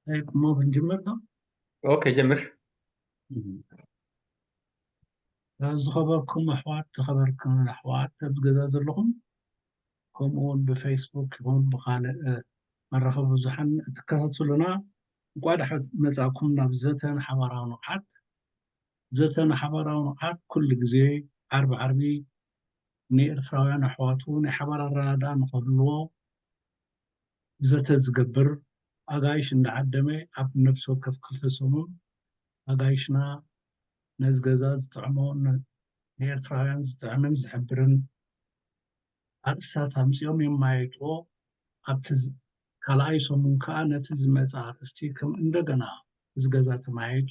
እሞ ክንጅምር ዶ? ኦኬ፣ ጀምር። ዝኸበርኩም ኣሕዋት፣ ዝኸበርኩም ኣሕዋት ኣብ ገዛ ዘለኹም፣ ከምኡ እውን ብፌስቡክ ይኹን ብኻልእ መራኸቢ ብዙሓን እትከታተሉና፣ እንኳዕ ደሓን መጻእኩም ናብ ዘተ ንሓባራዊ ንቕሓት። ዘተ ንሓባራዊ ንቕሓት ኩሉ ግዜ ዓርቢ ዓርቢ ንኤርትራውያን ኣሕዋቱ ናይ ሓባር ኣረዳድኣ ንኽህልዎ ዘተ ዝገብር፣ ኣጋይሽ እንዳዓደመ ኣብ ነፍሲ ወከፍ ክልተ ሰሙን ኣጋይሽና ነዚ ገዛ ዝጥዕሞ፣ ንኤርትራውያን ዝጥዕምን ዝሕብርን ኣርእስታት ኣምጺኦም የማይጥዎ። ኣብቲ ካልኣይ ሰሙን ከኣ ነቲ ዝመጽእ ኣርእስቲ ከም እንደገና እዚ ገዛ ተማይጡ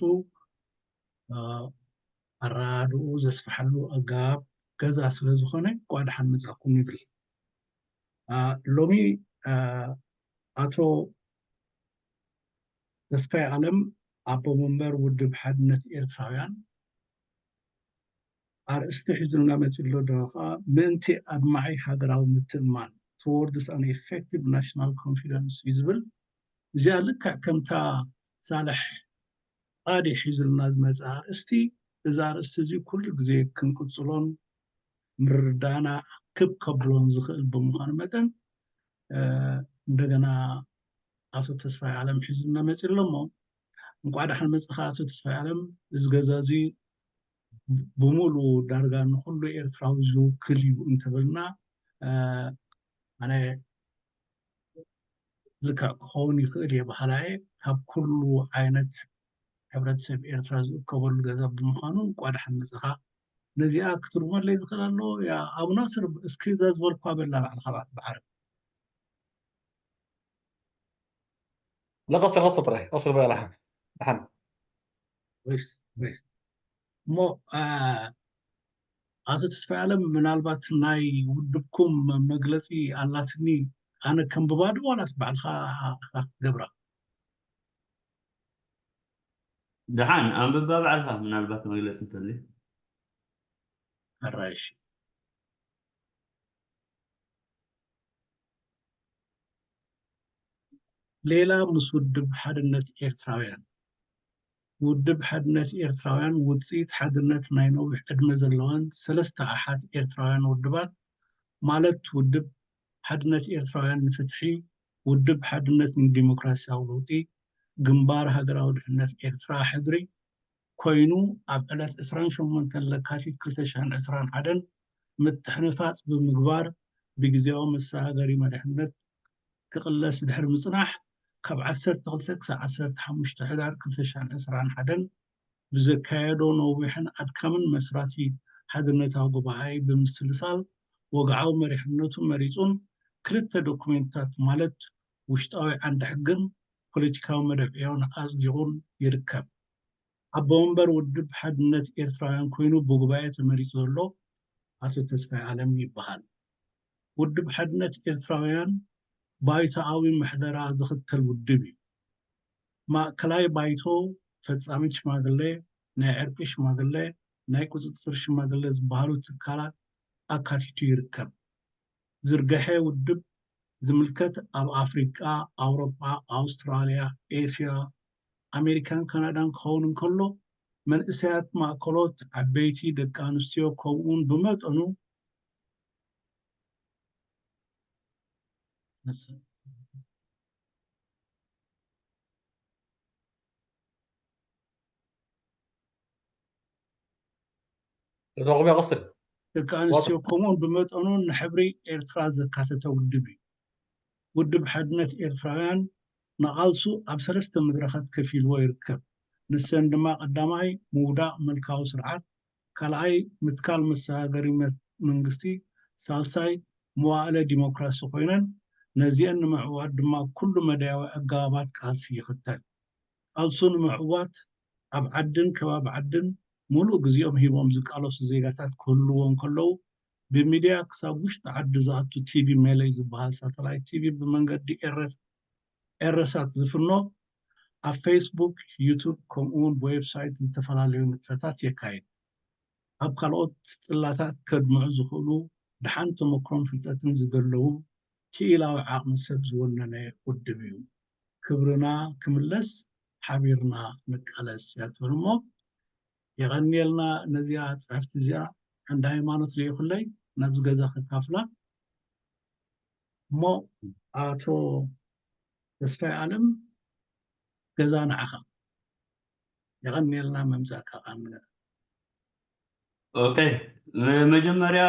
ኣረኣድኡ ዘስፍሓሉ ኣገባብ ገዛ ስለ ዝኾነ እንኳዕ ደሓን መጻእኩም ይብል። ሎሚ ኣቶ ተስፋይ ኣለም ኣቦ መንበር ውድብ ሓድነት ኤርትራውያን ኣርእስቲ ሒዙልና መጺኡ ኣሎ። ደኻ ምእንቲ ኣድማዒ ሃገራዊ ምትእምማን፣ Towards an Effective National Confidence እዩ ዝብል። እዚኣ ልክዕ ከምታ ሳልሕ ቃዲ ሒዙልና ዝመጽእ ኣርእስቲ፣ እዚ ኣርእስቲ እዚ ኩሉ ግዜ ክንቅጽሎን ምርዳና ክብ ከብሎን ዝኽእል ብምዃኑ መጠን፣ እንደገና ኣቶ ተስፋይ ኣለም ሒዙልና መጺኡ ኣሎ። እሞ እንቋዕ ደሓን መጻኻ ኣቶ ተስፋይ ኣለም። እዚ ገዛ እዚ ብምሉኡ ዳርጋ ንኹሉ ኤርትራዊ ዝውክል እዩ እንተበልና ኣነ ልክዕ ክኸውን ይኽእል እየ በሃላይ እየ። ካብ ኩሉ ዓይነት ሕብረተሰብ ኤርትራ ዝእከበሉ ገዛ ብምዃኑ እንቋዕ ደሓን መጻኻ። ነዚኣ ክትርጉመለይ ዝኽእል ኣሎ? ያ ኣቡ ናስር፣ እስኪ እዛ ዝበልኳ በላ ባዕልኻ ብዓረብ። لا، قصر، قصر ጥራይ، قصر በላ። ደሓን። እሞ ኣቶ ተስፋይ ኣለም፣ ምናልባት ናይ ውድብኩም መግለጺ ኣላትኒ፣ ኣነ ከንብባ ዶ ዋላስ ባዕልኻ ክትገብራ? ደሓን ኣንብባ ባዕልኻ፣ ምናልባት መግለጺ እንተልዩ። ሕራይ፣ እሺ። ሌላ ምስ ውድብ ሓድነት ኤርትራውያን። ውድብ ሓድነት ኤርትራውያን ውጽኢት ሓድነት ናይ ነዊሕ ዕድመ ዘለወን ሰለስተ ኣሓት ኤርትራውያን ውድባት፣ ማለት ውድብ ሓድነት ኤርትራውያን ንፍትሒ፣ ውድብ ሓድነት ንዲሞክራሲያዊ ለውጢ፣ ግንባር ሃገራዊ ድሕነት ኤርትራ፣ ሕድሪ፣ ኮይኑ፣ ኣብ ዕለት ዕስራን ሸሞንተን ለካቲት ክልተ ሽሕን ዕስራን ሓደን ምትሕንፋጽ ብምግባር ብግዜያዊ መሰጋገሪ መሪሕነት ክቕለስ ድሕሪ ምጽናሕ፣ ካብ ዓሰርተ ክልተ ክሳብ ዓሰርተ ሓሙሽተ ሕዳር ክልተ ሽሕን ዕስራን ሓደን ብዘካየዶ ነዊሕን ኣድካምን መስራቲ ሓድነታዊ ጉባኤ ብምስልሳል፣ ወግዓዊ መሪሕነቱ መሪጹን ክልተ ዶኩሜንትታት ማለት ውሽጣዊ ዓንዲ ሕግን ፖለቲካዊ መደብ ዕዮን ኣጽዲቑን ይርከብ። ኣቦ መንበር ውድብ ሓድነት ኤርትራውያን ኮይኑ ብጉባኤ ተመሪጹ ዘሎ ኣቶ ተስፋይ ኣለም ይበሃል። ውድብ ሓድነት ኤርትራውያን ባይቶኣዊ ምሕደራ ዝኽተል ውድብ እዩ። ማእከላይ ባይቶ፣ ፈጻሚት ሽማግለ፣ ናይ ዕርቂ ሽማግለ፣ ናይ ቁጽጽር ሽማግለ ዝበሃሉ ትካላት ኣካቲቱ ይርከብ። ዝርግሐ ውድብ ዝምልከት ኣብ ኣፍሪቃ፣ ኣውሮጳ፣ ኣውስትራልያ፣ ኤስያ፣ ኣሜሪካን ካናዳን ክኸውን እንከሎ፣ መንእሰያት ማእከሎት፣ ዓበይቲ፣ ደቂ ኣንስትዮ ከምኡውን ብመጠኑ ተጠቕሚ ይቐስል። ደቂ ኣንስትዮ ከምኡውን ብመጠኑ ንሕብሪ ኤርትራ ዘካተተ ውድብ እዩ። ውድብ ሓድነት ኤርትራውያን ንቓልሱ ኣብ ሰለስተ መድረኻት ከፊልዎ ይርከብ። ንሰን ድማ ቀዳማይ ምውዳቕ ምልካዊ ስርዓት፣ ካልኣይ ምትካል መሰጋገሪ መ- መንግስቲ፣ ሳልሳይ መዋእለ ዲሞክራሲ ኮይነን ነዚአን ንምዕዋት ድማ ኩሉ መዳያዊ ኣገባባት ቃልሲ ይኽተል። ቃልሱ ንምዕዋት ኣብ ዓድን ከባቢ ዓድን ሙሉእ ግዜኦም ሂቦም ዝቃለሱ ዜጋታት ክህልውዎ እንከለዉ፣ ብሚድያ ክሳብ ውሽጢ ዓዲ ዝኣቱ ቲቪ ሜለይ ዝበሃል ሳተላይት ቲቪ ብመንገዲ ኤረሳት ዝፍኖ ኣብ ፌስቡክ፣ ዩቱብ ከምኡውን ብዌብሳይት ዝተፈላለዩ ንጥፈታት የካይድ። ኣብ ካልኦት ጽላታት ከድምዑ ዝኽእሉ ደሓን ተመክሮን ፍልጠትን ዝደለዉ ክኢላዊ ዓቕሚ ሰብ ዝወነነ ውድብ እዩ። ክብርና ክምለስ ሓቢርና ንቃለስ እያ ትብል እሞ፣ የቐንየልና ነዚኣ ጽሕፍቲ እዚኣ። ዓንዲ ሃይማኖት ልኢኹለይ ናብዚ ገዛ ከካፍላ። እሞ ኣቶ ተስፋይ ኣለም፣ ገዛ ንዓኻ። የቐንየልና ምምጻእካ ቃል ምልኣት። ኦኬ፣ መጀመርያ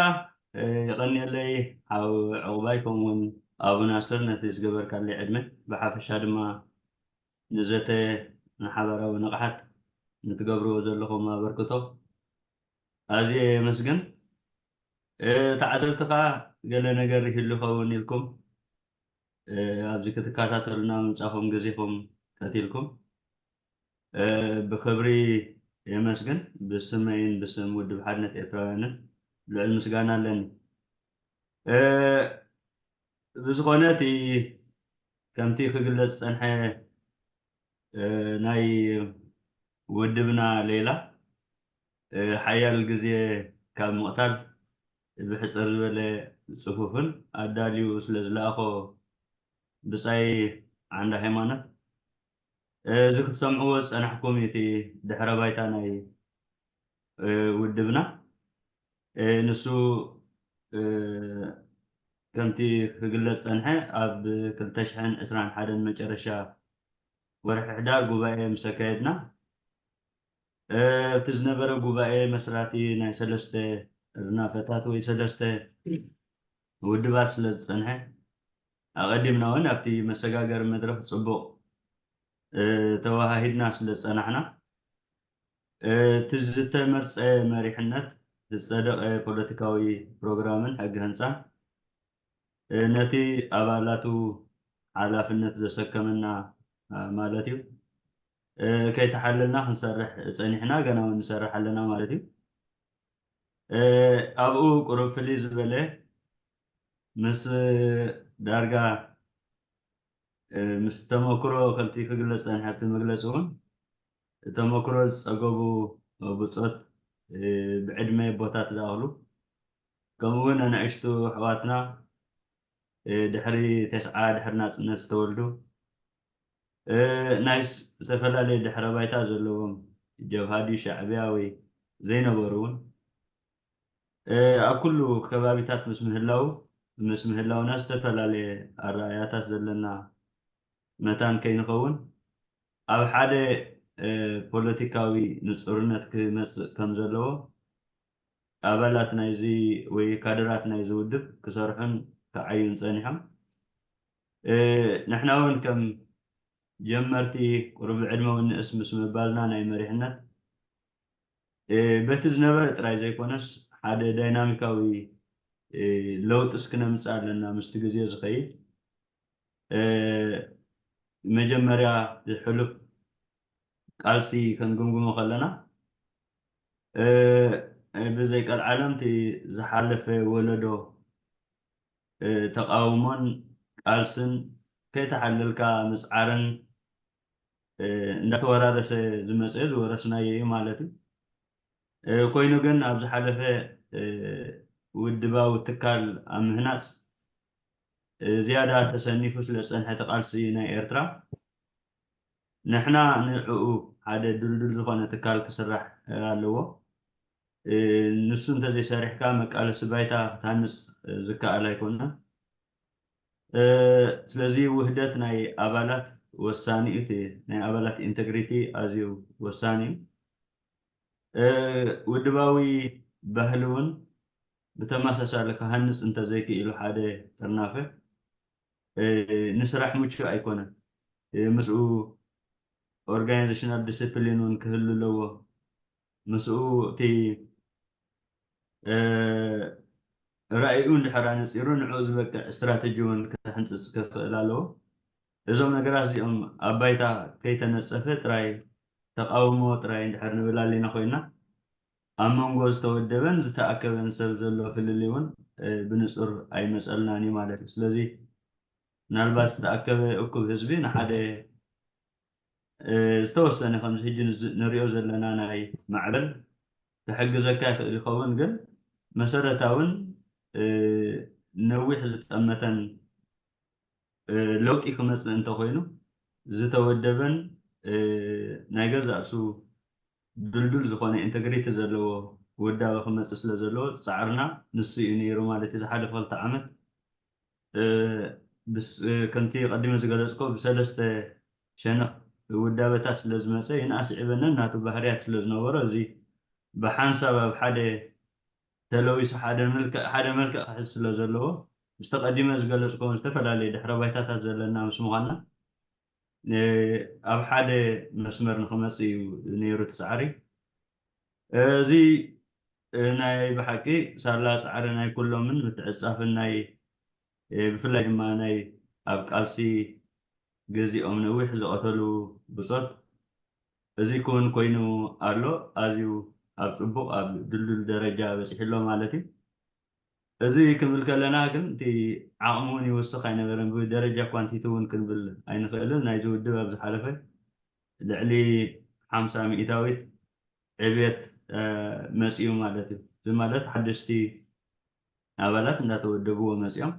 የቐንየለይ ሓው ዕቑባይ፣ ከምኡውን ኣቡ ናስር ነቲ ዝገበርካለይ ዕድመ፣ ብሓፈሻ ድማ ንዘተ ንሓባራዊ ንቕሓት ንትገብርዎ ዘለኹም ኣበርክቶ ኣዝየ የመስግን። ተዓዘብቲ ኸኣ ገለ ነገር ይህሉ ይኸውን ኢልኩም ኣብዚ ክትከታተሉና ምምጻኹም፣ ግዜኹም ቀቲልኩም ብኽብሪ የመስግን። ብስመይን ብስም ውድብ ሓድነት ኤርትራውያንን ልዑል ምስጋና ኣለኒ። ብዝኾነ እቲ ከምቲ ክግለጽ ዝጸንሐ ናይ ውድብና ሌላ ሓያል ግዜ ካብ ምቕታል ብሕጽር ዝበለ ጽፉፍን ኣዳልዩ ስለ ዝለኣኾ ብጻይ ዓንደ ሃይማኖት፣ እዚ ክትሰምዕዎ ዝጸናሕኩም እቲ ድሕረ ባይታ ናይ ውድብና፣ ንሱ ከምቲ ክግለጽ ጸንሐ ኣብ ክልተ ሽሕን ዕስራን ሓደን መጨረሻ ወርሒ ሕዳር ጉባኤ ምስ ኣካየድና፣ ኣብቲ ዝነበረ ጉባኤ መስራቲ ናይ ሰለስተ ርናፈታት ወይ ሰለስተ ውድባት ስለ ዝጸንሐ፣ ኣቐዲምና እውን ኣብቲ መሰጋገሪ መድረኽ ጽቡቕ ተወሃሂድና ስለ ዝጸናሕና፣ እቲ ዝተመርጸ መሪሕነት፣ ዝጸደቐ ፖለቲካዊ ፕሮግራምን ሕጊ ህንጻን ነቲ ኣባላቱ ሓላፍነት ዘሰከመና ማለት እዩ፣ ከይተሓለልና ክንሰርሕ ጸኒሕና፣ ገና እውን ንሰርሕ ኣለና ማለት እዩ። ኣብኡ ቁሩብ ፍልይ ዝበለ ምስ ዳርጋ ምስ ተመክሮ ከምቲ ክግለጽ ጸንሐ ኣብቲ መግለጺ እውን ተመክሮ ዝጸገቡ ብጾት ብዕድመ ኣቦታት ዝኣኽሉ ከምኡ እውን ኣናእሽቱ ኣሕዋትና ድሕሪ ተስዓ ድሕሪ ናጽነት ዝተወልዱ ናይ ዝተፈላለየ ድሕረ ባይታ ዘለዎም ጀብሃ ድዩ ሻዕብያ ወይ ዘይነበሩ እውን ኣብ ኩሉ ከባቢታት ምስ ምህላው ምስ ምህላውና ዝተፈላለየ ኣረኣያታት ዘለና መታን ከይንኸውን ኣብ ሓደ ፖለቲካዊ ንጹርነት ክመጽእ ከም ዘለዎ ኣባላት ናይዚ ወይ ካድራት ናይዚ ውድብ ክሰርሑን ክዓዩን ጸኒሖም። ንሕና እውን ከም ጀመርቲ ቁሩብ ዕድመ እውን ንእስ ምስ ምባልና ናይ መሪሕነት በቲ ዝነበረ ጥራይ ዘይኮነስ ሓደ ዳይናሚካዊ ለውጢስ ክነምጽእ ኣለና ምስቲ ግዜ ዝኸይድ። መጀመርያ ዝሕሉፍ ቃልሲ ክንግምግሞ ከለና ብዘይ ቀልዓለም እቲ ዝሓለፈ ወለዶ ተቃውሞን ቃልስን ከይተሓለልካ ምጽዓርን እንዳተወራረሰ ዝመጸ ዝወረስናዮ እዩ ማለት እዩ። ኮይኑ ግን ኣብ ዝሓለፈ ውድባዊ ትካል ኣብ ምህናጽ ዝያዳ ተሰኒፉ ስለ ዝጸንሐ እቲ ቃልሲ ናይ ኤርትራ ንሕና ንዕኡ ሓደ ድልዱል ዝኾነ ትካል ክስራሕ ኣለዎ። ንሱ እንተዘይሰሪሕካ መቃለሲ ባይታ ክትሃንጽ ዝከኣል ኣይኮነን። ስለዚ ውህደት ናይ ኣባላት ወሳኒ እዩ። እቲ ናይ ኣባላት ኢንተግሪቲ ኣዝዩ ወሳኒ እዩ። ውድባዊ ባህሊ እውን ብተመሳሳሊ ክሃንጽ እንተዘይክኢሉ ሓደ ጥርናፈ ንስራሕ ምቹእ ኣይኮነን። ምስኡ ኦርጋናይዜሽናል ዲስፕሊን እውን ክህሉ ኣለዎ። ምስኡ እቲ ራእይኡ እንድሕር ኣነጺሩ ንዕኡ ዝበቅዕ ስትራተጂ እውን ክሕንፅፅ ክኽእል ኣለዎ። እዞም ነገራት እዚኦም ኣብ ባይታ ከይተነፀፈ ጥራይ ተቃውሞ ጥራይ እንድሕር ንብል ኣለና ኮይና ኣብ መንጎ ዝተወደበን ዝተኣከበን ሰብ ዘሎ ፍልልይ እውን ብንፁር ኣይመፀልናን እዩ ማለት እዩ። ስለዚ ምናልባት ዝተኣከበ እኩብ ህዝቢ ንሓደ ዝተወሰነ ከምዚ ሕጂ ንሪኦ ዘለና ናይ ማዕበል ክሕግዘካ ይኽእል ይኸውን፣ ግን መሰረታውን ነዊሕ ዝጠመተን ለውጢ ክመፅእ እንተኮይኑ ዝተወደበን ናይ ገዛእ ርእሱ ድልዱል ዝኾነ ኢንተግሪቲ ዘለዎ ውዳበ ክመፅእ ስለ ዘለዎ ፃዕርና ንሱ እዩ ነይሩ ማለት እዩ። ዝሓለፈ ክልተ ዓመት ከምቲ ቀዲመ ዝገለፅኮ ብሰለስተ ሸነኽ ውዳበታት ስለ ዝመፀ ይንኣስ ይዕበነን ናቱ ባህርያት ስለ ዝነበሮ እዚ ብሓንሳብ ኣብ ሓደ ተለዊሱ ሓደ መልክዕ ሓደ መልክዕ ክሕዝ ስለ ዘለዎ ምስ ተቐዲመ ዝገለፅኮ ዝተፈላለዩ ድሕረ ባይታታት ዘለና ምስ ምዃንና ኣብ ሓደ መስመር ንክመፅእ እዩ ነይሩ እቲ ፃዕሪ። እዚ ናይ ብሓቂ ሳላ ፃዕሪ ናይ ኩሎምን ምትዕፃፍን ናይ ብፍላይ ድማ ናይ ኣብ ቃልሲ ገዚኦም ነዊሕ ዝቐተሉ ብፆት እዚ ክውን ኮይኑ ኣሎ። ኣዝዩ ኣብ ፅቡቕ ኣብ ድልዱል ደረጃ በፂሑ ኣሎ ማለት እዩ። እዚ ክንብል ከለና ግን እቲ ዓቕሚ እውን ይውስኽ ኣይነበረን። ብደረጃ ኳንቲቲ እውን ክንብል ኣይንኽእልን። ናይዚ ውድብ ኣብ ዝሓለፈ ልዕሊ ሓምሳ ሚእታዊት ዕብየት መፅዩ ማለት እዩ። እዚ ማለት ሓደሽቲ ኣባላት እንዳተወደብዎ መፅዮም።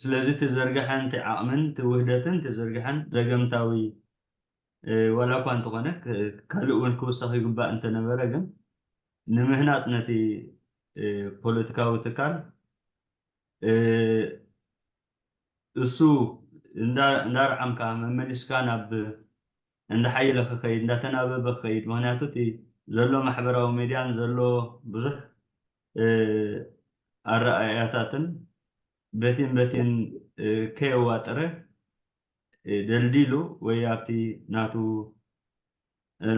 ስለዚ እቲ ዘርግሐን እቲ ዓቕምን እቲ ውህደትን እቲ ዘርግሐን ዘገምታዊ ዋላ እኳ እንተኾነ ካልእ እውን ክውሰኽ ይግባእ እንተነበረ ግን ንምህናፅ ነቲ ፖለቲካዊ ትካል እሱ እንዳርዓምካ መመሊስካ ናብ እንዳሓየለ ክኸይድ እንዳተናበበ ክኸይድ ምክንያቱ እቲ ዘሎ ማሕበራዊ ሜድያን ዘሎ ብዙሕ ኣረኣእያታትን በቲን በቲን ከየዋጠረ ደልዲሉ ወይ ኣብቲ ናቱ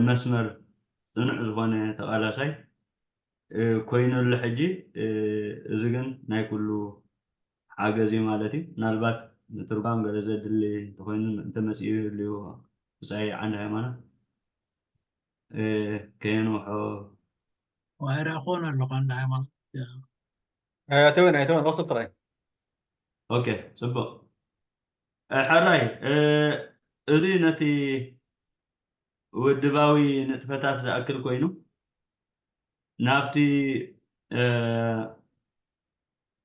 መስመር ፅኑዕ ዝኾነ ተቓላሳይ ኮይኑ ኣሎ ሕጂ። እዚ ግን ናይ ኩሉ ሓገዝ እዩ ማለት እዩ። ምናልባት ምትርጓም ገለ ዘድሊ እንተኮይኑ እንተመፅኡ ይህልዩ ብፃይ ዓንዲ ሃይማኖት ከየንውሖ ዋህራ ክኾን ኣለኹ ዓንዲ ሃይማኖት ኣይተወን ኣይተወን ወስድ ጥራይ ኦኬ ፅቡቅ ሕራይ እዚ ነቲ ውድባዊ ንጥፈታት ዝኣክል ኮይኑ ናብቲ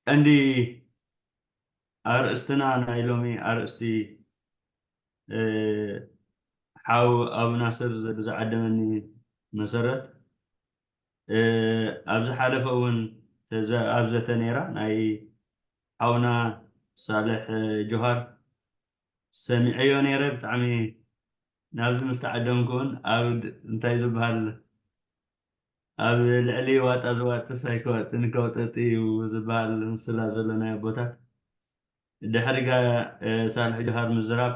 ቀንዲ ኣርእስትና ናይ ሎሚ ኣርእስቲ ሓው ኣብ ናስር ብዝዓደመኒ መሰረት ኣብ ዝሓለፈ እውን ኣብ ዘተ ነይራ ናይ ሓውና ሳልሕ ጆሃር ሰሚዐዮ ነይረ ብጣዕሚ ናብዚ ምስ ተዓደምኩ እውን ኣብ እንታይ ዝበሃል ኣብ ልዕሊ ዋጣ ዝዋጥስ ኣይከዋጥን ከውጠጥ እዩ ዝበሃል ምስላ ዘሎ ናይ ኣቦታት ድሕሪ ጋ ሳልሒ ጆሃር ምዝራብ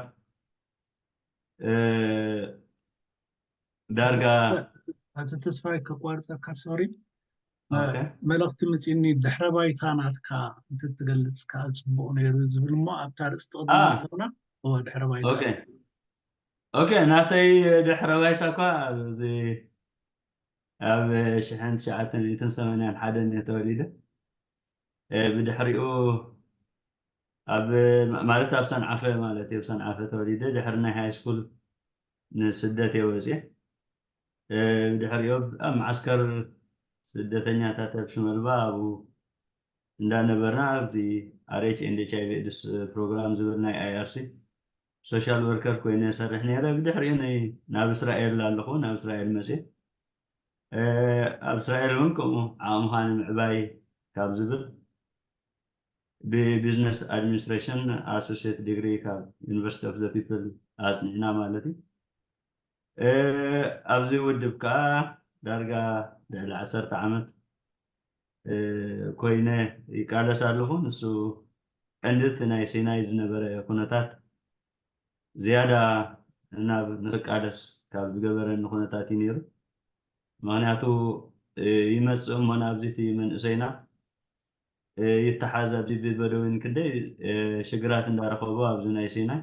ዳርጋ ኣቶ ተስፋይ ከቋርፀካ ሶሪ መልእክቲ ምፅኒ ድሕረ ባይታ ናትካ እንትትገልፅ ከዓ ፅቡቅ ነይሩ ዝብል እሞ ኣብታ ርእስቲ ቅድሚ ከለና ድሕረ ባይታ ኦኬ ናተይ ድሕረ ባይታ እኳ ኣብዚ ኣብ ሽሕን ትሽዓተ ሚእትን ሰማንያን ሓደን እየ ተወሊደ ብድሕሪኡ ኣብ ማለት ኣብ ሰንዓፈ ማለት እዩ ሰንዓፈ ተወሊደ ድሕሪ ናይ ሃይ ስኩል ንስደት እየ ወፅየ ብድሕሪኡ ኣብ መዓስከር ስደተኛታት ኣብ ሽመልባ ኣብኡ እንዳነበርና ኣብዚ ኣር ኤች ኤንድ ኤች ኣይ ቪ ኤድስ ፕሮግራም ዝብል ናይ ኣይ ኣር ሲ ሶሻል ወርከር ኮይነ እሰርሕ ነይረ ብድሕሪኡ ናይ ናብ እስራኤል ኣለኹ ናብ እስራኤል መፅየ ኣብ እስራኤል እውን ከምኡ ዓቕምኻ ንምዕባይ ካብ ዝብል ብቢዝነስ ኣድሚኒስትሬሽን ኣሶሲየት ዲግሪ ካብ ዩኒቨርሲቲ ኦፍ ዘ ፒፕል ኣፅኒዕና ማለት እዩ ኣብዚ ውድብ ከዓ ዳርጋ ልዕሊ ዓሰርተ ዓመት ኮይነ ይቃለስ ኣለኹ ንሱ ቀንዲ እቲ ናይ ሲናይ ዝነበረ ኩነታት ዝያዳ ናብ ንክቃለስ ካብ ዝገበረኒ ኩነታት እዩ ነይሩ ምክንያቱ ይመፅእ እሞ ናብዚ እቲ መንእሰይና ይተሓዝ ኣብዚ ብበደዊን ክንደይ ሽግራት እንዳረኸቦ ኣብዚ ናይ ሲናይ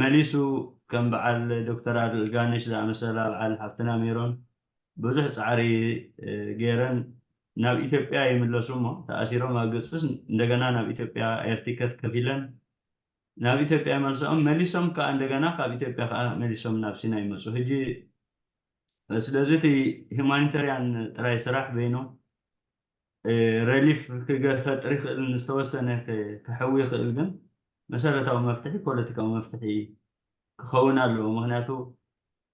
መሊሱ ከም በዓል ዶክተር ኣልጋነሽ ዝኣመሰላ በዓል ሓፍትና ሜሮን ብዙሕ ፃዕሪ ገይረን ናብ ኢትዮጵያ ይምለሱ እሞ ተኣሲሮም ኣብ ግብፅስ እንደገና ናብ ኢትዮጵያ ኤርቲከት ከፊለን ናብ ኢትዮጵያ መልሰኦም መሊሶም ከዓ እንደገና ካብ ኢትዮጵያ ከዓ መሊሶም ናብ ሲና ይመፁ ሕጂ ስለዚ እቲ ሂማኒተሪያን ጥራይ ስራሕ በይኑ ረሊፍ ክፈጥር ይኽእል ዝተወሰነ ክሕዊ ይኽእል ግን መሰረታዊ መፍትሒ ፖለቲካዊ መፍትሒ ክኸውን ኣለዎ። ምክንያቱ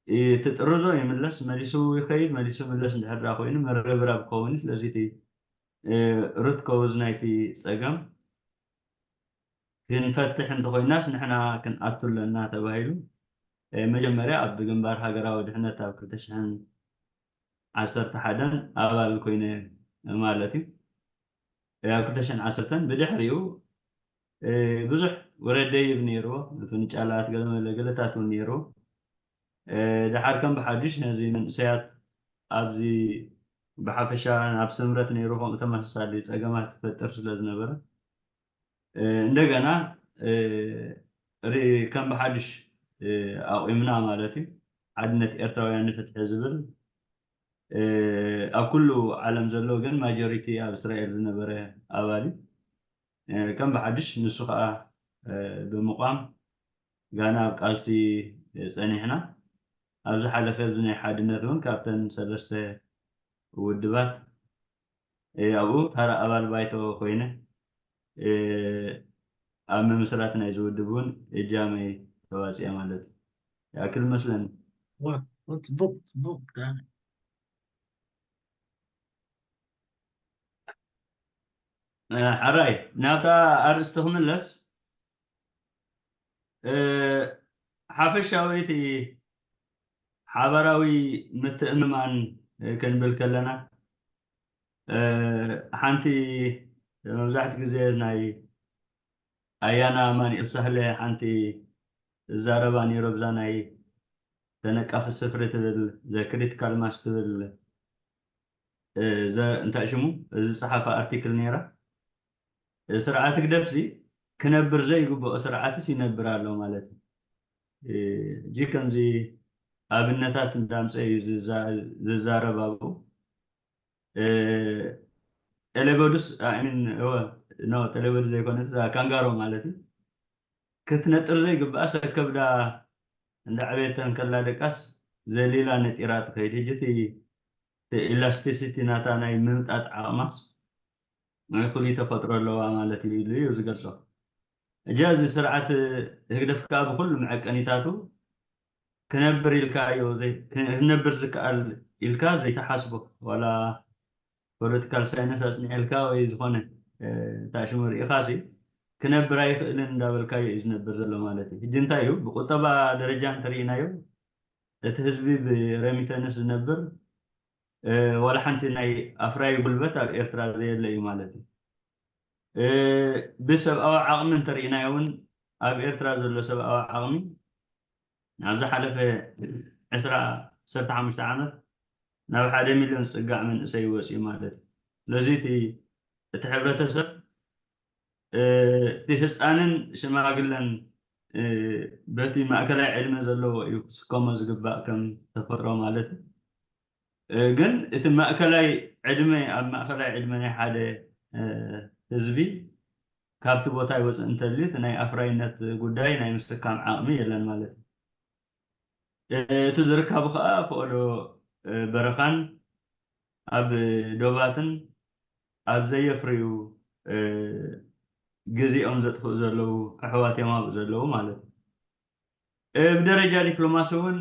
እቲ ጥርዞ ይምለስ፣ መሊሱ ይኸይድ፣ መሊሱ ይምለስ እንድሕር ደኣ ኮይኑ ምርብራብ ክኸውን እዩ። ስለዚ እቲ ሩት ኮዝ ናይቲ ጸገም ክንፈትሕ እንተኾይናስ ንሕና ክንኣቱ ኣለና ተባሂሉ። መጀመርያ ኣብ ግንባር ሃገራዊ ድሕነት ኣብ ክልተ ሽሕን ዓሰርተ ሓደን ኣባል ኮይነ ማለት እዩ። ኣብ ክልተ ሽሕን ዓሰርተን ብድሕሪኡ ብዙሕ ውረድ ደይብ ነይርዎ፣ ፍንጫላት ገለመለ ገለታት እውን ነይርዎ። ድሓር ከም ብሓድሽ ነዚ መንእሰያት ኣብዚ ብሓፈሻ ናብ ስምረት ነይሩ ከምኡ ተመሳሳሊ ጸገማት ይፈጥር ስለ ዝነበረ እንደገና ከም ብሓድሽ ኣቑምና ማለት እዩ። ሓድነት ኤርትራውያን ንፍትሒ ዝብል ኣብ ኩሉ ዓለም ዘሎ ግን ማጆሪቲ ኣብ እስራኤል ዝነበረ ኣባል እዩ። ከም ብሓድሽ ንሱ ከዓ ብምቋም ጋና ኣብ ቃልሲ ጸኒሕና። ኣብ ዝሓለፈ ኣብዚ ናይ ሓድነት እውን ካብተን ሰለስተ ውድባት ኣብኡ ታራ ኣባል ባይቶ ኮይነ ኣብ ምምስራት ናይዚ ውድብ እውን እጃመይ ተዋፅኤ ማለት እዩ። ይኣክል መስለኒ። ጽቡቅ ጽቡቅ። ሓራይ ናብታ ኣርእስቲ ክምለስ ሓፈሻዊ እቲ ሓባራዊ ምትእምማን ክንብል ከለና ሓንቲ መብዛሕቲ ግዜ ናይ ኣያና ኣማኒኤል ሳህለ ሓንቲ እዛረባ ነይሮ ብዛ ናይ ተነቃፊ ስፍሪ ትብል ዘ ክሪቲካል ማስ ትብል እንታይ ሽሙ እዚ ዝፀሓፈ ኣርቲክል ነይራ። ስርዓት ህግደፍዚ ክነብር ዘይግብኦ ስርዓትስ ይነብር ኣሎ ማለት እዩ። ሕጂ ከምዚ ኣብነታት እንዳምፀ እዩ ዝዛረብ ኣብኡ። ቴሌበዱስ ኖ ቴሌበዱስ ዘይኮነ እዛ ካንጋሮ ማለት እዩ ክትነጥር ዘይግብኣ ሰከብዳ እንዳዕበየተን ከላ ደቃስ ዘሊላ ነጢራ ትኸይድ። ሕጂ እቲ ኢላስቲሲቲ ናታ ናይ ምምጣጥ ዓቕማስ ናይ ፍሉይ ተፈጥሮ ኣለዋ ማለት እዩ ኢሉ እዩ ዝገልጾ። ሕጂ እዚ ስርዓት ህግደፍ ከዓ ብኩሉ መዐቀኒታቱ ክነብር ኢልካዮ ክነብር ዝከኣል ኢልካ ዘይተሓስቦ ዋላ ፖለቲካል ሳይንስ ኣፅኒዕልካ ወይ ዝኾነ ታሽሙ ርኢኻሲ ክነብር ኣይኽእልን እንዳበልካዮ እዩ ዝነብር ዘሎ ማለት እዩ። ሕጂ እንታይ እዩ ብቁጠባ ደረጃ እንተርኢናዮ እቲ ህዝቢ ብረሚተንስ ዝነብር ዋላ ሓንቲ ናይ ኣፍራይ ጉልበት ኣብ ኤርትራ ዘየለ እዩ ማለት እዩ። ብሰብኣዊ ዓቕሚ እንተርኢናዮ እውን ኣብ ኤርትራ ዘሎ ሰብኣዊ ዓቕሚ ናብ ዝሓለፈ ዕስራ ዓሰርተ ሓሙሽተ ዓመት ናብ ሓደ ሚልዮን ዝፅጋዕ መንእሰይ ወፂኡ ማለት እዩ። ስለዚ እቲ እቲ ሕብረተሰብ እቲ ህፃንን ሽማግለን በቲ ማእከላይ ዕድመ ዘለዎ እዩ ክስከሞ ዝግባእ ከም ተፈጥሮ ማለት እዩ። ግን እቲ ማእከላይ ዕድመ ኣብ ማእከላይ ዕድመ ናይ ሓደ ህዝቢ ካብቲ ቦታ ይወፅእ እንተልዩ እቲ ናይ ኣፍራይነት ጉዳይ ናይ ምስካም ዓቕሚ የለን ማለት እዩ። እቲ ዝርካቡ ከዓ ፈቐዶ በረኻን ኣብ ዶባትን ኣብ ዘየፍርዩ ግዜኦም ዘጥፍኡ ዘለዉ ኣሕዋት እዮም ኣብኡ ዘለዉ ማለት እዩ። ብደረጃ ዲፕሎማሲ እውን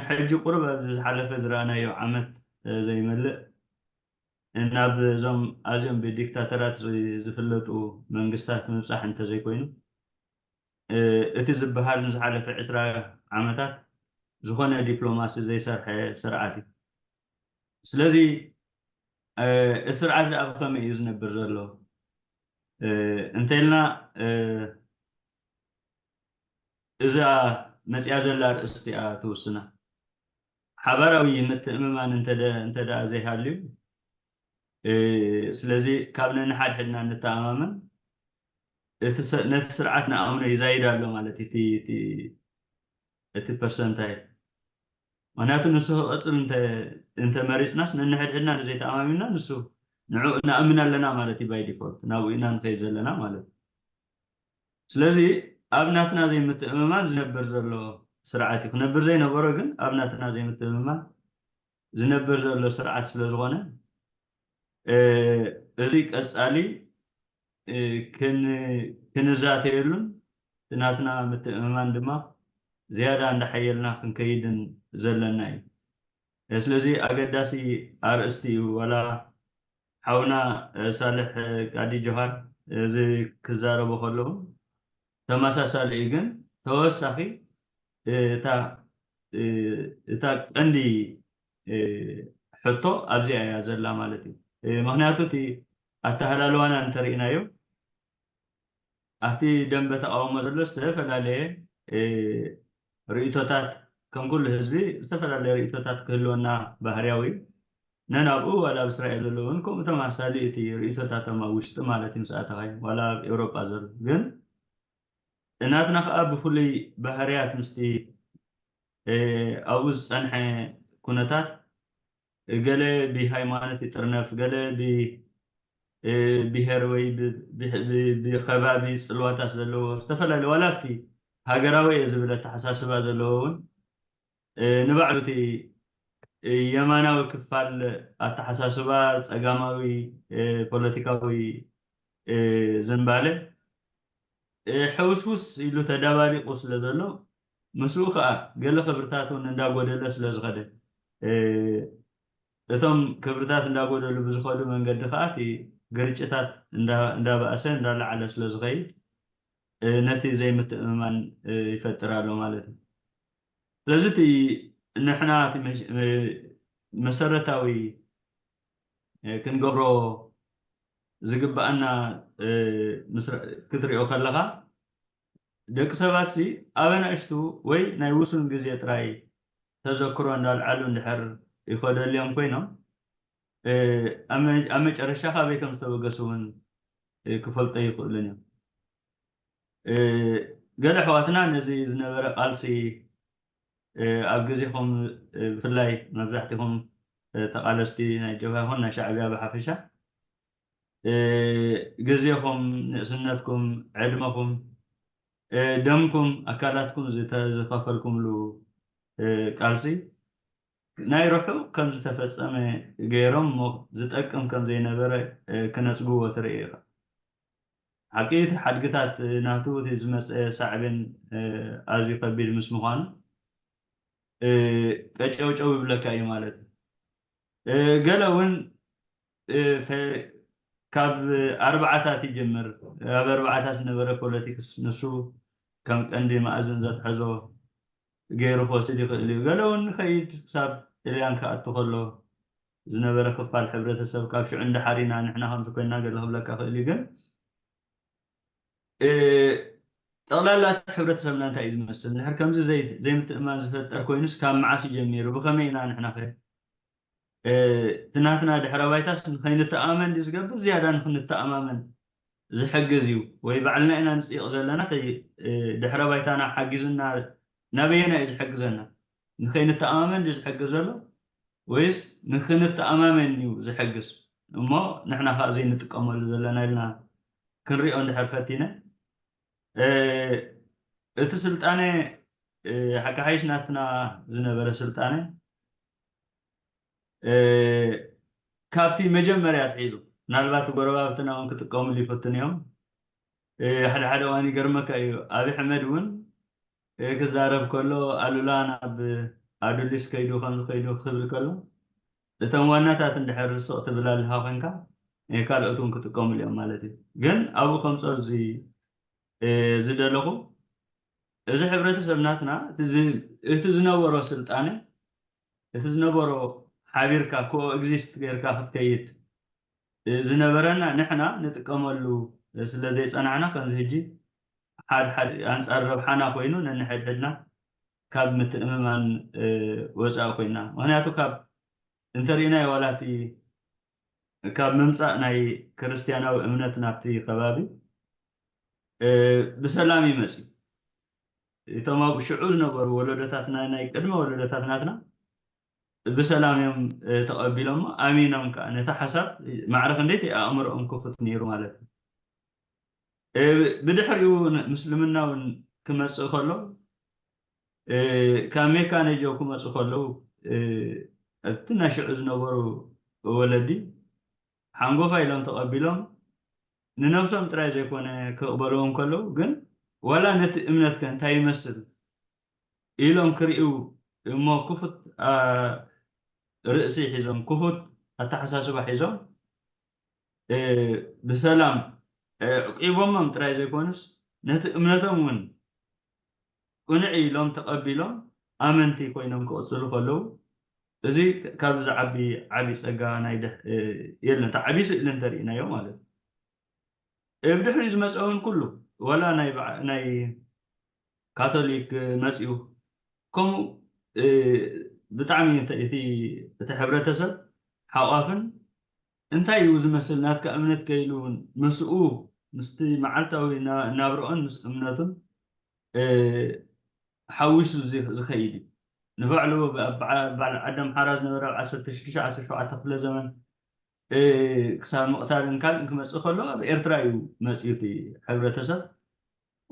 ሕጂ ቁሩብ ኣብዚ ዝሓለፈ ዝረኣናዮ ዓመት ዘይመልእ ናብ እዞም ኣዝዮም ብዲክታተራት ዝፍለጡ መንግስታት ምብፃሕ እንተዘይኮይኑ እቲ ዝበሃል ንዝሓለፈ ዕስራ ዓመታት ዝኾነ ዲፕሎማሲ ዘይሰርሐ ስርዓት እዩ። ስለዚ እቲ ስርዓት ደኣ ብኸመይ እዩ ዝነብር ዘሎ እንተኢልና እዛ መፅያ ዘላ ኣርእስቲ እያ ትውስና። ሓባራዊ ምትእምማን እንተ ደኣ ዘይሃልዩ፣ ስለዚ ካብ ነንሓድሕድና ንተኣማመን ነቲ ስርዓት ንኣምኖ ይዛይድ ኣሎ ማለት እዩ እቲ ፐርሰንታይ። ምክንያቱ ንሱ ክቐፅል እንተመሪፅናስ ነንሕድሕድና ንዘይተኣማሚንና ንሱ ንዕኡ ንኣምን ኣለና ማለት እዩ። ባይ ዲፎልት ናብኡ ኢና ንኸይድ ዘለና ማለት እዩ። ስለዚ ኣብ ናትና ዘይምትእምማን ዝነብር ዘሎ ስርዓት እዩ። ክነብር ዘይነበሮ ግን ኣብ ናትና ዘይምትእምማን ዝነብር ዘሎ ስርዓት ስለ ዝኾነ እዚ ቀፃሊ ክንዛተየሉን ናትና ምትእምማን ድማ ዝያዳ እንዳሓየልና ክንከይድን ዘለና እዩ። ስለዚ ኣገዳሲ ኣርእስቲ እዩ። ዋላ ሓውና ሳልሕ ቃዲ ጆሃር እዚ ክዛረቦ ከለዉ ተመሳሳሊ እዩ፣ ግን ተወሳኺ እታ እታ ቀንዲ ሕቶ ኣብዚኣ እያ ዘላ ማለት እዩ። ምክንያቱ እቲ ኣተሃላልዋና እንተርኢናዮ ኣብቲ ደንበ ተቃውሞ ዘሎ ዝተፈላለየ ርእቶታት፣ ከም ኩሉ ህዝቢ ዝተፈላለየ ርእቶታት ክህልወና ባህርያዊ እዩ። ነናብኡ ዋላ ኣብ እስራኤል ዘለውን ከምኡ ተማሳሊ እቲ ርእቶታቶም ኣብ ውሽጢ ማለት እዩ፣ ምስ ኣተኻይ ዋላ ኣብ ኤውሮጳ ዘሎ ግን እናትና ከዓ ብፍሉይ ባህርያት ምስቲ ኣብኡ ዝፀንሐ ኩነታት ገለ ብሃይማኖት ይጥርነፍ፣ ገለ ብብሄር ወይ ብከባቢ ፅልዋታት ዘለዎ ዝተፈላለዩ ዋላ ኣብቲ ሃገራዊ እየ ዝብል ኣተሓሳስባ ዘለዎ እውን ንባዕሉ እቲ የማናዊ ክፋል ኣተሓሳስባ ፀጋማዊ ፖለቲካዊ ዝንባለ ሕውስውስ ኢሉ ተዳባሊቁ ስለ ዘሎ ምስኡ ከዓ ገለ ክብርታት እውን እንዳጎደለ ስለ ዝኸደ እቶም ክብርታት እንዳጎደሉ ብዝኸዱ መንገዲ ከዓ እቲ ግርጭታት እንዳባእሰ እንዳለዓለ ስለ ዝኸይድ ነቲ ዘይምትእምማን ይፈጥር ኣሎ ማለት እዩ። ስለዚ እቲ ንሕና እቲ መሰረታዊ ክንገብሮ ዝግብኣና ክትሪኦ ከለኻ ደቂ ሰባት ሲ ኣብ ኣናእሽቱ ወይ ናይ ውሱን ግዜ ጥራይ ተዘክሮ እንዳልዓሉ እንድሕር ይኸደልዮም ኮይኖም ኣብ መጨረሻ ካበይ ከም ዝተበገሱ እውን ክፈልጦ ይኽእሉን እዮም። ገለ ኣሕዋትና ነዚ ዝነበረ ቃልሲ ኣብ ግዜኹም ብፍላይ መብዛሕትኹም ተቓለስቲ ናይ ጀብሃ ይኹን ናይ ሻዕብያ ብሓፈሻ ግዜኹም፣ ንእስነትኩም፣ ዕድመኹም፣ ደምኩም፣ ኣካላትኩም ዝተዝኸፈልኩምሉ ቃልሲ ናይ ርሑቕ ከም ዝተፈጸመ ገይሮም እሞ ዝጠቅም ከም ዘይነበረ ክነጽግዎ ትርኢ ኢኻ። ሓቂ እቲ ሓድግታት ናቱ እቲ ዝመፀ ሳዕቤን ኣዝዩ ከቢድ ምስ ምዃኑ ቀጨውጨው ይብለካ እዩ ማለት እዩ። ገለ እውን ካብ ኣርባዓታት ይጀምር። ኣብ ኣርባዓታት ዝነበረ ፖለቲክስ ንሱ ከም ቀንዲ መኣዝን ዘትሐዞ ገይሩ ክወስድ ይኽእል እዩ። ገለ እውን ንኸይድ ክሳብ ጥልያን ክኣቱ ከሎ ዝነበረ ክፋል ሕብረተሰብ ካብ ሽዑ እንዳሓሪና ንሕና ከምዚ ኮይና ገለ ክብለካ ክእል እዩ። ግን ጠቕላላ እቲ ሕብረተሰብና እንታይ እዩ ዝመስል? እንድሕር ከምዚ ዘይምትእማን ዝፈጠር ኮይኑስ ካብ መዓስ እዩ ጀሚሩ? ብኸመይ ኢና ንሕና ኸ እቲ ናትና ድሕረ ባይታስ ንኸይንተኣማመን ድዩ ዝገብር? ዝያዳ ንክንተኣማመን ዝሕግዝ እዩ ወይ ባዕልና ኢና ንፅይቕ ዘለና? ድሕረ ባይታና ሓጊዙና ናበየና እዩ ዝሕግዘና? ንኸይንተኣማመን ድዩ ዝሕግዝ ዘሎ ወይስ ንክንተኣማመን እዩ ዝሕግዝ? እሞ ንሕና ከዓ ዘይንጥቀመሉ ዘለና ኢልና ክንሪኦ እንድሕር ፈቲነ እቲ ስልጣነ ሓቂ ሓይሽ ናትና ዝነበረ ስልጣነ ካብቲ መጀመርያ ኣትሒዙ ምናልባት ጎረባብትና እውን ክጥቀምሉ ይፈትኑ እዮም። ሓደ ሓደ እዋን ይገርመካ እዩ። ኣብ ሕመድ እውን ክዛረብ ከሎ ኣሉላ ናብ ኣዱሊስ ከይዱ ከምዚ ከይዱ ክብል ከሎ እቶም ዋናታት እንድሕር ርስቕ ትብል ኣለኻ ኮንካ ካልኦት እውን ክጥቀምሉ እዮም ማለት እዩ። ግን ኣብኡ ከምፀ እዚ ዝደለኹ እዚ ሕብረተሰብ ናትና እቲ ዝነበሮ ስልጣነ እቲ ዝነበሮ ሓቢርካ ኮ ኤግዚስት ጌርካ ክትከይድ ዝነበረና ንሕና ንጥቀመሉ ስለ ዘይፀናዕና ከምዚ ሕጂ ሓድሓድ ኣንፃር ረብሓና ኮይኑ ነንሕድሕድና ካብ ምትእምማን ወፃኢ ኮይና። ምክንያቱ ካብ እንተሪእናዮ ዋላ እቲ ካብ ምምፃእ ናይ ክርስትያናዊ እምነት ናብቲ ከባቢ ብሰላም ይመፅ። እቶም ኣብኡ ሽዑ ዝነበሩ ወለዶታትና ናይ ቅድመ ወለዶታት ናትና ብሰላም እዮም ተቐቢሎሞ ኣሚኖም ከዓ ነቲ ሓሳብ ማዕረ ክንደይቲ ኣእምሮኦም ክፉት ነይሩ ማለት እዩ። ብድሕሪኡ ምስልምና እውን ክመፅእ ከሎ ካብ ሜካ ነጀው ክመፁ ከለዉ እቲ ናይ ሽዑ ዝነበሩ ወለዲ ሓንጎፋ ኢሎም ተቐቢሎም ንነብሶም ጥራይ ዘይኮነ ክቕበልዎም ከለዉ ግን ዋላ ነቲ እምነትከ እንታይ ይመስል ኢሎም ክርእዩ እሞ ክፉት ርእሲ ሒዞም ክፉት ኣተሓሳስባ ሒዞም ብሰላም ዕቂቦሞም ጥራይ ዘይኮኑስ ነቲ እምነቶም እውን ቅኑዕ ኢሎም ተቐቢሎም ኣመንቲ ኮይኖም ክቕፅሉ ከለዉ እዚ ካብ ዝዓቢ ዓቢ ጸጋ ናይ የለን። እቲ ዓቢ ስእሊ እንተርኢናዮ ማለት እዩ። ብድሕሪኡ ዝመፀ እውን ኩሉ ዋላ ናይ ካቶሊክ መፅኡ ከምኡ ብጣዕሚ እቲ ሕብረተሰብ ሓቋፍን እንታይ እዩ ዝመስል ናትካ እምነት ከይሉ እውን ምስኡ ምስቲ መዓልታዊ ናብርኦን ምስ እምነቱን ሓዊሱ ዝኸይድ እዩ። ንባዕሉ በዓል ዓዲ ኣምሓራ ዝነበረ ኣብ ዓሰርተ ሽዱሽተ ዓሰርተ ሸውዓተ ክፍለ ዘመን ክሳብ ምቕታልን ካልእን ክመፅእ ከሎ ኣብ ኤርትራ እዩ መፅኡ እቲ ሕብረተሰብ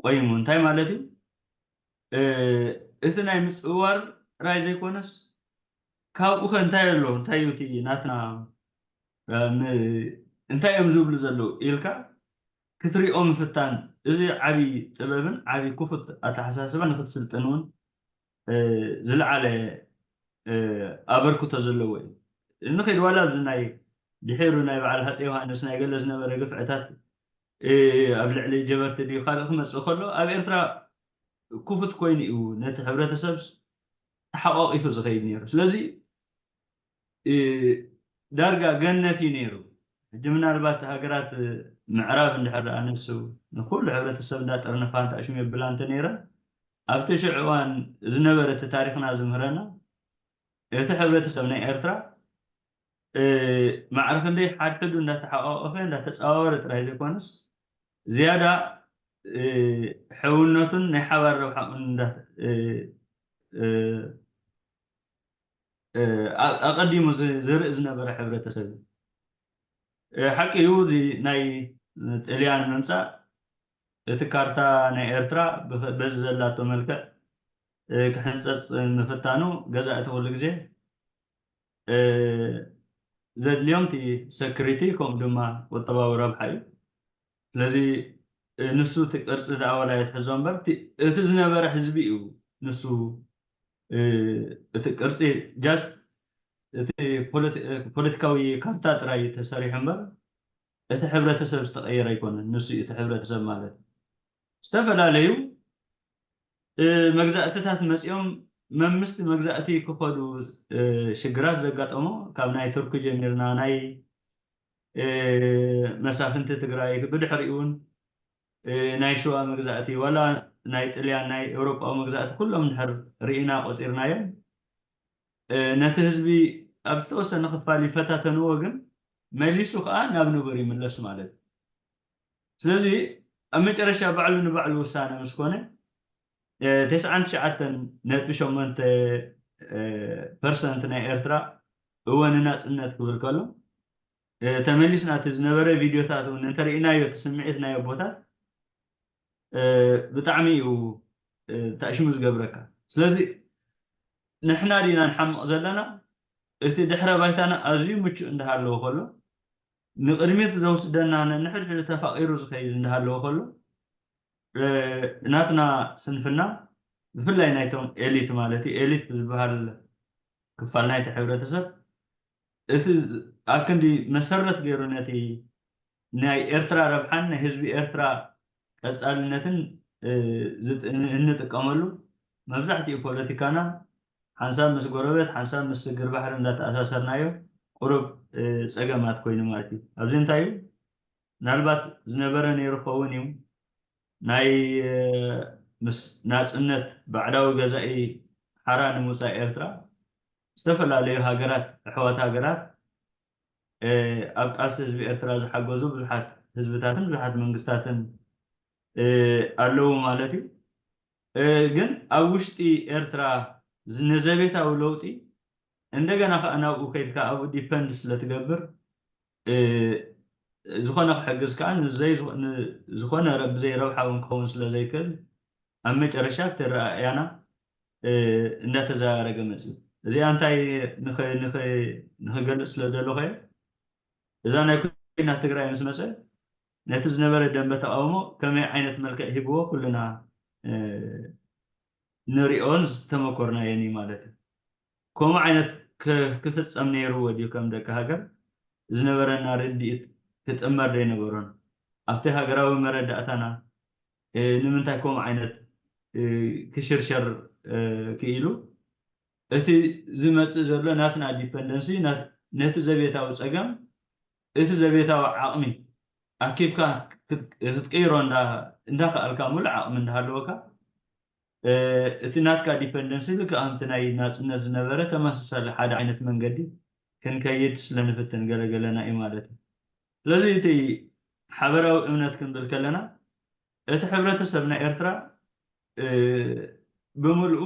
ቆይሙ። እንታይ ማለት እዩ? እቲ ናይ ምፅውዋር ጥራይ ዘይኮነስ ካብኡ ከ እንታይ ኣሎ እንታይ እዩ እቲ ናትና እንታይ እዮም ዝብሉ ዘለዉ ኢልካ ክትሪኦ ምፍታን እዚ ዓብዪ ጥበብን ዓብዪ ክፉት ኣተሓሳስባ ንክትስልጥን እውን ዝለዓለ ኣበርክቶ ዘለዎ እዩ። ንኸይድ ዋላ ኣብዚ ናይ ድሒሩ ናይ በዓል ሃፀይ ዮሃንስ ናይ ገለ ዝነበረ ግፍዕታት ኣብ ልዕሊ ጀበርቲ ድዩ ካልእ ክመፅእ ከሎ ኣብ ኤርትራ ክፉት ኮይኑ እዩ ነቲ ሕብረተሰብ ተሓቋቂፉ ዝኸይድ ነይሩ። ስለዚ ዳርጋ ገነት እዩ ነይሩ። ሕጂ ምናልባት ሃገራት ምዕራብ እንድሕር ደኣ ነሱ ንኩሉ ሕብረተሰብ እንዳጠርነፋ እንተኣሽሙ የብላ እንተ ነይረን ኣብቲ ሽዑ እዋን ዝነበረ እቲ ታሪኽና ዝምህረና እቲ ሕብረተሰብ ናይ ኤርትራ ማዕረ ክንደይ ሓድሕዱ እንዳተሓቋቆፈ እንዳተፀዋወረ ጥራይ ዘይኮነስ ዝያዳ ሕውነቱን ናይ ሓባር ረብሓኡን ኣቐዲሙ ዝርኢ ዝነበረ ሕብረተሰብ እዩ። ሓቂ እዩ፣ እዚ ናይ ጥልያን ምምፃእ እቲ ካርታ ናይ ኤርትራ በዚ ዘላቶ መልክዕ ክሕንፀፅ ምፍታኑ ገዛእቲ ኩሉ ግዜ ዘድልዮም እቲ ሰክሪቲ ከምኡ ድማ ቁጠባዊ ረብሓ እዩ። ስለዚ ንሱ እቲ ቅርፂ ደኣ ዋላ የትሕዞ እምበር እቲ ዝነበረ ህዝቢ እዩ ንሱ እቲ ቅርፂ ጃስት እቲ ፖለቲካዊ ካርታ ጥራይ ተሰሪሑ እምበር እቲ ሕብረተሰብ ዝተቐየረ ኣይኮነን። ንሱ እዩ እቲ ሕብረተሰብ ማለት ዝተፈላለዩ መግዛእትታት መፂኦም መምስቲ መግዛእቲ ክኸዱ ሽግራት ዘጋጠሞ ካብ ናይ ቱርኪ ጀሚርና ናይ መሳፍንቲ ትግራይ ብድሕሪኡ እውን ናይ ሽዋ መግዛእቲ ዋላ ናይ ጥልያን ናይ ኤውሮጳዊ መግዛእቲ ኩሎም ድሕር ርኢና ቆፂርናዮም ነቲ ህዝቢ ኣብ ዝተወሰነ ክፋል ይፈታተንዎ ግን መሊሱ ከዓ ናብ ንቡር ይምለስ ማለት እዩ። ስለዚ ኣብ መጨረሻ ባዕሉ ንባዕሉ ውሳነ ምስ ኮነ ተስዓን ትሽዓተን ነጥቢ ሸሞንተ ፐርሰንት ናይ ኤርትራ እወ ንናፅነት ክብል ከሎ ተመሊስና እቲ ዝነበረ ቪድዮታት እውን እንተርኢናዮ እቲ ስምዒት ናይ ኣቦታት ብጣዕሚ እዩ ተእሽሙ ዝገብረካ። ስለዚ ንሕና ዲና ንሓምቕ ዘለና እቲ ድሕረ ባይታና ኣዝዩ ምቹእ እንዳሃለዎ ከሎ ንቕድሚት ዘውስደና ነንሕድሕዱ ተፋቒሩ ዝኸይድ እንዳሃለዎ ከሎ ናትና ስንፍና ብፍላይ ናይቶም ኤሊት ማለት እዩ ኤሊት ዝበሃል ክፋል ናይቲ ሕብረተሰብ እቲ ኣብ ክንዲ መሰረት ገይሩ ነቲ ናይ ኤርትራ ረብሓን ናይ ህዝቢ ኤርትራ ቀፃልነትን እንጥቀመሉ መብዛሕትኡ ፖለቲካና ሓንሳብ ምስ ጎረበት ሓንሳብ ምስ ስግር ባሕሪ እንዳተኣሳሰርናዮ ቁሩብ ፀገማት ኮይኑ ማለት እዩ። ኣብዚ እንታይ እዩ ምናልባት ዝነበረ ነይሩ ክኸውን እዩ ናይ ምስ ናፅነት ባዕዳዊ ገዛኢ ሓራ ንምውፃእ ኤርትራ ዝተፈላለዩ ሃገራት ኣሕዋት ሃገራት ኣብ ቃልሲ ህዝቢ ኤርትራ ዝሓገዙ ብዙሓት ህዝብታትን ብዙሓት መንግስታትን ኣለዉ ማለት እዩ። ግን ኣብ ውሽጢ ኤርትራ ንዘቤታዊ ለውጢ እንደገና ከዓ ናብኡ ከይድካ ኣብኡ ዲፐንድ ስለትገብር ዝኾነ ክሕግዝ ከዓ ንዘይ ዝኾነ ብዘይ ረብሓ እውን ክኸውን ስለ ዘይክእል ኣብ መጨረሻ እቲ ረኣያና እንዳተዘራረገ መፅዩ። እዚኣ እንታይ ንክገልፅ ስለ ደለኹ እየ። እዛ ናይ ኩናት ትግራይ ምስ መፀ ነቲ ዝነበረ ደንበ ተቃውሞ ከመይ ዓይነት መልክዕ ሂብዎ ኩልና ንሪኦን ዝተመኮርናየን እዩ ማለት እዩ። ከምኡ ዓይነት ክፍጸም ነይርዎ ድዩ? ከም ደቂ ሃገር ዝነበረና ርድኢት ክጥመር ዘይነበሮን ኣብቲ ሃገራዊ መረዳእታና ንምንታይ ከምኡ ዓይነት ክሽርሸር ክኢሉ? እቲ ዝመጽእ ዘሎ ናትና ዲፐንደንሲ ነቲ ዘቤታዊ ጸገም፣ እቲ ዘቤታዊ ዓቕሚ ኣኪብካ ክትቅይሮ እንዳኸኣልካ፣ ሙሉእ ዓቕሚ እንዳሃለወካ እቲ ናትካ ዲፐንደንሲ ልክዕ ከምቲ ናይ ናጽነት ዝነበረ ተመሳሳሊ ሓደ ዓይነት መንገዲ ክንከይድ ስለንፍትን ገለገለና እዩ ማለት እዩ። ስለዚ እቲ ሓበራዊ እምነት ክንብል ከለና እቲ ሕብረተሰብ ናይ ኤርትራ ብምልኡ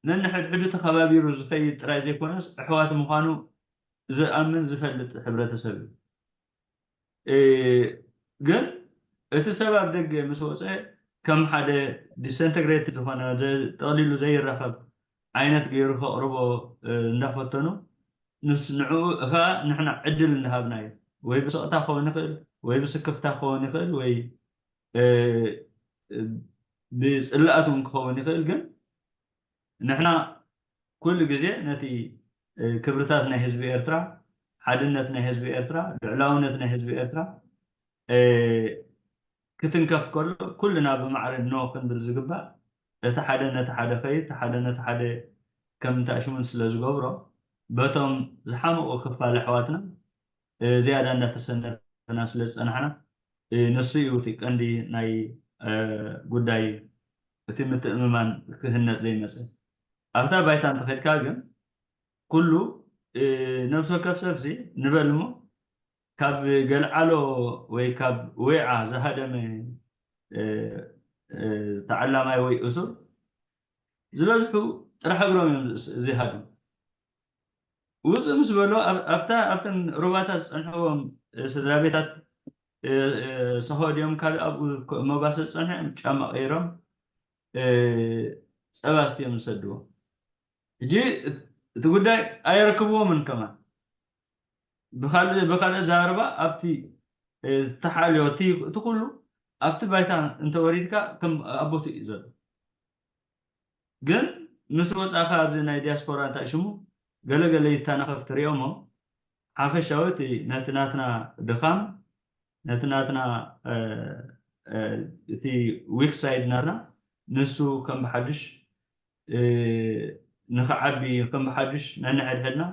ነንሕድሕዱ ተኸባቢሩ ዝኸይድ ጥራይ ዘይኮነስ ኣሕዋት ምዃኑ ዝኣምን ዝፈልጥ ሕብረተሰብ እዩ። ግን እቲ ሰብ ኣብ ደገ ምስ ወፀ ከም ሓደ ዲሰንተግሬትድ ዝኾነ ጠቕሊሉ ዘይራኸብ ዓይነት ገይሩ ከቕርቦ እንዳፈተኑ ንስ ንዕኡ እኻ ንሕና ዕድል እንዳሃብናዮ ወይ ብስቕታ ክኸውን ይኽእል ወይ ብስክፍታ ክኸውን ይኽእል ወይ ብፅላኣት እውን ክኸውን ይኽእል። ግን ንሕና ኩሉ ግዜ ነቲ ክብርታት ናይ ህዝቢ ኤርትራ፣ ሓድነት ናይ ህዝቢ ኤርትራ፣ ልዕላውነት ናይ ህዝቢ ኤርትራ ክትንከፍ ከሎ ኩልና ብማዕረ ኖ ክንብል ዝግባእ እቲ ሓደ ነቲ ሓደ ኸይድ፣ እቲ ሓደ ነቲ ሓደ ከም ታሽሙን ስለ ዝገብሮ በቶም ዝሓመቑ ክፋል ኣሕዋትና ዝያዳ እንዳተሰነፈና ስለ ዝጸናሕና ንሱ እዩ እቲ ቀንዲ ናይ ጉዳይ እቲ ምትእምማን ክህነጽ ዘይመጸ። ኣብታ ባይታ እንተኸድካ ግን ኩሉ ነብሲ ወከፍ ሰብሲ ንበል እሞ ካብ ገልዓሎ ወይ ካብ ወይዓ ዝሃደመ ተዓላማይ ወይ እሱር ዝበዝሑ ጥራሕ እግሮም እዮም ዝሃድሙ። ውፅእ ምስ በሎ ኣብታ ኣብተን ሩባታት ዝፀንሕዎም ስድራ ቤታት ሰሆ ድዮም ካልእ ኣብኡ መጓሰ ዝፀንሑ እዮም ጫማ ቀይሮም ፀባ ስትዮም ዝሰድዎም። ሕጂ እቲ ጉዳይ ኣየረክብዎምን ከማን ብካልእ ብካልእ ኣዘራርባ ኣብቲ ተሓልዮ እቲ ኩሉ ኣብቲ ባይታ እንተወሪድካ ከም ኣቦቱ እዩ ዘሎ። ግን ምስ ወፃእካ ኣብዚ ናይ ዲያስፖራ እንታይ ሽሙ ገለገለ ይተናኸፍ ትሪኦሞ ሓፈሻዊ እቲ ነቲ ናትና ድኻም ነቲ ናትና እቲ ዊክ ሳይድ ናትና ንሱ ከም ብሓድሽ ንክዓቢ ከም ብሓድሽ ነንሕድሕድና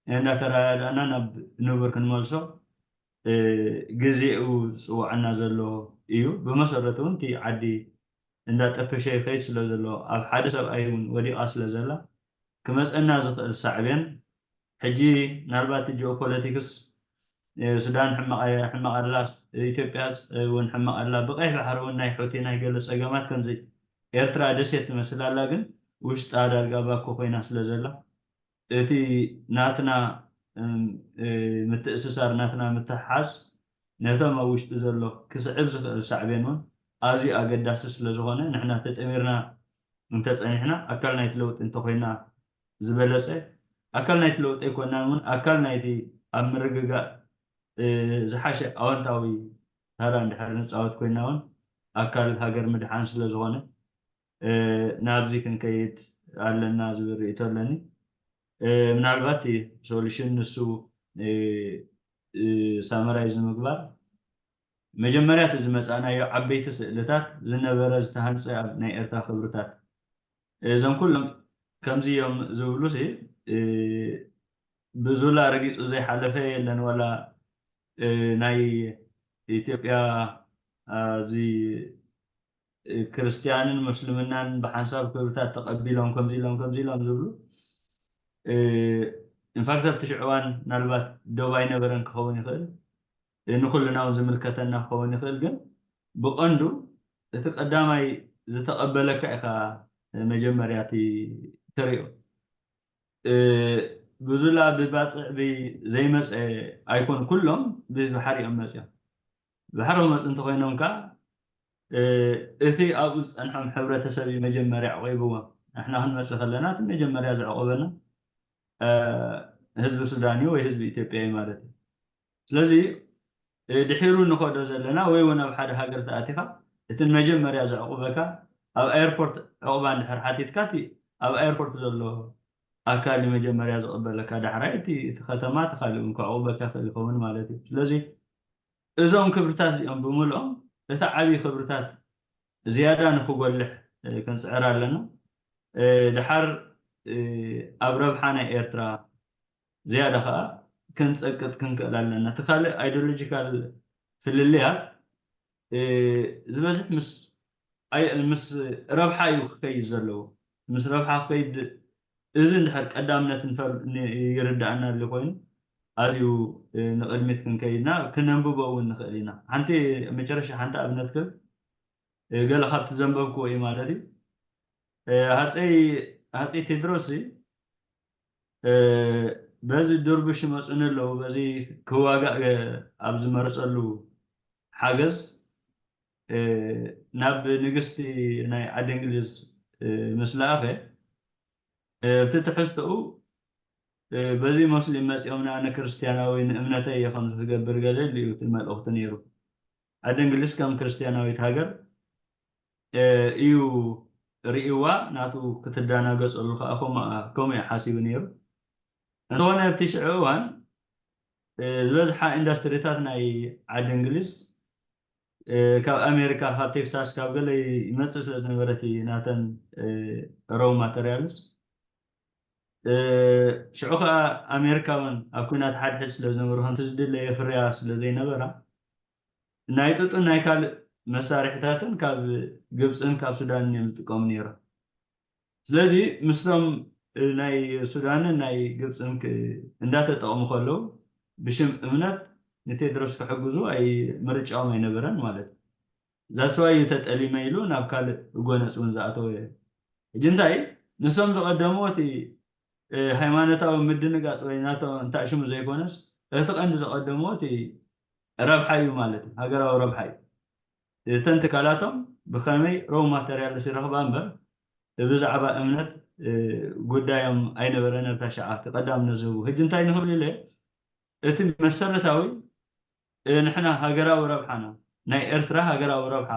እንዳተረዳዳእና ናብ ንቡር ክንመልሶ ግዜኡ ዝፅውዓና ዘሎ እዩ። ብመሰረቱ እውን እቲ ዓዲ እንዳጠፈሸ ይኸይድ ስለ ዘሎ ኣብ ሓደ ሰብኣይ እውን ወዲቓ ስለ ዘላ ክመፀና ዝኽእል ሳዕቤን ሕጂ ምናልባት ጂኦፖለቲክስ ሱዳን ሕማቕ ኣላ፣ ኢትዮጵያ እውን ሕማቕ ኣላ፣ ብቀይሕ ባሕሪ እውን ናይ ሑቲ ናይ ገለ ፀገማት ከምዚ ኤርትራ ደሴት ትመስል ኣላ፣ ግን ውሽጣ ዳርጋ ባኮ ኮይና ስለ ዘላ እቲ ናትና ምትእስሳር ናትና ምትሕሓዝ ነቶም ኣብ ውሽጢ ዘሎ ክስዕብ ዝኽእል ሳዕቤን እውን ኣዝዩ ኣገዳሲ ስለ ዝኾነ ንሕና ተጠሚርና እንተጸኒሕና ኣካል ናይቲ ለውጢ እንተኾይና ዝበለጸ ኣካል ናይቲ ለውጢ ኣይኮናን እውን ኣካል ናይቲ ኣብ ምርግጋእ ዝሓሸ ኣወንታዊ ተራ እንድሕር ንፃወት ኮይና እውን ኣካል ሃገር ምድሓን ስለ ዝኾነ ናብዚ ክንከይድ ኣለና ዝብል ርእይቶ ኣለኒ። ምናልባት ሶሉሽን ንሱ ሳመራይዝ ንምግባር መጀመርያ እቲ ዝመፃእናዮ ዓበይቲ ስእልታት ዝነበረ ዝተሃንፀ ኣብ ናይ ኤርትራ ክብርታት እዞም ኩሎም ከምዚ እዮም ዝብሉ ሲ ብዙላ ረጊፁ ዘይሓለፈ የለን ዋላ ናይ ኢትዮጵያ እዚ ክርስትያንን ሙስልምናን ብሓንሳብ ክብርታት ተቐቢሎም ከምዚ ኢሎም ከምዚ ኢሎም ዝብሉ ኢንፋክት ኣብቲ ሽዑ እዋን ምናልባት ዶብ ኣይነበረን ክኸውን ይኽእል ንኩልና እውን ዝምልከተና ክኸውን ይኽእል ግን ብቐንዱ እቲ ቀዳማይ ዝተቐበለካ ኢኻ መጀመርያ እቲ ትሪኦ ብዙላ ብባፅዕ ዘይመፀ ኣይኮን ኩሎም ብባሕሪ እዮም መፅኦም ባሕሪ መፅ እንተኮይኖም ከዓ እቲ ኣብኡ ዝፀንሖም ሕብረተሰብ እዩ መጀመርያ ዕቂብዎም ንሕና ክንመፅእ ከለና እቲ መጀመርያ ዘዕቆበና ህዝቢ ሱዳን እዩ ወይ ህዝቢ ኢትዮጵያ እዩ ማለት እዩ ስለዚ ድሒሩ ንኸዶ ዘለና ወይ እውን ኣብ ሓደ ሃገር ተኣቲኻ እቲ መጀመርያ ዘዕቑበካ ኣብ ኣየርፖርት ዕቑባ እንድሕር ሓቲትካ እቲ ኣብ ኣየርፖርት ዘሎ ኣካል መጀመርያ ዝቕበለካ፣ ዳሕራይ እቲ እቲ ከተማ እቲ ካልእ እውን ከዕቑበካ ይኽእል ይኸውን ማለት እዩ። ስለዚ እዞም ክብርታት እዚኦም ብምልኦም እቲ ዓብዪ ክብርታት ዝያዳ ንክጎልሕ ክንፅዕር ኣለና። ድሓር ኣብ ረብሓ ናይ ኤርትራ ዝያዳ ከዓ ክንፀቅጥ ክንክእል ኣለና። እቲ ካልእ ኣይዲዮሎጂካል ፍልልያት ዝበዝሕ ምስ ረብሓ እዩ ክከይድ ዘለዎ። ምስ ረብሓ ክከይድ እዚ እንድሕር ቀዳምነት ይርዳእና ኣሎ ኮይኑ ኣዝዩ ንቅድሚት ክንከይድና ክነንብቦ እውን ንክእል ኢና። ሓንቲ መጨረሻ ሓንቲ ኣብነት ክብ ገለ ካብቲ ዘንበብክዎ እዩ ማለት እዩ። ሃፀይ ሃፀይ ቴድሮስ በዚ ድርቡሽ ይመፁኒ ኣለዉ በዚ ክዋጋእ ኣብ ዝመረፀሉ ሓገዝ ናብ ንግስቲ ናይ ዓዲ እንግሊዝ ምስ ለኣኸ እቲ ትሕዝትኡ በዚ ሞስሊም መፂኦም ንኣነ ክርስትያናዊ ንእምነተይ እየ ከምዚ ክገብር ገለ ኢሉ እዩ እቲ መልእኽቲ ነይሩ። ዓዲ እንግሊዝ ከም ክርስትያናዊት ሃገር እዩ ርእይዋ፣ ናቱ ክትደናገፀሉ ከዓ ከምኡ እዩ ሓሲቡ ነይሩ። እንተኾነ ኣብቲ ሽዑ እዋን ዝበዝሓ ኢንዱስትሪታት ናይ ዓዲ እንግሊዝ ካብ ኣሜሪካ ካብ ቴክሳስ ካብ ገለ ይመፅእ ስለ ዝነበረ እቲ ናተን ሮው ማተርያልስ ሽዑ ከዓ ኣሜሪካ እውን ኣብ ኩናት ሓድሕድ ስለ ዝነበሩ ከምቲ ዝድለ የፍርያ ስለ ዘይነበራ ናይ ጡጥን ናይ ካልእ መሳርሕታትን ካብ ግብፅን ካብ ሱዳንን እዮም ዝጥቀሙ ነይሮም። ስለዚ ምስቶም ናይ ሱዳንን ናይ ግብፅን እንዳተጠቕሙ ከለዉ ብሽም እምነት ንቴድሮስ ክሕግዙ ኣይ ምርጫኦም ኣይነበረን ማለት እዩ። ዛስዋይ እዩ ተጠሊመ ኢሉ ናብ ካልእ ጎነፅ እውን ዝኣተወ። ሕጂ እንታይ ንሶም ዝቐደምዎ እቲ ሃይማኖታዊ ምድንጋፅ ወይ ናቶ እንታይ ሽሙ ዘይኮነስ እቲ ቀንዲ ዝቐደምዎ እቲ ረብሓ እዩ ማለት እዩ። ሃገራዊ ረብሓ እዩ። እተን ትካላቶም ብኸመይ ሮው ማተርያልስ ይረኽባ እምበር ብዛዕባ እምነት ጉዳዮም ኣይነበረን። ኣብታ ሸዓ እቲ ቀዳምነት ዝህቡ ሕጂ እንታይ ንኽብል ኢለ እቲ መሰረታዊ ንሕና ሃገራዊ ረብሓና ናይ ኤርትራ ሃገራዊ ረብሓ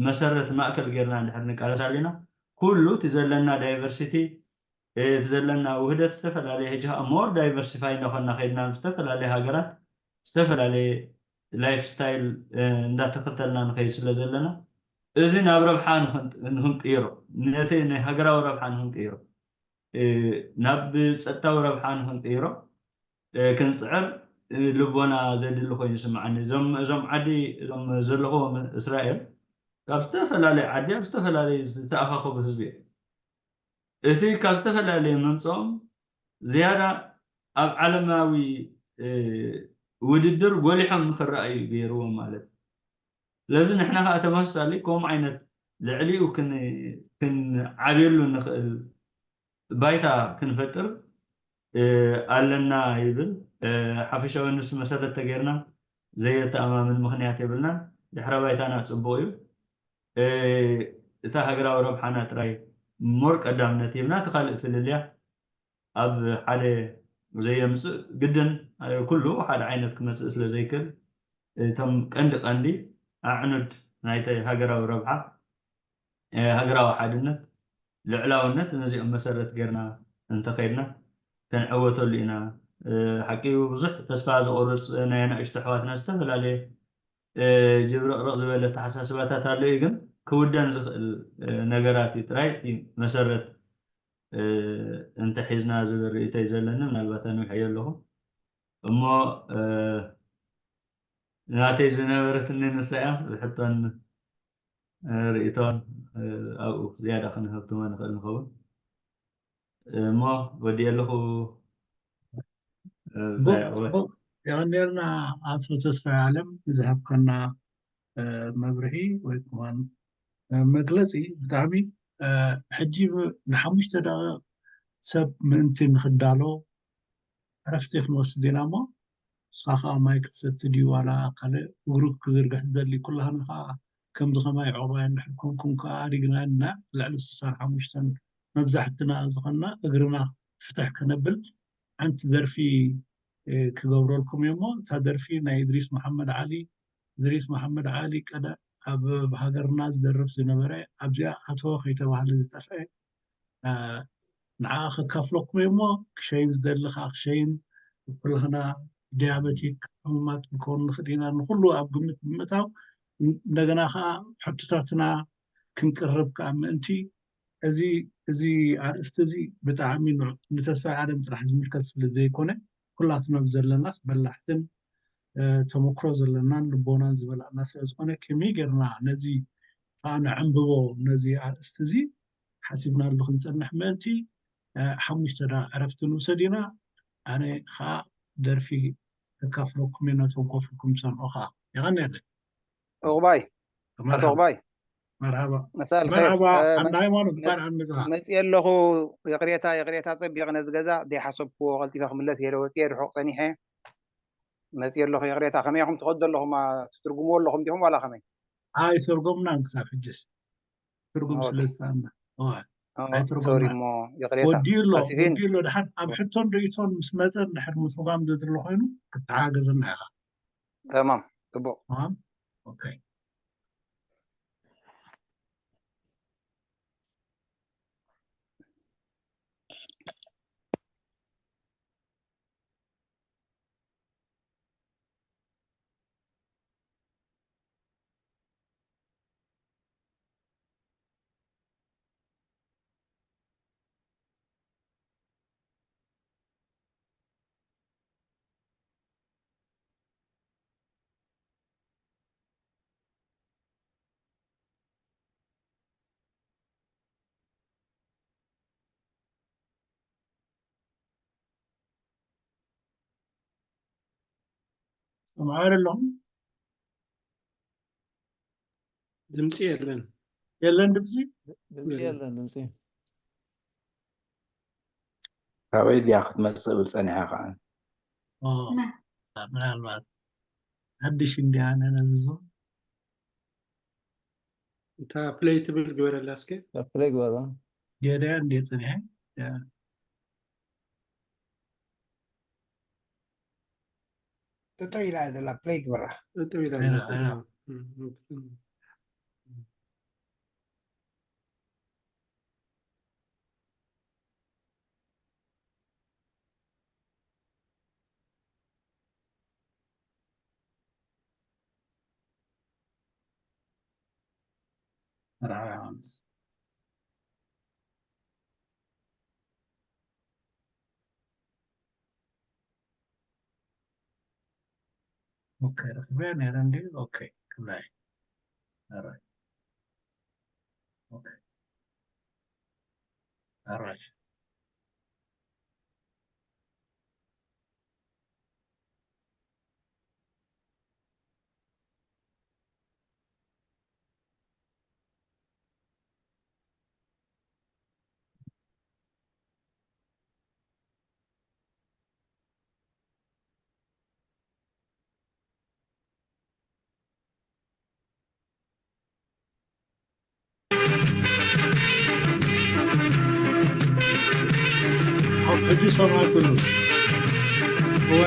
መሰረት ማእከል ጌርና እንድሕር ንቃለስ ኣሊና ኩሉ እቲ ዘለና ዳይቨርሲቲ እቲ ዘለና ውህደት ዝተፈላለየ ሕጂ ከዓ ሞር ዳይቨርሲፋይ እንዳኾንና ከይድና ዝተፈላለየ ሃገራት ዝተፈላለየ ላይፍ ስታይል እንዳተኸተልና ንኸይድ ስለ ዘለና እዚ ናብ ረብሓ ንኽንቅይሮ ነቲ ናይ ሃገራዊ ረብሓ ንኽንቅይሮ ናብ ጸጥታዊ ረብሓ ንኽንቅይሮ ክንፅዕር ልቦና ዘድሊ ኮይኑ ይስምዓኒ። እዞም እዞም ዓዲ እዞም ዘለኹዎም እስራኤል ካብ ዝተፈላለየ ዓዲ ኣብ ዝተፈላለየ ዝተኣኻኸቡ ህዝቢ እዮም። እቲ ካብ ዝተፈላለየ ምምፅኦም ዝያዳ ኣብ ዓለማዊ ውድድር ጎሊሖም ንክረኣዩ ገይርዎም ማለት እዩ። ስለዚ ንሕና ከዓ ተመሳሳሊ ከምኡ ዓይነት ልዕሊኡ ክንዓብየሉ ንኽእል ባይታ ክንፈጥር ኣለና ይብል። ሓፈሻዊ ንሱ መሰረት ተገይርና ዘየተኣማምን ምኽንያት የብልና። ድሕረ ባይታና ፅቡቕ እዩ። እታ ሃገራዊ ረብሓና ጥራይ ሞር ቀዳምነት ሂብና እቲ ካልእ ፍልልያት ኣብ ሓደ ዘየምፅእ ግድን ኩሉ ሓደ ዓይነት ክመፅእ ስለ ዘይክእል እቶም ቀንዲ ቀንዲ ኣዕኑድ ናይቲ ሃገራዊ ረብሓ ሃገራዊ ሓድነት ልዕላውነት ነዚኦም መሰረት ጌርና እንተኸይድና ክንዕወተሉ ኢና። ሓቂ ብዙሕ ተስፋ ዘቑርፅ ናይ ኣናእሽቱ ኣሕዋትና ዝተፈላለየ ጅብርቕርቕ ዝበለ ኣተሓሳስባታት ኣሎ እዩ ግን ክውደን ዝኽእል ነገራት እዩ ጥራይ እቲ መሰረት እንተሒዝና ዝብል ርእይቶ እዩ ዘለኒ ምናልባት ኣንዊሐዮ ኣለኹ እሞ ናተይ ዝነበረትኒ ንሳ እያ ብሕቶን ርእይቶን ኣብኡ ዝያዳ ክንህብትሞ ንኽእል ንኸውን እሞ ወዲእ ኣለኹ የቐኒልና ኣቶ ተስፋ ዓለም ንዝሃብከና መብርሂ ወይ ከማን መግለፂ ብጣዕሚ ሕጂ ንሓሙሽተ ደቂቕ ሰብ ምእንቲ ንክዳሎ ዕረፍቲ ክንወስድ ኢና እሞ ንስኻ ከዓ ማይ ክትሰቲ ድዩ ዋላ ካልእ እግሩ ክዝርግሕ ዝደሊ ኩላህና ከዓ ከምዚ ከማይ ዕቑባይ እንድሕር ኮንኩም ከዓ ኣዲግና እና ልዕሊ ስሳን ሓሙሽተን መብዛሕትና ዝኾንና እግርና ፍትሕ ከነብል ሓንቲ ደርፊ ክገብረልኩም እየ እሞ፣ እታ ደርፊ ናይ እድሪስ መሓመድ ዓሊ፣ እድሪስ መሓመድ ዓሊ ቀደ ኣብ ሃገርና ዝደርፍ ዝነበረ፣ ኣብዚኣ ኣቶ ከይተባህለ ዝጠፍአ፣ ንዓ ከካፍለኩም እየ እሞ፣ ክሸይን ዝደሊ ከዓ ክሸይን፣ ኩላህና ዲያበቲክ ሕሙማት ክንከውን ንኽእል ኢና። ንኩሉ ኣብ ግምት ብምእታው፣ እንደገና ከዓ ሕቶታትና ክንቅርብ ከዓ ምእንቲ፣ እዚ፣ እዚ ኣርእስቲ እዚ ብጣዕሚ ንተስፋ ዓለም ጥራሕ ዝምልከት ስለ ዘይኮነ፣ ኩላትና ብዘለናስ በላሕትን ተመክሮ ዘለናን ልቦናን ዝበላዕና ስለ ዝኾነ፣ ከመይ ጌርና ነዚ ከዓ ነዕንብቦ፣ ነዚ ኣርእስቲ እዚ ሓሲብናሉ ክንጸንሕ ምእንቲ፣ ሓሙሽተ ደቂቕ ዕረፍቲ ንውሰድ ኢና። ኣነ ከዓ ደርፊ ከካፍለኩም እየ፣ ነቶም ኮፍ ኢልኩም ትሰምዑ ከዓ። የቐንየለይ። ዑቕባይ፣ ኣቶ ዑቕባይ። መርሃባ። መሳእ ኣልኸይር። መርሃባ። ዓንዲ ሃይማኖት፣ እንኳን ዓንዲ መጽኻ። መጽየ ኣለኹ። ይቕሬታ፣ ይቕሬታ፣ ጸቢቕ ነዚ ገዛ ደይሓሰብክዎ ቀልጢፈ ክምለስ እየ ኢለ ወጽየ፣ ርሑቕ ጸኒሐ። መጽየ ኣለኹ፣ ይቕሬታ። ከመይ ኢኹም ትኸዱ ኣለኹም? ትትርጉምዎ ኣለኹም ዲኹም ዋላ ከመይ? ኣይተርጎምናን ክሳብ ሕጅስ። ትርጉም ስለ ዝሰኣና። እዋ። ኣይተርጎምናን። ሶሪ እሞ፣ ይቕሬታ። ወዲኡ ኣሎ፣ ወዲኡ ኣሎ። ድሓር ኣብ ሕቶን ርእይቶን ምስ መጸ፣ ድሕር ምትርጓም ዘድሊ ኮይኑ፣ ክትተሓገዘና ኢኻ። ተማም፣ ጽቡቕ። ተማም? ኦኬ። ሰምዓር ኣለኹም? ድምፂ የለን። የለን ድምፂ? ድምፂ የለን፣ ድምፂ። ካበይ ድያ ክትመፅእ ብል ፀኒሐ ከዓ። ኦ፣ ምናልባት ሓድሽ እንዲያ ነነዝዞ። እታ ፕሌይ ትብል ግበረላ እስከ። ፕሌይ ግበራ። ገዳያ እንዲየ ፀኒሐ። ያ። ጠጠው ኢላ እያ ዘላ፣ ፕሌይ ግበራ። ጠጠው ኢላ ሄሎ፣ ዘላ። ሄሎ። እም፣ እም፣ እም። መርሓባ ዮሃንስ። ኦኬ፣ ረኺበያ ነይረ እንድዩ። ኦኬ፣ ክብላይ። ኦራይት። ኦኬ። ኦራይት። ኣብ ሕጂ ሰማዕኩሉ። እወ።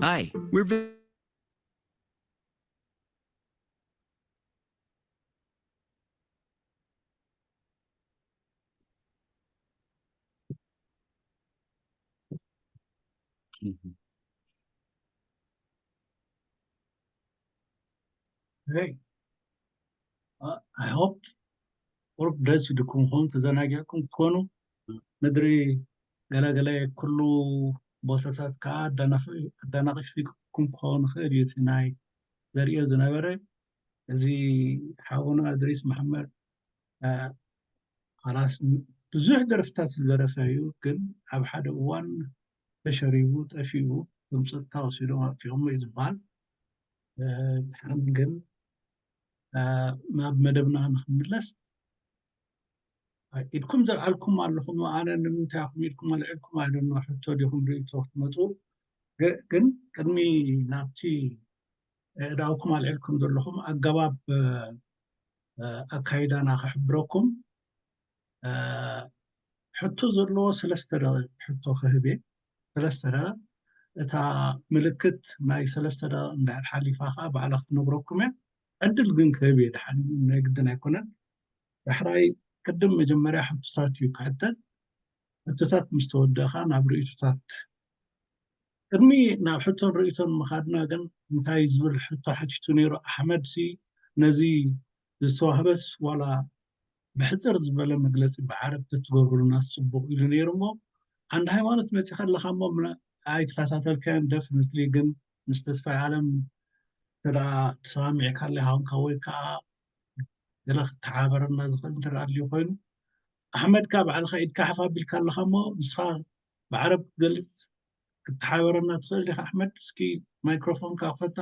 Hi, we're vi- Hey, uh, I hope ቁሩብ ደስ ኢልኩም ኹም ተዘናጊዕኩም ክትኮኑ። ምድሪ ገለገለ ኩሉ ቦታታት ከዓ ኣዳናፊ- ኣዳናቂፍኩም ክኸውን ይኽእል እዩ። እቲ ናይ ዘርእዮ ዝነበረ እዚ ሓውና እድሪስ መሓመድ፣ እ፣ ኻላስ ብዙሕ ደርፍታት ዝደረፈ እዩ፣ ግን ኣብ ሓደ እዋን ተሸሪቡ ጠፊኡ፣ ከም ጸጥታ ወሲዶም ኣጥፊኦሞ እዩ ዝበሃል። እ፣ ድሓን ግን፣ እ፣ ናብ መደብና ንክንምለስ፣ ኢድኩም ዘልዓልኩም ኣለኹም፣ ኣነ ንምንታይ ኢኹም ኢድኩም ኣልዒልኩም? I don't know፣ ሕቶ ዲኹም ርእይቶ ክትመጹ? ግ-፣ ግን ቅድሚ ናብቲ ኣእዳውኩም ኣልዒልኩም ዘለኹም ኣገባብ፣ እ፣ ኣካይዳና ክሕብረኩም። ሕቶ ዘለዎ ሰለስተ ደቂቕ ሕቶ ክህብ እየ። ሰለስተ ደቂቕ። እታ ምልክት ናይ ሰለስተ ደቂቕ እንድሕር ሓሊፋ ከዓ ባዕላ ክትነግረኩም እያ። ዕድል ግን ክህብ እየ። ድሓን ናይ ግድን ኣይኮነን። ዳሕራይ ቅድም መጀመርያ ሕቶታት እዩ ክሕተት። ሕቶታት ምስ ተወደእኻ ናብ ርእይቶታት። ቅድሚ ናብ ሕቶን ርእይቶን ምኻድና ግን እንታይ ዝብል ሕቶ ሓቲቱ ነይሩ ኣሕመድ ሲ ነዚ ዝተዋህበስ ዋላ ብሕፅር ዝበለ መግለፂ ብዓረብ ተትገብሩልና ፅቡቕ ኢሉ ነይሩ እሞ ዓንዲ ሃይማኖት መፂኻ ኣለኻ እሞ ኣይተኸታተልካዮን ደፍንትሊ ግን ምስ ተስፋይ ዓለም ተዳ ተሰማሚዕካ ኣለኻ ወይ ከዓ ገለ ክተሓበረና ዝኽእል እንተ ኣድልዩ ኮይኑ ኣሕመድ ካ ባዕልኻ ኢድካ ሓፍ ኣቢልካ ኣለኻ እሞ ንስኻ ብዓረብ ክትገልፅ ክትሓበረና ትኽእል ዲኻ ኣሕመድ እስኪ ማይክሮፎንካ ክፈታ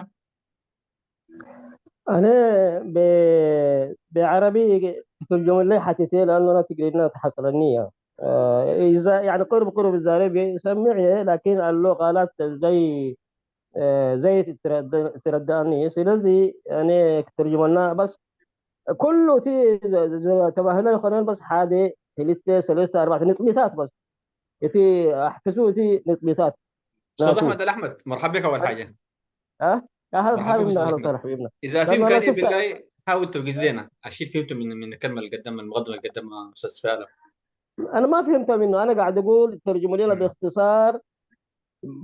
ኣነ ብዓረቢ ክትርጀመለይ ሓቲተ ለኣኖና ትግርኛ ተሓፅረኒ እያ ቅርብ ቅርብ ዛረብ ሰሚዕ እየ ላኪን ኣሎ ቃላት ዘይ ዘይትረዳእኒ ስለዚ እኔ ክትርጅመልና በስ ኩሉ እቲ ዝተባህለ ይኮነን በስ ሓደ ክልተ ሰለስተ ኣርባዕተ ንጥሚታት በስ እቲ ኣሕፍሱ እቲ ንጥሚታት استاذ احمد الاحمد مرحبا بك اول حاجه اهلا وسهلا حبيبنا اهلا وسهلا حبيبنا اذا في امكانيه بالله حاول توجز لنا اشي فهمته من من الكلمه اللي قدمها المقدمه اللي قدمها استاذ سالم انا ما فهمت منه انا قاعد اقول ترجموا لنا باختصار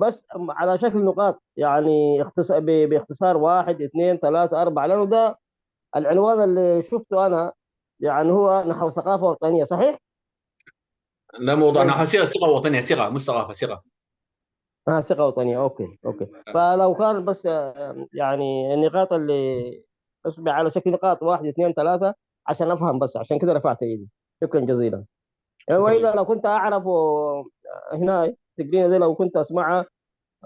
بس على شكل نقاط يعني اختصار باختصار واحد اثنين ثلاثة أربعة لأنه ده العنوان اللي شفته أنا يعني هو نحو ثقافة وطنية صحيح؟ لا موضوع نحو صيغة صيغة وطنية صيغة مش ثقافة صيغة اه ثقة وطنية اوكي اوكي فلو كان بس يعني النقاط اللي اصبع على شكل نقاط واحد اثنين ثلاثة عشان افهم بس عشان كده رفعت ايدي شكرا جزيلا والا لو كنت اعرف هنا تقريبا زي لو كنت اسمعها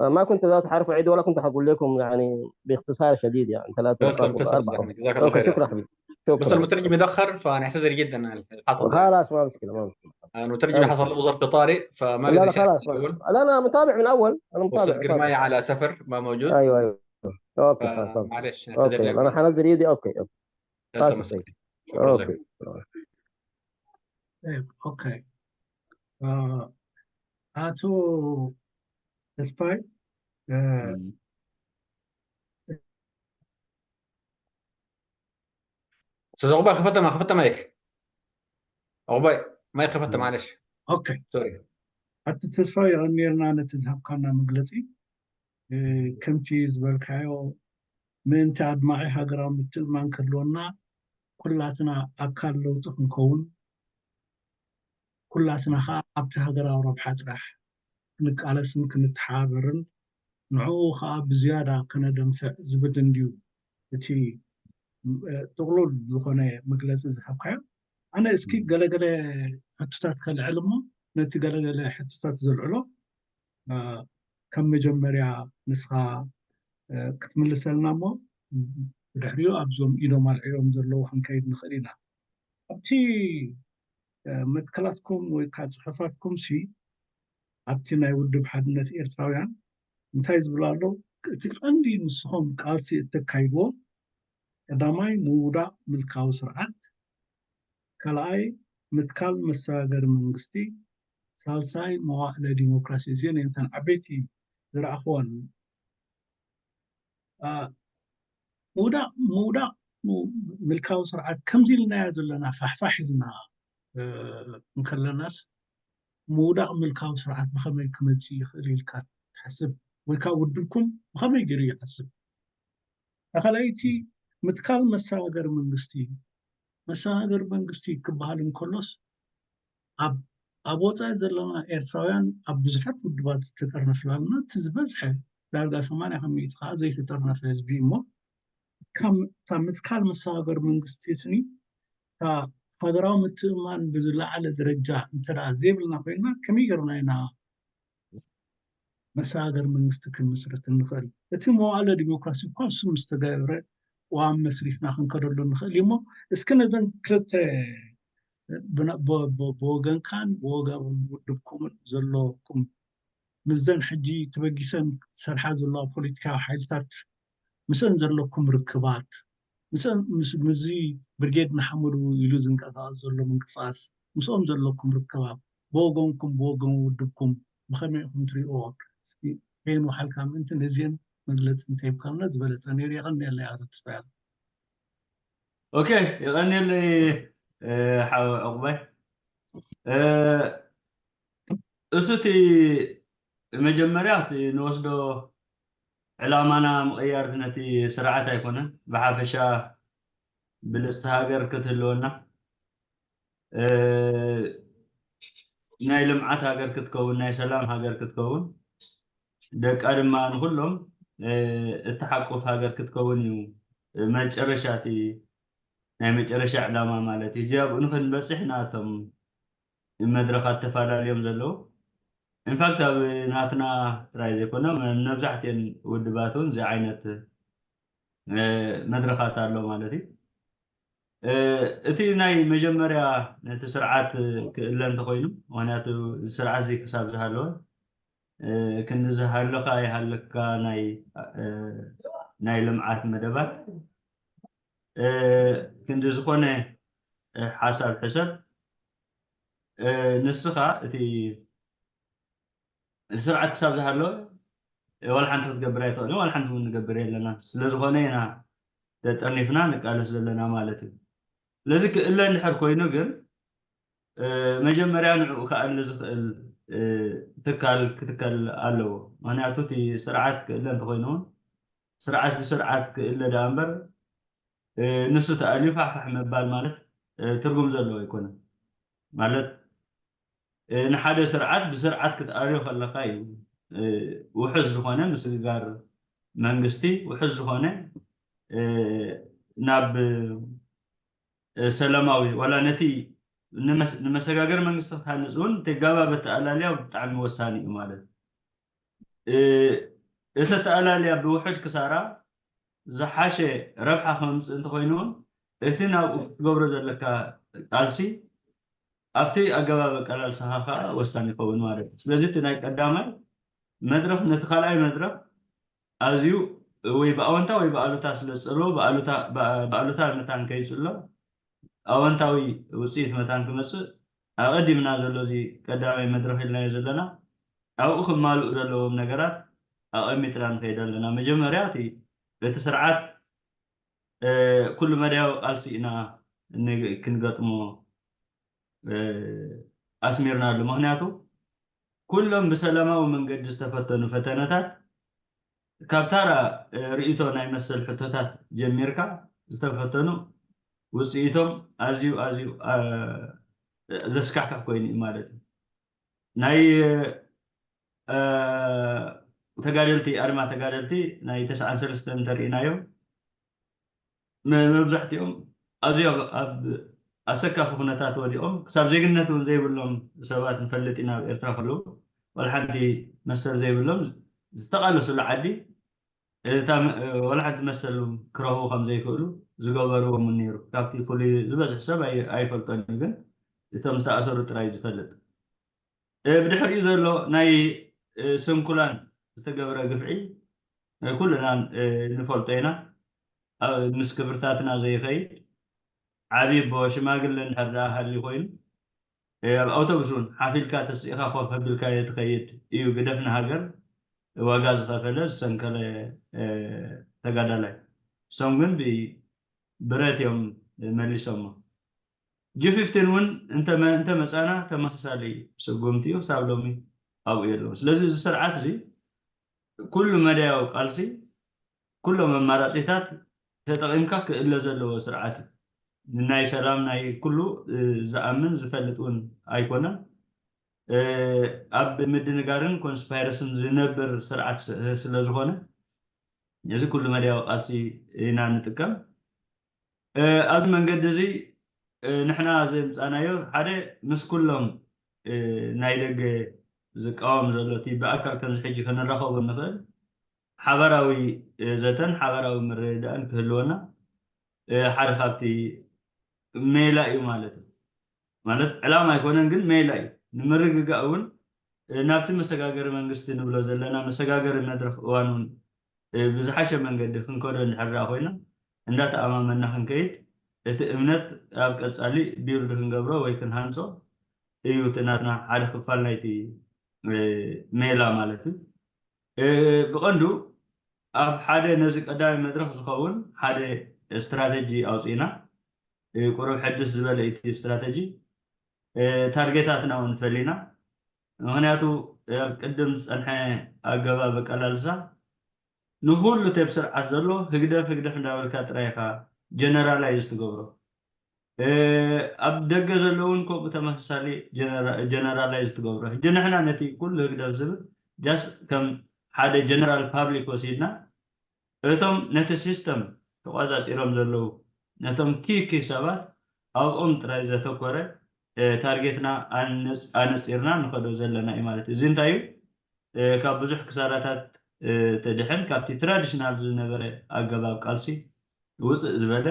ما كنت ذات حرف عيد ولا كنت حقول لكم يعني باختصار شديد يعني ثلاثة تسلم تسلم جزاك الله خير شكرا حبيبي شكرا بس المترجم يتاخر فنعتذر جدا على الحصل خلاص ما مشكله ما مشكله المترجم حصل له ظرف طارئ فما لا لا خلاص لا انا متابع من اول انا متابع استاذ قرماي على سفر ما موجود ايوه ايوه اوكي خلاص معلش نعتذر انا حنزل ايدي اوكي اوكي تسلم اوكي طيب اوكي አቶ ተስፋይ استاذ عقبه خفت ما خفت مايك عقبه مايك خفت معلش اوكي سوري ኣቶ ተስፋይ የቐንየልና ነቲ ዝሃብካና መግለፂ ከምቲ ዝበልካዮ ምእንቲ ኣድማዒ ሃገራዊ ምትእምማን ክህልወና ኩላትና ኣካል ለውጢ ክንከውን ኩላትና ከዓ ኣብቲ ሃገራዊ ረብሓ ጥራሕ ክንቃለስን ክንተሓባበርን ንዕኡ ከዓ ብዝያዳ ከነደንፍዕ ዝብል እንድዩ እቲ ጥቕሉል ዝኾነ መግለፂ ዝሃብካዮ ኣነ እስኪ ገለገለ ሕቶታት ከልዕል እሞ ነቲ ገለገለ ሕቶታት ዘልዕሎ ከም መጀመርያ ንስኻ ክትምልሰልና እሞ ብድሕሪኡ ኣብዞም ኢዶም ኣልዒሎም ዘለዉ ክንከይድ ንኽእል ኢና ኣብቲ መትከላትኩም ወይ ከዓ ፅሑፋትኩም ሲ ኣብቲ ናይ ውድብ ሓድነት ኤርትራውያን እንታይ ዝብል ኣሎ እቲ ቀንዲ ንስኹም ቃልሲ እተካይድዎ ቀዳማይ ምውዳቕ ምልካዊ ስርዓት ካልኣይ ምትካል መሰጋገሪ መንግስቲ ሳልሳይ መዋእለ ዲሞክራሲ እዚአን እየን እተን ዓበይቲ ዝረኣኽወን ምውዳቕ ምውዳቕ ምልካዊ ስርዓት ከምዚ ኢልናዮ ዘለና ፋሕፋሕ ኢልና እንከለናስ ምውዳቕ ምልካዊ ስርዓት ብኸመይ ክመፅእ ይኽእል ኢልካ ትሓስብ ወይ ከዓ ውድብኩም ብኸመይ ገይሩ ይሓስብ ካልኣይቲ ምትካል መሰጋገሪ መንግስቲ መሰጋገሪ መንግስቲ ክበሃል እንከሎስ ኣብ ኣብ ወፃኢ ዘለና ኤርትራውያን ኣብ ብዙሓት ውድባት ዝተጠርነፍና ኣለና እቲ ዝበዝሐ ዳርጋ ሰማንያ ካብ ሚእቲ ከዓ ዘይተጠርነፈ ህዝቢ እሞ ካብ ምትካል መሰጋገሪ መንግስቲ ስኒ ሃገራዊ ምትእምማን ብዝለዓለ ደረጃ እንተ ዘይብልና ኮይንና ከመይ ገርና ኢና መሰጋገሪ መንግስቲ ክንምስርት እንኽእል እቲ መዋእለ ዲሞክራሲ እኳ እሱ ምስ ተገብረ ቅዋም መስሪትና ክንከደሉ ንኽእል እዩ እሞ እስኪ ነዘን ክልተ ብወገንካን ብወገን ውድብኩምን ዘለኩም ምስዘን ሕጂ ተበጊሰን ዝሰርሓ ዘለዋ ፖለቲካዊ ሓይልታት ምስአን ዘለኩም ርክባት ምስ ምስዚ ብርጌድ ንሓመዱ ኢሉ ዝንቀሳቐስ ዘሎ ምንቅስቓስ ምስኦም ዘለኩም ርክባብ ብወገንኩም ብወገን ውድብኩም ብኸመይ ኢኹም ትሪእዎ? እስኪ ከይንወሓልካ ምእንቲ ነዚአን መግለፂ እንተሂብካልና ዝበለፀ ነይሩ። የቐንየለይ ኣቶ ተስፋ። ኦኬ፣ የቐንየለይ ሓው ዕቑባይ። እሱ እቲ መጀመርያ እቲ ንወስዶ ዕላማና ምቕያር ነቲ ስርዓት ኣይኮነን። ብሓፈሻ ብልፅቲ ሃገር ክትህልወና፣ ናይ ልምዓት ሃገር ክትከውን፣ ናይ ሰላም ሃገር ክትከውን፣ ደቃ ድማ ንኩሎም እትሓቁፍ ሃገር ክትከውን እዩ መጨረሻ እቲ ናይ መጨረሻ ዕላማ ማለት እዩ። ሕጂ ኣብኡ ንክንበፅሕ ኢና እቶም መድረኻት ተፈላለዮም ዘለዉ። ኢንፋክት ኣብ ናትና ጥራይ ዘይኮነ መብዛሕትኤን ውድባት እውን እዚ ዓይነት መድረኻት ኣሎ ማለት እዩ። እቲ ናይ መጀመርያ ነቲ ስርዓት ክእለ እንተኮይኑ፣ ምክንያቱ እዚ ስርዓት እዚ ክሳብ ዝሃለወ ክንዲ ዝሃለካ ይሃለካ ናይ ልምዓት መደባት ክንዲ ዝኾነ ሓሳብ ሕሰብ። ንስኻ እቲ ስርዓት ክሳብ ዝሃለወ ዋላ ሓንቲ ክትገብር ኣይትኽእልን፣ ዋላ ሓንቲ እውን ንገብር የለና። ስለዝኾነ ኢና ተጠርኒፍና ንቃለስ ዘለና ማለት እዩ። ስለዚ ክእለ እንድሕር ኮይኑ ግን መጀመርያ ንዕኡ ክኣሊ ዝኽእል ትካል ክትከል ኣለዎ። ምክንያቱ እቲ ስርዓት ክእለ እንተኮይኑ እውን ስርዓት ብስርዓት ክእለ ደኣ እምበር ንሱ ተኣልዩ ፋሕፋሕ ምባል ማለት ትርጉም ዘለዎ ኣይኮነን። ማለት ንሓደ ስርዓት ብስርዓት ክትኣልዮ ከለካ እዩ ውሑስ ዝኾነ ምስግጋር መንግስቲ፣ ውሑስ ዝኾነ ናብ ሰላማዊ ዋላ ነቲ ንመሰጋገሪ መንግስቲ ክትሃንፅ እውን ተጋባብ ኣተኣላልያ ብጣዕሚ ወሳኒ እዩ ማለት እዩ። እቲ ኣተኣላልያ ብውሑድ ክሳራ ዝሓሸ ረብሓ ከምፅእ እንተኮይኑ እውን እቲ ናብኡ ክትገብሮ ዘለካ ቃልሲ ኣብቲ ኣገባብ ኣቀላልሳኻ ከዓ ወሳኒ ይኸውን ማለት እዩ። ስለዚ እቲ ናይ ቀዳማይ መድረኽ ነቲ ካልኣይ መድረኽ ኣዝዩ ወይ ብኣወንታ ወይ ብኣሉታ ስለ ዝጸልዎ ብኣሉታ መታን ከይጽሎ ኣወንታዊ ውፅኢት መታን ክመፅእ ኣቐዲምና ዘሎ እዚ ቀዳማይ መድረኽ ኢልናዮ ዘለና ኣብኡ ክማልኡ ዘለዎም ነገራት ኣቐሚጥና ንኸይድ ኣለና። መጀመርያ እቲ ስርዓት ኩሉ መዳያዊ ቃልሲ ኢና ክንገጥሞ ኣስሚርናሉ። ምክንያቱ ኩሎም ብሰላማዊ መንገዲ ዝተፈተኑ ፈተነታት ካብ ታራ ርእይቶ ናይ መሰል ሕቶታት ጀሚርካ ዝተፈተኑ ውፅኢቶም ኣዝዩ ኣዝዩ ዘስካሕክሕ ኮይኑ እዩ ማለት እዩ። ናይ ተጋደልቲ ኣድማ ተጋደልቲ ናይ ተስዓን ሰለስተን እንተርኢናዮም መብዛሕትኦም ኣዝዩ ኣብ ኣሰካፊ ኩነታት ወዲቖም ክሳብ ዜግነት እውን ዘይብሎም ሰባት ንፈልጥ ኢና ኣብ ኤርትራ ከለዉ ዋላ ሓንቲ መሰል ዘይብሎም ዝተቓለሱሉ ዓዲ እታ ወላ ሓንቲ መሰል ክረኽቡ ከም ዘይክእሉ ዝገበርዎም እውን ነይሩ። ካብቲ ፍሉይ ዝበዝሕ ሰብ ኣይፈልጦን እዩ፣ ግን እቶም ዝተኣሰሩ ጥራይ ዝፈልጥ። ብድሕሪኡ ዘሎ ናይ ስንኩላን ዝተገብረ ግፍዒ ኩልና ንፈልጦ ኢና። ምስ ክብርታትና ዘይኸይድ ዓብዪ ኣቦ ሽማግለ እንድሕር ደኣ ሃልዩ ኮይኑ ኣብ ኣውቶቡስ እውን ሓፍ ኢልካ ተሲእኻ ኮፍ ኣቢልካዮ ትኸይድ እዩ። ግደፍ ንሃገር ዋጋ ዝኸፈለ ዝሰንከለ ተጋዳላይ። እሶም ግን ብብረት እዮም መሊሶሞ። ጂ ፊፍቲን እውን እንተመፃና ተመሳሳሊ ስጉምቲ እዩ ክሳብ ሎሚ ኣብኡ የለውን። ስለዚ እዚ ስርዓት እዚ ኩሉ መዳያዊ ቃልሲ ኩሎም ኣማራፂታት ተጠቒምካ ክእለ ዘለዎ ስርዓት እዩ። ንናይ ሰላም ናይ ኩሉ ዝኣምን ዝፈልጥ እውን ኣይኮነን። ኣብ ምድንጋርን ኮንስፓይረስን ዝነብር ስርዓት ስለዝኾነ ነዚ ኩሉ መዳያዊ ቃልሲ ኢና ንጥቀም። ኣብዚ መንገዲ እዚ ንሕና ዘምፃናዮ ሓደ ምስ ኩሎም ናይ ደገ ዝቃወም ዘሎ እቲ ብኣካል ከምዚ ሕጂ ክንራኸቦ ንኽእል ሓባራዊ ዘተን ሓባራዊ ምርድዳእን ክህልወና ሓደ ካብቲ ሜላ እዩ ማለት እዩ። ማለት ዕላማ ኣይኮነን ግን ሜላ እዩ። ንምርግጋእ እውን ናብቲ መሰጋገሪ መንግስቲ ንብሎ ዘለና መሰጋገሪ መድረኽ እዋን እውን ብዝሓሸ መንገዲ ክንከዶ እንድሕር ደኣ ኮይና እንዳተኣማመና ክንከይድ፣ እቲ እምነት ኣብ ቀጻሊ ቢውልድ ክንገብሮ ወይ ክንሃንጾ እዩ። እቲ ናትና ሓደ ክፋል ናይቲ ሜላ ማለት እዩ። ብቐንዱ ኣብ ሓደ ነዚ ቀዳማይ መድረኽ ዝኸውን ሓደ ስትራተጂ ኣውፂእና። ቁሩብ ሕድስ ዝበለ እቲ ስትራተጂ ታርጌታትና እውን ፈሊና። ምክንያቱ ኣብ ቅድም ዝፀንሐ ኣገባብ ኣቀላልሳ ንኩሉ ቴብ ስርዓት ዘሎ ህግደፍ ህግደፍ እንዳበልካ ጥራይ ኢኻ ጀነራላይዝ ትገብሮ። ኣብ ደገ ዘለውን ከምኡ ተመሳሳሊ ጀነራላይዝ ትገብሮ። ሕጂ ንሕና ነቲ ኩሉ ህግደፍ ዝብል ጃስት ከም ሓደ ጀነራል ፓብሊክ ወሲድና እቶም ነቲ ሲስተም ተቋፃፂሮም ዘለዉ ነቶም ኪ ኪ ሰባት ኣብኦም ጥራይ ዘተኮረ ታርጌትና ኣነፂርና ንኸዶ ዘለና እዩ ማለት እዩ። እዚ እንታይ እዩ? ካብ ብዙሕ ክሳራታት ተድሕን ካብቲ ትራዲሽናል ዝነበረ ኣገባብ ቃልሲ ውፅእ ዝበለ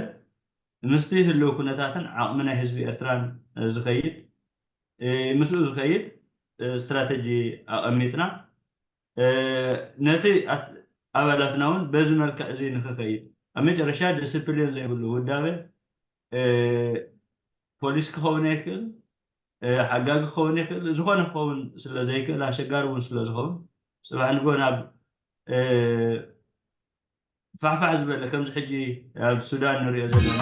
ምስቲ ህልው ኩነታትን ዓቕሚ ናይ ህዝቢ ኤርትራን ዝኸይድ ምስኡ ዝኸይድ ስትራተጂ ኣቐሚጥና ነቲ ኣባላትና እውን በዚ መልክዕ እዚ ንክኸይድ ኣብ መጨረሻ ዲስፕሊን ዘይብሉ ውዳበ ፖሊስ ክኸውን ይክእል፣ ሓጋጊ ክኸውን ይክእል፣ ዝኾነ ክኸውን ስለ ዘይክእል ኣሸጋሪ እውን ስለ ዝኸውን ፅባሕ ንጎ ናብ ፋሕፋሕ ዝበለ ከምዚ ሕጂ ኣብ ሱዳን ንሪኦ ዘለና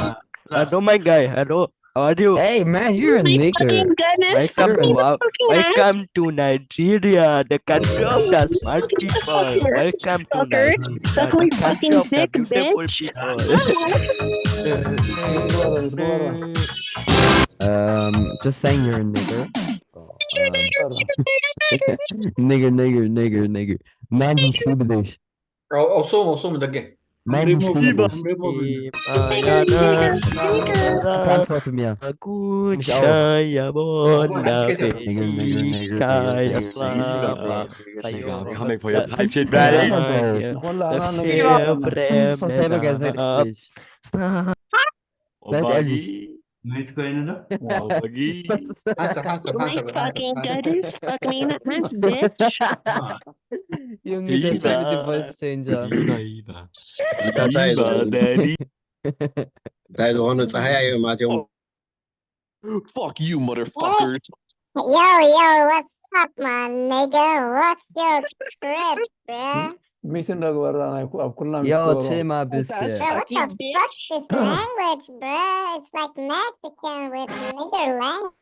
Hello, my guy. Hello. How are you? Hey man, you're a nigger. Welcome to, uh, welcome to Nigeria, the country of the smart people. Welcome to Nigeria, Suck the my country fucking of the dick, beautiful bitch. people. Um, just saying you're a nigger. Um, nigger, nigger, nigger, nigger. Man, you see this. Awesome, awesome, daqe. Man, you see this. Transport to me. Gucaya bona Nigger, nigger, nigger, Kaya nigger, Slava. nigger, nigger, nigger. Coming for your This is so sad, guys, like this. That Elvis. መይት ኮይኑ ዶ? My fucking gut is fucking in the ass, bitch. You need to change the voice changer. እንታይ ዝኾነ ፀሃይ እዮም ኣትዮም Fuck you, motherfuckers. Yo, yo, what's up, my nigga? What's your crib, bro? ሚስ እንዳግበራ ናይ ኩ- ኣብ ኩልና Yo, ሚትኮሮ Chima, bitch. Bro, what the fuck is this language, bro? It's like Mexican with nigger language.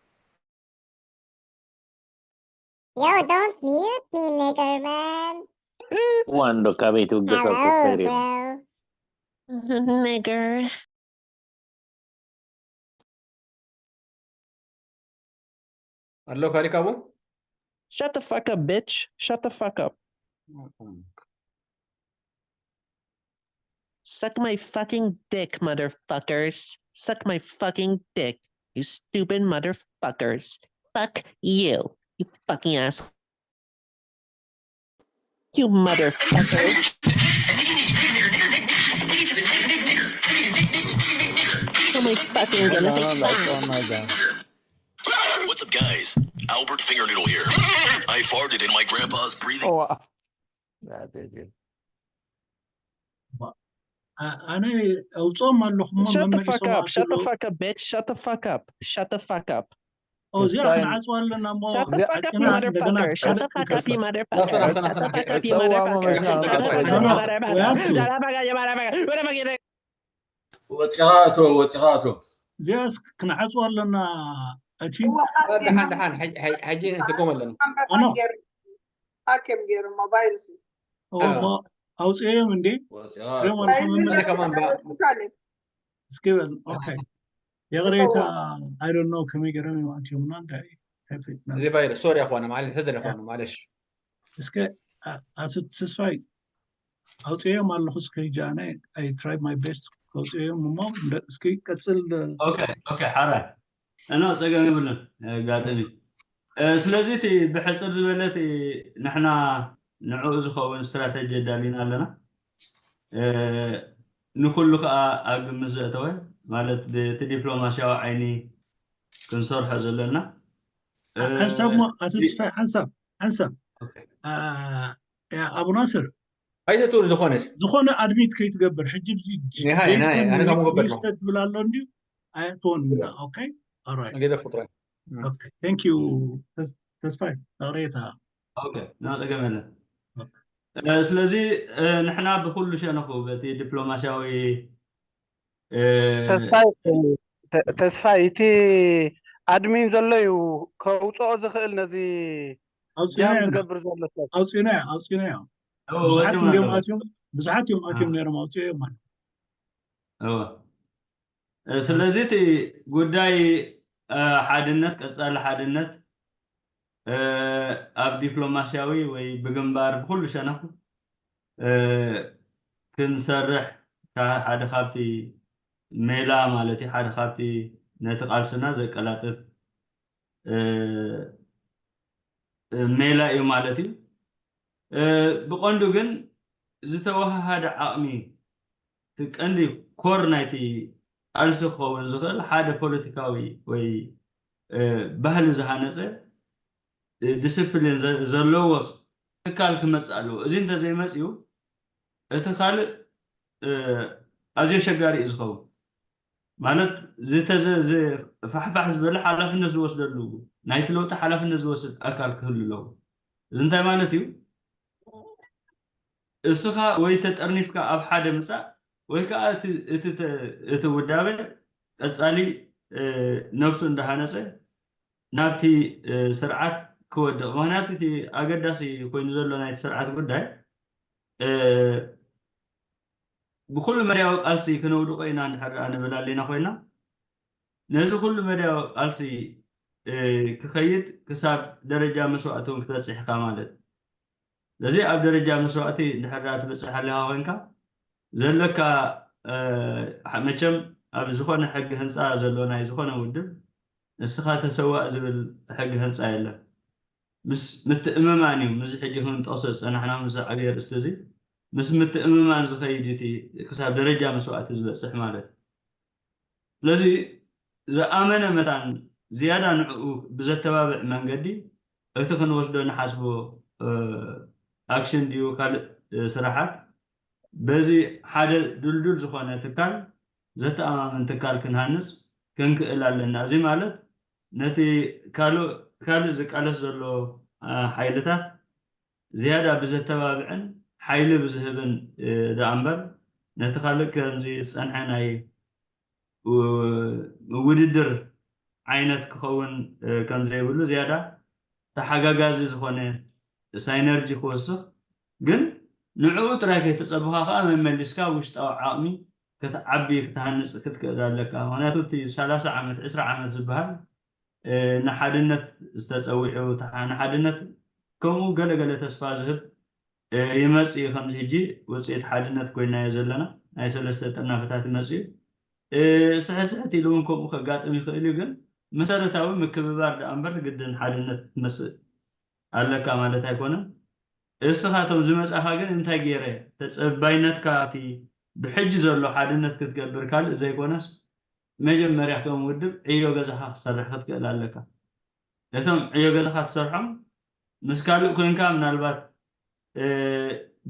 Yo, don't mute me, nigger man. እዋን ዶ ካበይ ትብገስ ኣብ Hello, ስቴድዮም bro. Nigger. ኣሎ ካሊካቦ Shut the fuck up, bitch. Shut the fuck up. Suck my fucking dick, motherfuckers. Suck my fucking dick. You stupid motherfuckers. Fuck you. You fucking asshole. You motherfuckers. Oh my fucking goodness. I What's up, guys? Albert Fingernoodle here. I farted in my grandpa's breathing. Oh, wow. That did it. ኣነ ኣውፅኦም ኣለኹ እሞ Shut the መመሊሶም fuck up. Shut the ኣለዉ። Fuck up, bitch. Shut the fuck up. Shut the fuck up. ኦ፣ እዚኣ ክንዓፅዋ ኣለና እሞ Shut the fuck up, you ዓፂና እንደገና motherfucker. Shut the fuck up, you motherfucker. Shut the fuck up, you motherfucker. Shut the fuck up, you motherfucker. Shut the fuck up, you motherfucker. ወፂኻ ኣቶ ወፂኻ ኣቶ እዚኣስ ክንዓፅዋ ኣለና እቲ ደሓን ደሓን ሕጂ ንስጎም ኣለና ኣኖ ሃክ እዮም ገይሮሞ ቫይረስ እዩ ኣውፅኦም እንዴ ወፂኻ እዮም ኣነ ከማን እስኪ በል ኦኬ ይቕሬታ I don't know ከመይ ገይሮም እዮም ኣትዮምና እንታይ እዚ ቫይረስ ሶሪ ኣኾነ ማለት ተደለ ኾነ ማለሽ እስከ ኣቶ ተስፋይ ኣውፅኦም ኣለኹ እስከ ጃነ I try my best ከውፅኦም እሞ እስኪ ቀፅል ኦኬ ኦኬ ሓራይ እኖ ፀገም የብሉን ኣጋጥሚ ስለዚ እቲ ብሕፅር ዝበለ እቲ ንሕና ንዕኡ ዝኸውን ስትራተጂ ኣዳሊና ኣለና ንኩሉ ከዓ ኣብ ግምት ዘእተወ ማለት ብቲ ዲፕሎማስያዊ ዓይኒ ክንሰርሖ ዘለና ሓንሳብ ሞ ኣቶ ተስፋይ ሓንሳብ ሓንሳብ ኣቡ ናስር ኣይተትውን ዝኾነ ዝኾነ ኣድሚት ከይትገብር ሕጂ ኒሃይ ኒሃይ ኣነ ካብ ምገበር ኣለኹ ስተት ትብል ኣሎ እንድዩ ኣይትውን ኦኬ ኦራይት ገደፍ ቁጥራይ ኦኬ thank you ተስፋይ ተቕሬታ ኦኬ ና ጸገም የለን ስለዚ ንሕና ብኩሉ ሸነኹ በቲ ዲፕሎማሲያዊ ተስፋይ እቲ ኣድሚን ዘሎ እዩ ከውፅኦ ዝኽእል ነዚ ጃም ዝገብር ዘሎ ሰብ ኣውፂናዮ ኣውፂናዮ ብዙሓት እዮም ኣትዮም ብዙሓት እዮም ኣትዮም ነይሮም ኣውፅኦ እዮም ማለት ስለዚ እቲ ጉዳይ ሓድነት ቀፃሊ ሓድነት ኣብ ዲፕሎማሲያዊ ወይ ብግንባር ብኩሉ ሸነኹ ክንሰርሕ ሓደ ካብቲ ሜላ ማለት እዩ ሓደ ካብቲ ነቲ ቃልስና ዘቀላጥፍ ሜላ እዩ ማለት እዩ ብቀንዱ ግን ዝተወሃሃደ ዓቕሚ እቲ ቀንዲ ኮር ናይቲ ቃልሲ ክኸውን ዝኽእል ሓደ ፖለቲካዊ ወይ ባህሊ ዝሃነፀ ዲስፕሊን ዘለዎ ትካል ክመፅእ ኣለዎ እዚ እንተዘይመፅኡ እቲ ካልእ ኣዝዮ ኣሸጋሪ እዩ ዝኸውን ማለት ዝተዘ ፋሕፋሕ ዝበለ ሓላፍነት ዝወስደሉ ናይቲ ለውጢ ሓላፍነት ዝወስድ ኣካል ክህሉ ኣለዎ እዚ እንታይ ማለት እዩ እስኻ ወይ ተጠርኒፍካ ኣብ ሓደ ምፃእ ወይ ከዓ እቲ ውዳበ ቀፃሊ ነብሱ እንዳሃነፀ ናብቲ ስርዓት ክወድቕ ምክንያቱ እቲ ኣገዳሲ ኮይኑ ዘሎ ናይቲ ስርዓት ጉዳይ ብኩሉ መድያዊ ቃልሲ ክነውድቆ ኢና እንድሕር ደኣ ንብል ኣለና ኮይና ነዚ ኩሉ መድያዊ ቃልሲ ክኸይድ ክሳብ ደረጃ መስዋእቲ እውን ክትበፅሕ ኢኻ ማለት ስለዚ ኣብ ደረጃ መስዋእቲ እንድሕር ደኣ ትበፅሕ ኣለኻ ኮይንካ ዘለካ መቸም ኣብ ዝኾነ ሕጊ ህንፃ ዘሎ ናይ ዝኾነ ውድብ ንስኻ ተሰዋእ ዝብል ሕጊ ህንፃ የለን ምስ ምትእምማን እዩ ምዚ ሕጂ ክንጠቕሶ ዝፀናሕና ምስ ዓብይ ኣርእስቲ እዚ ምስ ምትእምማን ዝኸይድ እቲ ክሳብ ደረጃ መስዋእቲ ዝበፅሕ ማለት ስለዚ ዝኣመነ መታን ዝያዳ ንዕኡ ብዘተባብዕ መንገዲ እቲ ክንወስዶ ንሓስቦ ኣክሽን ድዩ ካልእ ስራሓት በዚ ሓደ ድልዱል ዝኾነ ትካል ዘተኣማምን ትካል ክንሃንፅ ክንክእል ኣለና እዚ ማለት ነቲ ካልእ ዝቃለስ ዘሎ ሓይልታት ዝያዳ ብዘተባብዕን ሓይሊ ብዝህብን ደኣ እምበር ነቲ ካልእ ከምዚ ዝፀንሐ ናይ ውድድር ዓይነት ክኸውን ከም ዘይብሉ ዝያዳ ተሓጋጋዚ ዝኾነ ሳይነርጂ ክወስኽ ግን ንዕኡ ጥራይ ከይተፀብኻ ከዓ መመሊስካ ውሽጣዊ ዓቕሚ ክትዓቢ ክትሃንፅ ክትክእል ኣለካ ምክንያቱ እቲ ሰላሳ ዓመት ዕስራ ዓመት ዝበሃል ንሓድነት ዝተፀዊዑ ንሓድነት ከምኡ ገለገለ ተስፋ ዝህብ ይመፅእ እዩ ከምዚ ሕጂ ውፅኢት ሓድነት ኮይናዮ ዘለና ናይ ሰለስተ ጥርናፈታት ይመፅእ እዩ ስሕስሕት ኢሉ እውን ከምኡ ከጋጥም ይኽእል እዩ ግን መሰረታዊ ምክብባር ደኣ እምበር ግድን ሓድነት ክትመፅእ ኣለካ ማለት ኣይኮነን እስኻቶም ዝመፃኻ ግን እንታይ ገይረ ተፀባይነትካ እቲ ብሕጂ ዘሎ ሓድነት ክትገብር ካልእ ዘይኮነስ መጀመርያ ከም ውድብ ዕዮ ገዛኻ ክትሰርሕ ክትክእል ኣለካ እቶም ዕዮ ገዛኻ ትሰርሖም ምስ ካልእ ኮይንካ ምናልባት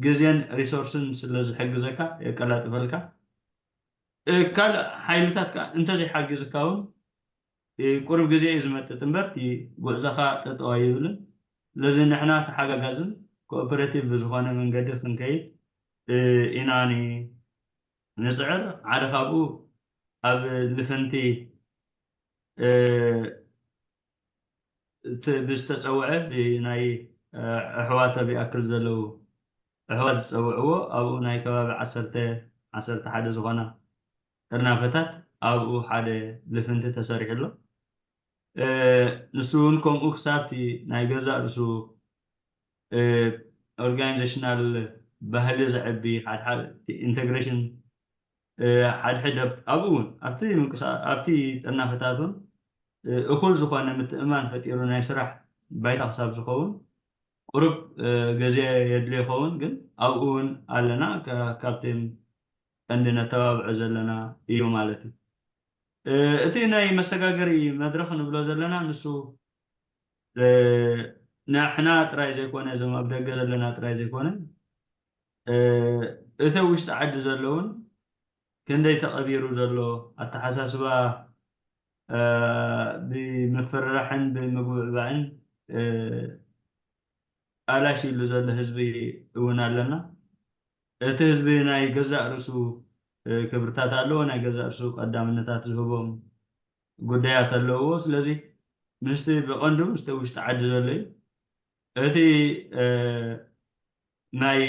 ግዜን ሪሶርስን ስለ ዝሕግዘካ የቀላጥፈልካ ካልእ ሓይልታት ከዓ እንተዘይሓግዝካ እውን ቁሩብ ግዜ እዩ ዝመጥጥ እምበር እቲ ጉዕዞኻ ጠጠው ኣይብልን ስለዚ ንሕና ተሓጋጋዝን ኮኦፐሬቲቭ ብዝኾነ መንገዲ ክንከይድ ኢና ንፅዕር ሓደ ካብኡ ኣብ ልፍንቲ ብዝተፀውዐ ብናይ ኣሕዋት ኣብ ይኣክል ዘለዉ ኣሕዋት ዝፀውዕዎ ኣብኡ ናይ ከባቢ ዓሰርተ ዓሰርተ ሓደ ዝኾና ጥርናፈታት ኣብኡ ሓደ ልፍንቲ ተሰሪሑ ኣሎ ንሱ እውን ከምኡ ክሳብቲ ናይ ገዛእ ርሱ ኦርጋኒዜሽናል ባህሊ ዘዕቢ ሓድሓድ ኢንቴግሬሽን ሓድሕድ ኣብኡ እውን ኣብቲ ምንቅስቃ ኣብቲ ጥርናፈታት እውን እኹል ዝኾነ ምትእማን ፈጢሩ ናይ ስራሕ ባይታ ክሳብ ዝኸውን ቁሩብ ግዜ የድልዮ ይኸውን ግን ኣብኡ እውን ኣለና ካብቶም ቀንዲ ነተባብዖ ዘለና እዩ ማለት እዩ እቲ ናይ መሰጋገሪ መድረኽ ንብሎ ዘለና ንሱ ንሕና ጥራይ ዘይኮነ እዞም ኣብ ደገ ዘለና ጥራይ ዘይኮነ እቲ ውሽጢ ዓዲ ዘሎ እውን ክንደይ ተቐቢሩ ዘሎ ኣተሓሳስባ፣ ብምፍርራሕን ብምጉብዕባዕን ኣላሽ ኢሉ ዘሎ ህዝቢ እውን ኣለና። እቲ ህዝቢ ናይ ገዛእ ርእሱ ክብርታት ኣለዎ፣ ናይ ገዛእ ርእሱ ቀዳምነታት ዝህቦም ጉዳያት ኣለዎ። ስለዚ ምስቲ ብቐንዱ ምስቲ ውሽጢ ዓዲ ዘሎ እዩ። እቲ ናይ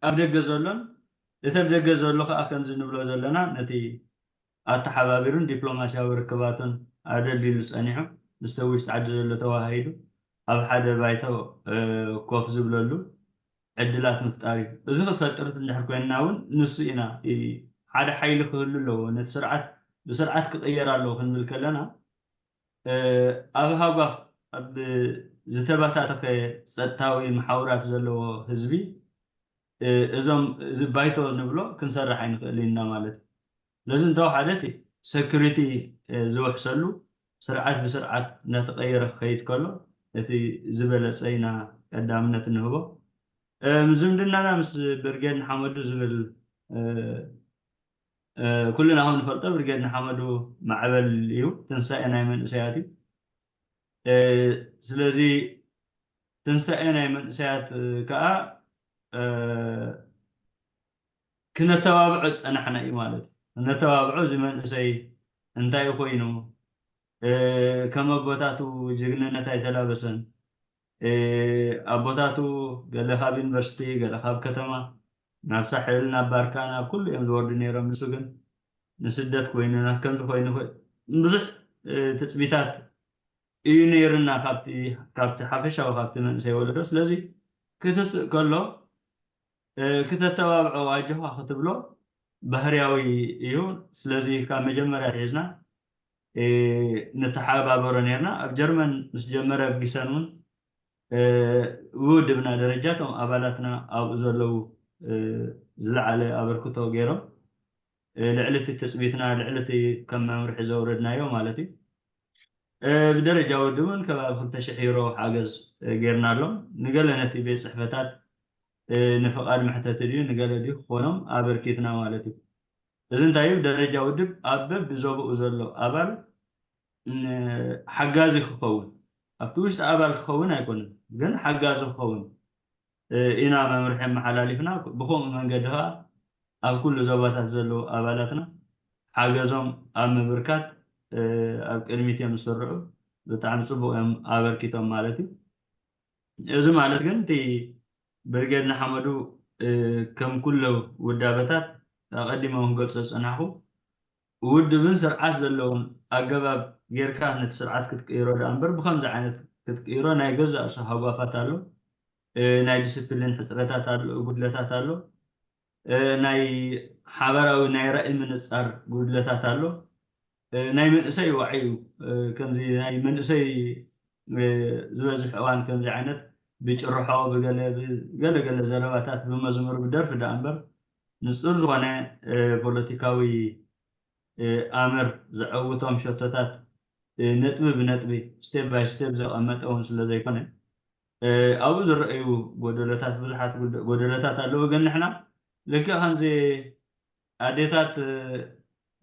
ኣብ ደገ ዘሎን እቲ ኣብ ደገ ዘሎ ከዓ ከምዚ ንብሎ ዘለና ነቲ ኣተሓባቢሩን ዲፕሎማሲያዊ ርክባቱን ኣደልዲሉ ፀኒሑ ምስቲ ውሽጢ ዓዲ ዘሎ ተዋሃሂዱ ኣብ ሓደ ባይቶ ኮፍ ዝብለሉ ዕድላት ምፍጣር እዩ። እዚ ክትፈጥር እንድሕር ኮይንና እውን ንሱ ኢና ሓደ ሓይሊ ክህሉ ኣለዎ። ነቲ ስርዓት ብስርዓት ክቕየር ኣለዎ ክንብል ከለና ኣብ ሃጓፍ ኣብ ዝተባታተኸ ጸጥታዊ መሓውራት ዘለዎ ህዝቢ እዞም እዚ ባይቶ ንብሎ ክንሰርሕ ኣይንኽእል ኢና ማለት እዩ። ስለዚ እንተወሓደ እቲ ሰኩሪቲ ዝውሕሰሉ ስርዓት ብስርዓት እናተቐየረ ክኸይድ ከሎ እቲ ዝበለጸ ኢና ቀዳምነት እንህቦ። ዝምድናና ምስ ብርጌድ ንሓመዱ ዝብል ኩልና ከም ንፈልጦ ብርጌድ ንሓመዱ ማዕበል እዩ፣ ትንሳኤ ናይ መንእሰያት እዩ። ስለዚ ትንሳኤ ናይ መንእሰያት ከዓ ክነተባብዖ ዝፀናሕና እዩ ማለት እዩ። ክነተባብዖ እዚ መንእሰይ እንታይ ኮይኑ ከም ኣቦታቱ ጅግንነት ኣይተላበሰን። ኣቦታቱ ገለ ካብ ዩኒቨርሲቲ፣ ገለ ካብ ከተማ ናብ ሳሕል፣ ናብ ባርካ፣ ናብ ኩሉ እዮም ዝወርዱ ነይሮም። ንሱ ግን ንስደት ኮይኑ ናብ ከምዚ ኮይኑ ብዙሕ ትፅቢታት እዩ ነይርና ካብቲ ካብቲ ሓፈሻዊ ካብቲ መንእሰይ ወለዶ። ስለዚ ክትስእ ከሎ ክተተባብዖ ኣጆኻ ክትብሎ ባህርያዊ እዩ። ስለዚ ካብ መጀመርያ ሒዝና ንተሓባበሮ ነርና። ኣብ ጀርመን ምስ ጀመረ ኣብ ጊሰን እውን ብውድብና ደረጃ እቶም ኣባላትና ኣብኡ ዘለዉ ዝለዓለ ኣበርክቶ ገይሮም ልዕሊ እቲ ትፅቢትና ልዕሊ እቲ ከም መምርሒ ዘውረድናዮ ማለት እዩ። ብደረጃ ውድብ እውን ከባቢ ክልተ ሽሕ ዩሮ ሓገዝ ገይርናሎም። ንገለ ነቲ ቤት ፅሕፈታት ንፍቓድ መሕተቲ ድዩ ንገለ ድዩ ክኾኖም ኣበርኪትና ማለት እዩ። እዚ እንታይ እዩ? ብደረጃ ውድብ ኣብ በብዞባኡ ዘሎ ኣባል ሓጋዚ ክኸውን፣ ኣብቲ ውሽጢ ኣባል ክኸውን ኣይኮነን፣ ግን ሓጋዚ ክኸውን ኢና መምርሒ ኣመሓላሊፍና። ብኸምኡ መንገዲ ከዓ ኣብ ኩሉ ዞባታት ዘለዉ ኣባላትና ሓገዞም ኣብ ምብርካት ኣብ ቅድሚት እዮም ዝስርዑ። ብጣዕሚ ፅቡቕ እዮም ኣበርኪቶም ማለት እዩ። እዚ ማለት ግን እቲ ብርጌድ ንሓመዱ ከም ኩሎ ውዳበታት ኣቐዲመ እውን ክገልፆ ዝፀናሕኩ ውድብን ስርዓት ዘለዎም ኣገባብ ጌርካ ነቲ ስርዓት ክትቅይሮ ደኣ እምበር ብኸምዚ ዓይነት ክትቅይሮ ናይ ገዛእ ርእሱ ሃጓፋት ኣሎ። ናይ ዲስፕሊን ሕፅረታት ኣሎ፣ ጉድለታት ኣሎ። ናይ ሓበራዊ ናይ ራእይ ምንፃር ጉድለታት ኣሎ። ናይ መንእሰይ ዋዒ እዩ። ከምዚ ናይ መንእሰይ ዝበዝሕ እዋን ከምዚ ዓይነት ብጭርሖ ብገለ ገለ ዘረባታት ብመዝሙር ብደርፊ ደኣ እምበር ንፁር ዝኾነ ፖለቲካዊ ኣምር ዘዐውቶም ሸቶታት ነጥቢ ብነጥቢ ስቴፕ ባይ ስቴፕ ዘቐመጠ እውን ስለ ዘይኮነ ኣብኡ ዝረኣዩ ጎደሎታት ብዙሓት ጎደሎታት ኣለዉ። ግን ንሕና ልክዕ ከምዚ ኣዴታት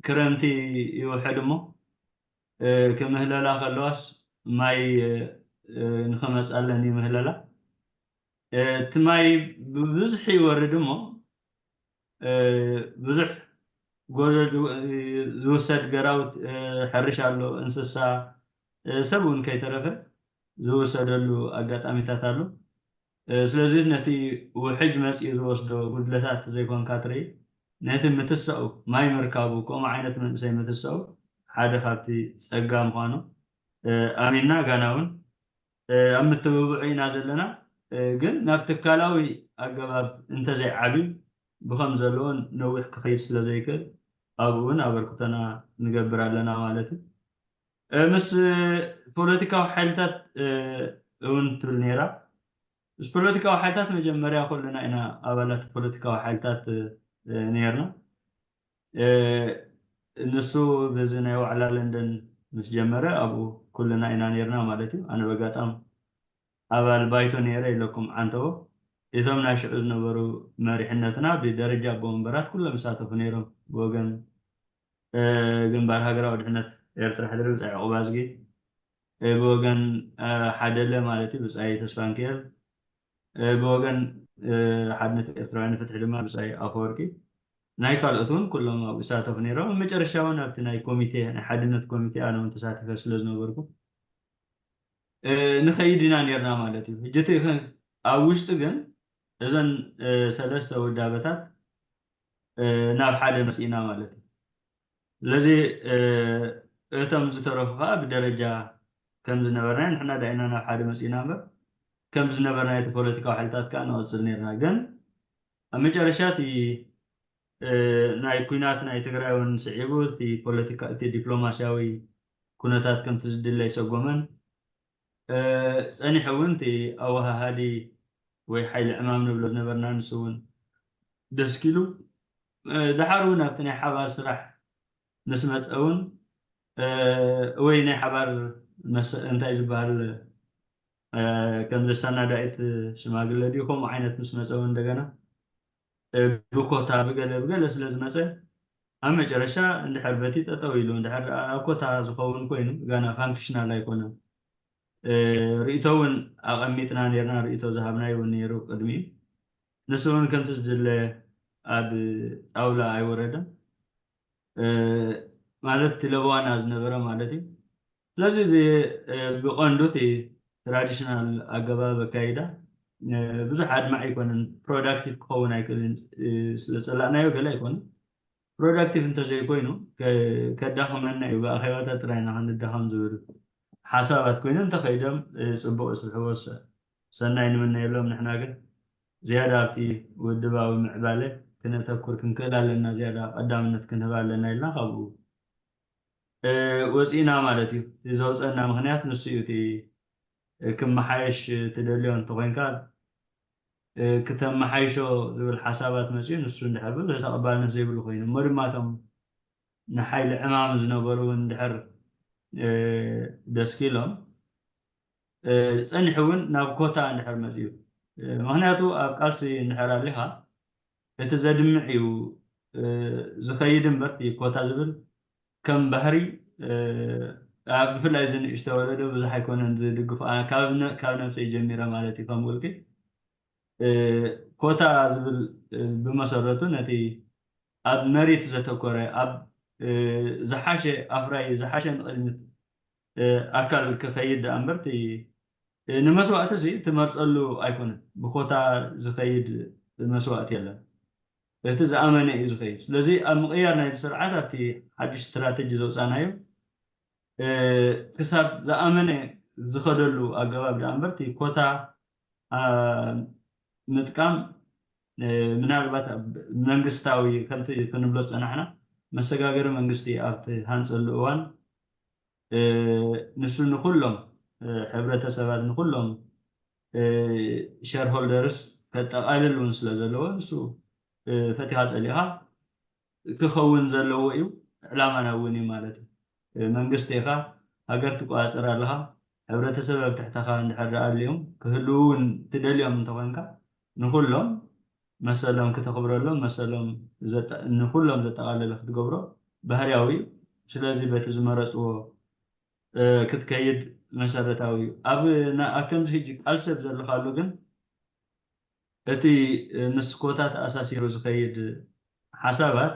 ክረምቲ ይውሕድ እሞ ክምህለላ ከለዋስ ማይ ንኸመፃለን ይምህለላ። እቲ ማይ ብብዝሒ ይወርድ እሞ ብዙሕ ዝውሰድ ገራውት ሕርሻ ኣሎ፣ እንስሳ ሰብ እውን ከይተረፈ ዝውሰደሉ ኣጋጣሚታት ኣሎ። ስለዚ ነቲ ውሕጅ መፂኡ ዝወስዶ ጉድለታት ዘይኮንካ ትርኢ፣ ነቲ ምትሳኡ ማይ ምርካቡ ከምኡ ዓይነት መንእሰይ ምትሳኡ ሓደ ካብቲ ፀጋ ምዃኑ ኣሚንና ጋና እውን ኣብ ምትብብዑ ኢና ዘለና። ግን ናብ ትካላዊ ኣገባብ እንተዘይዓብዩ ብኸም ዘለዎ ነዊሕ ክኸይድ ስለ ዘይክእል ኣብኡ እውን ኣበርክቶና ንገብር ኣለና ማለት እዩ። ምስ ፖለቲካዊ ሓይልታት እውን ትብል ነይራ። ምስ ፖለቲካዊ ሓይልታት መጀመርያ ኩልና ኢና ኣባላት ፖለቲካዊ ሓይልታት ነርና። ንሱ በዚ ናይ ዋዕላ ለንደን ምስ ጀመረ ኣብኡ ኩልና ኢና ነርና ማለት እዩ። ኣነ በጋጣም ኣባል ባይቶ ነይረ ኢለኩም ዓንተቦ። እቶም ናይ ሽዑ ዝነበሩ መሪሕነትና ብደረጃ ኣቦ መንበራት ኩሎም ይሳተፉ ነይሮም። ብወገን ግንባር ሃገራዊ ድሕነት ኤርትራ ሕድሪ ብጻይ ዕቑብ ኣዝጊ፣ ብወገን ሓደለ ማለት እዩ ብጻይ ተስፋንኪኤል፣ ብወገን ሓድነት ኤርትራውያን ፍትሒ ድማ ብጻይ ኣፈወርቂ፣ ናይ ካልኦት እውን ኩሎም ኣብኡ ይሳተፉ ነይሮም። ኣብ መጨረሻ እውን ኣብቲ ናይ ኮሚቴ ናይ ሓድነት ኮሚቴ ኣነ እውን ተሳቲፈ ስለ ዝነበርኩ ንኸይድ ኢና ነርና ማለት እዩ። ሕጂ እቲ ኣብ ውሽጢ ግን እዘን ሰለስተ ውዳበታት ናብ ሓደ መፂእና ማለት እዩ። ስለዚ እቶም ዝተረፉ ከዓ ብደረጃ ከም ዝነበርና ንሕና ዳኢና ናብ ሓደ መፂእና እምበር ከም ዝነበርና እቲ ፖለቲካዊ ሓይልታት ከዓ ንቐፅል ነርና። ግን ኣብ መጨረሻ እቲ ናይ ኩናት ናይ ትግራይ እውን ስዒቡ እቲ ፖለቲካ እቲ ዲፕሎማሲያዊ ኩነታት ከምቲ ዝድለ ይሰጎመን ፀኒሑ እውን እቲ ኣወሃሃዲ ወይ ሓይሊ ዕማም ንብሎ ዝነበርና ንሱ እውን ደስኪሉ ደሓር እውን ኣብቲ ናይ ሓባር ስራሕ ምስ መፀ እውን ወይ ናይ ሓባር እንታይ ዝበሃል ከም ዘሰናዳኢት ሽማግለ ድዩ ከምኡ ዓይነት ምስ መፀ እውን እንደገና ብኮታ ብገለ ብገለ ስለ ዝመፀ ኣብ መጨረሻ እንድሕር በቲ ጠጠው ኢሉ እንድሕር ኣብ ኮታ ዝኸውን ኮይኑ ጋና ፋንክሽናል ኣይኮነን። ርእቶ እውን ኣቐሚጥና ነርና፣ ርእቶ ዝሃብናይ እውን ነይሩ ቅድሚኡ። ንሱ እውን ከምቲ ዝድለ ኣብ ጣውላ ኣይወረደን። ማለት እቲ ለበዋና ዝነበረ ማለት እዩ። ስለዚ እዚ ብቐንዱ እቲ ትራዲሽናል ኣገባብ ኣካይዳ ብዙሕ ኣድማዒ ኣይኮነን፣ ፕሮዳክቲቭ ክኸውን ኣይክእልን። ስለ ፀላእናዮ ገለ ኣይኮነን። ፕሮዳክቲቭ እንተዘይኮይኑ ከዳኽመና እዩ፣ ብኣኼባታት ጥራይ ኢና ክንዳኸም ዝብል ሓሳባት ኮይኖም እንተኸይዶም ፅቡቕ ይስርሕዎ፣ ሰናይ ንምነየሎም። ንሕና ግን ዝያዳ ኣብቲ ውድባዊ ምዕባለ ክነተኩር ክንክእል ኣለና፣ ዝያዳ ቀዳምነት ክንህብ ኣለና ኢልና ካብኡ ወፂእና ማለት እዩ። እቲ ዘውፀና ምኽንያት ንሱ እዩ። እቲ ክመሓየሽ ትደልዮ እንተኮይንካ ክተመሓይሾ ዝብል ሓሳባት መፅኡ ንሱ እንድሕር ብዙሕ ተቐባልነት ዘይብሉ ኮይኑ እሞ ድማ እቶም ንሓይሊ ዕማም ዝነበሩ እውን እንድሕር ደስኪሎም ፀኒሑ እውን ናብ ኮታ እንድሕር መፅኡ። ምክንያቱ ኣብ ቃልሲ እንድሕር ኣሊኻ እቲ ዘድምዕ እዩ ዝኸይድ እምበር እቲ ኮታ ዝብል ከም ባህሪ ብፍላይ እዚ ንእሽተ ወለዶ ብዙሕ ኣይኮነን ዝድግፎ። ካብ ነብሰይ ጀሚረ ማለት እዩ ከም ውልቂ ኮታ ዝብል ብመሰረቱ ነቲ ኣብ መሬት ዘተኮረ ኣብ ዝሓሸ ኣፍራይ ዝሓሸ ንቕድሚት ኣካል ክኸይድ ደኣ እምበር ንመስዋእቲ እዚ ትመርፀሉ ኣይኮነን። ብኮታ ዝኸይድ መስዋእቲ የለን። እቲ ዝኣመነ እዩ ዝኸይድ። ስለዚ ኣብ ምቕያር ናይቲ ስርዓት ኣብቲ ሓድሽ ስትራተጂ ዘውፃናዮ ክሳብ ዝኣመነ ዝኸደሉ ኣገባብ ደኣ እምበር እቲ ኮታ ምጥቃም ምናልባት መንግስታዊ ከምቲ ክንብሎ ዝፀናሕና መሰጋገሪ መንግስቲ ኣብ ትሃንፀሉ እዋን ንሱ ንኩሎም ሕብረተሰባት ንኩሎም ሸርሆልደርስ ከጠቓልል እውን ስለ ዘለዎ ንሱ ፈቲኻ ፀሊኻ ክኸውን ዘለዎ እዩ። ዕላማና እውን እዩ ማለት እዩ። መንግስቲ ኢኻ፣ ሃገር ትቆፃፀር ኣለኻ፣ ሕብረተሰብ ኣብ ትሕተኻ እንድሕር ደኣ ኣልዮም ክህልዉ እውን ትደልዮም እንተኾንካ ንኩሎም መሰሎም ክተኽብረሎም መሰሎም ንኩሎም ዘጠቓለለ ክትገብሮ ባህርያዊ እዩ። ስለዚ በቲ ዝመረፅዎ ክትከይድ መሰረታዊ እዩ። ኣብ ከምዚ ሕጂ ቃልሲ ኣብ ዘለኻሉ ግን እቲ ምስ ኮታ ተኣሳሲሩ ዝኸይድ ሓሳባት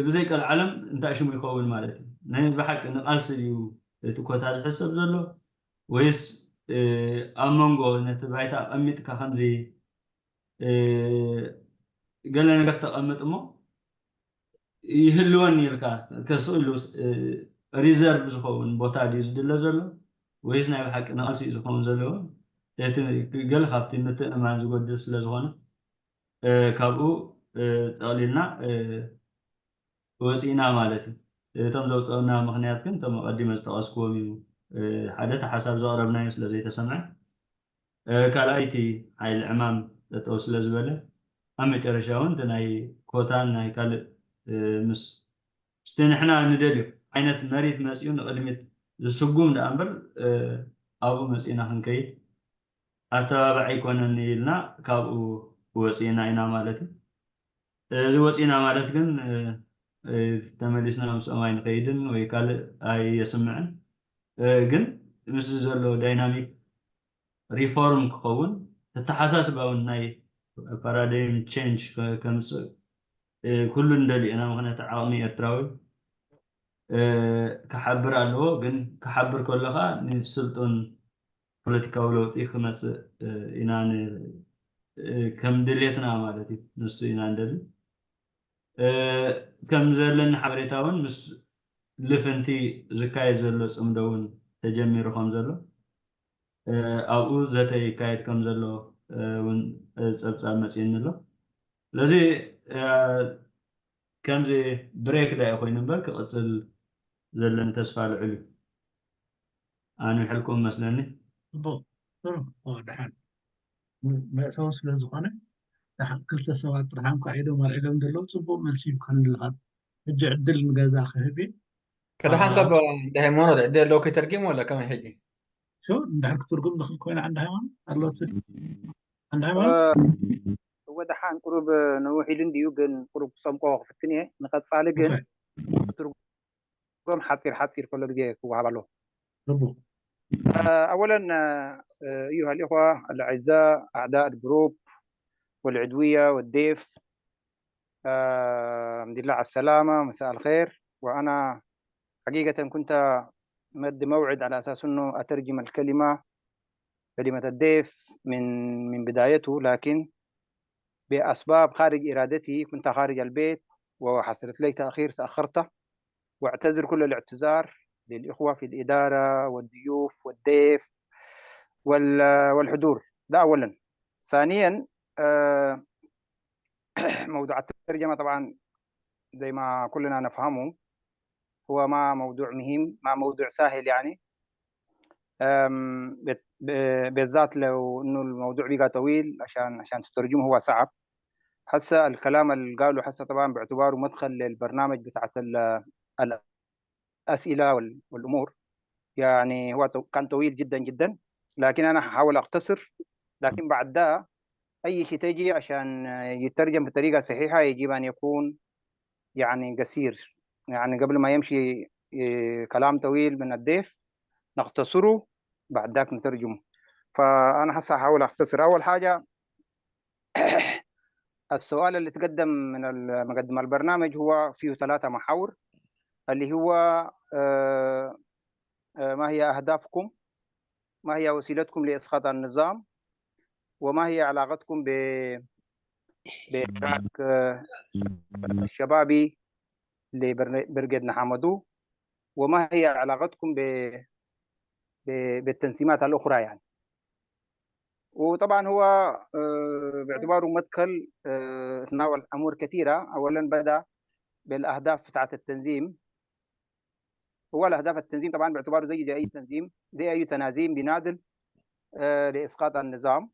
ብዘይ ቀልዓለም እንታይ ሽሙ ይኸውን ማለት እዩ? ናይ ብሓቂ ንቃልሲ ድዩ እቲ ኮታ ዝሕሰብ ዘሎ ወይስ ኣብ መንጎ ነቲ ባይታ ኣቐሚጥካ ከምዚ ገለ ነገር ተቐምጥ እሞ ይህልወኒ ኢልካ ከስእሉ ሪዘርቭ ዝኸውን ቦታ ድዩ ዝድለ ዘሎ ወይስ ናይ ብሓቂ ንቃልሲ እዩ ዝኸውን ዘለዎ? እቲ ገለ ካብቲ ምትእምማን ዝጎድል ስለ ዝኾነ ካብኡ ጠቕሊልና ወፂእና ማለት እዩ። እቶም ዘውፀኡና ምኽንያት ግን እቶም ኣቐዲመ ዝጠቐስክዎም እዩ። ሓደ እቲ ሓሳብ ዘቕረብናዮ ስለ ዘይተሰምዐ፣ ካልኣይቲ ሓይሊ ዕማም ጠጠው ስለ ዝበለ ኣብ መጨረሻ እውን እቲ ናይ ኮታን ናይ ካልእ ምስ ምስቲ ንሕና ንደልዮ ዓይነት መሪት መፅኡ ንቕድሚት ዝስጉም ደኣ እምበር ኣብኡ መጺእና ክንከይድ ኣተባባዒ ኣይኮነን ኢልና ካብኡ ወጺእና ኢና ማለት እዩ። እዚ ወጺእና ማለት ግን ተመሊስና ምስኦም ኣይንኸይድን ወይ ካልእ ኣየስምዕን። ግን ምስ ዘሎ ዳይናሚክ ሪፎርም ክኸውን፣ ተተሓሳስባ እውን ናይ ፓራዳይም ቼንጅ ከምፅእ ኩሉ ንደልዮ ኢና። ምክንያቱ ዓቕሚ ኤርትራዊ ክሓብር ኣለዎ። ግን ክሓብር ከሎ ከዓ ንስልጡን ፖለቲካዊ ለውጢ ክመፅእ ኢና፣ ከም ድሌትና ማለት እዩ። ንሱ ኢና ንደሊ። ከም ዘለኒ ሓበሬታ እውን ምስ ልፍንቲ ዝካየድ ዘሎ ፅምዶ እውን ተጀሚሩ ከም ዘሎ፣ ኣብኡ ዘተ ይካየድ ከም ዘሎ እውን ፀብፃብ መፅእኒ ኣሎ። ስለዚ ከምዚ ብሬክ ዳ ኮይኑ እምበር ክቕፅል ዘለኒ ተስፋ ልዑል እዩ። ኣንዊሐልኩም መስለኒ። ጽቡቕ ጥሩ። ደሓን መእተዊ ስለ ዝኾነ፣ ደሓን ክልተ ሰባት ጥራሕ እንኳ ኢዶም ኣልዒሎም ዘለዉ፣ ጽቡቕ መልሲ ይብካን ኣለኻ። ሕጂ ዕድል ንገዛ ክህብ እየ። ከደ ሓንሳብ እንዳ ሃይማኖት ዕድል ኣለዎ ከይተርጊም ወላ ከመይ ሕጂ? ሾ እንድሕር ክትርጉም ንኽእል ኮይና፣ እንዳ ሃይማኖት ኣለዎ ትብል? እንዳ ሃይማኖት እወ ደሓን ቁሩብ ነዊሕ ኢሉ እንድዩ፣ ግን ቁሩብ ክጸምቆ ክፍትን እየ። ንቐጻሊ ግን ኦኬ። ክትርጉም ሓጺር ሓጺር ከሎ ግዜ ክወሃብ ኣለዎ። ጽቡቕ። آه، أولا، آه، أيها الإخوة الأعزاء أعداء الجروب والعدوية والضيف، آه، الحمد لله على السلامة، مساء الخير. وأنا حقيقة كنت مد موعد على أساس أنه أترجم الكلمة، كلمة الضيف من من بدايته، لكن بأسباب خارج إرادتي كنت خارج البيت وحصلت لي تأخير، تأخرت، وأعتذر كل الاعتذار للإخوة في الإدارة والضيوف والضيف وال- والحضور. ده أولا. ثانيا، آه، موضوع الترجمة طبعا زي ما كلنا نفهمه هو ما موضوع مهم، ما موضوع سهل يعني. أم، بت- ب- بالذات لو إنه الموضوع بقى طويل عشان عشان تترجمه هو صعب. هسه الكلام اللي قاله هسه طبعا باعتباره مدخل للبرنامج بتاعت ال- الأسئلة وال- والأمور، يعني هو تو- كان طويل جدا جدا، لكن أنا هحاول أختصر. لكن بعد ده أي شيء تجي عشان يترجم بطريقة صحيحة يجب أن يكون يعني قصير، يعني قبل ما يمشي إيه، كلام طويل من الضيف نختصره، بعد ذاك نترجمه. فأنا هسه هحاول أختصر. أول حاجة السؤال اللي تقدم من ال- مقدم البرنامج هو فيه ثلاثة محاور، اللي هو آه، آه، ما هي أهدافكم؟ ما هي وسيلتكم لإسقاط النظام؟ وما هي علاقتكم ب- بإدراك آه، الشبابي لبرنامج نحامدو؟ وما هي علاقتكم ب- ب- بالتنظيمات الأخرى يعني؟ وطبعا هو آه، باعتباره مدخل آه، تناول أمور كثيرة. أولا بدأ بالأهداف بتاعت التنظيم. هو الأهداف التنظيم طبعا باعتباره زي زي أي تنظيم، زي أي تنازيم بيناضل آه، لإسقاط النظام.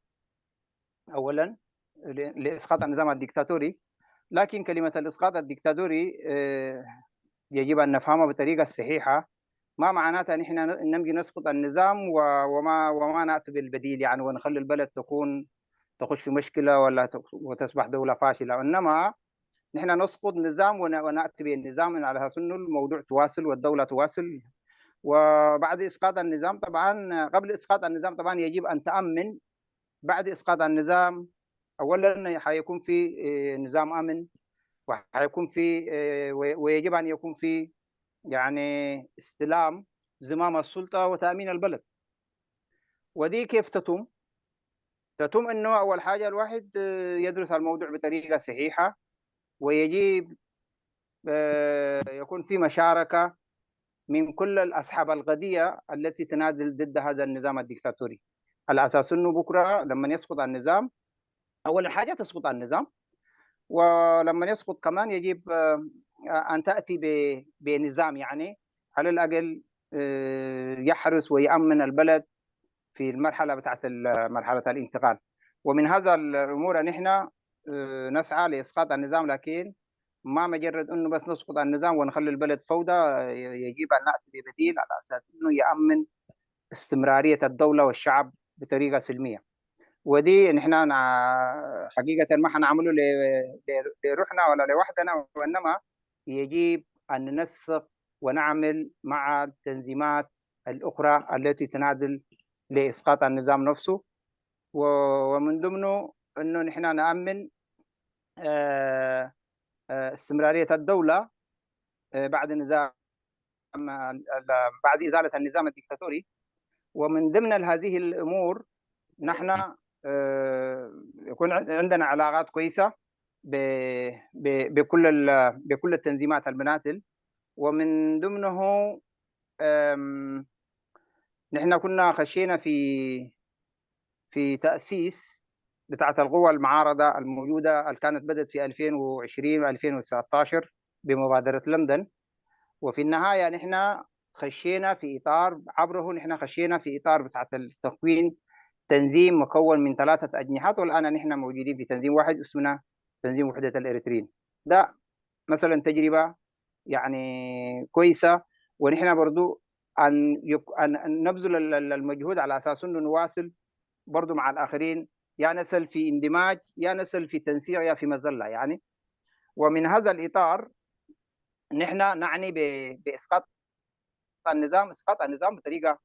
أولا ل- لإسقاط النظام الديكتاتوري. لكن كلمة الإسقاط الديكتاتوري آه، يجب أن نفهمها بطريقة صحيحة. ما معناتها نحن ن- نمشي نسقط النظام و- وما وما نأتي بالبديل يعني، ونخلي البلد تكون تخش في مشكلة ولا ت- وتصبح دولة فاشلة، إنما نحن نسقط نظام ون- ونأتي بالنظام على أساس إنه الموضوع تواصل والدولة تواصل. وبعد إسقاط النظام طبعا، قبل إسقاط النظام طبعا يجب أن تأمن. بعد إسقاط النظام أولا حيكون في آه، نظام أمن، وحيكون في آه، و- ويجب أن يكون في يعني استلام زمام السلطة وتأمين البلد. ودي كيف تتم؟ تتم إنه أول حاجة الواحد آه، يدرس الموضوع بطريقة صحيحة، ويجب آه، يكون في مشاركة من كل الأصحاب القضية التي تناضل ضد هذا النظام الدكتاتوري، على أساس إنه بكرة لما يسقط النظام، أول حاجة تسقط النظام، ولما يسقط كمان يجب آه، أن تأتي ب- بنظام، يعني على الأقل آه، يحرس ويأمن البلد في المرحلة بتاعت ال- مرحلة الانتقال. ومن هذا الأمور نحن آه، نسعى لإسقاط النظام، لكن ما مجرد إنه بس نسقط النظام ونخلي البلد فوضى، آه، يجب أن نأتي ببديل على أساس إنه يأمن استمرارية الدولة والشعب بطريقة سلمية. ودي نحن حقيقة ما حنعمله لروحنا ولا لوحدنا، وإنما يجب أن ننسق ونعمل مع التنظيمات الأخرى التي تناضل لإسقاط النظام نفسه، ومن ضمنه أنه نحن نأمن استمرارية الدولة بعد نظام بعد إزالة النظام الدكتاتوري. ومن ضمن هذه الأمور نحن يكون عندنا علاقات كويسة بكل بكل التنظيمات المناتل، ومن ضمنه نحن كنا خشينا في في تأسيس بتاعة القوى المعارضة الموجودة اللي كانت بدأت في ألفين وعشرين و ألفين وتسعتاشر بمبادرة لندن. وفي النهاية نحن خشينا في إطار، عبره نحن خشينا في إطار بتاعة التكوين تنظيم مكون من ثلاثة أجنحة، والآن نحن موجودين في تنظيم واحد اسمنا تنظيم وحدة الإريتريين. ده مثلا تجربة يعني كويسة، ونحن برضو أن, يك... أن نبذل المجهود على أساس أنه نواصل برضو مع الآخرين، يا نسأل في اندماج، يا نسأل في تنسيق، يا في مزلة يعني. ومن هذا الإطار نحن نعني بإسقاط النظام، إسقاط النظام بطريقة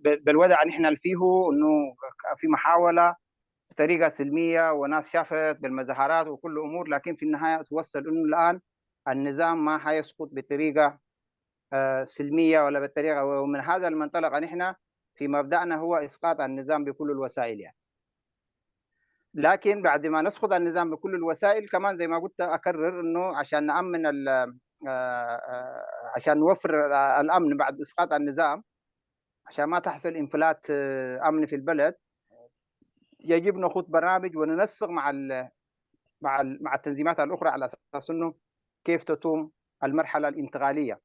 بالوضع نحن اللي فيه، أنه في محاولة بطريقة سلمية وناس شافت بالمظاهرات وكل أمور، لكن في النهاية توصل أنه الآن النظام ما حيسقط بطريقة سلمية ولا بالطريقة. ومن هذا المنطلق نحن في مبدأنا هو إسقاط النظام بكل الوسائل يعني. لكن بعد ما نسقط النظام بكل الوسائل، كمان زي ما قلت أكرر أنه عشان نأمن عشان نوفر الأمن بعد إسقاط النظام، عشان ما تحصل انفلات أمن في البلد، يجب نخوض برامج وننسق مع مع مع التنظيمات الأخرى على أساس أنه كيف تتم المرحلة الانتقالية.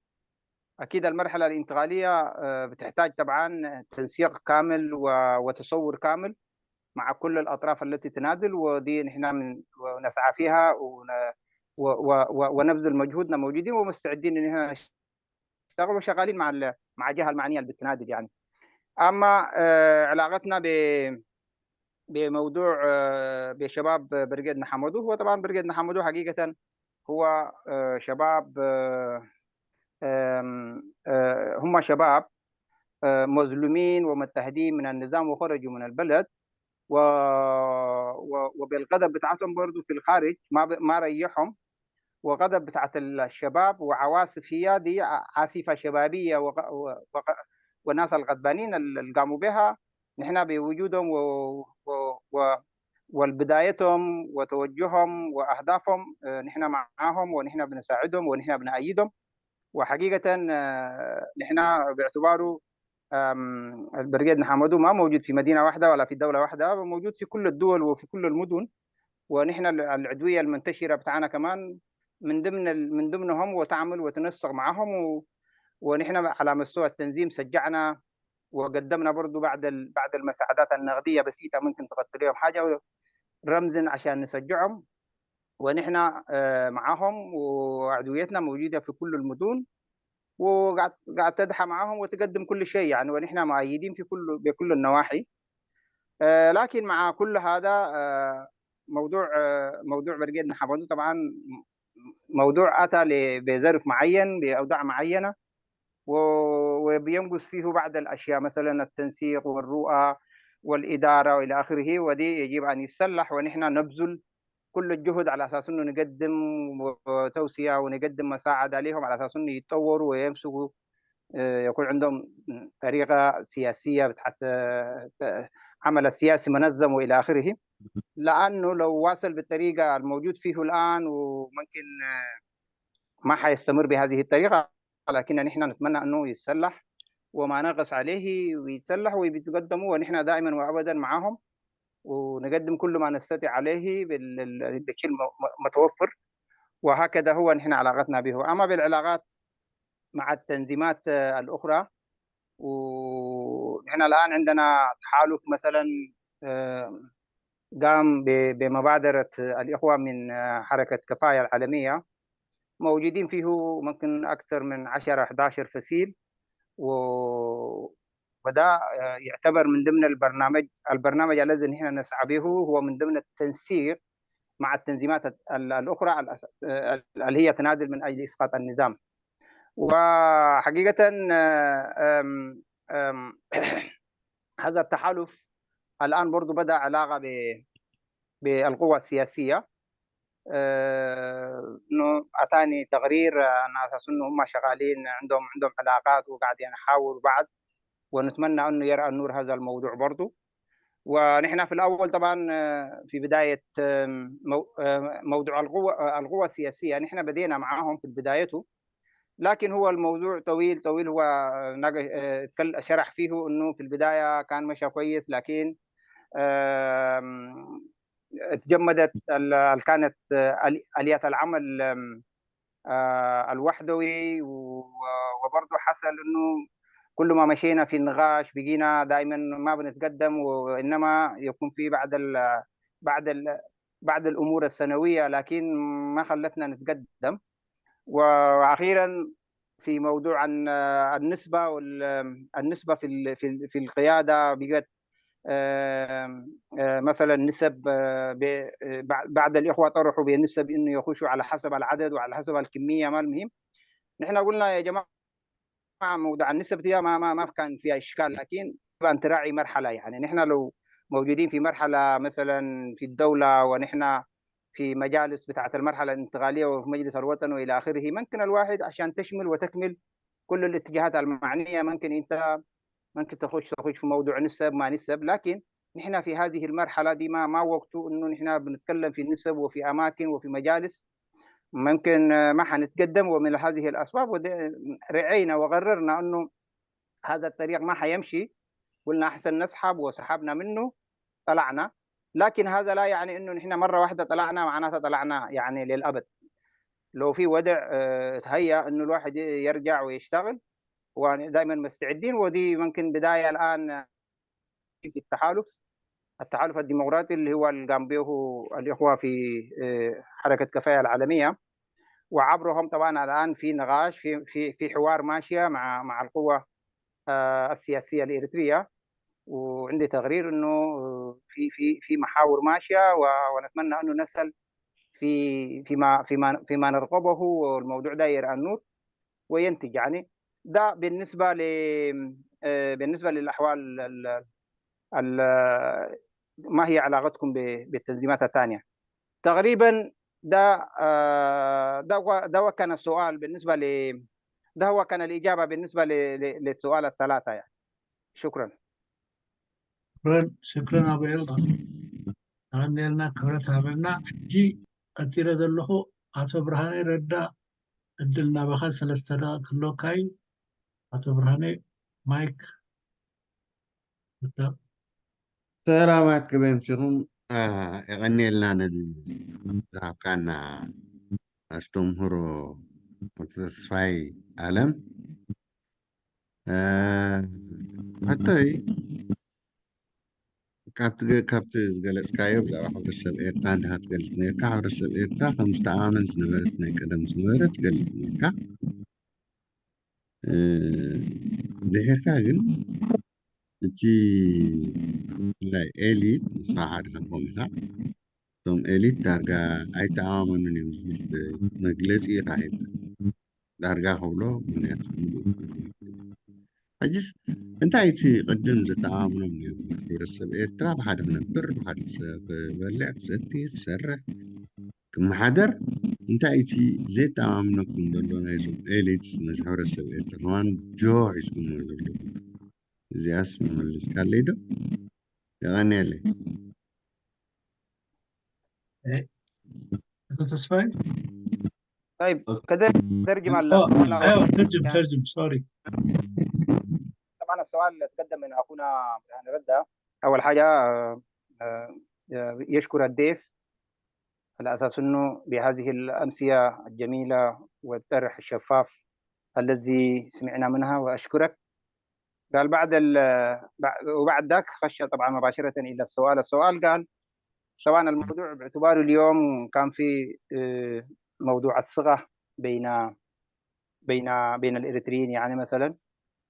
أكيد المرحلة الانتقالية بتحتاج طبعا تنسيق كامل وتصور كامل مع كل الأطراف التي تناضل، ودي نحن من نسعى فيها ونبذل مجهودنا، موجودين ومستعدين أن نحن نشتغل وشغالين مع مع الجهة المعنية اللي بتناضل يعني. أما علاقتنا ب بموضوع بشباب برقيد نحمدو، هو طبعا برقيد نحمدو حقيقة هو شباب، هم شباب مظلومين ومضطهدين من النظام وخرجوا من البلد، وبالغضب بتاعتهم برضو في الخارج ما ما ريحهم، وغضب بتاعت الشباب وعواصف هي دي، عاصفة شبابية والناس الغضبانين اللي قاموا بها نحن بوجودهم و... و... و... والبدايتهم وتوجههم وأهدافهم نحن معاهم ونحن بنساعدهم ونحن بنأيدهم. وحقيقة نحن باعتباره البرقيد نحمدو ما موجود في مدينة واحدة ولا في دولة واحدة، موجود في كل الدول وفي كل المدن. ونحن العدوية المنتشرة بتاعنا كمان من ضمن من ضمنهم وتعمل وتنسق معهم و... ونحن على مستوى التنظيم سجعنا وقدمنا برضو بعد ال... بعد المساعدات النقدية بسيطة ممكن تغطي لهم حاجة رمزا عشان نسجعهم، ونحن معهم وعدويتنا موجودة في كل المدن، وقاعد قاعد تدحى معهم وتقدم كل شيء يعني، ونحن مؤيدين في كل بكل النواحي. لكن مع كل هذا موضوع موضوع برقيد نحمدو طبعا موضوع أتى بظرف معين بأوضاع معينة، وبينقص فيه بعض الأشياء، مثلا التنسيق والرؤى والإدارة وإلى آخره، ودي يجب أن يتسلح، ونحن نبذل كل الجهد على أساس أنه نقدم توسية ونقدم مساعدة لهم على أساس أنه يتطوروا ويمسكوا، يكون عندهم طريقة سياسية بتاعت عمل السياسي منظم وإلى آخره. لأنه لو واصل بالطريقة الموجود فيه الآن وممكن ما حيستمر بهذه الطريقة، لكن نحن نتمنى أنه يتسلح وما نقص عليه ويتسلح ويتقدموا، ونحن دائما وأبدا معهم ونقدم كل ما نستطيع عليه بالشيء المتوفر. وهكذا هو نحن علاقتنا به. أما بالعلاقات مع التنظيمات الأخرى، ونحن الآن عندنا تحالف مثلا قام بمبادرة الإخوة من حركة كفاية العالمية، موجودين فيه ممكن أكثر من عشرة حداشر فصيل، و وده آه، يعتبر من ضمن البرنامج البرنامج الذي نحن نسعى به هو من ضمن التنسيق مع التنظيمات ال- الأخرى الأس- اللي هي تناضل من أجل إسقاط النظام. وحقيقة آه، آم، آم، هذا التحالف الآن برضو بدأ علاقة ب- بالقوى السياسية. آه، إنه أتاني تقرير آه، على أساس إنه هم شغالين عندهم عندهم علاقات وقاعدين يحاوروا بعض، ونتمنى إنه يرأى النور هذا الموضوع برضو. ونحن في الأول طبعا آه، في بداية آم، مو- آه، موضوع القوة آه، القوة السياسية نحن بدينا معاهم في بدايته، لكن هو الموضوع طويل طويل. هو ناقش آه، اتكل- شرح فيه إنه في البداية كان مشى كويس، لكن آم، اتجمدت ال- ال- كانت آه، آل- آليات العمل آم، آه، الوحدوي و- وبرضه حصل إنه كل ما مشينا في النقاش بقينا دائما ما بنتقدم، وإنما يكون في بعض ال بعض ال بعض الأمور السنوية، لكن ما خلتنا نتقدم. وأخيرا في موضوع عن آه، النسبة وال- النسبة في ال- في ال- في القيادة بقت آه، آه، مثلا نسب آه، ب- آه، بع- بعض الإخوة طرحوا بالنسب إنه يخشوا على حسب العدد وعلى حسب الكمية، ما المهم. نحن قلنا يا جماعة موضوع النسب دي ما ما ما كان فيها إشكال، لكن يجب أن تراعي مرحلة. يعني نحن لو موجودين في مرحلة مثلا في الدولة ونحن في مجالس بتاعة المرحلة الانتقالية وفي مجلس الوطن وإلى آخره، ممكن الواحد عشان تشمل وتكمل كل الاتجاهات المعنية ممكن أنت ممكن تخش تخش في موضوع نسب ما نسب، لكن نحن في هذه المرحلة دي ما ما وقته إنه نحن بنتكلم في نسب وفي أماكن وفي مجالس ممكن آه، ما حنتقدم، ومن هذه الأسباب ود- رعينا وقررنا إنه هذا الطريق ما حيمشي، قلنا أحسن نسحب وسحبنا منه، طلعنا. لكن هذا لا يعني إنه نحن مرة واحدة طلعنا معناتها طلعنا يعني للأبد. لو في وضع آه، تهيأ إنه الواحد يرجع ويشتغل، ودائما مستعدين، ودي ممكن بداية الآن في التحالف التحالف الديمقراطي اللي هو اللي قام به الإخوة في آه، حركة كفاية العالمية، وعبرهم طبعا الآن في نقاش في في في حوار ماشية مع مع القوة آه، السياسية الإريترية. وعندي تقرير إنه في في في محاور ماشية، و- ونتمنى إنه نصل في فيما فيما فيما نرغبه، والموضوع ده يرى النور وينتج. يعني ده بالنسبة ل آه، بالنسبة للأحوال ال- ال- ما هي علاقتكم ب- بالتنظيمات الثانية؟ تقريبا ده آه، ده هو- ده هو كان السؤال بالنسبة ل ده هو كان الإجابة بالنسبة ل- ل- للسؤال الثلاثة يعني. شكرا. شكرا شكرا ኣቦ ኤልዳ ኣቐኒልና ክብረት ሃበልና። ሕጂ ቀፂለ ዘለኹ ኣቶ ብርሃነ ረዳ ዕድል ናባኻ ሰለስተ ደቂቕ ክህልወካ እዩ። ኣቶ ብርሃነ ማይክ ሰላማት ክበምሽኹም የቐኒልና ነዚ ዝሃብካና ኣስተምህሮ ተስፋይ ኣለም። ሕቶይ ካብቲ ዝገለፅካዮ ብዛዕባ ሕብረተሰብ ኤርትራ እንዲኻ ትገልፅ ነርካ። ሕብረተሰብ ኤርትራ ከም ዝተኣማመን ዝነበረት ናይ ቀደም ዝነበረ ትገልፅ ነርካ። ድሕርካ ግን እቲ ብፍላይ ኤሊት ንስኻ ሓደ ካብኦም ኢኻ። እቶም ኤሊት ዳርጋ ኣይተኣማመኑን እዮም ዝብል መግለፂ ኢኻ ሂብካ። ዳርጋ ክብሎ ምክንያቱ ምሉእ ሕጅስ እንታይ እቲ ቅድም ዘተኣማምኖም እዮም? ሕብረተሰብ ኤርትራ ብሓደ ክነብር፣ ብሓደ ክበልዕ፣ ክሰቲ፣ ክሰርሕ፣ ክመሓደር እንታይ እቲ ዘተኣማምነኩም ዘሎ ናይዞም ኤሊትስ ነዚ ሕብረተሰብ ኤርትራ ከማን ጆ ሒዝኩሞ ዘለኹም? እዚኣስ መመለስካለይ ዶ? የቐንየለይ። ኣቶ ተስፋይ طيب كده ترجم على ايوه ترجم ترجم سوري طبعا السؤال اللي تقدم من اخونا برهان رده اول حاجه آه، آه، يشكر الضيف على اساس انه بهذه الامسيه الجميله والطرح الشفاف الذي سمعنا منها، واشكرك. قال بعد ال وبعد ذاك خش طبعا مباشره الى السؤال. السؤال قال طبعا الموضوع باعتباره اليوم كان في آه، موضوع الصغه بين بين بين الاريتريين، يعني مثلا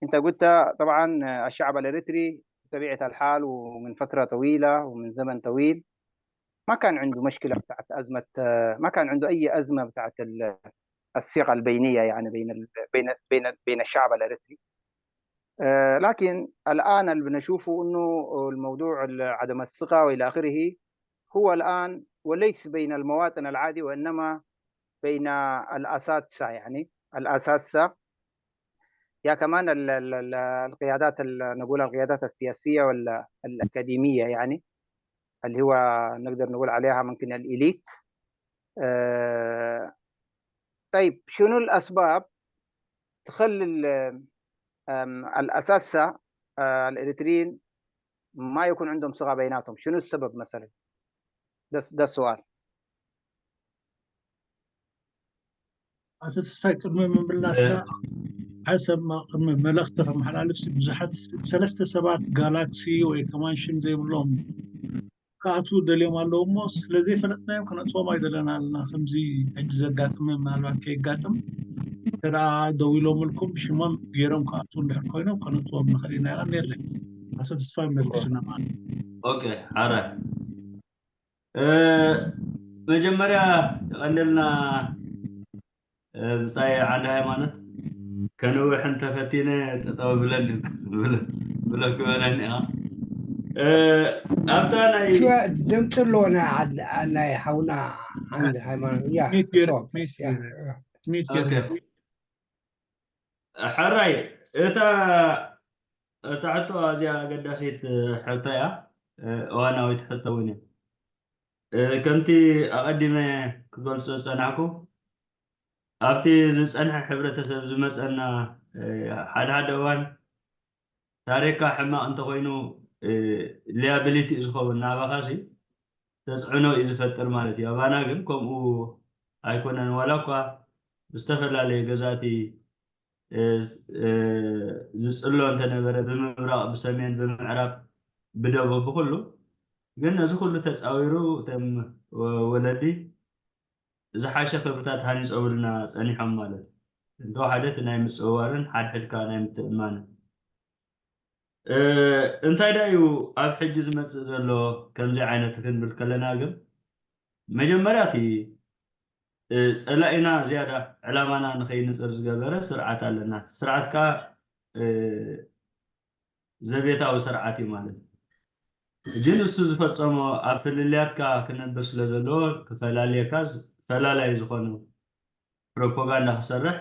انت قلت طبعا الشعب الاريتري بطبيعة الحال ومن فترة طويلة ومن زمن طويل ما كان عنده مشكلة بتاعت أزمة، ما كان عنده أي أزمة بتاعت ال- الثقة البينية، يعني بين ال- بين بين بين الشعب الاريتري. آه، لكن الآن اللي بنشوفه إنه الموضوع ال- عدم الثقة وإلى آخره هو الآن وليس بين المواطن العادي، وإنما بين الأساتذة، يعني الأساتذة يا كمان ال- ال- ال- القيادات ال- نقول القيادات السياسية ولا الأكاديمية، يعني اللي هو نقدر نقول عليها ممكن الإليت. آه، طيب، شنو الأسباب تخلي ال- آم، الأساتذة آه، الإريتريين ما يكون عندهم ثقة بيناتهم؟ شنو السبب مثلا؟ ده ده السؤال. ኣቶ ተስፋይ፣ ቅድሚ ምምላስካ ሓሰብ ቅድሚ መልእኽቲ ከመሓላልፍ፣ ብዙሓት ሰለስተ ሰባት ጋላክሲ ወይ ከማን ሽም ዘይብሎም ክኣትዉ ደልዮም ኣለዉ እሞ፣ ስለዘይፈለጥናዮም ከነጥፍኦም ኣይደለና ኣለና። ከምዚ ሕጂ ዘጋጥመ ምናልባት ከየጋጥም፣ እንተ ደኣ ደው ኢሎምልኩም ሽሞም ገይሮም ክኣትዉ እንድሕር ኮይኖም ከነጥፍኦም ንኽእል ኢና። የቐንየለይ። ኣቶ ተስፋይ መሊሱና ማለት። ኦኬ፣ ሓራይ። መጀመርያ የቐንየልና። ብጻይ ዓንዲ ሃይማኖት፣ ከንውሕ እንተፈቲነ ጠጠው ብለኒ ብለክ በለኒ ኢኻ። ኣብታ ናይ ድምፂ ኣለዎ ናይ ሓውና ዓንዲ ሃይማኖት። ሕራይ፣ እታ እታ ሕቶ ኣዝያ ኣገዳሲት ሕቶ እያ፣ እዋናዊት ሕቶ እውን እያ። ከምቲ ኣቐዲመ ክገልጾ ዝጸናሕኩ፣ ኣብቲ ዝጸንሐ ሕብረተሰብ ዝመጸና ሓደ ሓደ እዋን ታሪኽካ ሕማቕ እንተኾይኑ፣ ሊያቢሊቲ እዩ ዝኸውን፣ ናባኻሲ ተጽዕኖ እዩ ዝፈጥር ማለት እዩ። ኣባና ግን ከምኡ ኣይኮነን። ዋላ እኳ ብዝተፈላለየ ገዛእቲ ዝጽሎ እንተነበረ፣ ብምብራቕ፣ ብሰሜን፣ ብምዕራብ፣ ብደቡብ፣ ብኹሉ ግን ነዚ ኩሉ ተጻዊሩ እቶም ወለዲ ዝሓሸ ክብርታት ሃኒጾምልና ጸኒሖም ማለት እዩ። እንተወሓደ እቲ ናይ ምጽውዋርን ሓድሕድካ ናይ ምትእምማንን። እንታይ ደኣ እዩ ኣብ ሕጂ ዝመጽእ ዘሎ ከምዚ ዓይነት ክንብል ከለና ግን መጀመርያ እቲ ጸላኢና ዝያዳ ዕላማና ንኸይንጽር ዝገበረ ስርዓት ኣለና። ስርዓት ከኣ ዘቤታዊ ስርዓት እዩ ማለት እዩ። ግን እሱ ዝፈጸሞ ኣብ ፍልልያትካ ክነብር ስለ ዘለዎ ክፈላልየካ ፈላላይ ዝኾነ ፕሮፓጋንዳ ክሰርሕ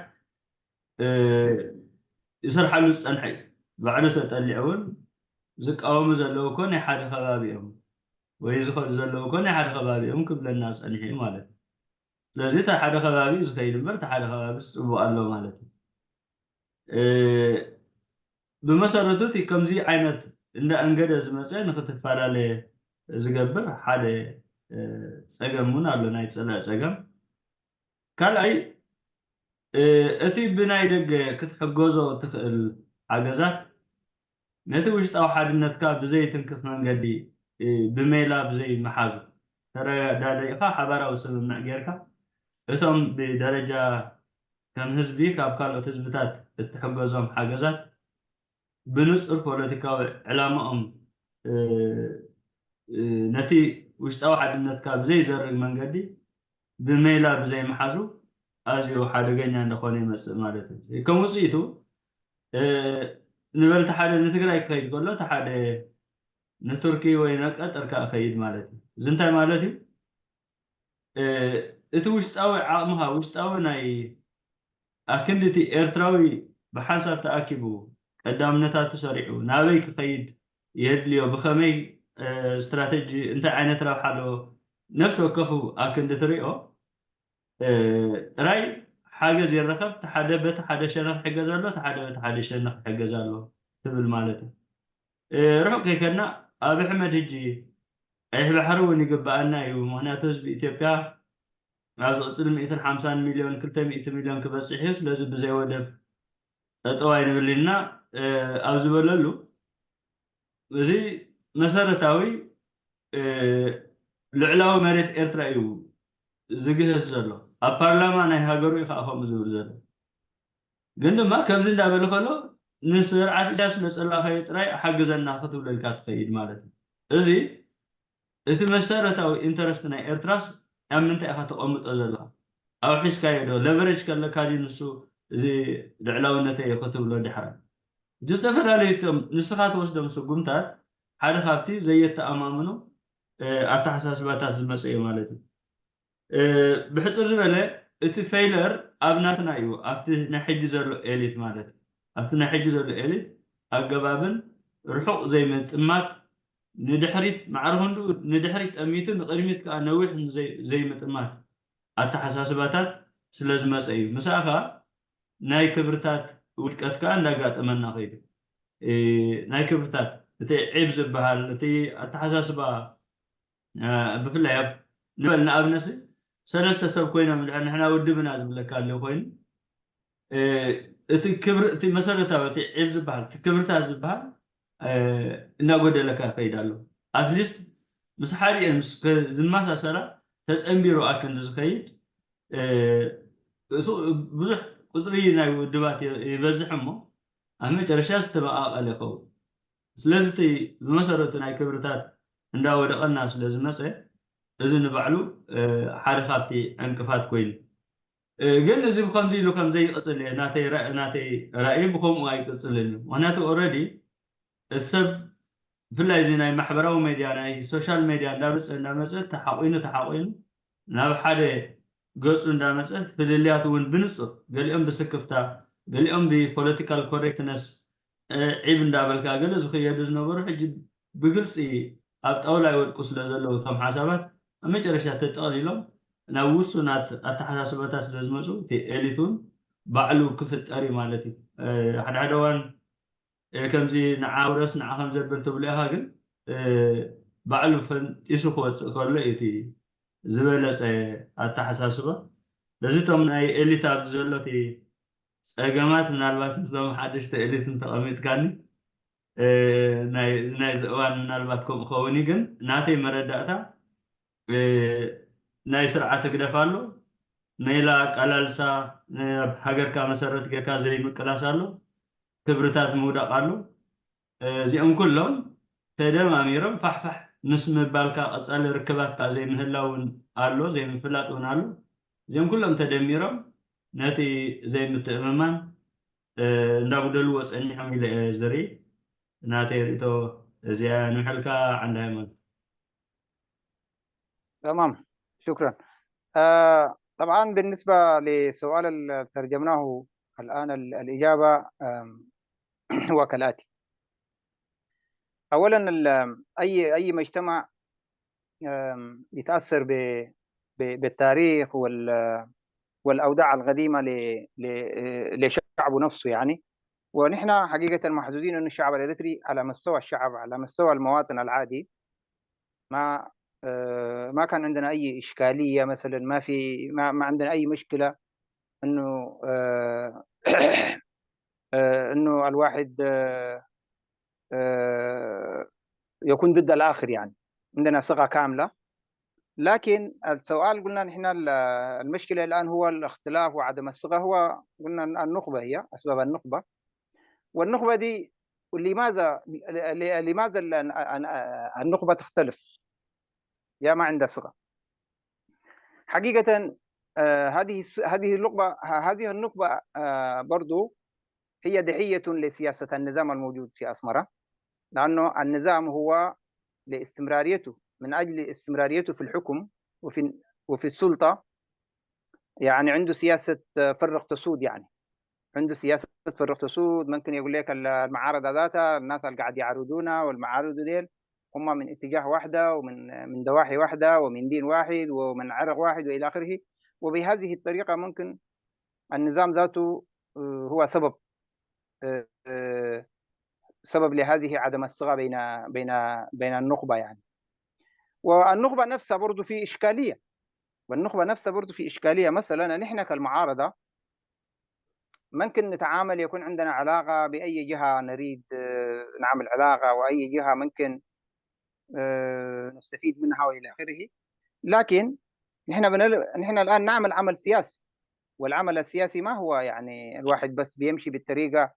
ይሰርሓሉ ዝጸንሐ እዩ። ባዕሉ ተጠሊዑ እውን ዝቃወሙ ዘለዉ እኮ ናይ ሓደ ከባቢ እዮም ወይ ዝኸዱ ዘለዉ እኮ ናይ ሓደ ከባቢ እዮም ክብለና ጸኒሑ እዩ ማለት እዩ። ስለዚ እቲ ሓደ ከባቢ እዩ ዝኸይድ እምበር እቲ ሓደ ከባቢ ጽቡቕ ኣሎ ማለት እዩ። ብመሰረቱ እቲ ከምዚ ዓይነት እንዳ እንገደ ዝመፀ ንክትፈላለ ዝገብር ሓደ ፀገም እውን ኣሎ፣ ናይ ፀላኢ ፀገም። ካልኣይ እቲ ብናይ ደገ ክትሕገዞ ትኽእል ሓገዛት ነቲ ውሽጣዊ ሓድነትካ ብዘይትንክፍ መንገዲ ብሜላ ብዘይ ምሓዙ ተረዳዳኢኻ ሓባራዊ ስምምዕ ጌርካ እቶም ብደረጃ ከም ህዝቢ ካብ ካልኦት ህዝብታት እትሕገዞም ሓገዛት ብንጹር ፖለቲካዊ ዕላማኦም ነቲ ውሽጣዊ ሓድነትካ ብዘይዘርግ መንገዲ ብሜላ ብዘይምሓዙ ኣዝዩ ሓደገኛ እንዳኾነ ይመጽእ ማለት እዩ። ከም ውጽኢቱ ንበል እቲ ሓደ ንትግራይ ክኸይድ ከሎ እቲ ሓደ ንቱርኪ ወይ ናብ ቀጠር ከኣ ክኸይድ ማለት እዩ። እዚ እንታይ ማለት እዩ? እቲ ውሽጣዊ ዓቕምኻ ውሽጣዊ ናይ ኣክንዲ እቲ ኤርትራዊ ብሓንሳብ ተኣኪቡ ቀዳምነታቱ ሰሪዑ ናበይ ክኸይድ የድልዮ ብኸመይ ስትራተጂ እንታይ ዓይነት ረብሓ ኣለዎ ነፍሲ ወከፉ ኣክንዲ ትሪኦ ጥራይ ሓገዝ ይረኸብ። እቲ ሓደ በቲ ሓደ ሸነኽ ይሕገዝ ኣሎ፣ እቲ ሓደ በቲ ሓደ ሸነኽ ይሕገዝ ኣሎ ትብል ማለት እዩ። ርሑቕ ከይከድና ኣብ ኣሕመድ ሕጂ ቀይሕ ባሕሪ እውን ይግበኣና እዩ። ምክንያቱ ህዝቢ ኢትዮጵያ ኣብ ዝቕፅል ሚእትን ሓምሳን ሚልዮን ክልተ ሚእቲ ሚልዮን ክበፅሕ እዩ። ስለዚ ብዘይ ወደብ ጠጠው ኣይንብል ኢልና ኣብ ዝበለሉ እዚ መሰረታዊ ልዕላዊ መሬት ኤርትራ እዩ ዝግህስ ዘሎ። ኣብ ፓርላማ ናይ ሃገሩ እዩ ከዓ ከምኡ ዝብል ዘሎ። ግን ድማ ከምዚ እንዳበለ ከሎ ንስርዓት ኢሳያስ መጸላኸዩ ጥራይ ሓግዘና ክትብለልካ ትኸይድ ማለት እዩ። እዚ እቲ መሰረታዊ ኢንተረስት ናይ ኤርትራስ ኣብ ምንታይ ኢኻ ተቐምጦ ዘለኻ? ኣውሒስካዮ ዶ? ለቨሬጅ ከለካ ድዩ ንሱ እዚ ልዕላውነተይ እዩ ክትብሎ ድሕራይ? እቲ ዝተፈላለዩ እቶም ንስኻ ትወስዶም ስጉምታት ሓደ ካብቲ ዘየተኣማምኑ ኣተሓሳስባታት ዝመፀ እዩ ማለት እዩ። ብሕፅር ዝበለ እቲ ፌይለር ኣብ ናትና እዩ፣ ኣብቲ ናይ ሕጂ ዘሎ ኤሊት ማለት እዩ። ኣብቲ ናይ ሕጂ ዘሎ ኤሊት ኣገባብን ርሑቕ ዘይምጥማት፣ ንድሕሪት ማዕረ ክንዱ ንድሕሪት ጠሚቱ ንቕድሚት ከዓ ነዊሕ ዘይምጥማት ኣተሓሳስባታት ስለ ዝመፀ እዩ። ምሳኻ ናይ ክብርታት ውድቀት ከዓ እንዳጋጠመና ከይዱ። ናይ ክብርታት እቲ ዒብ ዝበሃል እቲ ኣተሓሳስባ ብፍላይ ኣብ ንበል ንኣብነሲ ሰለስተ ሰብ ኮይኖም ንድሕር ንሕና ውድብና ዝብለካ ኣሎ ኮይኑ እቲ ክብሪ እቲ መሰረታዊ እቲ ዒብ ዝበሃል እቲ ክብርታት ዝበሃል እናጎደለካ ይኸይድ ኣሎ። ኣትሊስት ምስ ሓዲኤን ምስ ዝመሳሰላ ተፀንቢሩ ኣክንዲ ዝኸይድ ብዙሕ ቁፅሪ ናይ ውድባት ይበዝሕ እሞ ኣብ መጨረሻ ዝተመቃቀለ ይኸውን። ስለዚ እቲ ብመሰረቱ ናይ ክብርታት እንዳወደቐና ስለ ዝመፀ እዚ ንባዕሉ ሓደ ካብቲ ዕንቅፋት ኮይኑ ግን እዚ ብከምዚ ኢሉ ከም ዘይቅፅል እየ ናተይ ራኢ ብከምኡ ኣይቅፅልን እዩ። ምክንያቱ ኦረዲ እቲ ሰብ ብፍላይ እዚ ናይ ማሕበራዊ ሜድያ ናይ ሶሻል ሜድያ እንዳበፀ እንዳመፀ ተሓቂኑ ተሓቂኑ ናብ ሓደ ገፁ እንዳመፀ ፍልልያት እውን ብንፁር ገሊኦም ብስክፍታ ገሊኦም ብፖለቲካል ኮሬክትነስ ዒብ እንዳበልካ ገለ ዝኽየዱ ዝነበሩ ሕጂ ብግልፂ ኣብ ጣውላ ይወድቁ ስለ ዘለዉ እቶም ሓሳባት ኣብ መጨረሻ ተጠቕሊሎም ናብ ውሱናት ኣተሓሳስባታት ስለ ዝመፁ እቲ ኤሊት እውን ባዕሉ ክፍጠር እዩ ማለት እዩ። ሓደ ሓደ እዋን ከምዚ ንዓ ውረስ ንዓ ከም ዘብል ትብሎ ኢኻ፣ ግን ባዕሉ ፈንጢሱ ክወፅእ ከሎ እዩ እቲ ዝበለፀ ኣተሓሳስባ። ስለዚ እቶም ናይ ኤሊት ኣብዚ ዘሎ እቲ ፀገማት ምናልባት ምስዞም ሓደሽቲ ኤሊት እንተቐሚጥካኒ ናይዚ እዋን ምናልባት ከምኡ ኸውን እዩ። ግን ናተይ መረዳእታ ናይ ስርዓት ህግደፍ ኣሎ፣ ሜላ ኣቃላልሳ ኣብ ሃገርካ መሰረት ጌርካ ዘይምቅላስ ኣሎ፣ ክብርታት ምውዳቕ ኣሎ። እዚኦም ኩሎም ተደማሚሮም ፋሕፋሕ ምስ ምባልካ ቀፃሊ ርክባት ከዓ ዘይምህላው እውን ኣሎ፣ ዘይምፍላጥ እውን ኣሎ። እዚኦም ኩሎም ተደሚሮም ነቲ ዘይምትእምማን እንዳጉደልዎ ፀኒሖም ኢለ እየ ዝርኢ። ናተይ ርእቶ እዚኣ ንምሕልካ ዓንዲ ሃይማኖት። تمام، شكرا. آه طبعا بالنسبة للسؤال اللي ترجمناه الآن، الإجابة هو كالآتي. أولا، أي أي مجتمع يتأثر بالتاريخ والأوضاع القديمة لشعبه نفسه، يعني. ونحن حقيقة محظوظين أن الشعب الإريتري على مستوى الشعب، على مستوى المواطن العادي، ما ما كان عندنا أي إشكالية، مثلا ما في ما, ما عندنا أي مشكلة إنه إنه الواحد يكون ضد الآخر، يعني عندنا ثقة كاملة. لكن السؤال قلنا نحن المشكلة الآن هو الاختلاف وعدم الثقة، هو قلنا النخبة هي أسباب النخبة. والنخبة دي لماذا لماذا النخبة تختلف؟ يا ما عندها ثقة. حقيقة هذه هذه النخبة هذه النخبة برضو هي ضحية لسياسة النظام الموجود في أسمرة، لأنه النظام هو لاستمراريته، من أجل استمراريته في الحكم وفي وفي السلطة، يعني عنده سياسة فرق تسود، يعني عنده سياسة فرق تسود. ممكن يقول لك المعارضة ذاتها، الناس اللي قاعد يعارضونا والمعارضة ديل هم من اتجاه واحدة ومن من ضواحي واحدة ومن دين واحد ومن عرق واحد وإلى آخره. وبهذه الطريقة ممكن النظام ذاته هو سبب سبب لهذه عدم الثقة بين بين بين النخبة، يعني. والنخبة نفسها برضو في إشكالية، والنخبة نفسها برضو في إشكالية. مثلا نحن كالمعارضة ممكن نتعامل، يكون عندنا علاقة بأي جهة نريد نعمل علاقة، وأي جهة ممكن نستفيد منها وإلى آخره. لكن نحن بنل... نحن الآن نعمل عمل سياسي، والعمل السياسي ما هو يعني الواحد بس بيمشي بالطريقة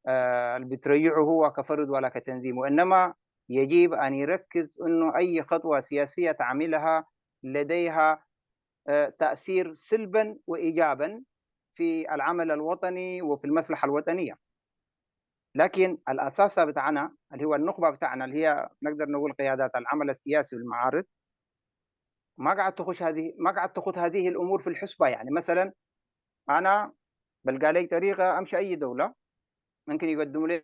آه، اللي بتريحه هو كفرد ولا كتنظيم، وإنما يجب أن يركز إنه أي خطوة سياسية تعملها لديها، آه، تأثير سلبا وإيجابا في العمل الوطني وفي المصلحة الوطنية. لكن الأساس بتاعنا اللي هو النخبة بتاعنا، اللي هي نقدر نقول قيادات العمل السياسي والمعارض، ما قاعد تخش هذه، ما قاعد تخط هذه الأمور في الحسبة. يعني مثلا أنا بلقى لي طريقة أمشي أي دولة، ممكن يقدموا لي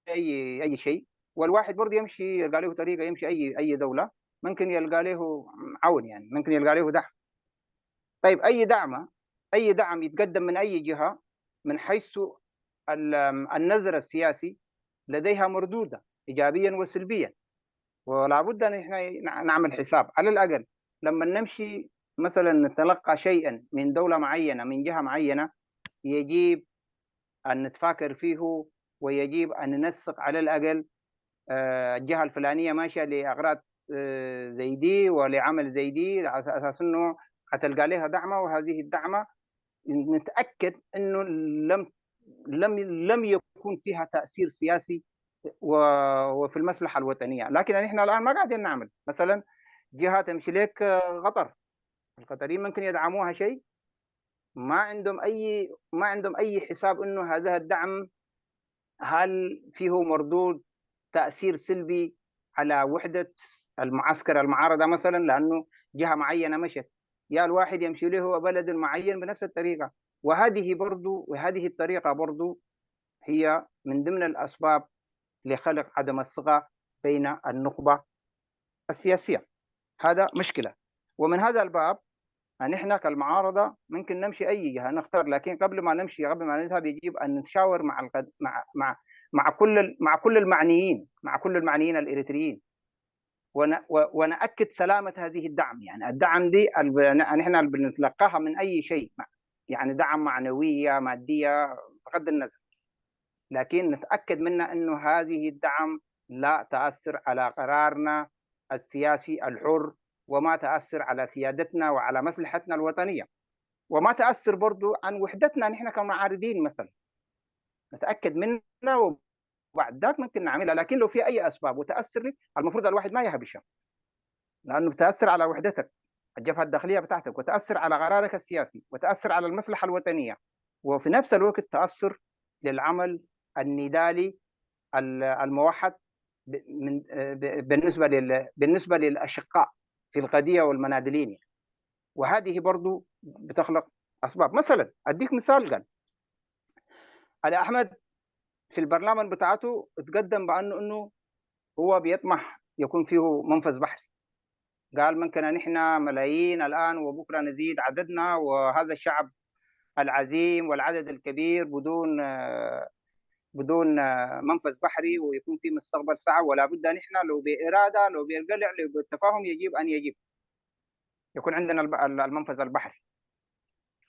أي، أي شيء، والواحد برضه يمشي يلقى له طريقة يمشي أي، أي دولة، ممكن يلقى له عون، يعني ممكن يلقى له دعم. طيب، أي دعم، أي دعم يتقدم من أي جهة من حيث ال-، النظر السياسي لديها مردودة إيجابيا وسلبيا، ولا بد أن إحنا نع-، نعمل حساب. على الأقل لما نمشي مثلا نتلقى شيئا من دولة معينة، من جهة معينة، يجب أن نتفاكر فيه، ويجب أن ننسق على الأقل، آه، الجهة الفلانية ماشية لأغراض، آه، زي دي ولعمل زي دي، على أساس إنه حتلقى لها دعمة، وهذه الدعمة نتأكد إنه لم، لم، لم يكن فيها تأثير سياسي و-، وفي المصلحة الوطنية. لكن نحن الآن ما قاعدين نعمل. مثلا جهة تمشي لك، آه، قطر، القطريين ممكن يدعموها شيء، ما عندهم أي، ما عندهم أي حساب إنه هذا الدعم هل فيه مردود، تأثير سلبي على وحدة المعسكر المعارضة مثلا، لأنه جهة معينة مشت، يا الواحد يمشي له بلد معين بنفس الطريقة. وهذه برضو، وهذه الطريقة برضو هي من ضمن الأسباب لخلق عدم الثقة بين النخبة السياسية. هذا مشكلة. ومن هذا الباب، نحن كالمعارضة ممكن نمشي أي جهة نختار، لكن قبل ما نمشي، قبل ما نذهب، يجب أن نتشاور مع القد-، مع، مع، مع كل ال-، مع كل المعنيين، مع كل المعنيين الإريتريين، ون-، و-، ونأكد سلامة هذه الدعم. يعني الدعم دي الب-، نحن اللي بنتلقاها من أي شيء، يعني دعم معنوية، مادية، بغض النظر، لكن نتأكد منها إنه هذه الدعم لا تأثر على قرارنا السياسي الحر، وما تأثر على سيادتنا وعلى مصلحتنا الوطنية، وما تأثر برضو عن وحدتنا نحن كمعارضين مثلا. نتأكد منها وبعد ذاك ممكن نعملها، لكن لو في أي أسباب وتأثر لي، المفروض الواحد ما يهبشها، لأنه بتأثر على وحدتك، الجبهة الداخلية بتاعتك، وتأثر على قرارك السياسي، وتأثر على المصلحة الوطنية، وفي نفس الوقت تأثر للعمل النضالي ال-، الموحد ب-، من، ب-، بالنسبة لل-، بالنسبة للأشقاء في القضية والمناضلين. وهذه برضو بتخلق أسباب. مثلا أديك مثال، قال علي أحمد في البرلمان بتاعته اتقدم بأنه، إنه هو بيطمح يكون فيه منفذ بحري. قال: "ممكن نحن ملايين الآن وبكرة نزيد عددنا، وهذا الشعب العظيم والعدد الكبير بدون، آه، بدون، آه، منفذ بحري ويكون في مستقبل صعب، ولا بد نحن لو بإرادة، لو بالقلع، لو بالتفاهم يجب أن يجب يكون عندنا الب-، ال-، المنفذ البحري."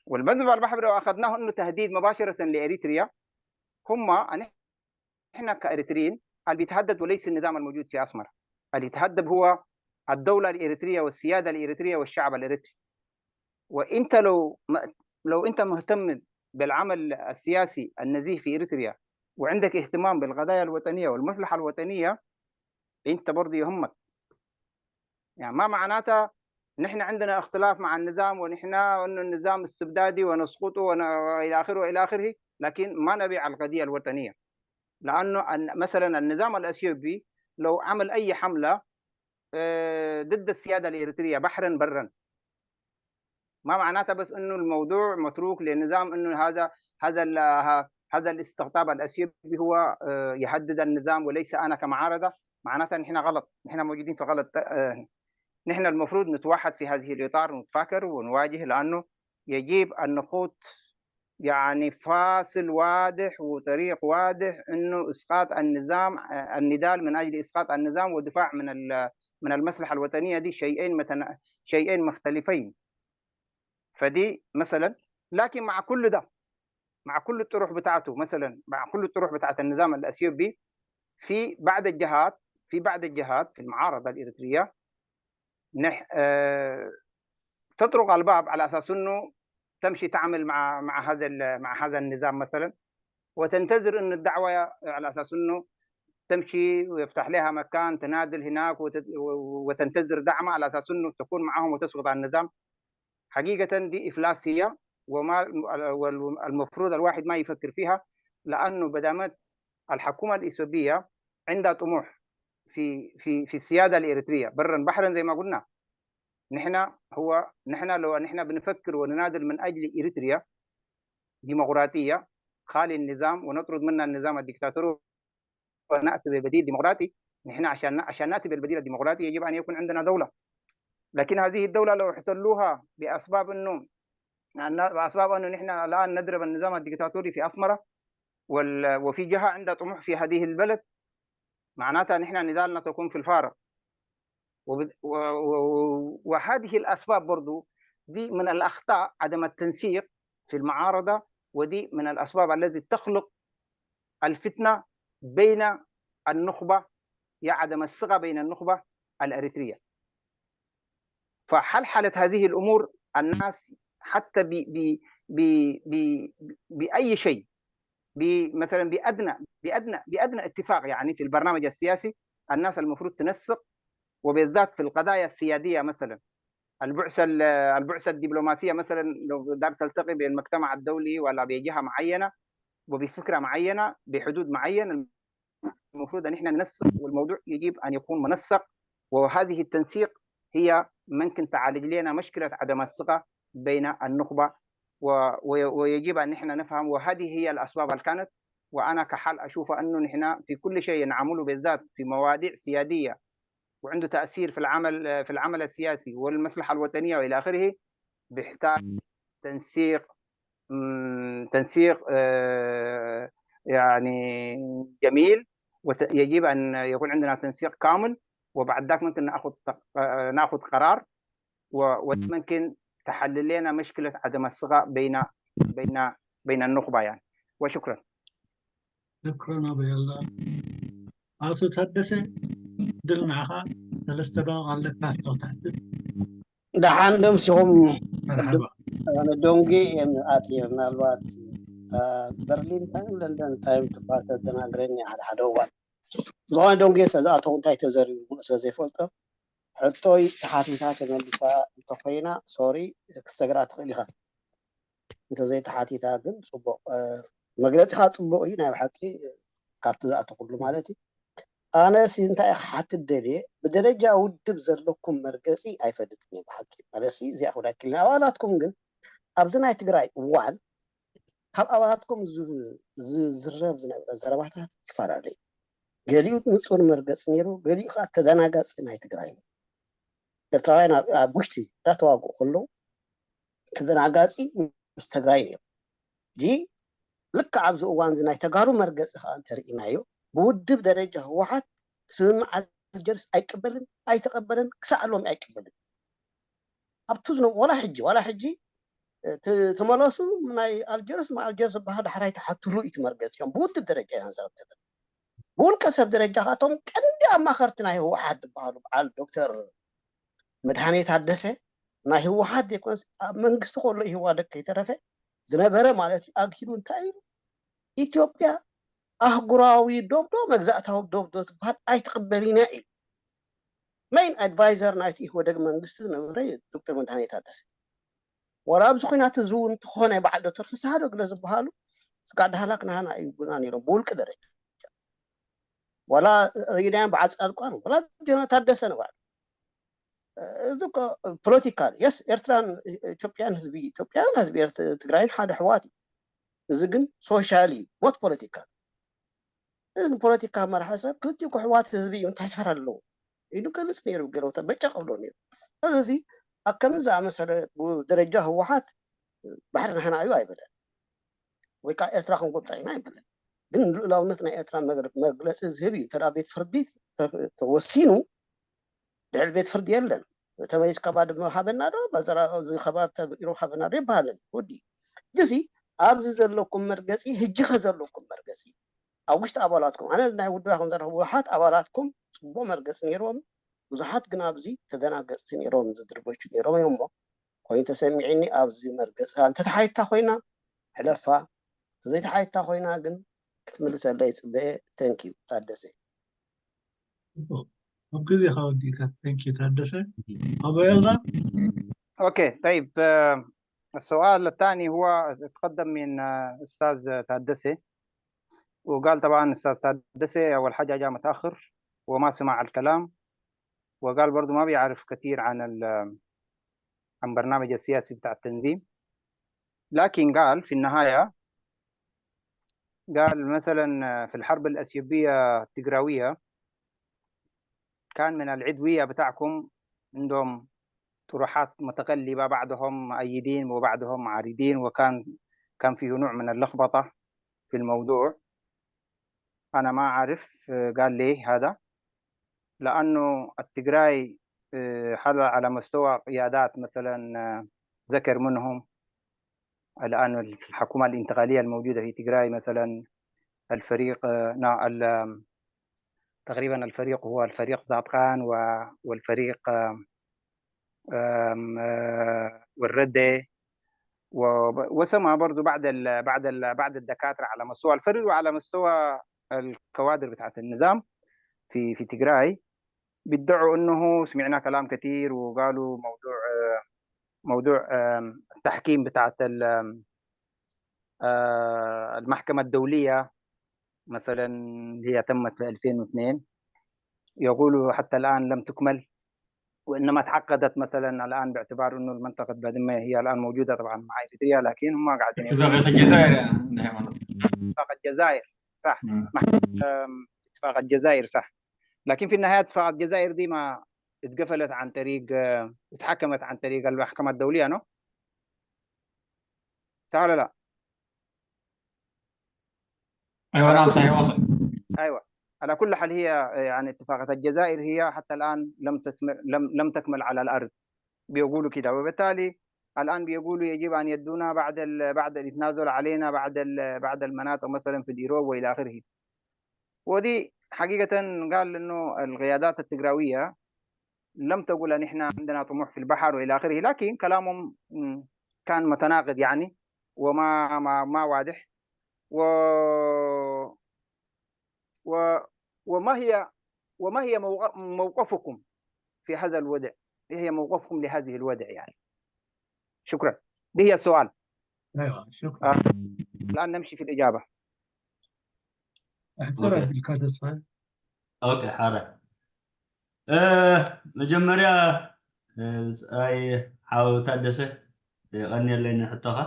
والمنفذ البحري لو أخذناه إنه تهديد مباشرة لإريتريا، هم، نحن كإريتريين، اللي بيتهدد وليس النظام الموجود في أسمر، اللي يتهدد هو الدولة الإريترية والسيادة الإريترية والشعب الإريتري. وإنت لو م-، لو إنت مهتم بالعمل السياسي النزيه في إريتريا، وعندك اهتمام بالقضايا الوطنية والمصلحة الوطنية، أنت برضو يهمك. يعني ما معناتها نحن عندنا اختلاف مع النظام، ونحن إنه النظام استبدادي ونسقطه ون-، وإلى آخره وإلى آخره، لكن ما نبيع القضية الوطنية. لأنه ال-، مثلا النظام الأثيوبي لو عمل أي حملة، آه، ضد السيادة الإريترية بحرا برا، ما معناتها بس إنه الموضوع متروك للنظام، إنه هذا، هذا ال-، ه-، هذا الاستقطاب الأثيوبي هو، آه، يهدد النظام وليس أنا كمعارضة. معناتها نحن غلط، نحن موجودين في غلط. آه، نحن المفروض نتوحد في هذه الإطار ونتفاكر ونواجه، لأنه يجب أن نخوض يعني فاصل واضح وطريق واضح إنه إسقاط النظام، آه، النضال من أجل إسقاط النظام ودفاع من ال-، من المصلحة الوطنية، دي شيئين متنا-، شيئين مختلفين. فدي مثلا، لكن مع كل ده، مع كل الطروح بتاعته، مثلا مع كل الطروح بتاعت النظام الأثيوبي، في بعض الجهات، في بعض الجهات في المعارضة الإريترية نح-، آه، تطرق الباب على أساس إنه تمشي تعمل مع، مع هذا ال-، مع هذا النظام مثلا، وتنتظر أن الدعوة على أساس أنه تمشي ويفتح لها مكان تنادل هناك وتنتظر دعم على أساس أنه تكون معهم وتسقط عن النظام. حقيقة دي إفلاسية، وما المفروض الواحد ما يفكر فيها، لأنه بدامت الحكومة الإثيوبية عندها طموح في في في السيادة الإريترية برا بحرا زي ما قلنا. نحن هو نحن لو نحن بنفكر ونناضل من أجل إريتريا ديمقراطية خالي النظام ونطرد منها النظام الدكتاتوري ونأتي ببديل ديمقراطي. نحن عشان عشان نأتي بالبديل الديمقراطي يجب أن يكون عندنا دولة، لكن هذه الدولة لو احتلوها بأسباب أنه بأسباب أنه نحن الآن نضرب النظام الدكتاتوري في أسمرة وفي جهة عندها طموح في هذه البلد، معناتها نحن نضالنا تكون في الفارغ. وهذه الأسباب برضو دي من الأخطاء، عدم التنسيق في المعارضة، ودي من الأسباب التي تخلق الفتنة بين النخبة، يا عدم الثقة بين النخبة الأريترية. فحلحلة هذه الأمور الناس حتى ب ب ب ب بأي شيء، مثلا بأدنى بأدنى بأدنى اتفاق يعني في البرنامج السياسي، الناس المفروض تنسق، وبالذات في القضايا السيادية. مثلا البعثة البعثة الدبلوماسية مثلا لو دار تلتقي بالمجتمع الدولي ولا بجهة معينة وبفكرة معينة بحدود معين، المفروض أن احنا ننسق، والموضوع يجب أن يكون منسق، وهذه التنسيق هي ممكن تعالج لنا مشكلة عدم الثقة بين النخبة، ويجب أن نحن نفهم، وهذه هي الأسباب اللي كانت. وأنا كحال أشوف أنه نحن في كل شيء نعمله، بالذات في مواضيع سيادية وعنده تأثير في العمل في العمل السياسي والمصلحة الوطنية وإلى آخره، بيحتاج تنسيق تنسيق يعني جميل، ويجب أن يكون عندنا تنسيق كامل، وبعد ذاك ممكن ناخذ ناخذ قرار، وممكن تحل لنا مشكله عدم الثقه بين بين بين النخبه يعني. وشكرا. شكرا ابو يلا. አቶ ታደሰ ድል ንዓኻ። ሰለስተ ደቂቕ ኣለካ። ኣስታውታሕቲ ደሓን ደምሲኹም። ኣነ ዶንጌ እየ ኣትየ። ምናልባት በርሊን ታይም ለንደን ታይም ትባል ተደናግረኒ ሓደ ሓደ እዋን። ዝኾነ ዶንጌ ስለዝኣተኹ እንታይ ተዘሪቡ ስለ ዘይፈልጦ ሕቶይ ተሓቲታ ተመሊሳ እንተኮይና ሶሪ ክሰግራ ትኽእል ኢኻ። እንተዘይተሓቲታ ግን ፅቡቕ መግለፂኻ ፅቡቕ እዩ ናይ ብሓቂ ካብቲ ዝኣተኹሉ ማለት እዩ። ኣነ ሲ እንታይ ክሓትት ደልየ ብደረጃ ውድብ ዘለኩም መርገፂ ኣይፈልጥን እየ ብሓቂ ማለት ሲ እዚኣ ክብላ ክልና ኣባላትኩም ግን ኣብዚ ናይ ትግራይ እዋን ካብ ኣባላትኩም ዝዝረብ ዝነበረ ዘረባታት ይፈላለዩ። ገሊኡ ንፁር መርገፂ ነይሩ፣ ገሊኡ ከዓ ተደናጋፂ ናይ ትግራይ ነይሩ። ኤርትራውያን ኣብ ውሽጢ እንዳተዋግኡ ከለዉ ተደናጋፂ ምስ ትግራይ ነይሩ። ጂ ልክዕ ኣብዚ እዋን እዚ ናይ ተጋሩ መርገፂ ከዓ እንተርኢናዮ ብውድብ ደረጃ ህወሓት ስምምዕ ኣልጀርስ ኣይቀበልን ኣይተቀበለን ክሳዕ ሎሚ ኣይቀበልን። ኣብቱ ዝነ ዋላ ሕጂ ዋላ ሕጂ ተመለሱ ናይ ኣልጀርስ ኣልጀርስ ዝበሃል ዳሕራይ ተሓትሉ እዩ ትመርገፂ እዮም ብውድብ ደረጃ ኢና ንዛረብ ዘለና። ብውልቀ ሰብ ደረጃ ካቶም ቀንዲ ኣማኸርቲ ናይ ህወሓት ዝበሃሉ በዓል ዶክተር መድሃኔ ታደሰ ናይ ህወሓት ዘይኮነስ ኣብ መንግስቲ ከሎ ይህዋደግ ከይተረፈ ዝነበረ ማለት እዩ ኣግሂዱ እንታይ ኢሉ ኢትዮጵያ ኣህጉራዊ ዶብዶ መግዛእታዊ ዶብዶ ዝበሃል ኣይትቕበል ኢና ኢሉ። መይን ኣድቫይዘር ናይቲ ኢህወደግ መንግስቲ ዝነበረ ዶክተር መድሃኔ ታደሰ ዋላ ኣብዚ ኩናት እዚ እውን እንተኾነ በዓል ዶክተር ፍስሃ ዶግለ ዝበሃሉ ስጋዕ ዳህላክ ናህና እዩ ጉና ነይሮም ብውልቂ ደረጃ ዋላ ርኢናዮም በዓል ፃድቋን ዋላ ጀነራል ታደሰ ንባዕሉ እዚ ፖለቲካል የስ ኤርትራን ኢትዮጵያን ህዝቢ ኢትዮጵያን ህዝቢ ትግራይን ሓደ ሕዋት እዩ። እዚ ግን ሶሻል እዩ ሞት ፖለቲካል እዚ ፖለቲካ መራሒ ሰብ ክልቲኡ ክሕዋት ህዝቢ እዩ እንታይ ስፈር ኣለዎ ኢሉ ገልፅ ነይሩ ገለውተ በጫ ቀብሎ ነይሩ። እዚ ኣብ ከምዚ ዝኣመሰለ ደረጃ ህወሓት ባሕሪ ናህና እዩ ኣይበለን ወይ ከዓ ኤርትራ ክንጎብጣ ኢና ኣይበለን። ግን ንልኡላውነት ናይ ኤርትራ መግለፂ ዝህብ እዩ እንተ ቤት ፍርዲ ተወሲኑ ድሕሪ ቤት ፍርዲ የለን። ተመሊስካ ባድመ ሃበና ዶ በዘራ እዚ ከባቢ ተግኢሩ ሃበና ዶ ይበሃልን ወዲ ግዚ ኣብዚ ዘለኩም መርገፂ ህጂ ከዘለኩም መርገፂ ኣብ ውሽጢ ኣባላትኩም ኣነ ናይ ውድባ ከም ዘረኹ ብዙሓት ኣባላትኩም ፅቡቅ መርገፂ ነይርዎም ብዙሓት ግን ኣብዚ ተደናገፅቲ ነይሮም ዝድርበቹ ነይሮም እዮም እሞ ኮይኑ ተሰሚዒኒ ኣብዚ መርገፂ እንተተሓይታ ኮይና ሕለፋ እንተዘይተሓይታ ኮይና ግን ክትምልሰለይ ይፅበየ። Thank you ታደሰ። ኣብ ግዜኻ ወዲእካ። Thank you ታደሰ። ኣበየልና اوكي طيب آه، السؤال الثاني هو تقدم من آه، استاذ تادسي، وقال طبعا استاذ تادسي اول حاجه جاء متاخر وما سمع الكلام، وقال برضو ما بيعرف كثير عن ال- عن برنامج السياسي بتاع التنظيم، لكن قال في النهايه قال مثلا في الحرب الأثيوبية التجراوية كان من العدوية بتاعكم عندهم طروحات متقلبة، بعضهم مؤيدين وبعضهم معارضين، وكان كان فيه نوع من اللخبطة في الموضوع. أنا ما أعرف قال ليه هذا، لأنه التجراي آه، هذا على مستوى قيادات مثلا آه، ذكر منهم الآن في الحكومة الانتقالية الموجودة في تجراي مثلا الفريق آه، نا- ال- تقريبا الفريق هو الفريق زاتقان و- والفريق آم، آم، آه، والردة و- وسمع برضو بعض ال- بعض ال- بعض الدكاترة على مستوى الفريق وعلى مستوى الكوادر بتاعت النظام في في تجراي بيدعوا انه سمعنا كلام كثير وقالوا موضوع آه، موضوع آم، التحكيم بتاعت ال- آم، آه، المحكمة الدولية مثلا اللي هي تمت في ألفين واثنين، يقولوا حتى الآن لم تكمل، وإنما تعقدت مثلا الآن باعتبار إنه المنطقة بادمة هي الآن موجودة طبعا مع إريتريا، لكن هم قاعدين يقولوا اتفاق الجزائر يعني، دائما اتفاق الجزائر صح. مم. مح- آم، اتفاق الجزائر صح. لكن في النهاية اتفاق الجزائر دي ما اتقفلت عن طريق آه، اتحكمت عن طريق المحكمة الدولية، نو؟ صح ولا لا؟ ايوه، نعم، صحيح، واصل. ايوه، على كل حال هي يعني اتفاقات الجزائر هي حتى الان لم تثمر، لم لم تكمل على الارض، بيقولوا كده. وبالتالي الان بيقولوا يجب ان يدونا بعد ال... بعد التنازل علينا بعد ال... بعد المناطق مثلا في الإيروب والى اخره. ودي حقيقه قال انه القيادات التجراويه لم تقل ان احنا عندنا طموح في البحر والى اخره، لكن كلامهم م، كان متناقض يعني، وما ما ما واضح. و و وما هي وما هي موق- موقفكم في هذا الوضع؟ ايه هي موقفكم لهذه الوضع يعني؟ شكرا. دي هي السؤال. ايوه شكرا. الان نمشي في الاجابه. احترم أوكي. بالكاتسفاي. ኦኬ፣ ሓራይ። እ፣ መጀመርያ እ፣ ብጻይ ሓው ታደሰ የቐንየለይ ንሕቶኻ።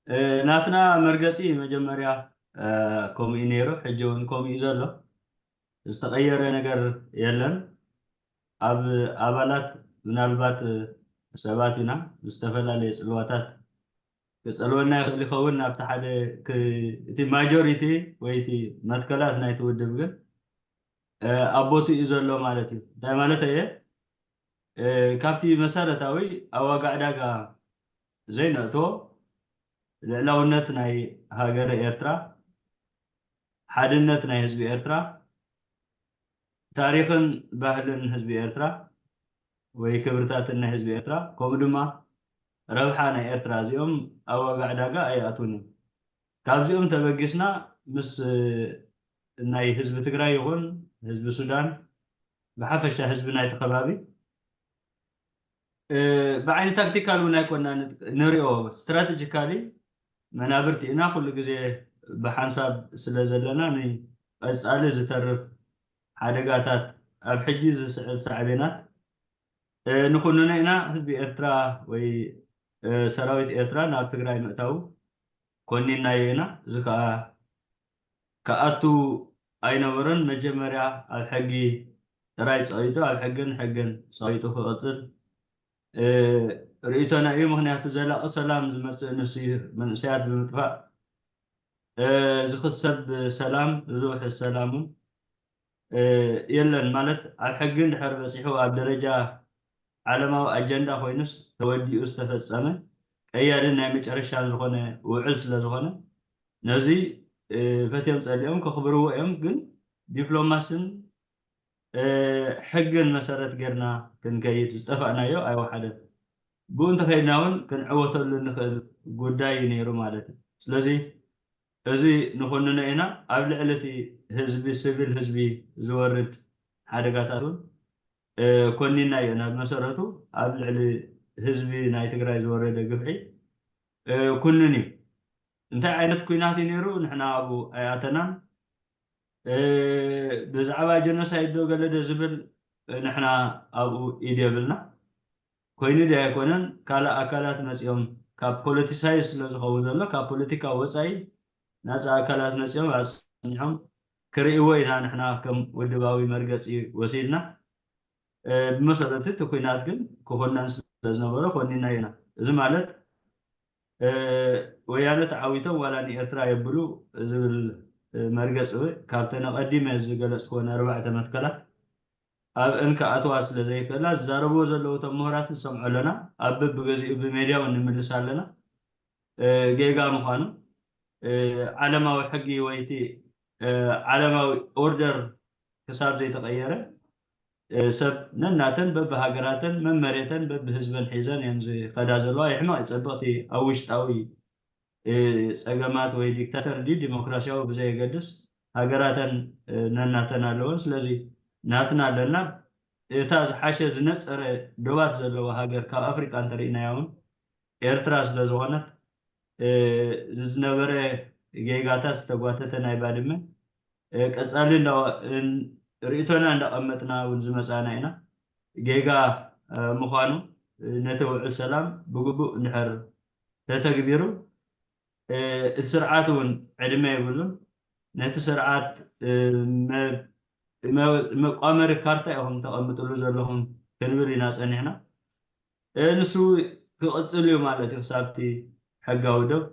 እ፣ ናትና መርገጺ መጀመርያ እ፣ ከምኡ እዩ ነይሩ፣ ሕጂ እውን ከምኡ እዩ ዘሎ። ዝተቐየረ ነገር የለን። ኣብ ኣባላት ምናልባት እ፣ ሰባት ኢና፣ ዝተፈላለየ ጽልዋታት ክጸልወና ይኽእል ይኸውን። ኣብቲ ሓደ ክ- እቲ ማጆሪቲ ወይ እቲ መትከላት ናይቲ ውድብ ግን እ፣ ኣብ ቦትኡ እዩ ዘሎ ማለት እዩ። እንታይ ማለት እየ? እ፣ ካብቲ መሰረታዊ ኣብ ዋጋ ዕዳጋ ዘይነእትዎ ልዕላውነት ናይ ሃገረ ኤርትራ፣ ሓድነት ናይ ህዝቢ ኤርትራ፣ ታሪኽን ባህልን ህዝቢ ኤርትራ ወይ ክብርታትን ናይ ህዝቢ ኤርትራ፣ ከምኡ ድማ ረብሓ ናይ ኤርትራ፣ እዚኦም ኣብ ዋጋ ዕዳጋ ኣይኣትውን እዮም። ካብዚኦም ተበጊስና ምስ እ፣ ናይ ህዝቢ ትግራይ ይኹን ህዝቢ ሱዳን፣ ብሓፈሻ ህዝቢ ናይቲ ከባቢ እ፣ ብዓይኒ ታክቲካል እውን ኣይኮና ንሪኦ፣ ስትራቴጂካሊ መናብርቲ ኢና። ኩሉ ግዜ ብሓንሳብ ስለ ዘለና ንቐጻሊ ዝተርፍ ሓደጋታት፣ ኣብ ሕጂ ዝስዕብ ሳዕቤናት እ፣ ንኹንኖ ኢና። ህዝቢ ኤርትራ ወይ እ፣ ሰራዊት ኤርትራ ናብ ትግራይ ምእታው ኮኒናዮ ኢና። እዚ ከዓ ክኣቱ ኣይነበሮን። መጀመርያ ኣብ ሕጊ ጥራይ ጸቒጡ፣ ኣብ ሕግን ሕግን ጸቒጡ ክቕጽል እ፣ ርእይቶና እዩ። ምኽንያቱ ዘላቒ ሰላም ዝመጽእ ንሱ እዩ። መንእሰያት ብምጥፋእ እ፣ ዝኽሰብ ሰላም፣ ዝውሕስ ሰላም እውን እ፣ የለን። ማለት ኣብ ሕጊ እንድሕር በጺሑ ኣብ ደረጃ ዓለማዊ ኣጀንዳ ኮይኑስ ተወዲኡ ዝተፈጸመ ቀያድን ናይ መጨረሻን ዝኾነ ውዕል ስለ ዝኾነ ነዚ እ፣ ፈትዮም ጸሊኦም ከኽብርዎ እዮም። ግን ዲፕሎማስን እ፣ ሕግን መሰረት ጌርና ክንከይድ ዝጠፋእናዮ ኣይወሓደን። ብኡ እንተኸይድና እውን ክንዕወተሉ እንኽእል ጉዳይ እዩ ነይሩ ማለት እዩ። ስለዚ እዚ ንኹንኖ ኢና። ኣብ ልዕሊ እቲ ህዝቢ፣ ስቪል ህዝቢ ዝወርድ ሓደጋታት እውን ኮኒና ኢና። ብመሰረቱ ኣብ ልዕሊ ህዝቢ ናይ ትግራይ ዝወረደ ግፍዒ ኩንን እዩ። እንታይ ዓይነት ኩናት እዩ ነይሩ ንሕና ኣብኡ ኣይኣተናን። ብዛዕባ ጀኖሳይድ ዶ ገለ ዶ ዝብል ንሕና ኣብኡ ኢድ የብልና። ኮይኑ ዶ ኣይኮነን፣ ካልእ ኣካላት መፂኦም ካብ ፖለቲሳይዝ ስለ ዝኸውን ዘሎ፣ ካብ ፖለቲካ ወፃኢ ናፃ ኣካላት መፂኦም ኣፅኒሖም ክርእይዎ ኢና ንሕና ከም ውድባዊ መርገፂ ወሲድና። ብመሰረቱ እቲ ኩናት ግን ክኾነን ስለ ዝነበረ ኮኒና ኢና። እዚ ማለት ወያነ ተዓዊቶም ዋላ ንኤርትራ የብሉ ዝብል መርገፂ እውን ካብተን ኣቐዲመ ዝገለፅክወን ኣርባዕተ መትከላት ኣብ እን ክኣትዋ ስለ ዘይክእላ ዝዛረብዎ ዘለዉ እቶም ምሁራት ንሰምዖ ኣለና። ኣብ በብገዚኡ ብሜድያ እውን ንምልስ ኣለና። ጌጋ ምዃኑ ዓለማዊ ሕጊ ወይ እቲ ዓለማዊ ኦርደር ክሳብ ዘይተቐየረ ሰብ ነናተን በብሃገራተን መመሬተን በብህዝበን ሒዘን እየን ዝኸዳ ዘለዋ። ይሕመቕ ይፀብቕ እቲ ኣብ ውሽጣዊ ፀገማት ወይ ዲክታተር ድዩ ዲሞክራሲያዊ ብዘየገድስ ሃገራተን ነናተን ኣለወን። ስለዚ ናትና ኣለና። እታ ዝሓሸ ዝነፀረ ዶባት ዘለዋ ሃገር ካብ ኣፍሪቃ እንተርኢናያ እውን ኤርትራ ስለ ዝኾነት ዝነበረ ጌጋታት ዝተጓተተ ናይ ባድመ ቀፃሊ ርእቶና እንዳቐመጥና እውን ዝመፃና ኢና። ጌጋ ምዃኑ ነቲ ውዕል ሰላም ብግቡእ እንድሕር ተተግቢሩ እቲ ስርዓት እውን ዕድመ የብሉን። ነቲ ስርዓት መቋመሪ ካርታ ኢኹም ተቐምጥሉ ዘለኹም ክንብል ኢና ፀኒሕና። ንሱ ክቕፅል እዩ ማለት እዩ ክሳብ እቲ ሕጋዊ ዶብ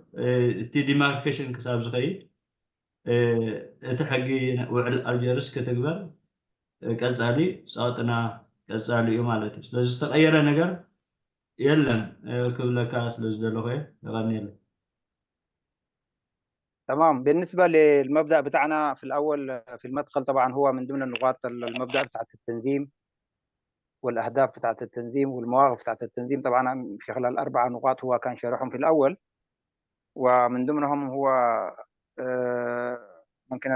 እቲ ዲማርኬሽን ክሳብ ዝኸይድ እቲ ሕጊ ውዕል ኣልጀርስ ክትግበር ቀፃሊ ፀቕጥና ቀፃሊ እዩ ማለት እዩ። ስለዚ ዝተቐየረ ነገር የለን ክብለካ ስለ ዝደለኹ እየ። የቐንየለይ። تمام. بالنسبة للمبدأ بتاعنا في الأول، في المدخل، طبعا هو من ضمن النقاط المبدأ بتاعت التنظيم والأهداف بتاعت التنظيم والمواقف بتاعت التنظيم. طبعا في خلال أربعة نقاط هو كان شرحهم في الأول، ومن ضمنهم هو ممكن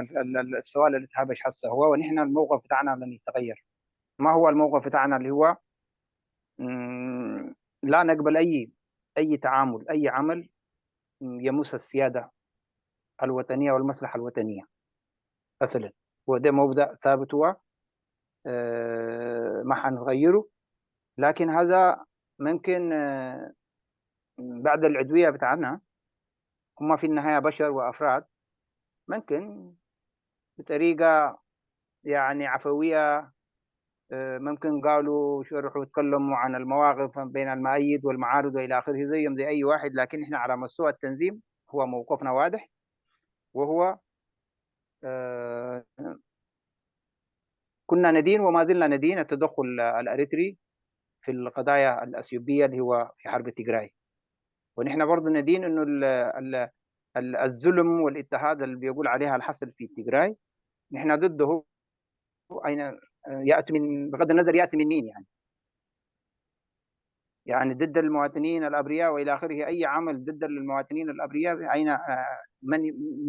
السؤال اللي تهابش حسه هو، ونحن الموقف بتاعنا لن يتغير. ما هو الموقف بتاعنا؟ اللي هو لا نقبل أي أي تعامل، أي عمل يمس السيادة الوطنية والمصلحة الوطنية أصلا. وده مبدأ ثابت هو، ما حنغيره. لكن هذا ممكن بعد العدوية بتاعنا، هم في النهاية بشر وأفراد، ممكن بطريقة يعني عفوية ممكن قالوا شرحوا وتكلموا عن المواقف بين المؤيد والمعارض والى اخره زيهم زي اي واحد، لكن احنا على مستوى التنظيم هو موقفنا واضح، وهو كنا ندين وما زلنا ندين التدخل الاريتري في القضايا الاثيوبيه اللي هو في حرب تيغراي. ونحن برضه ندين انه الظلم والاضطهاد اللي بيقول عليها الحصل في تيغراي نحن ضده. اين ياتي من، بغض النظر ياتي من مين يعني، يعني ضد المواطنين الابرياء والى اخره، اي عمل ضد المواطنين الابرياء اين من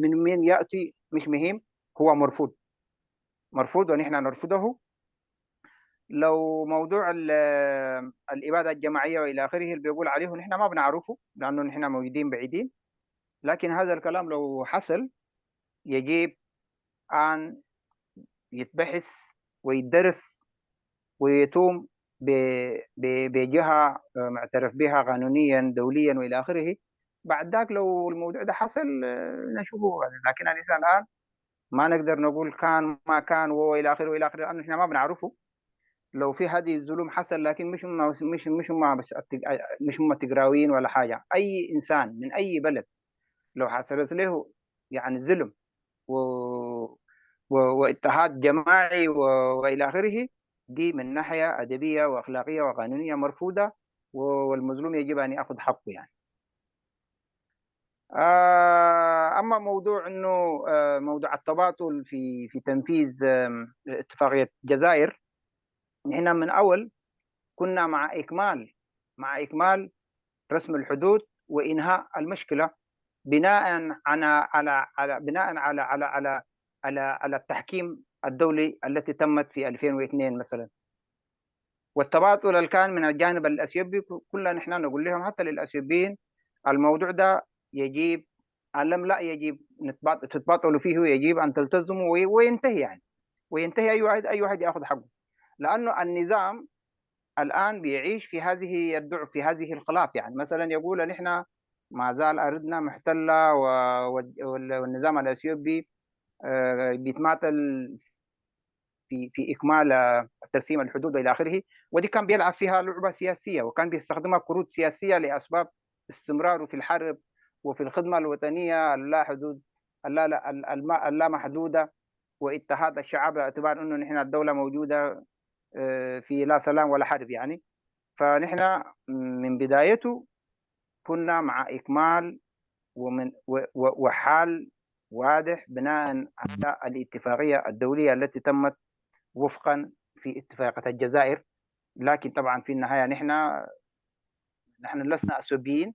من مين ياتي مش مهم، هو مرفوض، مرفوض ونحن نرفضه. لو موضوع الاباده الجماعيه والى اخره اللي بيقول عليه نحن ما بنعرفه لانه نحن موجودين بعيدين، لكن هذا الكلام لو حصل يجب ان يتبحث ويدرس ويتم بجهه معترف بها قانونيا دوليا والى اخره. بعد ذاك لو الموضوع ده حصل نشوفه، لكن لسه الان ما نقدر نقول كان ما كان والى اخره والى اخره لانه احنا ما بنعرفه. لو في هذه الظلم حصل، لكن مش هم مش مش هم بس مش هم تقراويين ولا حاجه، اي انسان من اي بلد لو حصلت له يعني ظلم و... و... واضطهاد جماعي و... والى اخره، دي من ناحيه ادبيه واخلاقيه وقانونيه مرفوضه، والمظلوم يجب ان ياخذ حقه يعني. آه، اما موضوع انه آه، موضوع التباطل في في تنفيذ اتفاقيه الجزائر، نحن من اول كنا مع اكمال مع اكمال رسم الحدود وانهاء المشكله. بناء على على على بناء على على على على على التحكيم الدولي التي تمت في ألفين واثنين مثلا. والتباطل اللي كان من الجانب الاثيوبي، ك- كلنا نحن نقول لهم، حتى للاثيوبيين، الموضوع ده يجب، ألم لا يجب نتباط- تتباطلوا فيه، يجب ان تلتزموا وي- وينتهي يعني، وينتهي، اي واحد اي واحد ياخذ حقه، لانه النظام الان بيعيش في هذه الضعف، في هذه الخلاف. يعني مثلا يقول نحن ما زال ارضنا محتله و- وال- والنظام الاثيوبي آه، بيتماطل في في اكمال آه، ترسيم الحدود والى اخره. ودي كان بيلعب فيها لعبه سياسيه، وكان بيستخدمها كروت سياسيه لاسباب استمراره في الحرب وفي الخدمه الوطنيه اللا حدود، اللا لا- ال- الما- اللامحدوده، واضطهاد الشعب، باعتبار انه نحن الدوله موجوده آه، في لا سلام ولا حرب يعني. فنحن من بدايته كنا مع اكمال ومن و- و- وحال واضح بناء على الاتفاقيه الدوليه التي تمت وفقا في اتفاقيه الجزائر. لكن طبعا في النهايه نحن نحن لسنا اثيوبيين،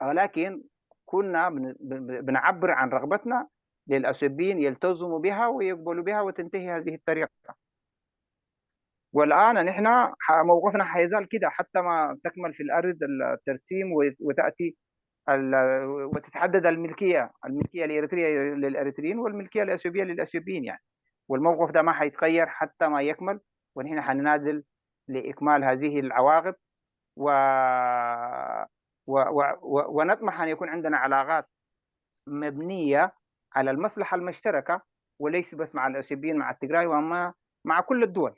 ولكن كنا بن- بن- بنعبر عن رغبتنا للاثيوبيين يلتزموا بها ويقبلوا بها وتنتهي هذه الطريقه. والان نحن ح- موقفنا حيزال كده حتى ما تكمل في الارض الترسيم وت- وتاتي ال- وتتحدد الملكيه، الملكيه الاريتريه للاريتريين والملكيه الاثيوبيه للاثيوبيين يعني. والموقف ده ما حيتغير حتى ما يكمل، ونحن حننادل لاكمال هذه العواقب و... و... و... و... ونطمح ان يكون عندنا علاقات مبنيه على المصلحه المشتركه، وليس بس مع الاثيوبيين، مع التجراي، وما مع كل الدول،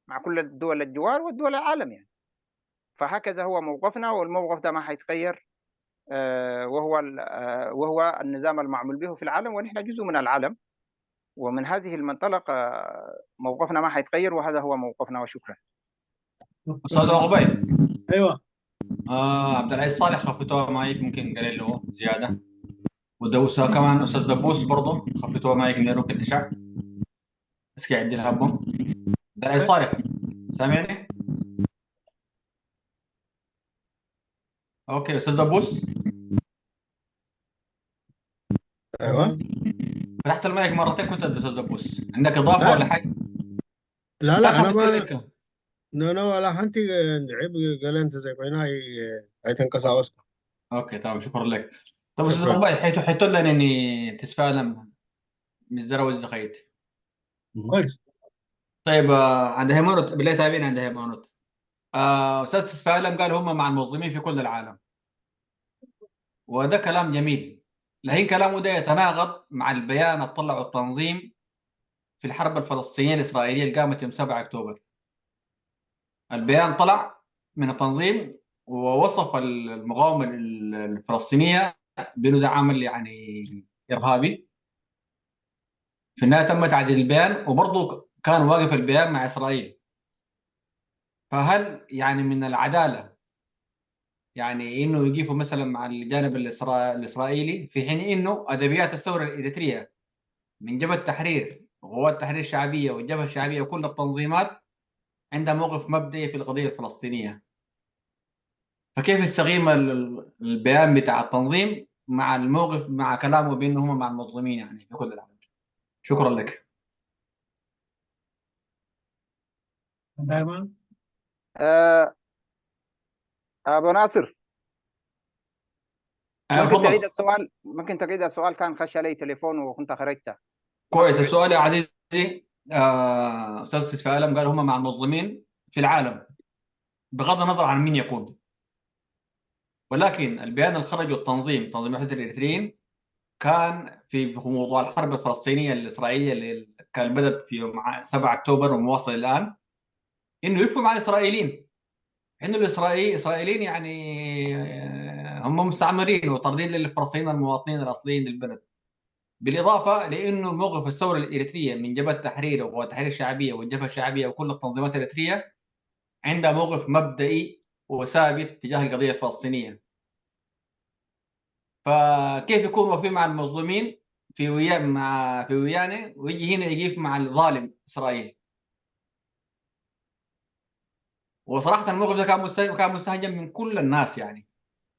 مع كل الدول الجوار والدول العالم يعني. فهكذا هو موقفنا، والموقف ده ما حيتغير. آه، وهو ال- آه، وهو النظام المعمول به في العالم، ونحن جزء من العالم، ومن هذه المنطلقة موقفنا ما حيتغير، وهذا هو موقفنا، وشكرا. استاذ عقبي. ايوه. آه عبد العزيز صالح خفتوها مايك، ممكن قليل له زياده. ودوسه كمان استاذ دبوس برضه خفتوها مايك، نيرو كل تشع. اسكي عندي الهبه. عبد العزيز صالح، سامعني؟ اوكي استاذ دبوس. ايوه. فتحت المايك مرتين، كنت استاذ دبوس، عندك اضافه ولا حاجه؟ لا لا انا خفت ما عليك. نو نو ولا حنتي. عيب قال انت زي بيناي. اي تنكسر. اوكي تمام، شكرا لك. طب استاذ شكرا. عقبي، حيتو حيتو لنا اني تسفالم من الزراوي الزخيت. كويس. طيب آه، عند هيمنوت بالله، تابعين عند هيمنوت. آه، استاذ تسفالم قال هم مع المنظمين في كل العالم، وده كلام جميل، لكن كلامه ده يتناقض مع البيان اللي طلعه التنظيم في الحرب الفلسطينيه الاسرائيليه اللي قامت يوم سبعة اكتوبر. البيان طلع من التنظيم ووصف المقاومه الفلسطينيه بانه ده عمل يعني ارهابي. في النهايه تم تعديل البيان، وبرضه كان واقف البيان مع اسرائيل. فهل يعني من العداله يعني انه يقفوا مثلا مع الجانب الإسرا- الاسرائيلي، في حين انه ادبيات الثوره الاريتريه من جبهه التحرير وقوات التحرير الشعبيه والجبهه الشعبيه وكل التنظيمات عندها موقف مبدئي في القضيه الفلسطينيه؟ فكيف يستقيم ال- ال- البيان بتاع التنظيم مع الموقف، مع كلامه بانه هم مع المظلومين يعني في كل العالم؟ شكرا لك. دائما. آه، ابو ناصر، آه، ممكن تفضل. تعيد السؤال؟ ممكن تعيد السؤال، كان خش علي تليفون وكنت خرجت. كويس، السؤال يا عزيزي، آه، استاذ سيف عالم قال هم مع المظلومين في العالم بغض النظر عن مين يكون، ولكن البيان اللي خرجه التنظيم، تنظيم الوحده الاريتريين، كان في في موضوع الحرب الفلسطينيه الاسرائيليه اللي كان بدات في يوم سبعة اكتوبر ومواصل الان، انه يقفوا مع الاسرائيليين، انه الاسرائيلي اسرائيليين يعني آه، هم مستعمرين وطاردين للفلسطينيين المواطنين الاصليين للبلد. بالاضافه لانه موقف الثوره الاريتريه من جبهه التحرير وقوات التحرير الشعبيه والجبهه الشعبيه وكل التنظيمات الاريتريه عندها موقف مبدئي وثابت تجاه القضيه الفلسطينيه. فكيف يكون وفي مع المظلومين في ويا مع في ويانه، ويجي هنا يقف مع الظالم اسرائيل؟ وصراحه الموقف ده كان مست- كان مستهجن من كل الناس يعني.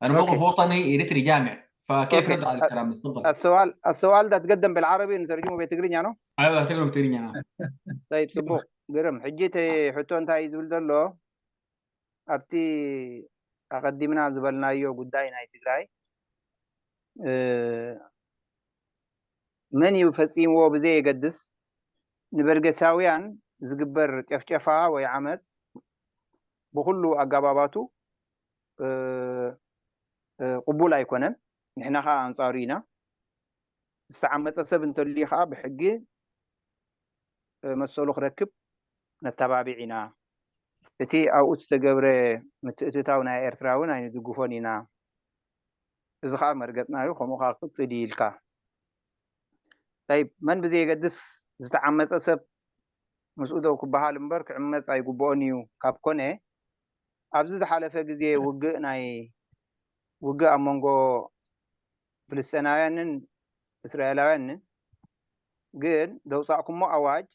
انا موقف أوكي. وطني اريتري جامع. فكيف رد على الكلام ده؟ تفضل. السؤال السؤال ده اتقدم بالعربي، نترجمه بالتجرينيا، نو؟ ايوه، تقدر تجرينيا، نعم. طيب، ጽቡቕ። ግርም። ሕጂ እቲ ሕቶ እንታይ እዩ ዝብል ዘሎ? ኣብቲ ኣቐዲምና ዝበልናዮ ጉዳይ ናይ ትግራይ፣ እ፣ መን እዩ ፈጺምዎ ብዘየገድስ፣ ንበርገሳውያን ዝግበር ጨፍጨፋ ወይ ዓመጽ ብኹሉ ኣገባባቱ፣ እ፣ እ፣ ቅቡል ኣይኮነን። ንሕና ኸኣ ኣንጻሩ ኢና። ዝተዓመጸ ሰብ እንተልዩ ኸኣ ብሕጊ፣ እ፣ መሰሉ ክረክብ ነተባብዕ ኢና። እቲ ኣብኡ ዝተገብረ ምትእትታው ናይ ኤርትራ እውን ኣይንድግፎን ኢና። እዚ ኸኣ መርገጽና እዩ፣ ከምኡ ኸኣ ክቕጽል እዩ ኢልካ። ጠይብ፣ መን ብዘየገድስ ዝተዓመጸ ሰብ ምስኡ ደው ክበሃል እምበር ክዕመጽ ኣይግብኦን እዩ ካብ ኮነ፣ ኣብዚ ዝሓለፈ ግዜ ውግእ ናይ ውግእ ኣብ መንጎ ፍልስጤናውያንን እስራኤላውያንን ግን ዘውጻእኩሞ ኣዋጅ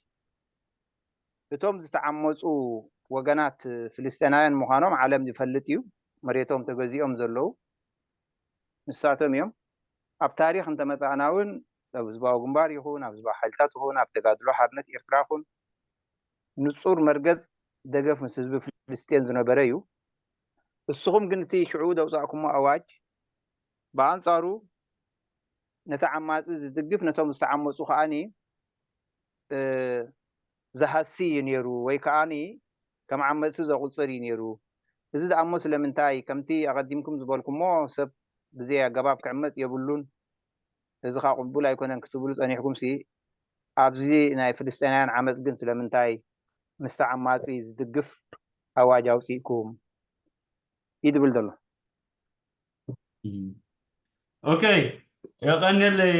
እቶም ዝተዓመጹ ወገናት ፍልስጤናውያን ምዃኖም ዓለም ዝፈልጥ እዩ። መሬቶም ተገዚኦም ዘለዉ ንሳቶም እዮም። ኣብ ታሪኽ እንተመጻእና እውን ኣብ ህዝባዊ ግንባር ይኹን ኣብ ህዝባዊ ሓይልታት ይኹን ኣብ ተጋድሎ ሓርነት ኤርትራ ይኹን ንጹር መርገጽ ደገፍ ምስ ህዝቢ ፍልስጤን ዝነበረ እዩ። እስኹም ግን እቲ ሽዑ ዘውጻእኩሞ ኣዋጅ ብኣንጻሩ ነቲ ዓማጺ ዝድግፍ ነቶም ዝተዓመጹ ከኣኒ፣ እ፣ ዝሃሲ እዩ ነይሩ ወይ ከኣኒ ከም ዓመጽቲ ዘቑጽር እዩ ነይሩ። እዚ ደኣ እሞ ስለምንታይ ከምቲ ኣቐዲምኩም ዝበልኩሞ ሰብ ብዘይ ኣገባብ ክዕመጽ የብሉን፣ እዚ ኸኣ ቅቡል ኣይኮነን ክትብሉ ጸኒሕኩምሲ ኣብዚ ናይ ፍልስጤናውያን ዓመጽ ግን ስለምንታይ ምስቲ ዓማጺ ዝድግፍ ኣዋጅ ኣውጺእኩም እዩ ዝብል ዘሎ። ኦኬ፣ የቐንየለይ፣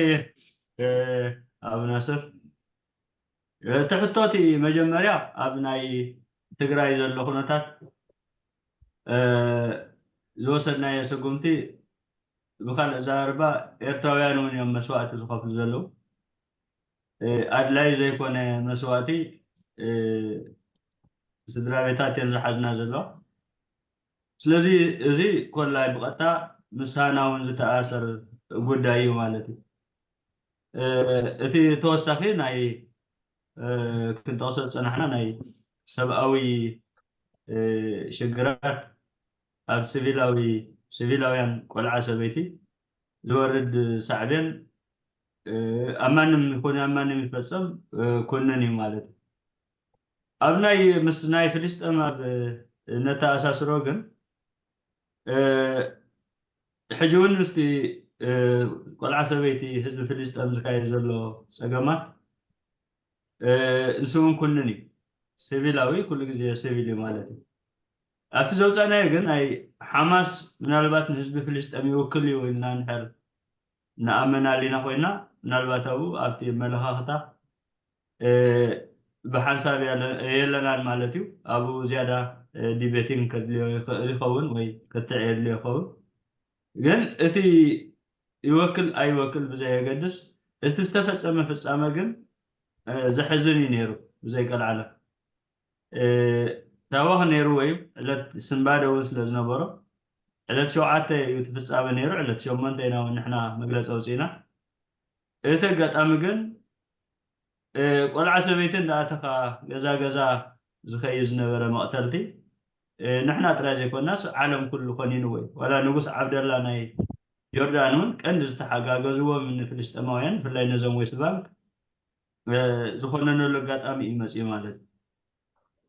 እ፣ ኣብ ናስር። እቲ ሕቶ እቲ መጀመርያ ኣብ ናይ ትግራይ ዘሎ ኩነታት፣ እ፣ ዝወሰድናዮ ስጉምቲ ብኻልእ ኣዘራርባ ኤርትራውያን እውን እዮም መስዋእቲ ዝኸፍሉ ዘለዉ። እ፣ ኣድላይ ዘይኮነ መስዋእቲ፣ እ፣ ስድራ ቤታት እየን ዝሓዝና ዘለዋ። ስለዚ እዚ ኮላይ ብቐጥታ ምሳና እውን ዝተኣሰር ጉዳይ እዩ ማለት እዩ። እ፣ እቲ ተወሳኺ ናይ፣ እ፣ ክንጠቕሶ ዝጸናሕና ናይ ሰብኣዊ፣ እ፣ ሽግራት ኣብ ሲቪላዊ፣ ሲቪላውያን ቆልዓ ሰበይቲ ዝወርድ ሳዕቤን፣ እ፣ ኣብ ማንም ይኹን ኣብ ማንም ይፈጸም፣ እ፣ ኩንን እዩ ማለት እዩ። ኣብ ናይ ምስ ናይ ፍልስጤም ኣብ ነተኣሳስሮ ግን፣ እ፣ ሕጂ እውን ምስቲ፣ እ፣ ቆልዓ ሰበይቲ ህዝቢ ፍልስጤም ዝካየድ ዘሎ ጸገማት፣ እ፣ ንሱ እውን ኩንን እዩ። ሲቪላዊ ኩሉ ግዜ ሲቪል እዩ ማለት እዩ። ኣብቲ ዘውጻእናዮ ግን ናይ ሓማስ ምናልባት ንህዝቢ ፍልስጤም ይውክል እዩ ኢልና እንድሕር ንኣምን ኣሊና ኮይና፣ ምናልባት ኣብኡ ኣብቲ ኣመለኻኽታ፣ እ፣ ብሓንሳብ ያለ-፣ የለናን ማለት እዩ። ኣብኡ ዝያዳ፣ እ፣ ዲቤቲንግ ከድልዮ ይኽእል ይኸውን ወይ ክትዕ የድልዮ ይኸውን። ግን እቲ ይወክል ኣይወክል ብዘየገድስ፣ እቲ ዝተፈጸመ ፍጻመ ግን፣ እ፣ ዘሕዝን እዩ ነይሩ ብዘይቀልዓለም። እ፣ ታወኽ ነይሩ ወይ ዕለት ስንባደ እውን ስለ ዝነበሮ፣ ዕለት ሸውዓተ እዩ እቲ ፍጻመ ነይሩ። ዕለት ሸሞንተ ኢና እውን ንሕና መግለጺ ኣውጺእና። እቲ ኣጋጣሚ ግን፣ እ፣ ቆልዓ ሰበይቲ እንዳኣተኻ ገዛ ገዛ ዝኸይድ ዝነበረ መቕተልቲ፣ እ፣ ንሕና ጥራይ ዘይኮናስ ዓለም ኩሉ ኮኒንዎ እዩ። ዋላ ንጉስ ዓብደላ ናይ ጆርዳን እውን ቀንዲ ዝተሓጋገዝዎም ንፍልስጤማውያን፣ ብፍላይ ነዞም ዌስት ባንክ፣ እ፣ ዝኾነነሉ ኣጋጣሚ እዩ መጺኡ ማለት እዩ።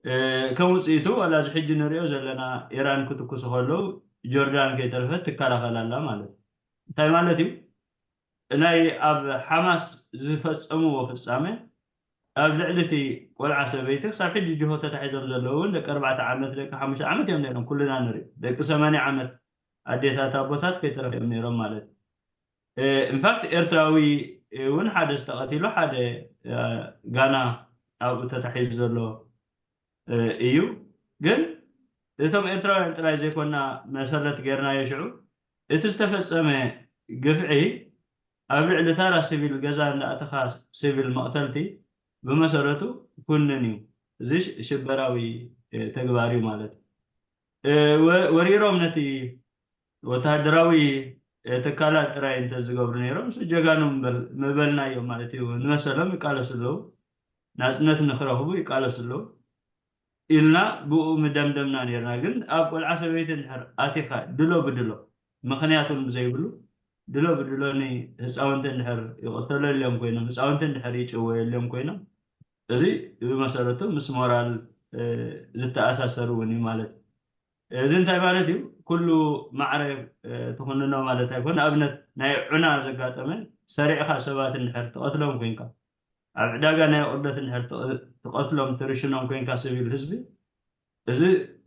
እ፣ ከም ውጽኢቱ ዋላ እዚ ሕጂ ንሪኦ ዘለና ኢራን ክትኩሱ ከለዉ ጆርዳን ከይተረፈት ትከላኸል ኣላ ማለት እዩ። እንታይ ማለት እዩ? ናይ ኣብ ሓማስ ዝፈጸምዎ ፍጻመ ኣብ ልዕሊ እቲ ቆልዓ ሰበይቲ ክሳብ ሕጂ ጅሆ ተታሒዞም ዘለዉ እውን ደቂ ኣርባዕተ ዓመት፣ ደቂ ሓሙሽተ ዓመት እዮም ነይሮም። ኩልና ንሪኦ። ደቂ ሰማንያ ዓመት ኣዴታት ኣቦታት ከይተረፈ እዮም ነይሮም ማለት እዩ። እ፣ ኢንፋክት ኤርትራዊ እውን ሓደ ዝተቐቲሉ ሓደ፣ እ፣ ጋና ኣብኡ ተታሒዙ ዘሎ፣ እ፣ እዩ። ግን እቶም ኤርትራውያን ጥራይ ዘይኮና መሰረት ጌርናዮ ሽዑ፣ እቲ ዝተፈጸመ ግፍዒ ኣብ ልዕሊ ታራ ሲቪል ገዛ እንዳኣተኻ ሲቪል መቕተልቲ ብመሰረቱ ኩንን እዩ። እዚ ሽ-፣ ሽበራዊ፣ እ፣ ተግባር እዩ ማለት እዩ። እ፣ ወ-፣ ወሪሮም ነቲ ወተሃደራዊ፣ ትካላት ጥራይ እንተዝገብሩ ነይሮም፣ ምስ ጀጋኑ ምበል-፣ ምበልናዮም ማለት እዩ። ንመሰሎም ይቃለሱ ኣለዉ፣ ናጽነት ንኽረኽቡ ይቃለሱ ኣለዉ ኢልና ብኡ ምደምደምና ነይርና። ግን ኣብ ቆልዓ ሰበይቲ እንድሕር ኣቲኻ ድሎ ብድሎ፣ ምኽንያት እውን ብዘይብሉ፣ ድሎ ብድሎ ንህፃውንቲ እንድሕር ይቕተለሎም ኮይኖም፣ ህፃውንቲ እንድሕር ይጭወየሎም ኮይኖም፣ እዚ ብመሰረቱ ምስ ሞራል፣ እ፣ ዝተኣሳሰር እውን እዩ ማለት እዩ። እዚ እንታይ ማለት እዩ? ኩሉ ማዕረ፣ እ፣ ትኹንኖ ማለት ኣይኮነ። ንኣብነት ናይ ዑና ዘጋጠመ፣ ሰሪዕኻ ሰባት እንድሕር ትቐትሎም ኮይንካ፣ ኣብ ዕዳጋ ናይ ቅርደት እንድሕር ትቐ-፣ ትቐትሎም፣ ትርሽኖም ኮይንካ፣ ሲቪል ህዝቢ፣ እዚ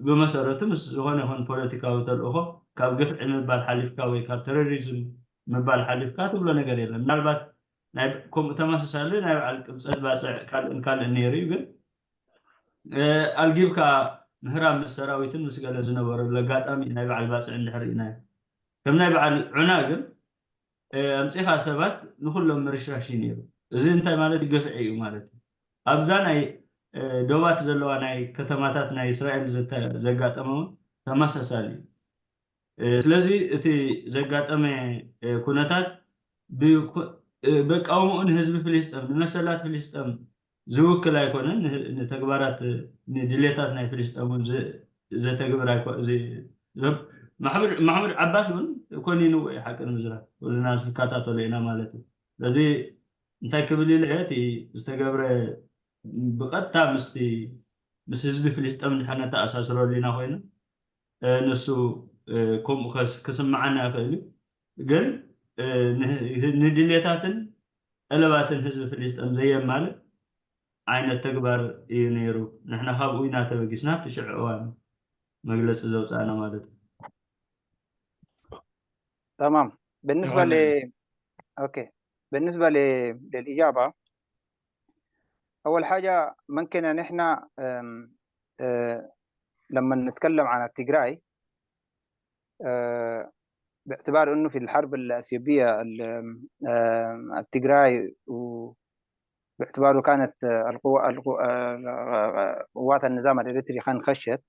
ብመሰረቱ ምስ ዝኾነ ይኹን ፖለቲካዊ ተልእኾ ካብ ግፍዒ ምባል ሓሊፍካ ወይ ካብ ቴሮሪዝም ምባል ሓሊፍካ ትብሎ ነገር የለን። ምናልባት ናይ፣ ከምኡ ተመሳሳሊ ናይ በዓል ቅብጸት ባጽዕ ካልእን ካልእን ነይሩ እዩ፣ ግን፣ እ፣ ኣልጊብካ ምህራም ምስ ሰራዊትን ምስ ገለ ዝነበረሉ ኣጋጣሚ ናይ በዓል ባጽዕ እንድሕር ርኢናዮ፣ ከም ናይ በዓል ዑና ግን፣ እ፣ ኣምጺኻ ሰባት ንኹሎም ምርሽራሽ እዩ ነይሩ። እዚ እንታይ ማለት እዩ? ግፍዒ እዩ ማለት እዩ። ኣብዛ ናይ፣ እ፣ ዶባት ዘለዋ ናይ ከተማታት ናይ እስራኤል ዘተ-፣ ዘጋጠመ እውን ተመሳሳሊ እዩ። እ፣ ስለዚ እቲ ዘጋጠመ፣ እ፣ ኩነታት ብኩ-፣ እ፣ በቃውምኡ ንህዝቢ ፍልስጤም፣ ንመሰላት ፍልስጤም ዝውክል ኣይኮነን። ን-፣ ንተግባራት፣ ንድሌታት ናይ ፍልስጤም እውን ዝ-፣ ዘተግብር ኣይኮ-፣ ዝ-፣ ዘ-፣ ማሕሙድ፣ ማሕሙድ ዓባስ እውን ኮኒንዎ እዩ፣ ሓቂ ንምዝራብ ኩልና ክንከታተሎ ኢና ማለት እዩ። ስለዚ እንታይ ክብል ኢለ እየ፣ እቲ ዝተገብረ ብቐጥታ ምስቲ፣ ምስ ህዝቢ ፍልስጤም እንድሕር ነተኣሳስረሉ ኢና ኮይኑ፣ እ፣ ንሱ፣ እ፣ ከምኡ ከስ-፣ ክስምዓና ይኽእል እዩ። ግን፣ እ፣ ን-፣ ንድሌታትን ጠለባትን ህዝቢ ፍልስጤም ዘየማልእ ዓይነት ተግባር እዩ ነይሩ። ንሕና ካብኡ ኢና ተበጊስና፣ ኣብቲ ሽዑ እዋን መግለጺ ዘውጻእና ማለት እዩ። تمام. بالنسبة ل أوكي، بالنسبة ل... للإجابة، أول حاجة ممكن إن إحنا، أم، أه، لما نتكلم عن التجراي، أه، باعتبار إنه في الحرب الأثيوبية ال-، أم، التجراي، وباعتباره كانت، أه، القوة، القو-، أه، قوات النظام الإريتري كان خشت،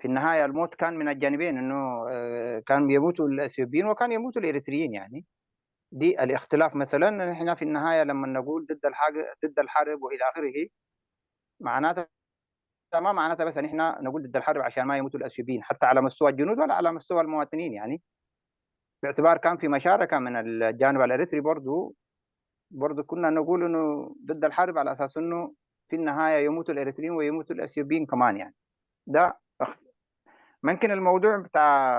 في النهاية الموت كان من الجانبين، إنه، أه، كان يموتوا الأثيوبيين وكان يموتوا الإريتريين، يعني. دي الاختلاف. مثلًا نحن في النهاية لما نقول ضد الحاجة، ضد الحرب وإلى آخره، معناتها ما معناتها بس إن إحنا نقول ضد الحرب عشان ما يموتوا الأثيوبيين، حتى على مستوى الجنود ولا على مستوى المواطنين، يعني. باعتبار كان في مشاركة من الجانب الإريتري برضو، برضو كنا نقول إنه ضد الحرب على أساس إنه في النهاية يموتوا الإريتريين ويموتوا الأثيوبيين كمان، يعني. ده أخ-، ممكن الموضوع بتاع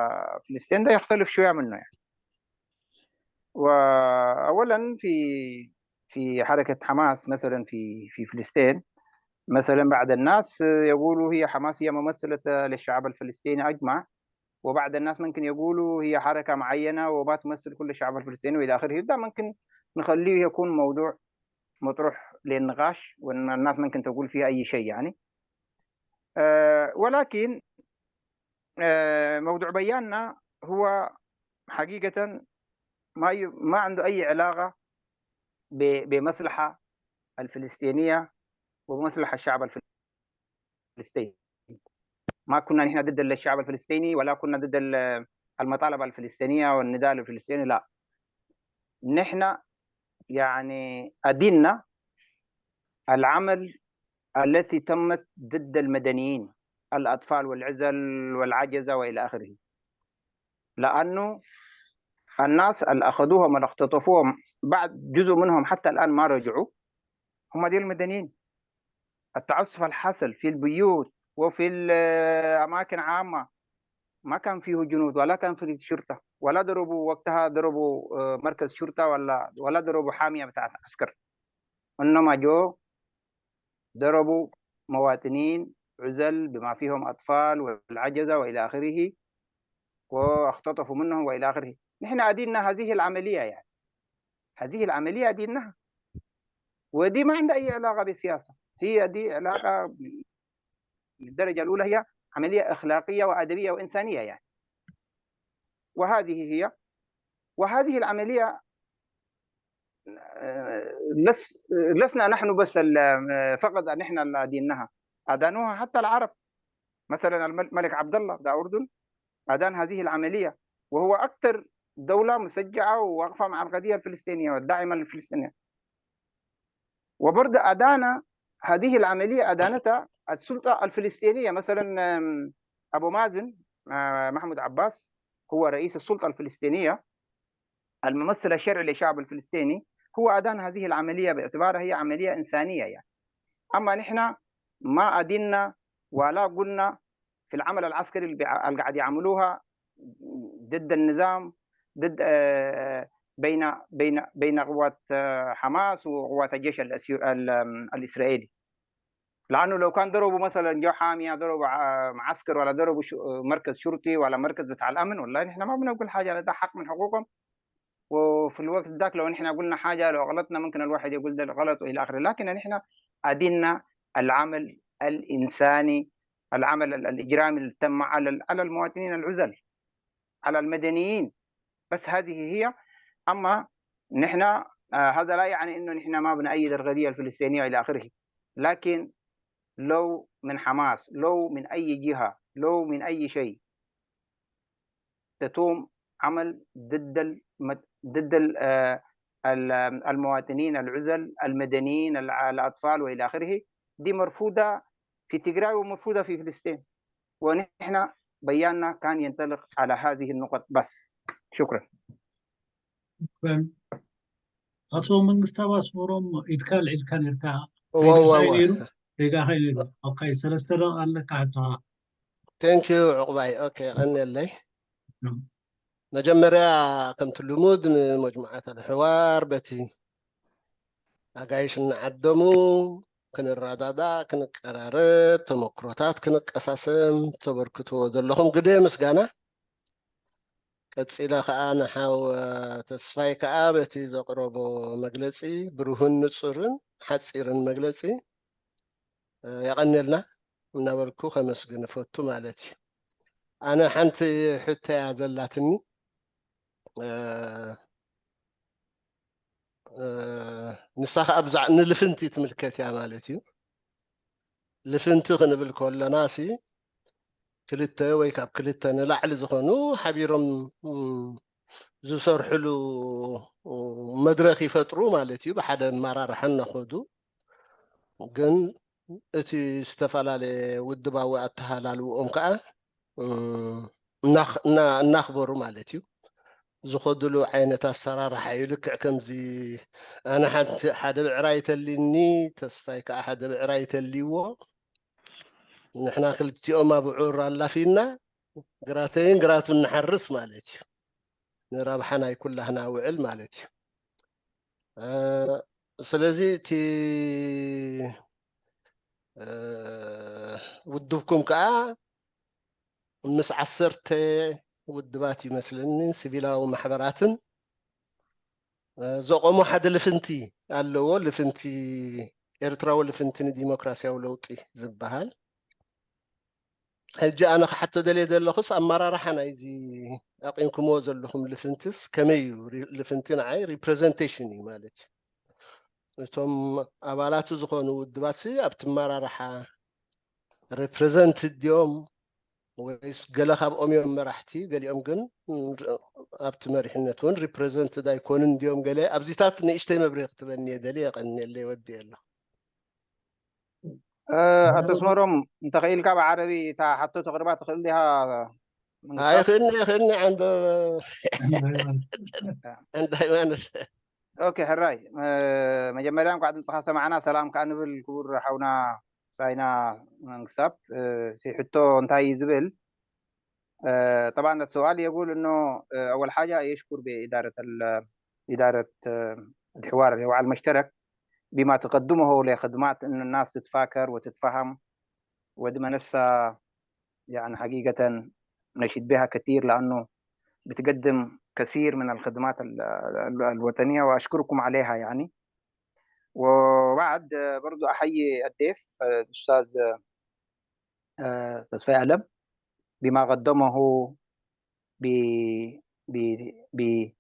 فلسطين ده يختلف شوية منه، يعني. وأولًا في، في حركة حماس مثلًا في، في فلسطين، مثلًا بعض الناس يقولوا هي حماس هي ممثلة للشعب الفلسطيني أجمع، وبعض الناس ممكن يقولوا هي حركة معينة وما تمثل كل الشعب الفلسطيني وإلى آخره. ده ممكن نخليه يكون موضوع مطروح للنقاش، وإن الناس ممكن تقول فيها أي شيء، يعني. آه، ولكن، آه، موضوع بياننا هو حقيقة ما ي-، ما عنده أي علاقة ب-، بمصلحة الفلسطينية ومصلحة الشعب الفلسطيني. ما كنا نحن ضد الشعب الفلسطيني ولا كنا ضد ال-، المطالبة الفلسطينية والنضال الفلسطيني، لا. نحن يعني أدينا العمل التي تمت ضد المدنيين، الأطفال والعزل والعجزة وإلى آخره، لأنه الناس اللي أخذوهم، اللي اختطفوهم، بعد جزء منهم حتى الآن ما رجعوا، هم دي المدنيين. التعسف الحاصل في البيوت وفي الأماكن عامة، ما كان فيه جنود ولا كان فيه شرطة، ولا ضربوا وقتها، ضربوا، آه، مركز شرطة ولا، ولا ضربوا حامية بتاعت عسكر، إنما جو ضربوا مواطنين عزل بما فيهم أطفال والعجزة وإلى آخره، واختطفوا منهم وإلى آخره. نحن أدينا هذه العملية، يعني، هذه العملية أديناها، ودي ما عندها أي علاقة بالسياسة، هي دي علاقة بالدرجة الأولى، هي عملية أخلاقية وأدبية وإنسانية، يعني. وهذه هي، وهذه العملية، آه، لس-، لسنا نحن بس ال-، فقط أن إحنا اللي أديناها، أدانوها حتى العرب. مثلًا المل-، الملك عبد الله بتاع أردن أدان هذه العملية، وهو أكثر دولة مسجعة وواقفة مع القضية الفلسطينية والداعمة للفلسطينية. وبرضه أدان هذه العملية، أدانتها السلطة الفلسطينية. مثلا أبو مازن محمود عباس هو رئيس السلطة الفلسطينية، الممثل الشرعي للشعب الفلسطيني، هو أدان هذه العملية باعتبارها هي عملية إنسانية يعني. أما نحن ما أدنا ولا قلنا في العمل العسكري اللي قاعد يعملوها ضد النظام، ضد بين بين بين قوات حماس وقوات الجيش الاسيو الاسرائيلي. لانه لو كان ضربوا مثلا جو حاميه، ضربوا معسكر، ولا ضربوا مركز شرطي ولا مركز بتاع الامن، والله نحن ما بنقول حاجه، ده حق من حقوقهم. وفي الوقت ذاك لو نحن قلنا حاجه، لو غلطنا، ممكن الواحد يقول ده غلط والى اخره، لكن نحن ادينا العمل الانساني، العمل الاجرامي اللي تم على على المواطنين العزل، على المدنيين. بس هذه هي. اما نحن آه هذا لا يعني انه نحن ما بنأيد القضيه الفلسطينيه الى اخره، لكن لو من حماس، لو من اي جهه، لو من اي شيء تتم عمل ضد المد... ضد آه المواطنين العزل المدنيين، الاطفال والى اخره، دي مرفوضه في تجراي ومرفوضه في فلسطين. ونحن بياننا كان ينطلق على هذه النقط بس. شكرا. ኣቶ መንግስታብ ኣስመሮም ኢድካ ኣልዒልካ ነርካ። እወ፣ እወ፣ እወ። ሬጋኻ ነይሩ። ኦኬ፣ ሰለስተ ደቂቃ ኣለካ ሕቶኻ። Thank you ዕቑባይ። ኦኬ፣ ቀንየለይ። እም። መጀመርያ ከምቲ ልሙድ ንመጅሙዓት ኣልሕዋር በቲ ኣጋይሽ እናዓደሙ ክንረዳዳእ፣ ክንቀራረብ፣ ተመክሮታት ክንቀሳሰም ተበርክትዎ ዘለኹም ግደ ምስጋና። ቀጺለ ከኣ ንሓው ተስፋይ ከኣ በቲ ዘቕረቦ መግለጺ፣ ብሩህን ንጹርን ሓጺርን መግለጺ፣ የቐንየልና እናበልኩ ከመስግን እፈቱ ማለት እዩ። ኣነ ሓንቲ ሕቶያ ዘላትኒ፣ እ፣ እ፣ ንሳ ከኣ ብዛዕ-፣ ንልፍንቲ ትምልከት እያ ማለት እዩ። ልፍንቲ ክንብል ከለና ሲ ክልተ ወይ ካብ ክልተ ንላዕሊ ዝኾኑ ሓቢሮም፣ እም፣ ዝሰርሕሉ መድረኽ ይፈጥሩ ማለት እዩ። ብሓደ ኣመራርሓ እናኸዱ ግን እቲ ዝተፈላለየ ውድባዊ ኣተሃላልውኦም ከዓ፣ እም፣ እናኽ-፣ እና-፣ እናኽበሩ ማለት እዩ። ዝኸድሉ ዓይነት ኣሰራርሓ እዩ። ልክዕ ከምዚ ኣነ ሓንቲ፣ ሓደ ብዕራይ ተልዩኒ፣ ተስፋይ ከዓ ሓደ ብዕራይ ተልይዎ፣ ንሕና ክልቲኦም ኣብዑር ኣላፊና ግራተይን ግራቱን ንሓርስ ማለት እዩ። ንረብሓ ናይ ኩላህና ውዕል ማለት እዩ። እ፣ ስለዚ እቲ፣ እ፣ ውድብኩም ከዓ ምስ ዓሰርተ ውድባት ይመስለኒ፣ ሲቪላዊ ማሕበራትን፣ እ፣ ዘቆሞ ሓደ ልፍንቲ ኣለዎ። ልፍንቲ፣ ኤርትራዊ ልፍንቲ ንዲሞክራሲያዊ ለውጢ ዝበሃል። ሕጂ ኣነ ክሓቶ ደልየ ዘለኹስ፣ ኣመራርሓ ናይዚ ኣቂምኩምዎ ዘለኹም ልፍንትስ ከመይ እዩ? ሪ-፣ ልፍንቲ ንዓይ ሪፕሬዘንቴሽን እዩ ማለት እዩ። እቶም ኣባላቱ ዝኾኑ ውድባትሲ ኣብቲ ኣመራርሓ ሪፕሬዘንትድ ድዮም ወይስ ገለ ካብኦም እዮም መራሕቲ፣ ገሊኦም ግን፣ ም፣ ኣብቲ መሪሕነት እውን ሪፕሬዘንትድ ኣይኮኑን ድዮም? ገለ ኣብዚታት ንእሽተይ መብርሂ ክትበኒ እየ ደልየ። የቐንየለይ፣ ወዲየ ኣለኹ። እ፣ ኣቶ ኣስመሮም፣ እንተኽኢልካ ብዓረቢ እታ ሓቶ ተቕርባ ትኽእል ዲኻ? መንግስታብ? ኣይኽእልኒ፣ ኣይኽእልኒ፣ ዓንዶ እንዳ ሃይማኖት። ኦኬ፣ ሕራይ። እ፣ መጀመርያ እንኳዕ ድምፅኻ ሰማዕና። ሰላም ከኣ ንብል ክቡር ሓውና ሳይና መንግስታብ። እ፣ እቲ ሕቶ እንታይ እዩ ዝብል? እ፣ ጠብዓን السؤال يقول إنه، እ፣ أول حاجة يشكر بإدارة ال-، إدارة، እ፣ الحوار اللي هو على المشترك بما تقدمه لخدمات إنه الناس تتفاكر وتتفهم ودي منصة يعني حقيقة نشيد بها كثير لأنه بتقدم كثير من الخدمات ال-، ال-، الوطنية وأشكركم عليها يعني. وبعد، آه، برضو أحيي الضيف، آه، الأستاذ، آه، تصفية ألم بما قدمه ب-، ب-، ب-،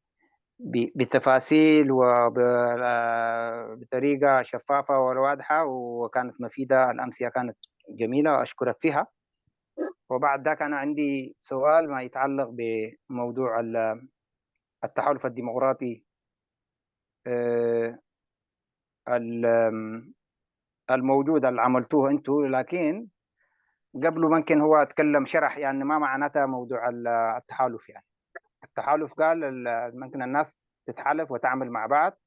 ب-، بتفاصيل وب-، آه، بطريقة شفافة وواضحة، وكانت مفيدة. الأمسية كانت جميلة، أشكرك فيها. وبعد ذاك أنا عندي سؤال ما يتعلق بموضوع ال-، التحالف الديمقراطي، آه، ال- الموجود اللي عملتوه انتو، لكن قبل ممكن هو اتكلم شرح يعني ما معناتها موضوع ال- التحالف. يعني التحالف قال ال- ممكن الناس تتحالف وتعمل مع بعض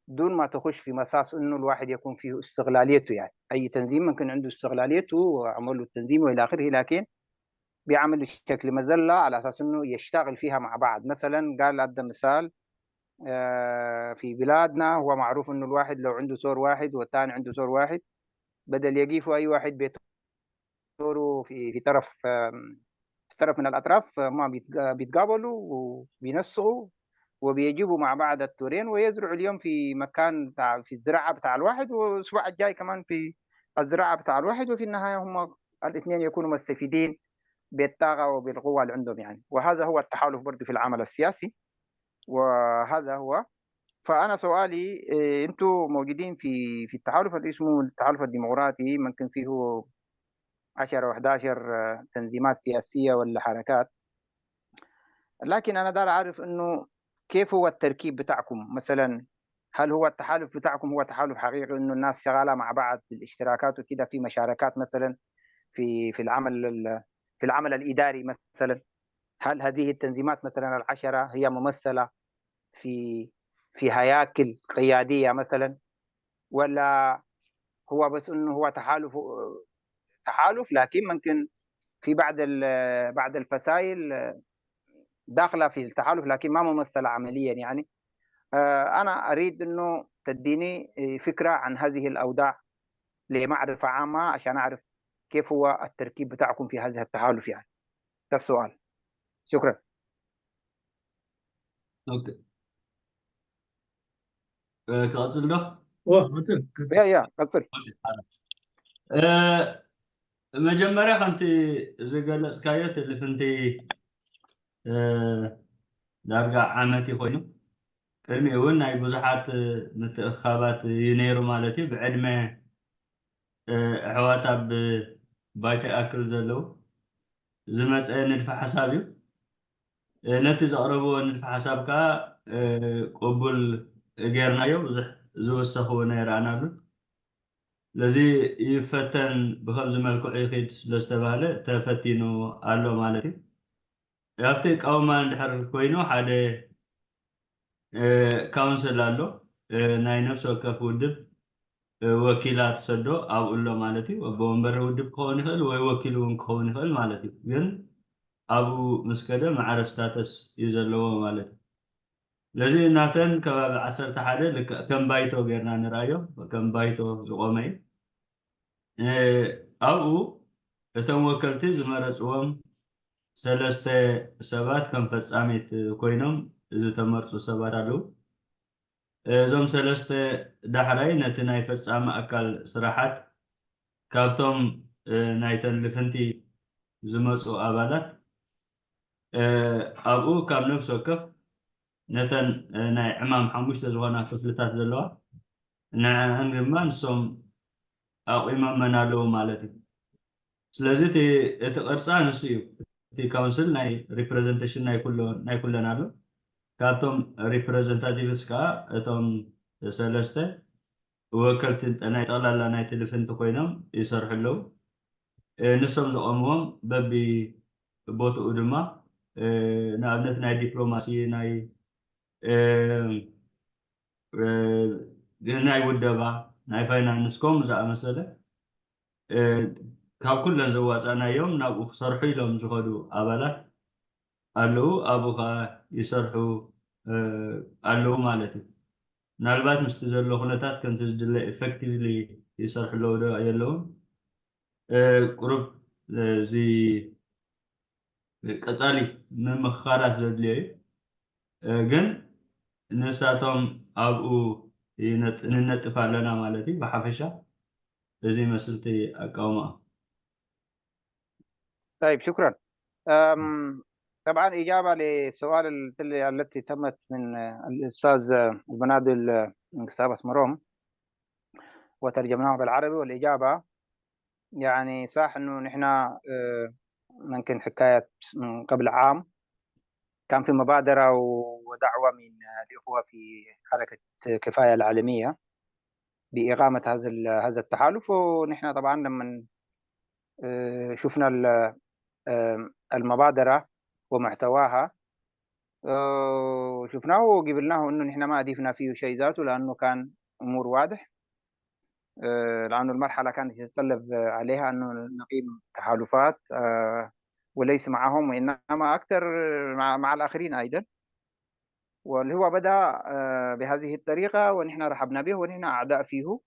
دون ما تخش في مساس انه الواحد يكون فيه استغلاليته. يعني اي تنظيم ممكن عنده استغلاليته وعمله التنظيم والى اخره، لكن بيعمل شكل مذله على اساس انه يشتغل فيها مع بعض. مثلا قال، ادى مثال، آه، في بلادنا هو معروف انه الواحد لو عنده سور واحد والثاني عنده سور واحد، بدل يقيفوا اي واحد بيتوروا في في طرف، آم، في طرف من الاطراف، آه، ما بيتقا- بيتقابلوا وبينسقوا وبيجيبوا مع بعض التورين ويزرعوا اليوم في مكان بتاع، في الزراعه بتاع الواحد، والاسبوع الجاي كمان في الزراعه بتاع الواحد، وفي النهايه هم الاثنين يكونوا مستفيدين بالطاقه وبالقوه اللي عندهم يعني. وهذا هو التحالف برضه في العمل السياسي. وهذا هو. فانا سؤالي إيه، انتوا موجودين في في التحالف اللي اسمه التحالف الديمقراطي، ممكن فيه عشرة و11 تنظيمات سياسيه ولا حركات، لكن انا دار اعرف انه كيف هو التركيب بتاعكم مثلا. هل هو التحالف بتاعكم هو تحالف حقيقي انه الناس شغاله مع بعض بالاشتراكات وكده في مشاركات مثلا في في العمل في العمل الاداري مثلا؟ هل هذه التنظيمات مثلا العشره هي ممثله في في هياكل قياديه مثلا، ولا هو بس انه هو تحالف تحالف لكن ممكن في بعض بعض الفصائل داخله في التحالف لكن ما ممثله عمليا يعني؟ انا اريد انه تديني فكره عن هذه الاوضاع لمعرفه عامه عشان اعرف كيف هو التركيب بتاعكم في هذا التحالف يعني. ده السؤال. شكرا. ኦኬ። ክቐፅል ዶ? ዋ ቀፅል። ያ ያ ቀፅል። መጀመርያ ከምቲ ዝገለፅካዮ ትልፍንቲ ዳርጋ ዓመት ኮይኑ ቅድሚ እውን ናይ ብዙሓት ምትእኻባት እዩ ነይሩ ማለት እዩ። ብዕድመ ኣሕዋት ኣብ ባይታ ይኣክል ዘለዉ ዝመፀ ንድፈ ሓሳብ እዩ። ነቲ ዘቕረብዎ ንድፈ ሓሳብ ከዓ ቅቡል ጌርናዮ። ብዙሕ ዝወሰኽ እውን ኣይረኣናሉን። ስለዚ ይፈተን ብከምዚ መልክዑ ይኽድ ስለዝተባህለ ተፈቲኑ ኣሎ ማለት እዩ። ኣብቲ ቃውማ እንድሕር ኮይኑ ሓደ ካውንስል ኣሎ። ናይ ነፍሲ ወከፍ ውድብ ወኪላ ትሰዶ ኣብኡ ኣሎ ማለት እዩ። ኣቦ ወንበር ውድብ ክኸውን ይኽእል ወይ ወኪል እውን ክኸውን ይኽእል ማለት እዩ። ግን ኣብኡ ምስ ከደ ማዕረ ስታተስ እዩ ዘለዎ ማለት እዩ። ስለዚ ናተን ከባቢ ዓሰርተ ሓደ ልክዕ ከም ባይቶ ጌርና ንርኣዮ፣ ከም ባይቶ ዝቆመ እዩ። ኣብኡ እቶም ወከልቲ ዝመረፅዎም ሰለስተ ሰባት ከም ፈፃሚት ኮይኖም ዝተመርፁ ሰባት ኣለዉ። እዞም ሰለስተ ዳሕራይ ነቲ ናይ ፈፃሚ ኣካል ስራሓት ካብቶም ናይተን ልፍንቲ ዝመፁ ኣባላት ኣብኡ ካብ ነፍሲ ወከፍ ነተን ናይ ዕማም ሓሙሽተ ዝኾና ክፍልታት ዘለዋ ንዕን ድማ ንሶም ኣቑሞመን ኣለዉ ማለት እዩ። ስለዚ እቲ ቅርፃ ንሱ እዩ። እቲ ካውንስል ናይ ሪፕሬዘንቴሽን ናይ ኩለን ኣሎ። ካብቶም ሪፕሬዘንታቲቭስ ከዓ እቶም ሰለስተ ወከልቲ ናይ ጠቕላላ ናይ ትልፍንቲ ኮይኖም ይሰርሑ ኣለዉ። ንሶም ዘቐምዎም በቢ ቦትኡ ድማ ንኣብነት ናይ ዲፕሎማሲ ናይ ናይ ውደባ ናይ ፋይናንስ ከምኡ ዝኣመሰለ ካብ ኩለን ዘዋፃእናዮም ናብኡ ክሰርሑ ኢሎም ዝኸዱ ኣባላት ኣለዉ። ኣብኡ ከዓ ይሰርሑ ኣለዉ ማለት እዩ። ምናልባት ምስቲ ዘሎ ኩነታት ከምቲ ዝድለ ኢፌክቲቭሊ ይሰርሑ ኣለዉ ዶ የለውን? ቁሩብ እዚ ቀፃሊ ምምኽኻራት ዘድልዮ እዩ። ግን ንሳቶም ኣብኡ ንነጥፍ ኣለና ማለት እዩ። ብሓፈሻ እዚ ይመስል እቲ ኣቃውማ። طيب، شكرا. أم، طبعا إجابة للسؤال التي تمت من الأستاذ المناضل من كتاب أسمروم وترجمناه بالعربي، والإجابة يعني صح إنه نحن ممكن حكاية من قبل عام كان في مبادرة و دعوة من الإخوة في حركة كفاية العالمية بإقامة هذا ال- هذا التحالف. ونحن طبعا لما آه، شفنا ال- آم، المبادرة ومحتواها، آه، شفناه وقبلناه إنه نحن ما أضفنا فيه شيء ذاته، لأنه كان أمور واضح. آه، لأنه المرحلة كانت تتطلب عليها أنه نقيم تحالفات، آه، وليس معهم، وإنما أكثر مع, مع الآخرين أيضا. واللي هو بدأ آه، بهذه الطريقة، ونحن رحبنا به، ونحن أعضاء فيه.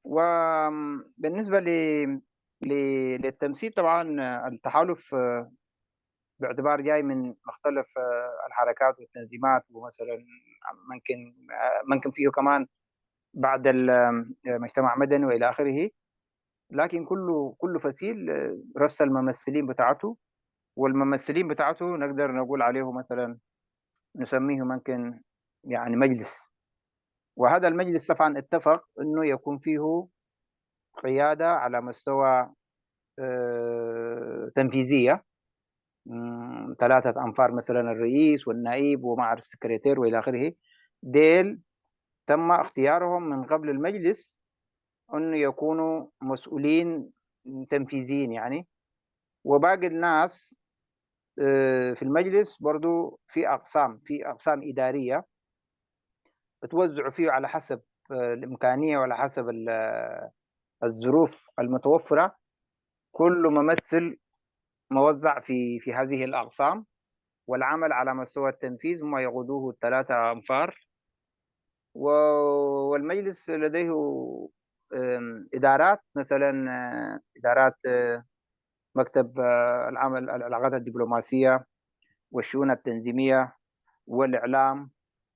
وبالنسبة ل... ل... للتمثيل، طبعا التحالف آه، باعتبار جاي من مختلف آه، الحركات والتنظيمات، ومثلا ممكن آه، ممكن فيه كمان بعض المجتمع مدني والى اخره. لكن كل كل فصيل آه، رسل الممثلين بتاعته، والممثلين بتاعته نقدر نقول عليه مثلا نسميه ممكن يعني مجلس. وهذا المجلس طبعا اتفق انه يكون فيه قيادة على مستوى آه، تنفيذية، مم، ثلاثة أنفار، مثلا الرئيس والنائب ومع السكرتير وإلى آخره. ديل تم اختيارهم من قبل المجلس أن يكونوا مسؤولين تنفيذيين يعني. وباقي الناس آه، في المجلس برضو في أقسام، في أقسام إدارية بتوزعوا فيه على حسب آه، الإمكانية وعلى حسب ال- آه، الظروف المتوفرة. كل ممثل موزع في في هذه الأقسام، والعمل على مستوى التنفيذ هم يقودوه الثلاثة أنفار. و- والمجلس لديه آم، إدارات، مثلا آه، إدارات آه، مكتب آه، العمل، العلاقات الدبلوماسية والشؤون التنظيمية والإعلام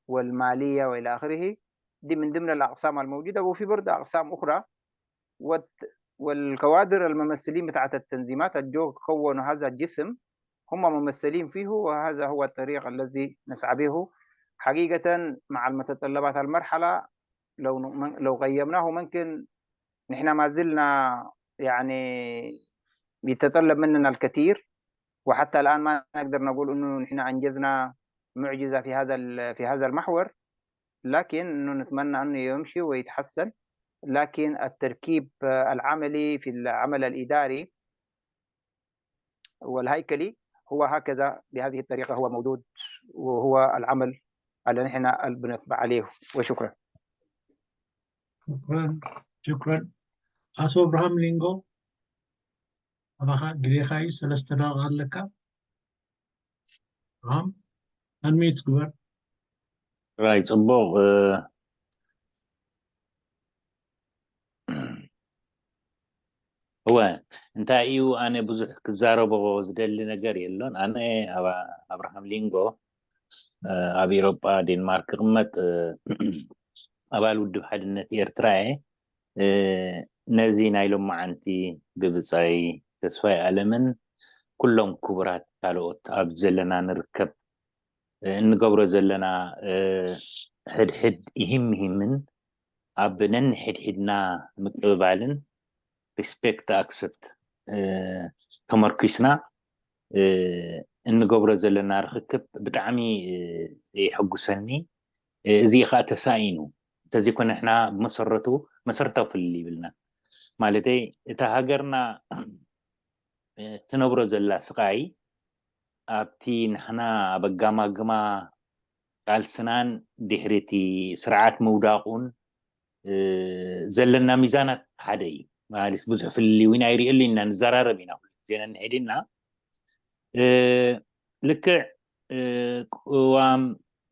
والمالية وإلى آخره. دي من ضمن الأقسام الموجودة، وفي برضه أقسام أخرى. والت- والكوادر الممثلين بتاعت التنظيمات الجو كونوا هذا الجسم هم ممثلين فيه، وهذا هو الطريق الذي نسعى به. حقيقة مع المتطلبات المرحلة، لو ن- لو قيمناه ممكن نحن ما زلنا يعني يتطلب مننا الكثير، وحتى الآن ما نقدر نقول إنه نحن أنجزنا معجزة في هذا ال- في هذا المحور، لكن إنه نتمنى إنه يمشي ويتحسن. لكن التركيب العملي في العمل الإداري والهيكلي هو هكذا، بهذه الطريقة هو موجود، وهو العمل اللي نحن بنتبع عليه. وشكرا. شكرا. شكرا. ኣቶ ኣብርሃም ሊንጎ፣ ኣባኻ ግዜኻ እዩ፣ ሰለስተ ደቂቃ ኣለካ። ኣብርሃም፣ ኣንሚት ግበር። ራይ ጽቡቕ። እወ፣ እንታይ እዩ፣ ኣነ ብዙሕ ክዛረቦ ዝደሊ ነገር የሎን። ኣነ ኣብርሃም ሊንጎ፣ ኣብ ኤሮጳ ዴንማርክ ክቕመጥ፣ ኣባል ውድብ ሓድነት ኤርትራ እየ። ነዚ ናይ ሎማዓንቲ ብብጻይ ተስፋይ ኣለምን ኩሎም ክቡራት ካልኦት ኣብ ዘለና ንርከብ እንገብሮ ዘለና ሕድሕድ ይሂም ይሂምን ኣብ ነንሕድሕድና ምቅብባልን ሪስፔክት ኣክሰፕት ተመርኪስና እንገብሮ ዘለና ርክክብ ብጣዕሚ የሐጉሰኒ። እዚ ከዓ ተሳኢኑ እንተዘይኮነ ንሕና ብመሰረቱ መሰረታዊ ፍልልይ ይብልና። ማለተይ እታ ሃገርና ትነብሮ ዘላ ስቃይ ኣብቲ ንሕና ኣብ ኣጋማግማ ቃልስናን ድሕሪ እቲ ስርዓት ምውዳቁን ዘለና ሚዛናት ሓደ እዩ። ማለትስ ብዙሕ ፍልልይ እውን ኣይርእየሉ ኢና፣ ንዘራረብ ኢና ኩሉ ግዜ ነንሕድ ኢና። ልክዕ ቅዋም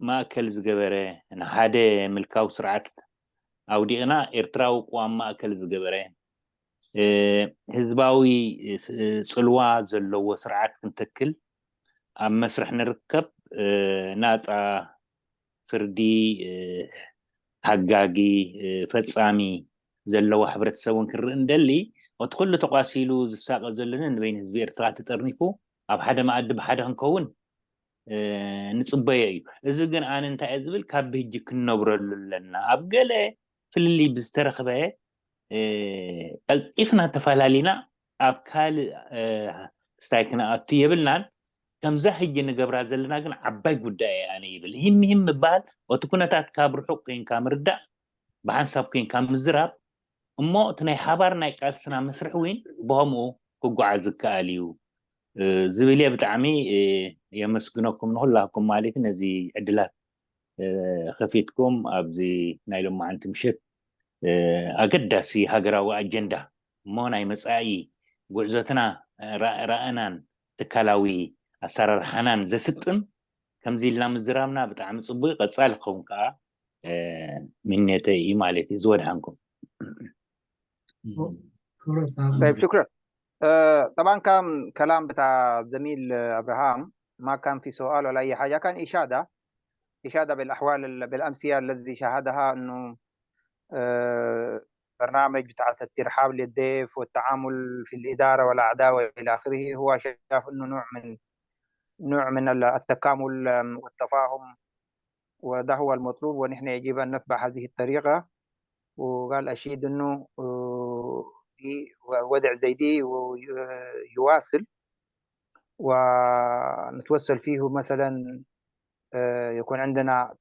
ማእከል ዝገበረ ንሓደ ምልካዊ ስርዓት ኣውዲቕና ኤርትራዊ ቅዋም ማእከል ዝገበረ ህዝባዊ ጽልዋ ዘለዎ ስርዓት ክንተክል ኣብ መስርሕ ንርከብ። ናጻ ፍርዲ፣ ሓጋጊ፣ ፈጻሚ ዘለዋ ሕብረተሰብ እውን ክንርኢ እንደሊ፣ እቲ ኩሉ ተቋሲሉ ዝሳቀ ዘሎ ንበይን ህዝቢ ኤርትራ ተጠርኒፉ ኣብ ሓደ መኣዲ ብሓደ ክንከውን ንጽበዮ እዩ። እዚ ግን ኣነ እንታይ እየ ዝብል፣ ካብ ብህጂ ክንነብረሉ ኣለና። ኣብ ገለ ፍልልይ ብዝተረኽበ ቀልጢፍና ተፈላሊና ኣብ ካልእ ክስታይ ክንኣቱ የብልናን። ከምዛ ሕጂ ንገብራ ዘለና ግን ዓባይ ጉዳይ እያ ኣነ ይብል። ሂም ሂም ምባል፣ እቲ ኩነታት ካብ ርሑቕ ኮይንካ ምርዳእ፣ ብሓንሳብ ኮይንካ ምዝራብ፣ እሞ እቲ ናይ ሓባር ናይ ቃልስና መስርሕ እውን ብኸምኡ ክጓዓዝ ዝከኣል እዩ ዝብል እየ። ብጣዕሚ የመስግነኩም ንኩላኩም ማለት ነዚ ዕድላት ከፊትኩም ኣብዚ ናይ ሎማዓንቲ ምሸት ኣገዳሲ ሃገራዊ ኣጀንዳ እሞ ናይ መፃኢ ጉዕዞትና ራእናን ትካላዊ ኣሰራርሓናን ዘስጥም ከምዚ ኢልና ምዝራብና ብጣዕሚ ፅቡቅ። ቀፃሊ ክኸውን ከዓ ምንየተይ እዩ ማለት እዩ። ዝወድሓንኩም። طيب، شكرا. طبعا كان كلام بتاع زميل ابراهام، ما كان في سؤال ولا اي حاجه، كان اشاده اشاده بالاحوال بالامسيه الذي شاهدها، انه برنامج بتاعت الترحاب للضيف والتعامل في الاداره والاعداء والى اخره، هو شاف انه نوع من نوع من التكامل والتفاهم، وده هو المطلوب، ونحن يجب ان نتبع هذه الطريقه. وقال اشيد انه وضع زي دي يواصل، ونتوسل فيه مثلا يكون عندنا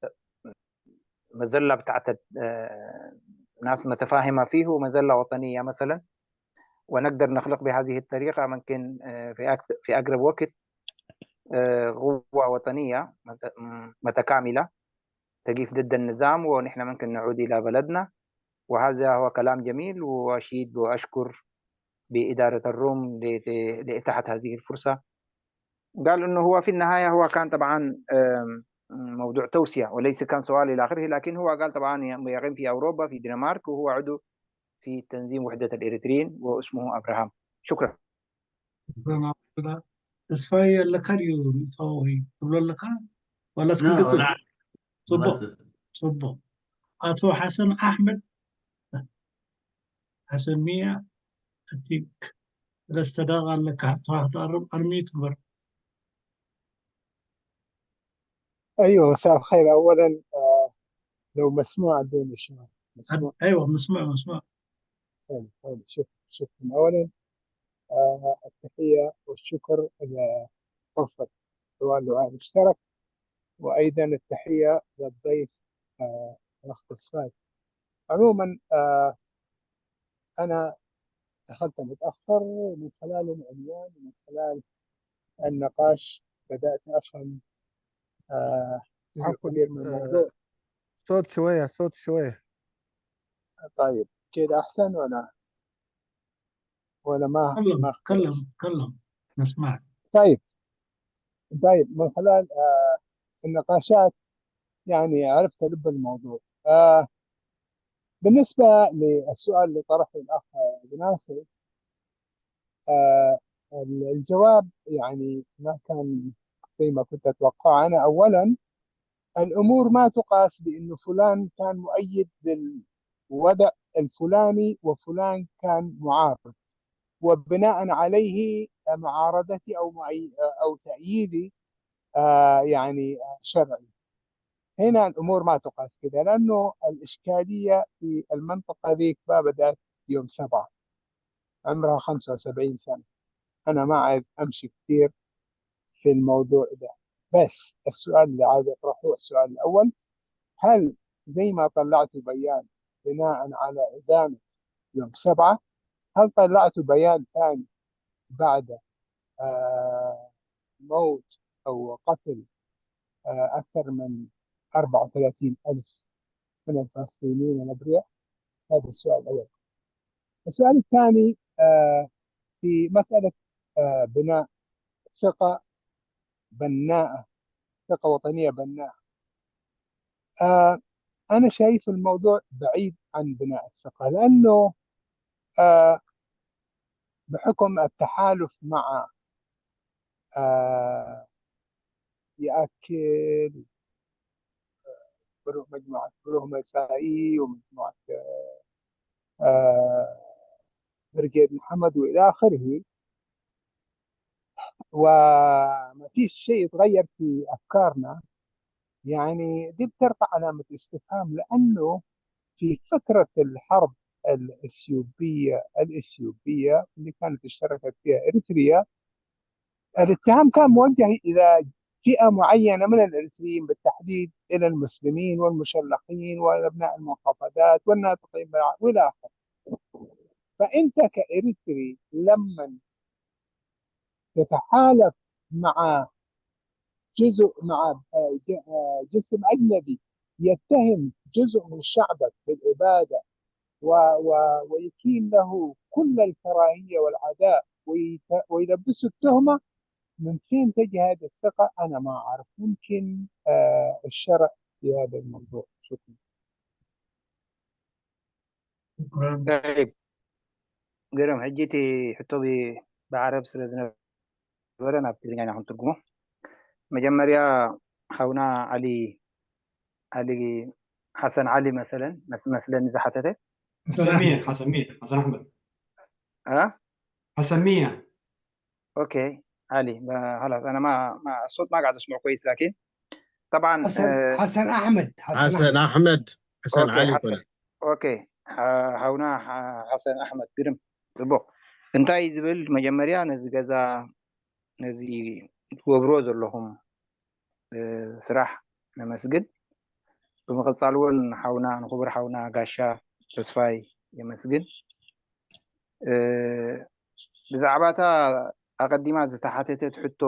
مزله بتاعت ناس متفاهمه فيه ومزله وطنيه مثلا، ونقدر نخلق بهذه الطريقه ممكن في في اقرب وقت قوه وطنيه متكامله تقف ضد النظام، ونحن ممكن نعود الى بلدنا. وهذا هو كلام جميل، واشيد واشكر باداره الروم لاتاحه هذه الفرصه. قال انه هو في النهايه هو كان طبعا موضوع توصيه وليس كان سؤال الى اخره، لكن هو قال طبعا يقيم في اوروبا في دنمارك، وهو عضو في تنظيم وحده الاريتريين، واسمه ابراهام. شكرا. ተስፋዬ ኣለካ ድዩ? ምእታው ወይ ትብሎ ኣለካ ዋላ እስክንድር? ጽቡቕ ጽቡቕ። ኣቶ ሓሰን ኣሕመድ፣ ሓሰን ሚያ፣ ሕጂ ሰለስተ ደቂቃ ኣለካ። ተዋህ ተቐርብ ኣርሚ ትግበር። أيوة، مساء الخير. أولا لو مسموع أدوني شوي. مسموع؟ أيوة، مسموع مسموع. حلو حلو. شكرا شكرا. أولا التحية والشكر لغرفة الحوار الدعاء المشترك، وأيضا التحية للضيف الأخ تصفاي. عموما أنا دخلت متأخر، من خلال العنوان ومن خلال النقاش بدأت أفهم تعقد من الموضوع. صوت شوية، صوت شوية. طيب، كده أحسن ولا ولا ما تكلم ما تكلم تكلم نسمعك. طيب طيب، من خلال آه النقاشات يعني عرفت لب الموضوع. آه بالنسبة للسؤال اللي طرحه الأخ بناصر، آه الجواب يعني ما كان زي ما كنت أتوقع. أنا أولا الأمور ما تقاس بأنه فلان كان مؤيد للوضع الفلاني وفلان كان معارض، وبناء عليه معارضتي أو أو تأييدي آه يعني شرعي. هنا الأمور ما تقاس كده، لأنه الإشكالية في المنطقة ذيك ما بدأت يوم سبعة، عمرها خمسة وسبعين سنة. أنا ما عايز أمشي كثير في الموضوع ده، بس السؤال اللي عايز أطرحه السؤال الأول: هل زي ما طلعتوا بيان بناء على إدانة يوم سبعة، هل طلعتوا بيان ثاني بعد آه موت أو قتل آه أكثر من أربعة وثلاثين ألف من الفلسطينيين الأبرياء؟ هذا السؤال الأول. السؤال الثاني آه في مسألة آه بناء ثقة بناءة، ثقة وطنية بناءة. آه أنا شايف الموضوع بعيد عن بناء الثقة، لأنه آه بحكم التحالف مع آه يأكل مجموعة بروه مسائي ومجموعة آه برقيد محمد وإلى آخره، وما فيش شيء يتغير في أفكارنا، يعني دي بترفع علامة استفهام، لأنه في فترة الحرب الإثيوبية الإثيوبية اللي كانت اشتركت فيها إريتريا، الاتهام كان موجه إلى فئة معينة من الإريتريين، بالتحديد إلى المسلمين والمشلخين وأبناء المحافظات والناطقين بالعربي وإلى آخره. فأنت كإريتري لما تتحالف مع جزء، مع، آه، ج-، آه، جسم أجنبي يتهم جزء من شعبك بالإبادة و-، و-، ويكيل له كل الكراهية والعداء ويت-، ويلبسه التهمة، من فين تجي هذه الثقة؟ أنا ما أعرف. ممكن، آه، الشرع في هذا الموضوع. شكرا. طيب. ግርም፣ ሕጂ እቲ ሕቶ ብ-፣ ብዓረብ ስለ ዝነበረ ናብ ትግርኛ ኢና ክንትርጉሞ። መጀመርያ ሓውና ዓሊ፣ ዓሊ ሓሰን ዓሊ መሰለን፣ መስ-፣ መስለኒ ዝሓተተ። حسن مية، حسن مية، حسن أحمد. ها؟ حسن مية. ኦኬ፣ ዓሊ፣ ب-، خلاص، أنا ما، ما، الصوت ما قاعد أسمع كويس، لكن طبعًا، حسن، آه، حسن أحمد، حسن حسن أحمد. أحمد، حسن أوكي، علي حسن. كنا. أوكي، ح-، ሓውና ሓ-፣ ሓሰን ኣሕመድ፣ ግርም፣ ጽቡቕ። እንታይ ዝብል፣ መጀመርያ ነዚ ገዛ፣ ነዚ ትገብርዎ ዘለኹም፣ እ፣ ስራሕ ነመስግን። ብምቕጻል እውን ሓውና፣ ንክቡር ሓውና ጋሻ ተስፋይ የመስግን። እ፣ ብዛዕባ እታ ኣቐዲማ ዝተሓተተት ሕቶ፣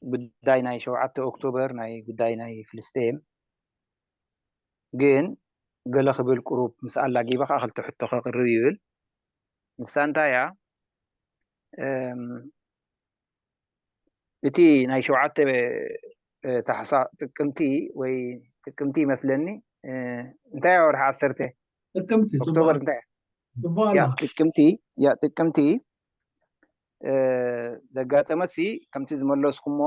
ጉዳይ ናይ ሸውዓተ ኦክቶበር፣ ናይ ጉዳይ ናይ ፍልስጤም፣ ግን ገለ ክብል ቁሩብ ምስ ኣላጊበ ከኣ ክልተ ሕቶ ከቕርብ ይብል። ንሳ እንታይ እያ? እም፣ እቲ ናይ ሸውዓተ፣ እ፣ ታሕሳ-፣ ጥቅምቲ ወይ ጥቅምቲ ይመስለኒ፣ እ፣ እንታይ እያ ወርሒ ዓሰርተ? ጥቅምቲ፣ ኦክቶበር ጽቡቕ፣ እንታይ እያ? ጽቡቕ ያ፣ ኣሎ። ጥቅምቲ፣ ያ፣ ጥቅምቲ፣ እ፣ ዘጋጠመሲ ከምቲ ዝመለስኩሞ፣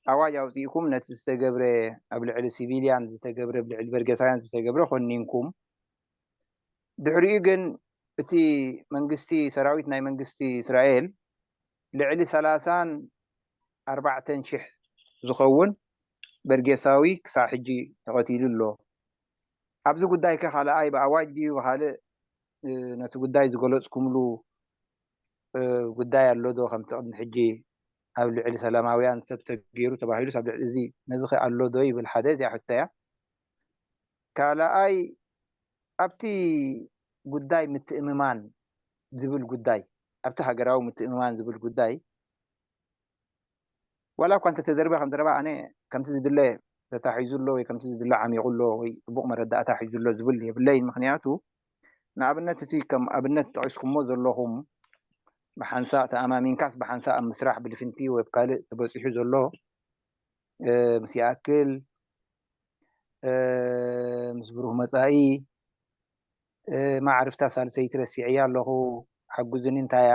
ኣዋጅ ኣውጺእኩም ነቲ ዝተገብረ፣ ኣብ ልዕሊ ሲቪልያን ዝተገብረ፣ ኣብ ልዕሊ በርጌሳውያን ዝተገብረ ኮኒንኩም። ድሕሪኡ ግን እቲ መንግስቲ፣ ሰራዊት ናይ መንግስቲ እስራኤል ልዕሊ ሰላሳን ኣርባዕተን ሽሕ ዝኸውን በርጌሳዊ ክሳዕ ሕጂ ተቐቲሉ ኣሎ። ኣብዚ ጉዳይ ከ ካልኣይ ብኣዋጅ ድዩ ብኻልእ፣ እ፣ ነቲ ጉዳይ ዝገለጽኩምሉ፣ እ፣ ጉዳይ ኣሎ ዶ? ከምቲ ቅድሚ ሕጂ ኣብ ልዕሊ ሰላማውያን ሰብ ተገይሩ ተባሂሉስ ኣብ ልዕሊ እዚ፣ ነዚ ከ ኣሎ ዶ ይብል ሓደ፣ እዚኣ ሕቶ እያ። ካልኣይ፣ ኣብቲ ጉዳይ ምትእምማን ዝብል ጉዳይ፣ ኣብቲ ሃገራዊ ምትእምማን ዝብል ጉዳይ፣ ዋላ እኳ እንተተዘርበ ከም ዘረባ ኣነ ከምቲ ዝድለ ተታሒዙ ኣሎ ወይ ከምቲ ዝድለ ዓሚቑ ኣሎ ወይ ጽቡቕ መረዳእታ ሒዙ ኣሎ ዝብል የብለይን። ምኽንያቱ ንኣብነት እቲ ከም ኣብነት ጠቒስኩሞ ዘለኹም ብሓንሳእ ተኣማሚንካስ ብሓንሳእ ኣብ ምስራሕ ብልፍንቲ ወይ ኣብ ካልእ ተበጺሑ ዘሎ፣ እ፣ ምስ ይኣክል፣ እ፣ ምስ ብሩህ መጻኢ፣ እ፣ ማዕርፍታ ሳልሰይቲ ረሲዐያ ኣለኹ፣ ሓጉዝኒ እንታይ እያ?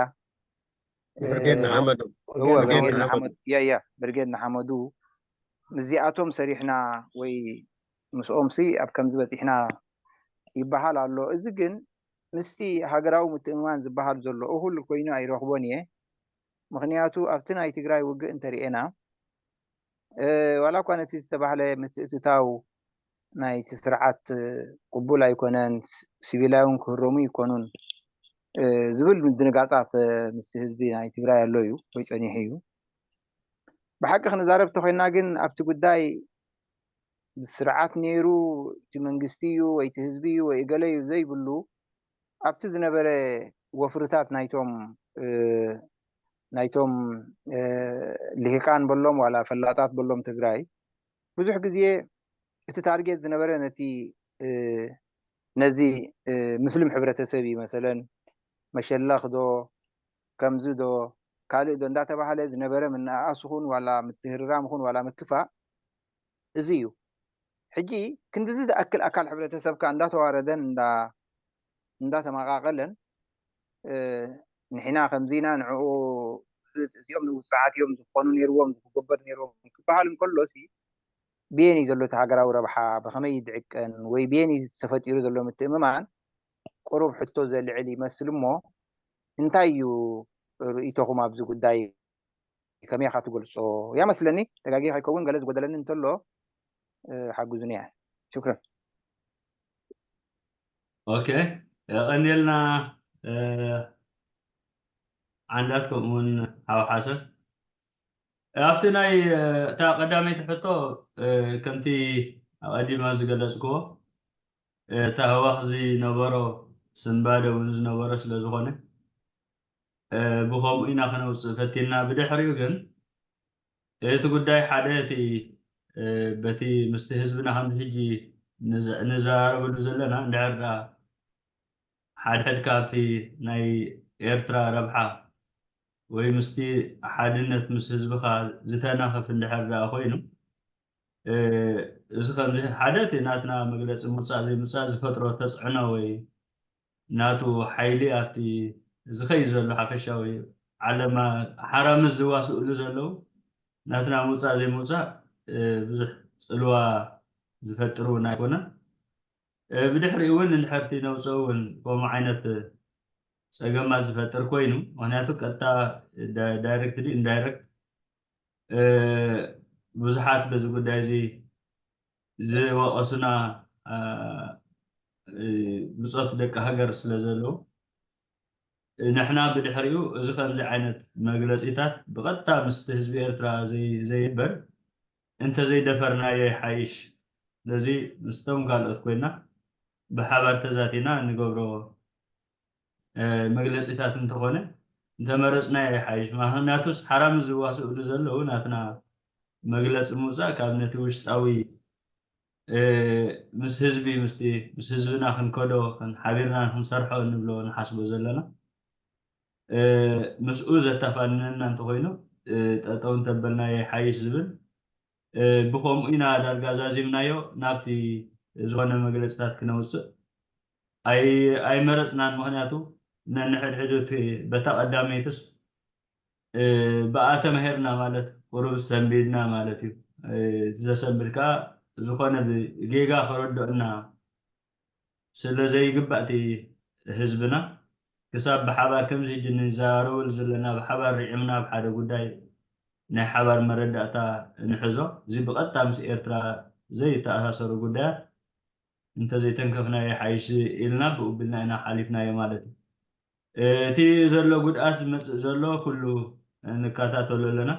ብርጌድ እ፣ ንሓመዱ። እወ፣ ብርጌድ ብርጌድ ንሓመዱ። ንሓመዱ፣ ያ፣ ያ፣ ብርጌድ ንሓመዱ ምስዚኣቶም ሰሪሕና ወይ ምስኦምሲ ኣብ ከምዚ በጺሕና ይበሃል ኣሎ። እዚ ግን ምስቲ ሃገራዊ ምትእምማን ዝበሃል ዘሎ እኹል ኮይኑ ኣይረኽቦን እየ። ምኽንያቱ ኣብቲ ናይ ትግራይ ውግእ እንተሪኤና፣ እ፣ ዋላ እኳ ነቲ ዝተባህለ ምትእትታው ናይቲ ስርዓት፣ እ፣ ቅቡል ኣይኮነን፣ ሲቪላውን ክህረሙ ይኮኑን፣ እ፣ ዝብል ምድንጋጻት፣ እ፣ ምስቲ ህዝቢ ናይ ትግራይ ኣሎ እዩ ወይ ጸኒሑ እዩ። ብሓቂ ክንዛረብ እንተኾይንና ግን ኣብቲ ጉዳይ ስርዓት ነይሩ፣ እቲ መንግስቲ እዩ ወይ እቲ ህዝቢ እዩ ወይ እገለ እዩ ዘይብሉ፣ ኣብቲ ዝነበረ ወፍርታት ናይቶም፣ እ፣ ናይቶም፣ እ፣ ልሂቃን በሎም ዋላ ፈላጣት በሎም ትግራይ፣ ብዙሕ ግዜ እቲ ታርጌት ዝነበረ ነቲ፣ እ፣ ነዚ፣ እ፣ ምስሉም ሕብረተሰብ እዩ። መሰለን መሸለኽ ዶ፣ ከምዚ ዶ፣ ካልእ ዶ እንዳተባህለ ዝነበረ ምንኣኣስ ይኹን ዋላ ምትህርራም ይኹን ዋላ ምክፋእ፣ እዚ እዩ። ሕጂ ክንድዚ ዝኣክል ኣካል ሕብረተሰብካ እንዳተዋረደን እንዳ-፣ እንዳተመቓቐለን፣ እ፣ ንሕና ከምዚ ኢና፣ ንዕኡ፣ እዚኦም ንውጹዓት እዮም፣ ዝኾኑ ነይርዎም፣ ዝክገበር ነይርዎም ክበሃል እንከሎሲ፣ ብየን እዩ ዘሎ እቲ ሃገራዊ ረብሓ፣ ብኸመይ እዩ ዝዕቀን ወይ ብየን እዩ ተፈጢሩ ዘሎ ምትእምማን፣ ቁሩብ ሕቶ ዘልዕል ይመስል እሞ፣ እንታይ እዩ ርእይቶኹም ኣብዚ ጉዳይ? ከመይ ኢኻ ትገልጾ? እያ መስለኒ፣ ተጋጊ ከይከውን ገለ ዝጎደለኒ እንተሎ፣ እ፣ ሓግዙኒ እያ። ሽክረን። ኦኬ፣ የቐንየልና፣ እ፣ ዓንዳት ከምኡ እውን ሓው ሓሰን። ኣብቲ ናይ እታ ቀዳመይቲ ሕቶ፣ ከምቲ ኣቐዲመ ዝገለጽክዎ፣ እታ ህዋኽ ዝነበሮ ስንባደ እውን ዝነበረ ስለ ዝኾነ፣ ብኸምኡ ኢና ከነውፅእ ፈቲንና። ብድሕሪኡ ግን እቲ ጉዳይ ሓደ እቲ በቲ ምስቲ ህዝብና ከምዚ ሕጂ ንዘራረበሉ ዘለና እንድሕር ደኣ ሓድሕድ ካብቲ ናይ ኤርትራ ረብሓ ወይ ምስቲ ሓድነት ምስ ህዝብኻ ዝተናኸፍ እንድሕር ደኣ ኮይኑ፣ እዚ ከምዚ ሓደ እቲ ናትና መግለፂ ምውፃእ ዘይምውፃእ ዝፈጥሮ ተፅዕኖ ወይ ናቱ ሓይሊ ኣብቲ ዝኸይድ ዘሎ ሓፈሻዊ ዓለማ ሓራምዝ ዝዋስእሉ ዘለዉ ናትና ምውፃእ ዘይምውፃእ ብዙሕ ፅልዋ ዝፈጥር እውን ኣይኮነን። ብድሕሪኡ እውን እንድሕርቲ ነውፅኦ እውን ከምኡ ዓይነት ፀገማት ዝፈጥር ኮይኑ፣ ምክንያቱ ቀጥታ ዳይሬክትሊ ኢንዳይሬክት ብዙሓት በዚ ጉዳይ እዚ ዝወቐሱና ብፆት ደቂ ሃገር ስለ ዘለዉ፣ ንሕና ብድሕሪኡ እዚ ከምዚ ዓይነት መግለፂታት ብቐጥታ ምስቲ ህዝቢ ኤርትራ ዘይበር እንተዘይደፈርናዮ ይሓይሽ። ስለዚ ምስቶም ካልኦት ኮይና ብሓባር ተዛቲና እንገብሮ መግለፂታት እንተኾነ እንተመረፅናዮ ይሓይሽ። ምክንያቱስ ሓራም ዝዋስእሉ ዘለዉ ናትና መግለፂ ምውፃእ ካብ ነቲ ውሽጣዊ ምስ ህዝቢ ምስቲ ምስ ህዝብና ክንከዶ ሓቢርና ክንሰርሖ እንብሎ ንሓስቦ ዘለና ምስኡ ዘተፋንነና እንተኮይኑ ጠጠው እንተበልናዮ ይሓይሽ ዝብል ብከምኡ ኢና ዳርጋ ዛዚምናዮ ናብቲ ዝኾነ መግለፅታት ክነውፅእ ኣይመረፅናን። ምክንያቱ ነንሕድሕዱ እቲ በታ ቀዳመይትስ ብኣ ተማሂርና ማለት ቁሩብ ሰንቢድና ማለት እዩ። እቲ ዘሰንብድ ከዓ ዝኾነ ብጌጋ ከረድኦና ስለ ዘይግባእ እቲ ህዝብና ክሳብ ብሓባር ከምዚ ሕጂ ንዘራረበሉ ዘለና ብሓባር ርዒምና ኣብ ሓደ ጉዳይ ናይ ሓባር መረዳእታ ንሕዞ። እዚ ብቐጥታ ምስ ኤርትራ ዘይተኣሳሰሩ ጉዳያት እንተዘይተንከፍናዮ ይሓይሽ ኢልና ብኡ ቢልና ኢና ሓሊፍናዮ ማለት እዩ። እቲ ዘሎ ጉድኣት ዝመፅእ ዘሎ ኩሉ ንከታተሎ ኣለና።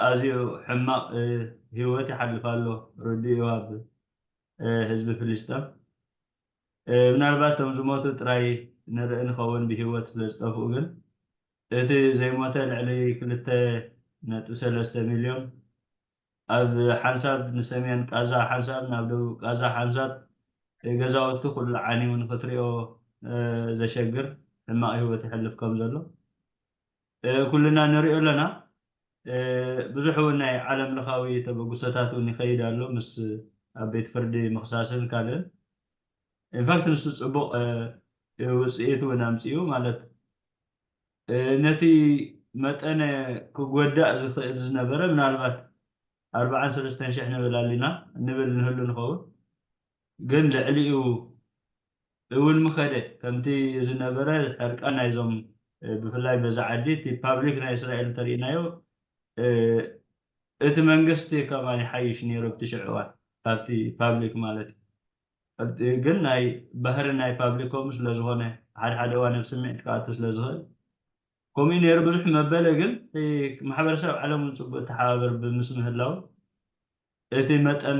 ኣዝዩ ሕማቕ ህይወት ይሓልፍ ኣሎ ርዱእ እዩ ኣብ ህዝቢ ፍልስጤም። ምናልባት እቶም ዝሞቱ ጥራይ ንርኢ ንኸውን ብህይወት ስለ ዝጠፍኡ፣ ግን እቲ ዘይሞተ ልዕሊ ክልተ ነጥቢ ሰለስተ ሚልዮን ኣብ ሓንሳብ ንሰሜን ቃዛ ሓንሳብ ናብ ደቡብ ቃዛ ሓንሳብ ገዛውቲ ኩሉ ዓንዩ ንክትሪኦ ዘሸግር ሕማቕ ህይወት ይሕልፍ ከም ዘሎ ኩልና ንሪኦ ኣለና። ብዙሕ እውን ናይ ዓለም ለኻዊ ተበግሶታት እውን ይኸይድ ኣሎ ምስ ኣብ ቤት ፍርዲ ምኽሳስን ካልእን። ኢንፋክት ንሱ ፅቡቕ ውፅኢት እውን ኣምፅኡ ማለት ነቲ መጠነ ክጎዳእ ዝኽእል ዝነበረ ምናልባት ኣርባዓን ሰለስተን ሽሕ ንብል ኣሊና ንብል ንህሉ ንኸውን ግን ልዕሊኡ እውን ምኸደ ከምቲ ዝነበረ ሕርቃን ናይዞም ብፍላይ በዛ ዓዲ እቲ ፓብሊክ ናይ እስራኤል እንተሪእናዮ እቲ መንግስቲ ከማን ይሓይሽ ነይሩ ኣብቲ ሽዑ እዋን ካብቲ ፓብሊክ ማለት እዩ። ግን ናይ ባህሪ ናይ ፓብሊክ ከምኡ ስለ ዝኾነ ሓደ ሓደ እዋን ኣብ ስምዒት ክኣቱ ስለ ዝኽእል ከምኡ ነይሩ ብዙሕ መበለ ግን ማሕበረሰብ ዓለም እውን ፅቡቅ ተሓባበር ብምስ ምህላው እቲ መጠን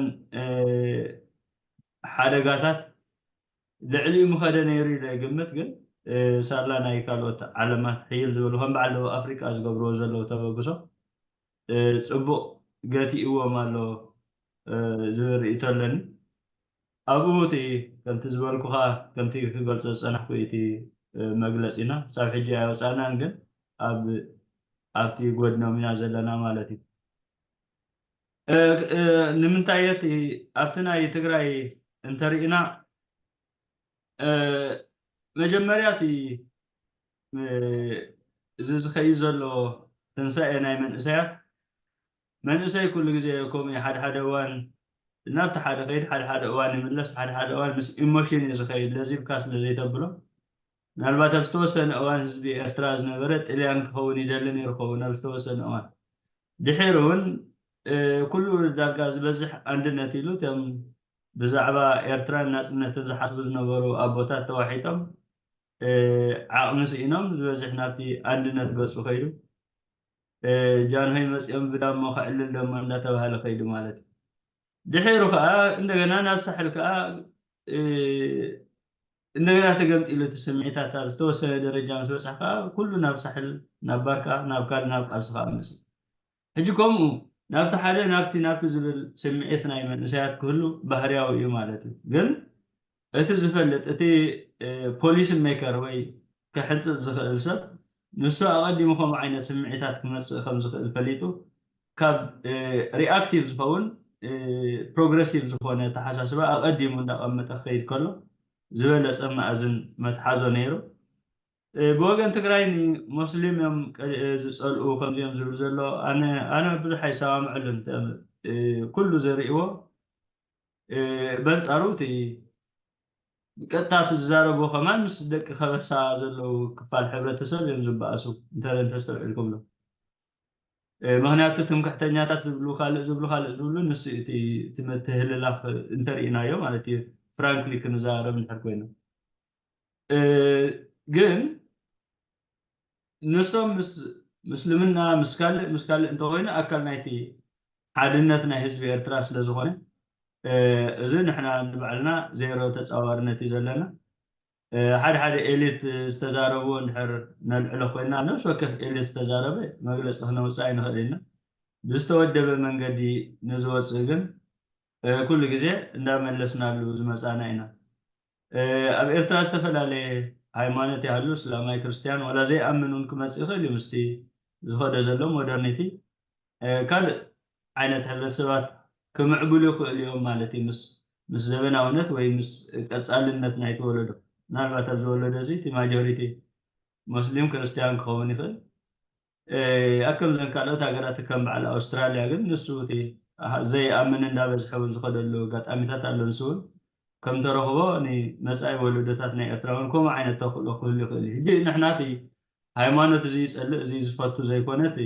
ሓደጋታት ልዕሊኡ ምኸደ ነይሩ ኢለ ይግምት። ግን ሳላ ናይ ካልኦት ዓለማት ሕይል ዝበሉ ከም በዓል ደቡብ ኣፍሪቃ ዝገብርዎ ዘለዉ ተበግሶ ፅቡቅ ገቲእዎም ኣሎ ዝብል ርእይቶ ኣለኒ። ኣብኡ እቲ ከምቲ ዝበልኩኻ ከምቲ ክገልፆ ዝፀናሕኩ እቲ መግለፂና ሳብ ሕጂ ኣይወፃእናን ግን ኣብ ኣብቲ ጎድኖም ኢና ዘለና ማለት እዩ። ንምንታይ እቲ ኣብቲ ናይ ትግራይ እንተሪእና መጀመርያ እቲ እዚ ዝኸይድ ዘሎ ትንሳኤ ናይ መንእሰያት መንእሰይ ኩሉ ግዜ ከምኡ ሓደ ሓደ እዋን ናብቲ ሓደ ከይድ ሓደ ሓደ እዋን ይምለስ ሓደ ሓደ እዋን ምስ ኢሞሽን እዩ ዝኸይድ ለዚብካ ስለ ዘይተብሎ ምናልባት ኣብ ዝተወሰነ እዋን ህዝቢ ኤርትራ ዝነበረ ጥልያን ክኸውን ይደሊ ነይሩ ኸውን ኣብ ዝተወሰነ እዋን ድሕር እውን ኩሉ ዳርጋ ዝበዝሕ ኣንድነት ኢሉ እቶም ብዛዕባ ኤርትራን ናፅነትን ዝሓስቡ ዝነበሩ ኣቦታት ተዋሒጦም ዓቕሚ ስኢኖም ዝበዝሕ ናብቲ ኣንድነት ገፁ ከይዱ እ፣ ጃንሆይ መጺኦም ብዳሞ ከዕልል ደሞ እንዳተባሃለ ከይዱ ማለት እዩ። ድሒሩ ከኣ እንደገና ናብ ሳሕል ከኣ፣ እ፣ እንደገና ተገምጢሉ እቲ ስምዒታት ኣብ ዝተወሰነ ደረጃ ምስ በጽሐ ከኣ ኩሉ ናብ ሳሕል፣ ናብ ባርካ፣ ናብ ካልእ ናብ ቃልሲ ከኣ መጺኡ። ሕጂ ከምኡ ናብቲ ሓደ ናብቲ ናብቲ ዝብል ስምዒት ናይ መንእሰያት ክህሉ ባህርያዊ እዩ ማለት እዩ። ግን እቲ ዝፈልጥ፣ እቲ፣ እ፣ ፖሊሲ ሜከር ወይ ክሕንጽጽ ዝኽእል ሰብ፣ ንሱ ኣቐዲሙ ከምኡ ዓይነት ስምዒታት ክመጽእ ከም ዝኽእል ፈሊጡ፣ ካብ፣ እ፣ ሪኣክቲቭ ዝኸውን፣ እ፣ ፕሮግረሲቭ ዝኾነ ኣተሓሳስባ ኣቐዲሙ እንዳቐመጠ ክኸይድ ከሎ፣ ዝበለጸ መኣዝን መትሓዞ ነይሩ። እ፣ ብወገን ትግራይ ንሞስሊም እዮም ቀ-፣ እ፣ ዝጸልኡ ከምዚኦም ዝብል ዘሎ፣ ኣነ፣ ኣነ ብዙሕ ኣይሰማምዐሉን። ተ-፣ እ፣ ኩሉ ዘርእዎ፣ እ፣ በንጻሩ እቲ ቀጥታ እቲ ዝዛረብዎ ከማን ምስ ደቂ ከበሳ ዘለዉ ክፋል ሕብረተሰብ እዮም ዝበኣሱ፣ እንተ-፣ እንተስተውዒልኩምሎ። እ፣ ምኽንያቱ ትምክሕተኛታት ዝብሉ ካልእ፣ ዝብሉ ካልእ፣ ዝብሉ ንሱ እዩ እቲ፣ እቲ ምትህልላኽ እንተርኢናዮ ማለት እዩ፣ ፍራንክሊ ክንዛረብ እንድሕር ኮይና። እ፣ ግን ንሶም ምስ ምስልምና፣ ምስ ካልእ፣ ምስ ካልእ እንተኾይኑ ኣካል ናይቲ ሓድነት ናይ ህዝቢ ኤርትራ ስለ ዝኾነ፣ እ፣ እዚ ንሕና ንባዕልና ዜሮ ተጻዋርነት እዩ ዘለና። እ፣ ሓደ ሓደ ኤሊት ዝተዛረብዎ እንድሕር ነልዕሎ ኮይና፣ ነፍሲ ወከፍ ኤሊት ዝተዛረበ መግለጺ ክነውጽእ ኣይንኽእል ኢና። ብዝተወደበ መንገዲ ንዝወጽእ ግን፣ እ፣ ኩሉ ግዜ እንዳመለስናሉ ዝመጻና ኢና። እ፣ ኣብ ኤርትራ ዝተፈላለየ ሃይማኖት ይሃሉ፣ እስላማይ፣ ክርስትያን፣ ዋላ ዘይኣምን እውን ክመጽእ ይኽእል እዩ፣ ምስቲ ዝኸዶ ዘሎ ሞደርኒቲ። እ፣ ካልእ ዓይነት ሕብረተሰባት ክምዕብሉ ይኽእሉ እዮም ማለት እዩ፣ ምስ፣ ምስ ዘበናውነት ወይ ምስ ቀጻልነት ናይቲ ወለዶ። ምናልባት ኣብዚ ወለዶ እዚ እቲ ማጆሪቲ ሞስሊም ክርስትያን ክኸውን ይኽእል። እ፣ ኣብ ከምዘን ካልኦት ሃገራት ከም በዓል ኣውስትራልያ ግን ንሱ እቲ ኣሃ-፣ ዘይኣምን እንዳበዝሐ እውን ዝኸደሉ ኣጋጣሚታት ኣሎ። ንሱ እውን ከም ተረኽቦ ንመጻኢ ወለዶታት ናይ ኤርትራ እውን ከምኡ ዓይነት ተኽእሎ ክህሉ ይኽእል እዩ። ሕጂ ንሕና እቲ ሃይማኖት እዚ ይጸልእ፣ እዚ ዝፈቱ ዘይኮነ፣ እቲ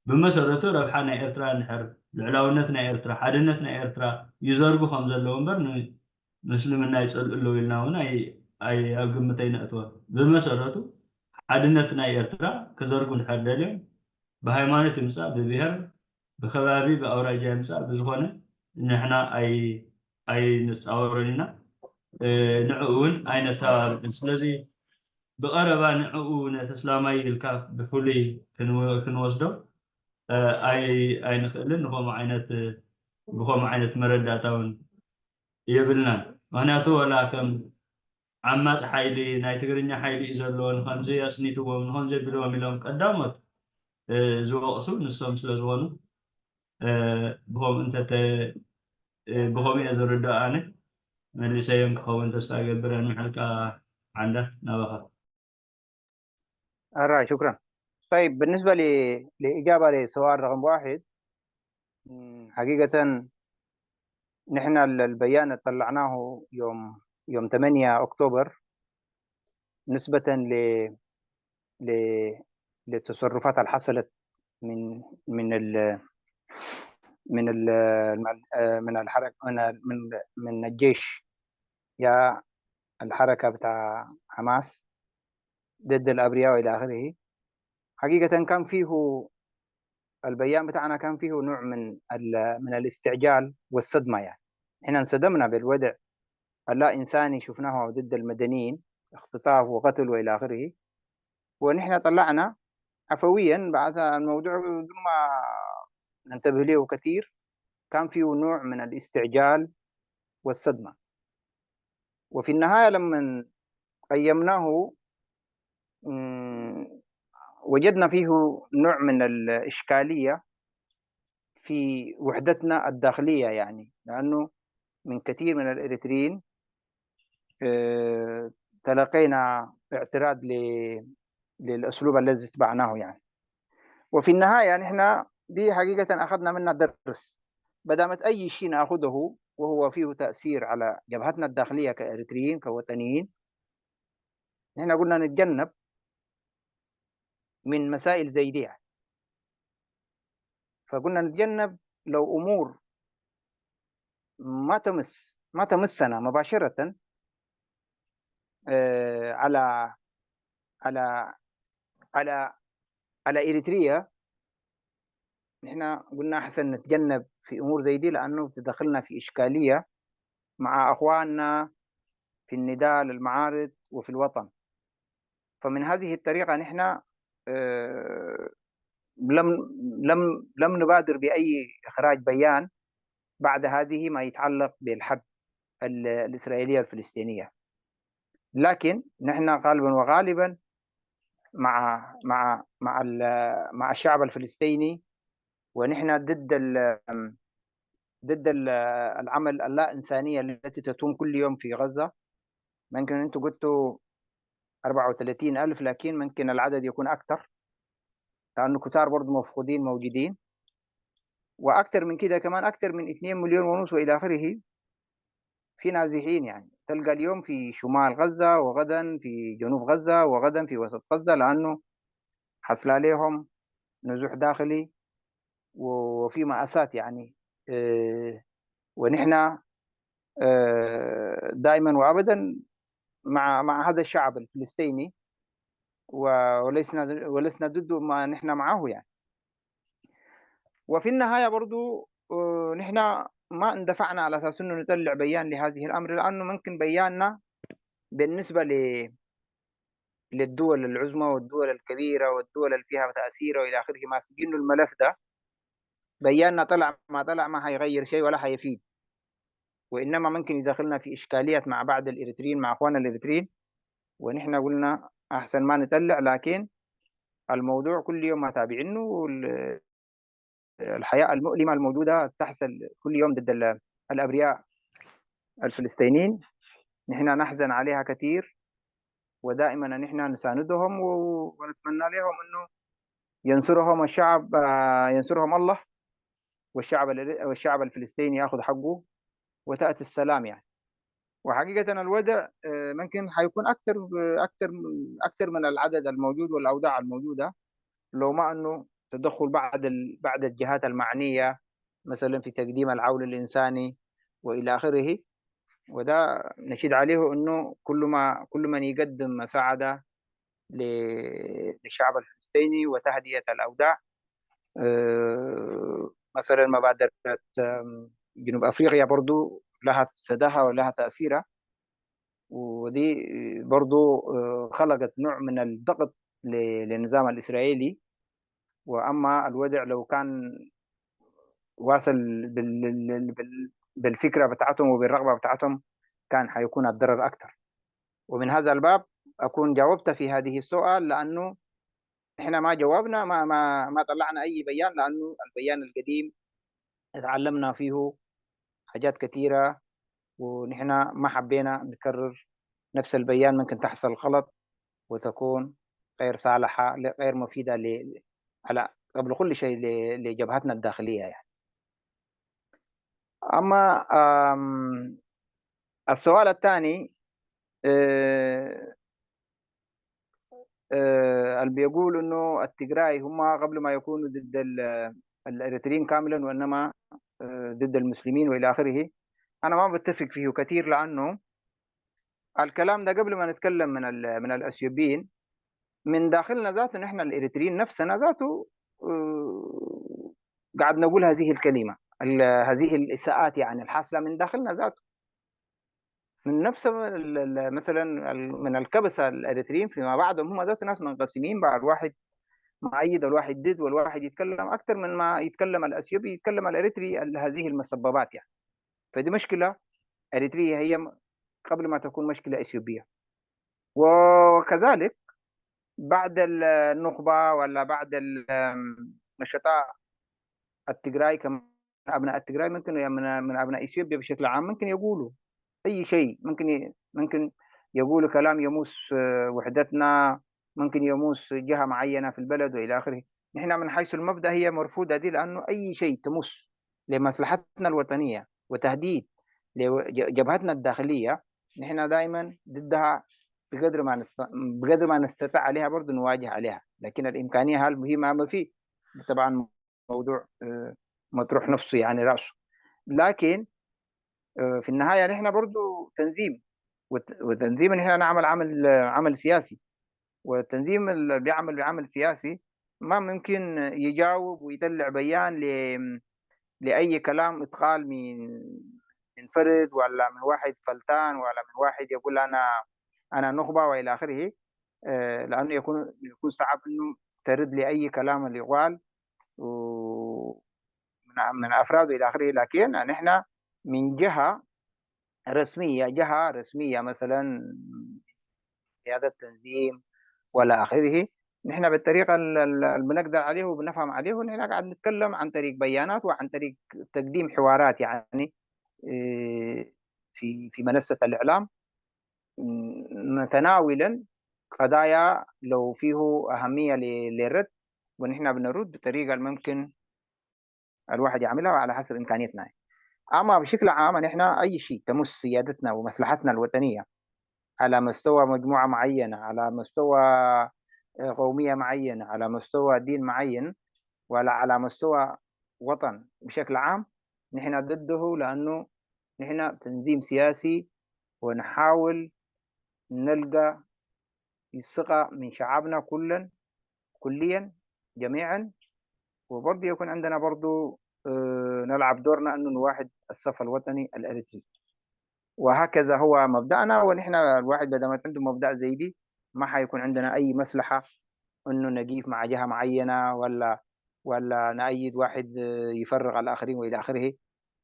ብመሰረቱ ረብሓ ናይ ኤርትራ እንድሕር፣ ልዕላውነት ናይ ኤርትራ፣ ሓድነት ናይ ኤርትራ ይዘርጉ ከም ዘለዉ እምበር ን-፣ ምስልምና ይጸልኡ ኣለዉ ኢልና እውን ኣይ-፣ ኣይ-፣ ኣብ ግምት ኣይነእትዎን። ብመሰረቱ ሓድነት ናይ ኤርትራ ክዘርጉ እንድሕር ደልዮም፣ ብሃይማኖት ይምጻእ፣ ብብሄር፣ ብከባቢ፣ ብኣውራጃ ይምጻእ፣ ብዝኾነ ንሕና ኣይ-፣ ኣይንጻወሮን ኢና። እ፣ ንዕኡ እውን ኣይነተባብዕን። ስለዚ ብቐረባ ንዕኡ ነቲ እስላማይ ኢልካ ብፍሉይ ክንወ-፣ ክንወስዶ፣ እ፣ ኣይ-፣ ኣይንኽእልን። ንኸምኡ ዓይነት፣ ብኸምኡ ዓይነት መረዳእታ እውን የብልናን። ምኽንያቱ ዋላ ከም ዓማጺ ሓይሊ፣ ናይ ትግርኛ ሓይሊ እዩ ዘለዎ፣ ንኸምዚ ኣጽኒትዎም፣ ንኸምዚ ኣቢልዎም ኢሎም ቀዳሞት፣ እ፣ ዝወቕሱ ንሶም ስለ ዝኾኑ፣ እ፣ ብኸምኡ እንተተ-፣ እ፣ ብኸምኡ እየ ዝርድኦ ኣነ። መሊሰዮም ክኸውን ተስፋ እገብር። ንምሕልካ ዓንዳት ናባኻ። أرى، شكرا. طيب، بالنسبة ل-، لإجابة لسؤال رقم واحد، مم، حقيقة نحن ال-، البيان اللي طلعناه يوم، يوم ثمانية أكتوبر نسبة ل-، ل-، للتصرفات اللي حصلت من، من ال-، من ال-، الم-، آه، من الحركة، من ال-، من، من الجيش يا الحركة بتاع حماس ضد الأبرياء وإلى آخره. حقيقة كان فيه، البيان بتاعنا كان فيه نوع من ال-، من الاستعجال والصدمة، يعني. إحنا انصدمنا بالوضع اللا إنساني شفناه ضد المدنيين، اختطاف وقتل وإلى آخره. ونحن طلعنا عفويًا بعد الموضوع بدون ما ننتبه له كثير، كان فيه نوع من الاستعجال والصدمة. وفي النهاية لما قيمناه، مم، وجدنا فيه نوع من الإشكالية في وحدتنا الداخلية، يعني، لأنه من كثير من الإريتريين، آه، تلقينا اعتراض ل-، للأسلوب الذي اتبعناه، يعني. وفي النهاية نحن دي حقيقة أخذنا منها درس، بدل ما أي شيء نأخذه وهو فيه تأثير على جبهتنا الداخلية كإريتريين، كوطنيين، نحن قلنا نتجنب من مسائل زي دي، يعني. فقلنا نتجنب لو أمور ما تمس، ما تمسنا مباشرة، آه، على، على، على، على إريتريا، نحن قلنا أحسن نتجنب في أمور زي دي، لأنه بتدخلنا في إشكالية مع أخواننا في النضال المعارض وفي الوطن. فمن هذه الطريقة نحن، آه، لم لم لم نبادر بأي إخراج بيان بعد هذه ما يتعلق بالحرب ال- الإسرائيلية الفلسطينية. لكن نحن غالبا وغالبا مع مع مع ال- مع الشعب الفلسطيني، ونحن ضد ال- ضد ال- العمل اللا إنسانية التي تتم كل يوم في غزة. ممكن أنتوا قلتوا أربعة وثلاثين ألف، لكن ممكن العدد يكون أكثر، لأنه كتار برضو مفقودين موجودين، وأكثر من كده كمان، أكثر من اثنين مليون ونص وإلى آخره. في نازحين، يعني تلقى اليوم في شمال غزة، وغدا في جنوب غزة، وغدا في وسط غزة، لأنه حصل عليهم نزوح داخلي وفي مأساة، يعني. آه، ونحن، آه، دائما وأبدا مع مع هذا الشعب الفلسطيني، و- ولسنا ولسنا ضده، ما نحن معه، يعني. وفي النهاية برضو، آه، نحن ما اندفعنا على أساس إنه نطلع بيان لهذه الأمر، لأنه ممكن بياننا بالنسبة ل للدول العظمى والدول الكبيرة والدول اللي فيها تأثير وإلى آخره، ما سجنوا الملف ده، بياننا طلع ما طلع ما حيغير شيء ولا حيفيد، وإنما ممكن يدخلنا في إشكاليات مع بعض الإريتريين، مع أخواننا الإريتريين. ونحن قلنا أحسن ما نطلع، لكن الموضوع كل يوم ما تابعينه، وال- الحياة المؤلمة الموجودة تحصل كل يوم ضد ال- الأبرياء الفلسطينيين، نحن نحزن عليها كثير، ودائما نحن نساندهم و- ونتمنى لهم إنه ينصرهم الشعب، آه، ينصرهم الله، والشعب ال- والشعب الفلسطيني ياخذ حقه، وتأتي السلام، يعني. وحقيقة الوضع، آه، ممكن حيكون أكثر، أكثر، أكثر من العدد الموجود والأوضاع الموجودة، لو ما أنه تدخل بعض ال- بعض الجهات المعنية، مثلا في تقديم العون الإنساني وإلى آخره. وده نشيد عليه إنه كل ما كل من يقدم مساعدة ل- للشعب الفلسطيني وتهدئة الأوضاع، آه، مثلا مبادرة، آم، جنوب أفريقيا برضو لها سداها ولها تأثيرها، ودي برضو، آه، خلقت نوع من الضغط ل- للنظام الإسرائيلي. وأما الوضع لو كان واصل بال- بال- بال- بالفكرة بتاعتهم وبالرغبة بتاعتهم، كان حيكون الضرر أكثر. ومن هذا الباب أكون جاوبت في هذه السؤال، لأنه إحنا ما جاوبنا، ما ما ما طلعنا أي بيان، لأنه البيان القديم اتعلمنا فيه حاجات كثيرة، ونحن ما حبينا نكرر نفس البيان، ممكن تحصل غلط وتكون غير صالحة، ل- غير مفيدة ل- على قبل كل شيء ل- لجبهتنا الداخلية، يعني. أما، آم، السؤال الثاني، آه، آه، اللي بيقول إنه التجراي هم قبل ما يكونوا ضد ال- الإريتريين كاملا، وإنما، آه، ضد المسلمين وإلى آخره. أنا ما بتفق فيه كثير، لأنه الكلام ده قبل ما نتكلم من ال- من الأثيوبيين، من داخلنا ذاته، نحن الإريتريين نفسنا ذاته، آه، قاعد نقول هذه الكلمة، ال- هذه الإساءات، يعني، الحاصلة من داخلنا ذاته. من نفس ال- ال- مثلا ال- من الكبسة الإريتريين فيما بعضهم هم ذات ناس منقسمين، بعض واحد مؤيد والواحد ضد، والواحد يتكلم أكثر من ما يتكلم الأثيوبي، يتكلم الإريتري ال- هذه المسببات، يعني. فدي مشكلة إريترية هي م- قبل ما تكون مشكلة إثيوبية. وكذلك بعد ال- النخبة ولا بعد ال- النشطاء التجراي، كمان أبناء التجراي ممكن، من من أبناء إثيوبيا بشكل عام ممكن يقولوا أي شيء، ممكن ي- ممكن يقولوا كلام يمس، آه، وحدتنا، ممكن يمس جهة معينة في البلد وإلى آخره. نحن من حيث المبدأ هي مرفوضة دي، لأنه أي شيء تمس لمصلحتنا الوطنية وتهديد لجبهتنا الداخلية، نحن دائما ضدها بقدر ما نست... بقدر ما نستطيع عليها برضو نواجه عليها. لكن الإمكانية هل هي ما ما في؟ طبعا موضوع، آه، مطروح نفسه، يعني، رأسه. لكن، آه، في النهاية نحن برضو تنظيم، وت- وتنظيم نحن نعمل عمل، آه، عمل سياسي، والتنظيم اللي بيعمل بعمل سياسي ما ممكن يجاوب ويطلع بيان ل لأي كلام اتقال من من فرد ولا من واحد فلتان ولا من واحد يقول أنا أنا نخبة وإلى آخره. آه، لأنه يكون يكون صعب إنه ترد لأي كلام اللي يقال ومن من أفراد وإلى آخره. لكن نحن من جهة رسمية، جهة رسمية مثلا قيادة تنظيم ولا آخره، نحن بالطريقة اللي بنقدر عليه وبنفهم عليه، نحن قاعد نتكلم عن طريق بيانات وعن طريق تقديم حوارات، يعني إيه، في في منصة الإعلام، م- متناولا قضايا لو فيه أهمية ل- للرد، ونحن بنرد بالطريقة الممكن الواحد يعملها على حسب إمكانيتنا. أما بشكل عام نحن أي شيء تمس سيادتنا ومصلحتنا الوطنية على مستوى مجموعة معينة، على مستوى آه، قومية معينة، على مستوى دين معين، ولا على مستوى وطن بشكل عام، نحن ضده، لأنه نحن تنظيم سياسي، ونحاول نلقى الثقة من شعبنا كلًا كليًا جميعًا، وبرضه يكون عندنا برضه آه، نلعب دورنا أنه نواحد الصف الوطني الأريتري. وهكذا هو مبدأنا، ونحن الواحد بدل ما عنده مبدأ زي دي ما حيكون عندنا أي مصلحة إنه نقيف مع جهة معينة ولا ولا نأيد واحد آه، يفرق الآخرين وإلى آخره.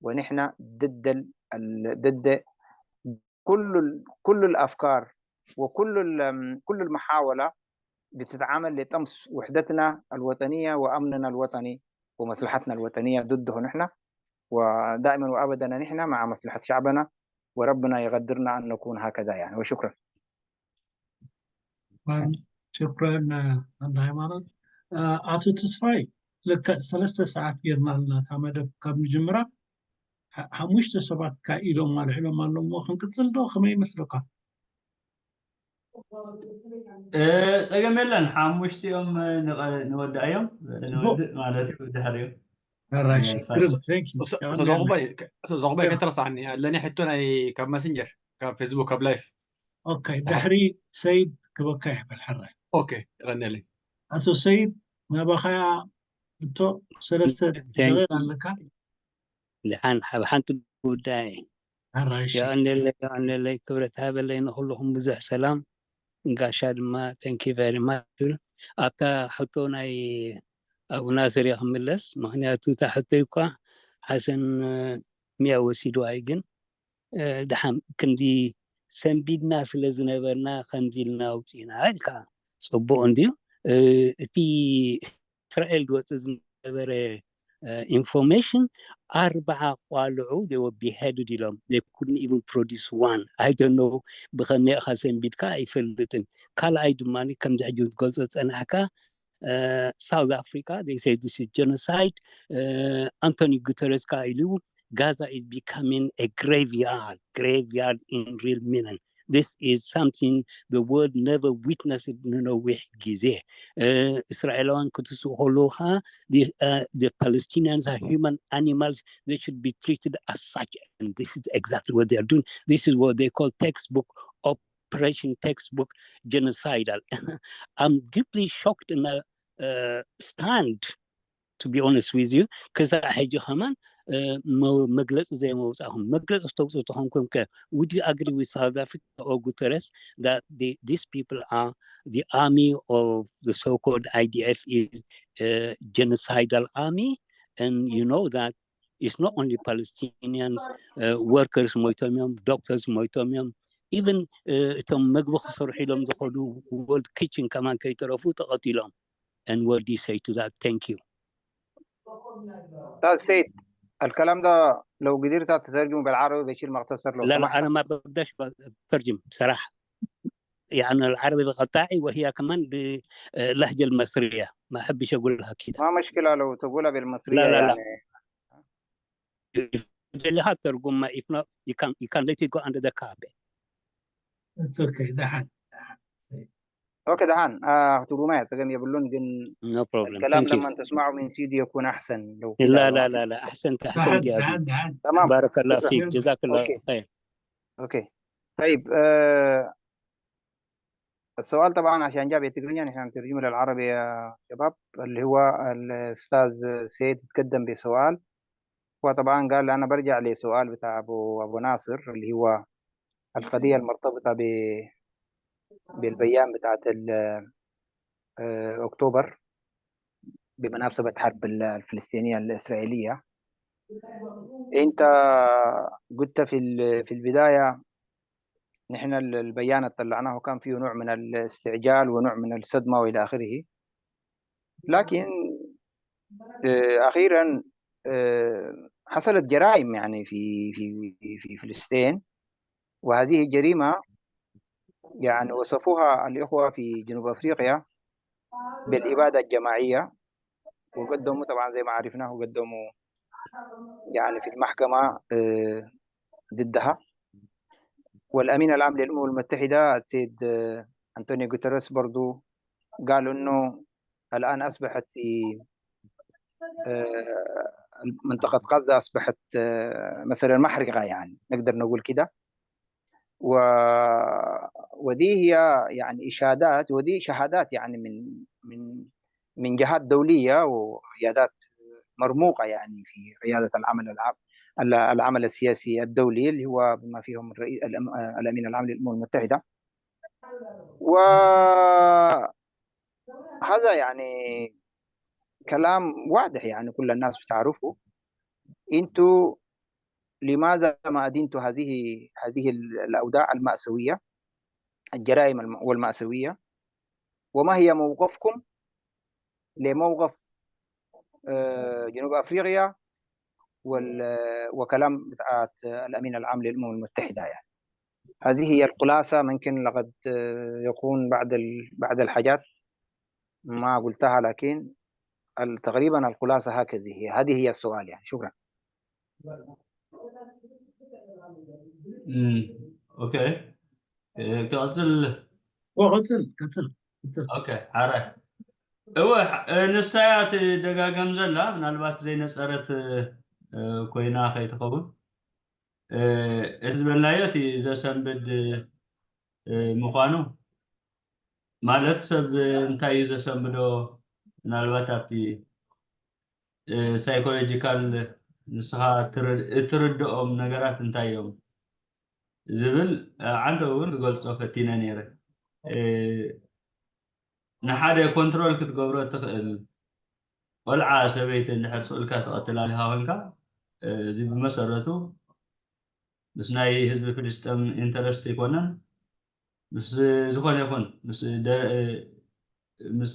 ونحن ضد ال... ال- ضد كل ال... كل الأفكار وكل ال... كل المحاولة بتتعامل لطمس وحدتنا الوطنية وأمننا الوطني ومصلحتنا الوطنية ضده نحن. ودائما وأبدا نحن مع مصلحة شعبنا، وربنا يقدرنا أن نكون هكذا يعني. وشكرا. ሽኩረን። ኣንዳ ሃይማኖት። ኣቶ ተስፋይ፣ ልክዕ ሰለስተ ሰዓት ጌርና ኣለና እታ መደብ ካብ ንጅምራ። ሓሙሽተ ሰባት ካ ኢሎም ኣልዒሎም ኣለዎ። ክንቅፅል ዶ ከመይ ይመስለካ? ጸገም የለን። ሓሙሽቲኦም ንወዳእዮም ንወድእ ማለት እዩ። ድሕሪኡ ራይሽ ግርም። Thank you። ዞቕባይ ከይትረሳዕኒ ኣለኒ ሕቶ ናይ ካብ ማሰንጀር ካብ ፌስቡክ ካብ ላይፍ። ኦኬ፣ ድሕሪ ሰይድ ክበካ ይሕበል። ሕራይ። ኦኬ፣ ይቐንየለይ። ኣቶ ሰይድ ናባኻ ሕቶ ሰለስተ ደቂቕ ኣለካ። ድሓን ሓብ ሓንቲ ጉዳይ ኣራይሽ የቐንየለይ፣ የቐንየለይ፣ ክብረት ሃበለይ። ንኹልኹም ብዙሕ ሰላም። ጋሻ ድማ thank you very much ይብል። ኣብታ ሕቶ ናይ ኣቡ ናስር እየ ክምለስ፣ ምኽንያቱ እታ ሕቶ እኳ ሓሰን ሚያ ወሲድዋ እዩ፣ ግን ድሓን ክንዲ ሰንቢድና ስለ ዝነበርና ከምዚ ኢልና ኣውፂእና ኢልካ። ፅቡቕ እንድዩ። እቲ እስራኤል ዝወፅእ ዝነበረ information ኣርባዓ ቋልዑ they were beheaded ኢሎም። They couldn't even produce one. I don't know ብኸመይ ኢኻ ሰንቢድካ ኣይፈልጥን። ካልኣይ ድማ ከምዚ ሕጂ ክትገልፆ ዝፀናሕካ ሳውት ኣፍሪካ they say this is genocide። ኣንቶኒ ጉተረስ ከዓ ኢሉ Gaza is becoming a graveyard, graveyard in real meaning. This is something the world never witnessed ንነዊሕ ግዜ። እስራኤላውያን ክትስኡ ከለዉ ከዓ the Palestinians are human animals, they should be treated as such, and this is exactly what they are doing. This is what they call textbook operation, textbook genocidal. I'm deeply shocked and uh, stunned, to be honest with you. ክሳዕ ሕጂ ከማን መግለፂ ዘይመውፃእኹም። መግለፂ ዝተውፅኡ ተኾንኩም ከ? Would you agree with South Africa or Guterres that the, these people are the army of the so-called I D F is a genocidal army? And you know that it's not only Palestinians, uh, workers ሞይቶም እዮም፣ doctors ሞይቶም እዮም። Even እቶም መግቢ ክሰርሑ ኢሎም ዝኸዱ World Kitchen ከማን ከይተረፉ ተቐቲሎም። And what do you say to that? Thank you. أستاذ سيد، الكلام ده لو قدرت تترجمه بالعربي بشيل مختصر لو لا لا، سمحت. أنا ما بقدرش بترجم بصراحة. يعني العربي بقطعي، وهي كمان باللهجة المصرية، ما أحبش أقولها كده. ما مشكلة لو تقولها بالمصرية لا، لا، لا. يعني. If you have ترجمة, if not, you can, you can let it go under the carpet. It's okay. ደሓን ኦኬ፣ ደሓን። ትርጉማ ጸገም የብሉን፣ ግን No problem. الكلام Thank you. لما تسمعه من سيدي يكون أحسن لو لا كده. لا لا لا، أحسنت، أحسنت ደሓን يا أبي. ደሓን ደሓን تمام. بارك الله شكرا. فيك، جزاك الله Okay. خير. Okay. طيب. آه، السؤال طبعا عشان جاء بالتقنية، نحن نترجمه للعربي يا شباب، اللي هو الأستاذ سيد تقدم بسؤال، وطبعا قال: أنا برجع لسؤال بتاع أبو أبو ناصر، اللي هو القضية المرتبطة ب بالبيان بتاعت ال- آه، أكتوبر بمناسبة حرب ال- الفلسطينية الإسرائيلية. أنت قلت في ال- في البداية، نحن ال- البيان اللي طلعناه كان فيه نوع من الاستعجال ونوع من الصدمة وإلى آخره، لكن آه، أخيرا آه، حصلت جرائم يعني في في في فلسطين، وهذه جريمة يعني وصفوها الإخوة في جنوب أفريقيا بالإبادة الجماعية، وقدموا طبعا زي ما عرفناه، قدموا يعني في المحكمة آه، ضدها. والأمين العام للأمم المتحدة السيد آه، أنطونيو غوتيريس برضو قال إنه الآن أصبحت في آه، منطقة غزة أصبحت آه، مثلا محرقة، يعني نقدر نقول كده. و... ودي هي يعني إشادات، ودي شهادات يعني من من من جهات دولية وقيادات مرموقة يعني في قيادة العمل العام، العمل السياسي الدولي، اللي هو بما فيهم الرئيس الأمين العام للأمم المتحدة. وهذا يعني كلام واضح، يعني كل الناس بتعرفه. انتوا لماذا ما أدنتوا هذه هذه الأوضاع المأساوية، الجرائم والمأساوية؟ وما هي موقفكم لموقف آه، جنوب أفريقيا وكلام بتاعت الأمين العام للأمم المتحدة؟ يعني هذه هي الخلاصة، ممكن لقد آه، يكون بعد بعد الحاجات ما قلتها، لكن تقريبا الخلاصة هكذه هي. هذه هي السؤال يعني. شكرا. ኦኬ፣ ክቕፅል። ቀፅል ቀፅል። ኦኬ፣ ሓራይ። እወ፣ ንሳ እያ ትደጋገም ዘላ፣ ምናልባት ዘይነፀረት ኮይና ከይትኸውን። እቲ ዝበልናዮ እቲ ዘሰንብድ ምዃኑ፣ ማለት ሰብ እንታይ እዩ ዘሰንብዶ፣ ምናልባት ኣብቲ ሳይኮሎጂካል ንስኻ እትርድኦም ነገራት እንታይ እዮም ዝብል ዓንተ እውን ክገልፆ ፈቲነ ነይረ። ንሓደ ኮንትሮል ክትገብሮ እትኽእል ቆልዓ ሰበይቲ እንድሕር ስእልካ ትቐትል ኣሊኻ ኮንካ፣ እዚ ብመሰረቱ ምስ ናይ ህዝቢ ፍልስጤም ኢንተረስት ኣይኮነን። ምስ ዝኾነ ይኹን ምስ ደ- ምስ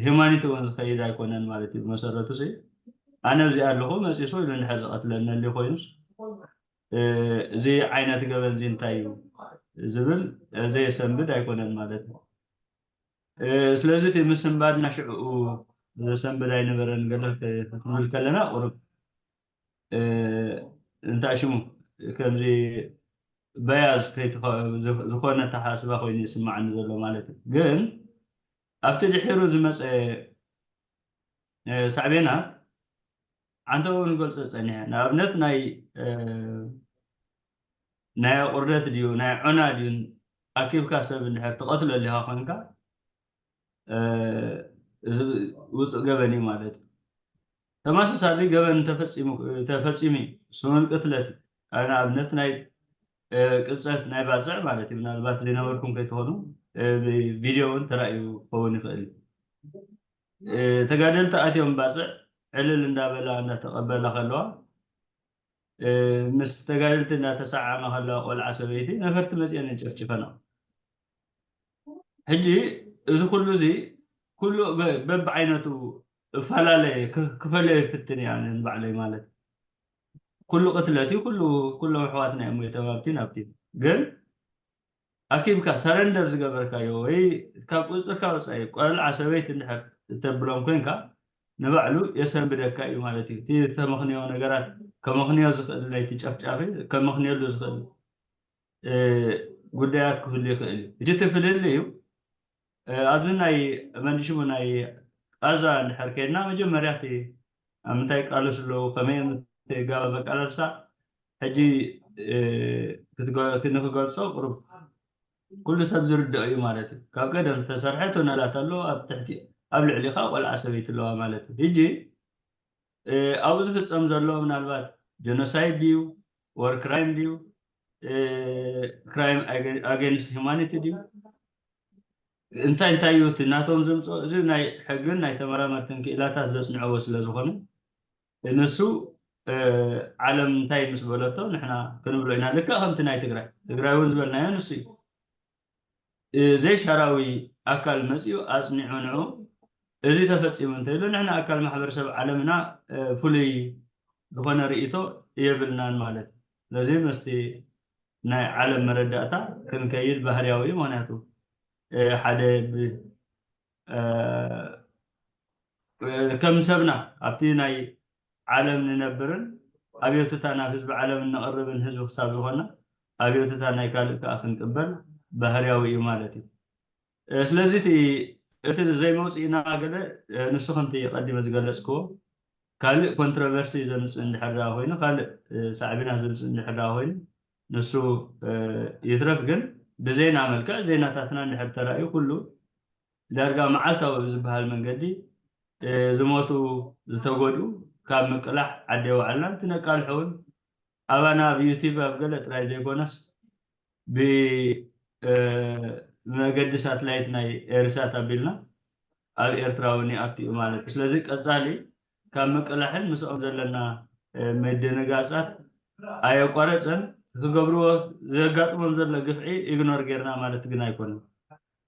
ሂማኒቲ እውን ዝኸይድ ኣይኮነን ማለት እዩ። ብመሰረቱ ሲ ኣነ እዚኣ ኣለኹ መፂሱ ኢሉ እንድሕር ዝቐትለኒ ኣልዩ ኮይኑስ እዚ ዓይነት ገበን እዚ እንታይ እዩ ዝብል ዘየሰንብድ ኣይኮነን ማለት እዩ። ስለዚ እቲ ምስንባድና ሽዕኡ ዘሰንብድ ኣይነበረን። ገለ ክንብል ከለና ቁሩብ እንታይ ሽሙ ከምዚ በያዝ ዝኾነ ተሓስባ ኮይኑ ይስማዓኒ ዘሎ ማለት እዩ። ግን ኣብቲ ድሒሩ ዝመፀ ሳዕቤናት ዓንተቦ ንገልፆ ፀኒሐ። ንኣብነት ናይ ናይ ኣቑርደት ድዩ ናይ ዖና ድዩ ኣኪብካ ሰብ እንድሕር ትቐትሎ ኣሊኻ ኮንካ እዚ ውፅእ ገበን እዩ ማለት እዩ። ተመሳሳሊ ገበን ተፈፂሙ ተፈፂሙ ስሙን ቅትለት እዩ። ንኣብነት ናይ ቅብፀት ናይ ባፅዕ ማለት እዩ። ምናልባት ዘይነበርኩም ከይትኾኑ ቪድዮ እውን ተራእዩ ክኸውን ይኽእል እዩ። ተጋደልቲ ኣትዮም ባፅዕ ዕልል እንዳበላ እንዳተቐበላ ከለዋ ምስ ተጋደልቲ እንዳተሰዓማ ከለዋ ቆልዓ ሰበይቲ ነፈርቲ መፂአን እየን ጨፍጭፈና። ሕጂ እዚ ኩሉ እዚ ኩሉ በብዓይነቱ እፈላለ ክፈልዮ ይፍትን እያ ንባዕለይ ማለት ኩሉ ቅትለት እዩ። ኩሉ ኩሎም ኣሕዋትና እዮም ሞይቶም ኣብቲ ናብቲ ግን ኣኪብካ ሰረንደር ዝገበርካዮ ወይ ካብ ቁፅፅርካ ወፃኢ ቆልዓ ሰበይቲ እንድሕር እተብሎም ኮንካ ንባዕሉ የሰንብደካ እዩ ማለት እዩ። እቲ ተመኽንዮ ነገራት ከመኽንዮ ዝኽእል ናይቲ ጨፍጫፊ ከመኽንየሉ ዝኽእል ጉዳያት ክህሉ ይኽእል እዩ። እቲ እቲ ፍልልይ እዩ ኣብዚ ናይ መንሽሙ ናይ ቃዛ እንድሕር ከይድና መጀመርያ እቲ ኣብ ምንታይ ቃለሱ ኣለዉ ከመይ እዮም እቲ ጋብ ኣበቃላልሳ ሕጂ ንክገልፆ ቁሩብ ኩሉ ሰብ ዝርድኦ እዩ ማለት እዩ። ካብ ቀደም ዝተሰርሐ ቱነላት ኣለዎ፣ ኣብ ትሕቲ ኣብ ልዕሊኻ ቆልዓ ሰበይቲ ኣለዋ ማለት እዩ። ሕጂ ኣብኡ ዝፍጸም ዘሎ ምናልባት ጀኖሳይድ ድዩ፣ ወር ክራይም ድዩ፣ ክራይም ኣገንስት ሂማኒቲ ድዩ፣ እንታይ እንታይ እዩ እቲ ናቶም ዘምፅኦ? እዚ ናይ ሕግን ናይ ተመራመርትን ክኢላታት ዘፅንዕዎ ስለ ዝኾነ ንሱ ዓለም እንታይ ምስ በለቶ ንሕና ክንብሎ ኢና። ልክዕ ከምቲ ናይ ትግራይ ትግራይ እውን ዝበልናዮ ንሱ እዩ። ዘይሻራዊ ኣካል መፂኡ ኣፅኒዑ ንዑ እዚ ተፈፂሙ እንተይሉ ንሕና ኣካል ማሕበረሰብ ዓለምና ፍሉይ ዝኾነ ርእይቶ የብልናን ማለት እዩ። ስለዚ ምስቲ ናይ ዓለም መረዳእታ ክንከይድ ባህርያዊ እዩ። ምክንያቱ ሓደ ከም ሰብና ኣብቲ ናይ ዓለም ንነብርን ኣብዮትታ ናብ ህዝቢ ዓለም እነቕርብን ህዝቢ ክሳብ ዝኾና ኣብዮትታ ናይ ካልእ ከዓ ክንቅበል ባህርያዊ እዩ ማለት እዩ። ስለዚ እቲ እቲ ዘይመውፅእና ገለ ንሱ ከምቲ ቀዲመ ዝገለፅክዎ ካልእ ኮንትሮቨርሲ ዘምፅእ እንድሕር ደኣ ኮይኑ ካልእ ሳዕቤናት ዘምፅእ እንድሕር ደኣ ኮይኑ ንሱ ይትረፍ ግን ብዜና መልክዕ ዜናታትና እንድሕር ተራእዩ ኩሉ ዳርጋ መዓልታዊ ብዝበሃል መንገዲ ዝሞቱ ዝተጎድኡ ካብ ምቅላሕ ዓዲ የውዓልና እቲ ነቃልሖ እውን ኣባና ኣብ ዩቲብ ኣብ ገለ ጥራይ ዘይኮነስ ብመገዲ ሳትላይት ናይ ኤርሳት ኣቢልና ኣብ ኤርትራ እውን ይኣቱ እዩ ማለት እዩ። ስለዚ ቀፃሊ ካብ ምቅላሕን ምስኦም ዘለና ምድንጋፃት ኣየቋረፀን ክገብርዎ ዘጋጥሞም ዘሎ ግፍዒ ኢግኖር ጌርና ማለት ግን ኣይኮነን።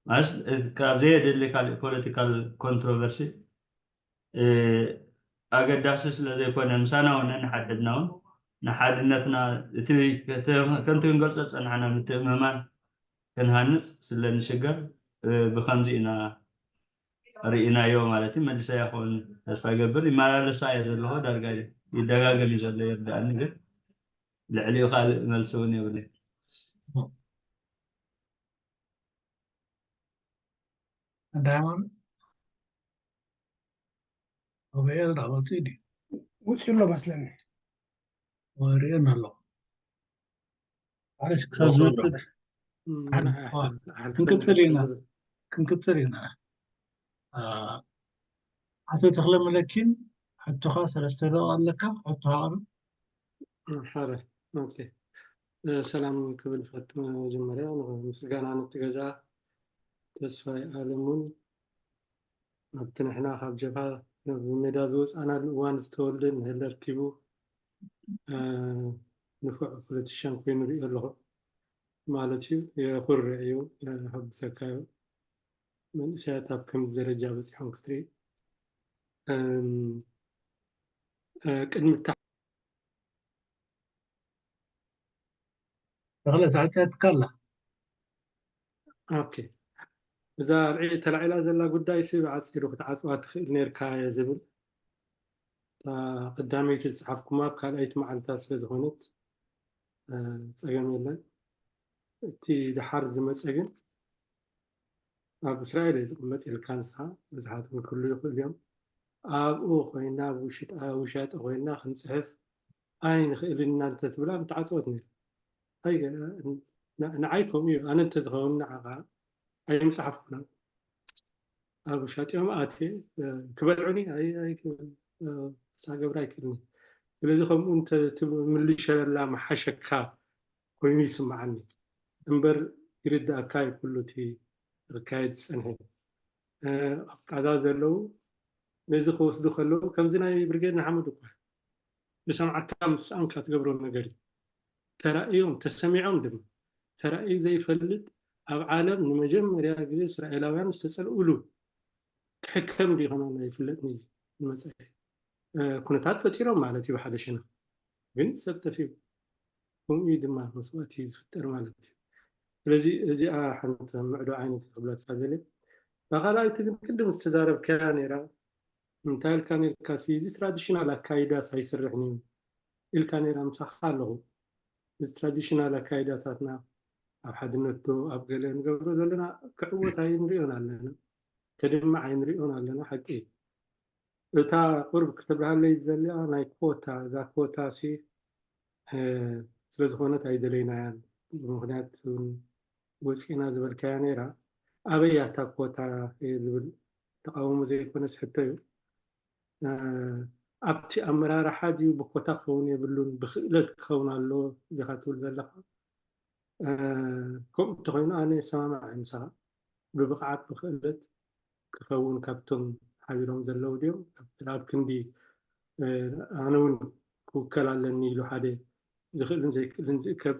ማለት ካብ ዘየድሊ ካልእ ፖለቲካል ኮንትሮቨርሲ ኣገዳሲ ስለ ዘይኮነ ምሳና እውን ነንሓድሕድና እውን ንሓድነትና እቲ ከምቲ ክንገልፆ ዝፀናሕና ምትእምማን ክንሃንፅ ስለ ንሽገር ብከምዚ ኢና ርኢናዮ ማለት እዩ። መሊሰያ ክኸውን ተስፋ ይገብር። ይመላለሳ እየ ዘለኹ ዳርጋ ይደጋገም እዩ ዘሎ ይርዳእኒ ግን ልዕሊኡ ካልእ መልሲ እውን የብለይ። ዳይሞን ኦበኤል ዳወፂ ድዩ ውፅኡ ኣሎ መስለኒ ወሪኤን ኣሎ ዓሪፍ ክሳብ ዝመፅእ ክንቅፅል ኢና ክንቅፅል ኢና ኣቶ ተክለ መለኪን ሕቶኻ ሰለስተ ደቂቕ ኣለካ ሕቶኻ ቅርብ ሓደ ኦኬ ሰላም ክብል ፈት መጀመርያ ምስጋና ነቲ ገዛ ተስፋይ ኣለሙን ኣብቲ ንሕና ካብ ጀብሃ ናብ ሜዳ ዝወፃእናሉ እዋን ዝተወልደ ንህለ ርኪቡ ንፉዕ ፖለቲሽያን ኮይኑ ሪኦ ኣለኹ ማለት እዩ። የኹርዕ እዩ፣ የሐጉሰካ እዩ። መንእሰያት ኣብ ከምዚ ደረጃ በፂሖም ክትርኢ ቅድሚ ተኽለ ተዓፅያትካ ኣላ። ኦኬ እዛ ርዒ ተላዒላ ዘላ ጉዳይ ሲ ብዓፂሩ ክትዓፅዋ ትኽእል ነርካ እየ ዝብል። እታ ቀዳመይቲ ዝፀሓፍኩማ ኣብ ካልኣይቲ መዓልታ ስለ ዝኾነት ፀገም የለን። እቲ ደሓር ዝመፀ ግን ኣብ እስራኤል እየ ዝቕመጥ ኢልካ ንስኻ ብዙሓት እውን ክህሉ ይኽእሉ እዮም። ኣብኡ ኮይና ውሽጢ ኮይና ክንፅሕፍ ኣይንኽእልን ኢና እንተትብላ ምተዓፀወት ነይራ። ንዓይ ከምኡ እዩ። ኣነ እንተዝኸውን ንዓኻ ኣይምፅሓፍኩን ኣብኡ። ኣብ ውሻጢኦም ኣትየ ክበልዑኒ ኣይክብል ክሳገብር ኣይክእልኒ። ስለዚ ከምኡ ምልሸለላ መሓሸካ ኮይኑ ይስምዓኒ እምበር ይርድኣካ እዩ ኩሉ እቲ ክካየድ ዝፀንሐ። ኣብ ቃዛ ዘለዉ ነዚ ክወስዱ ከለዉ ከምዚ ናይ ብርጌድ ንሓመዱ እኳ ዝሰምዓካ ምስ ሰኣንካ ትገብሮ ነገር እዩ። ተራእዮም ተሰሚዖም ድማ ተራእዩ ዘይፈልጥ ኣብ ዓለም ንመጀመርያ ግዜ እስራኤላውያን ዝተፀልኡሉ ክሕከም ድዩ ከማን ኣይፍለጥን እዩ ዝመፀ ኩነታት ፈጢሮም ማለት እዩ ብሓደ ሸነኽ ግን ሰብ ጠፊኡ ከምኡ እዩ ድማ መስዋእቲ እዩ ዝፍጠር ማለት እዩ። ስለዚ እዚኣ ሓንቲ ምዕዶ ዓይነት ክብለካ ደልየ። ካልኣይቲ ግን ቅድም ዝተዛረብካያ ነይራ እንታይ ኢልካ ነርካ እዚ ትራዲሽናል ኣካይዳስ ኣይስርሕን እዩ ኢልካ ነይራ ምሳኻ ኣለኹ። እዚ ትራዲሽናል ኣካይዳታትና ኣብ ሓድነት ዶ ኣብ ገለ ንገብሮ ዘለና ክዕወት ኣይንሪኦን ኣለና፣ ከድምዕ ኣይንሪኦን ኣለና። ሓቂ እዩ። እታ ቁርብ ክትብርሃለይ ዝደልያ ናይ ኮታ እዛ ኮታ ሲ ስለዝኾነት ኣይደለይናያን ብምክንያት ወፂእና ዝበልካያ ነይራ። ኣበይ ኣታ ኮታ እየ ዝብል ተቃውሞ ዘይኮነስ ሕቶ እዩ። ኣብቲ ኣመራርሓ ድዩ ብኮታ ክኸውን የብሉን ብክእለት ክኸውን ኣለዎ እዚካ ትብል ዘለካ? ከምኡ እንተኮይኑ ኣነ ይሰማማዕ እየ ምሳኻ። ብብቕዓት ብክእለት ክኸውን ካብቶም ሓቢሮም ዘለዉ ድዮም? ኣብ ክንዲ ኣነ እውን ክውከል ኣለኒ ኢሉ ሓደ ዝኽእልን ዘይክእልን ዝእከብ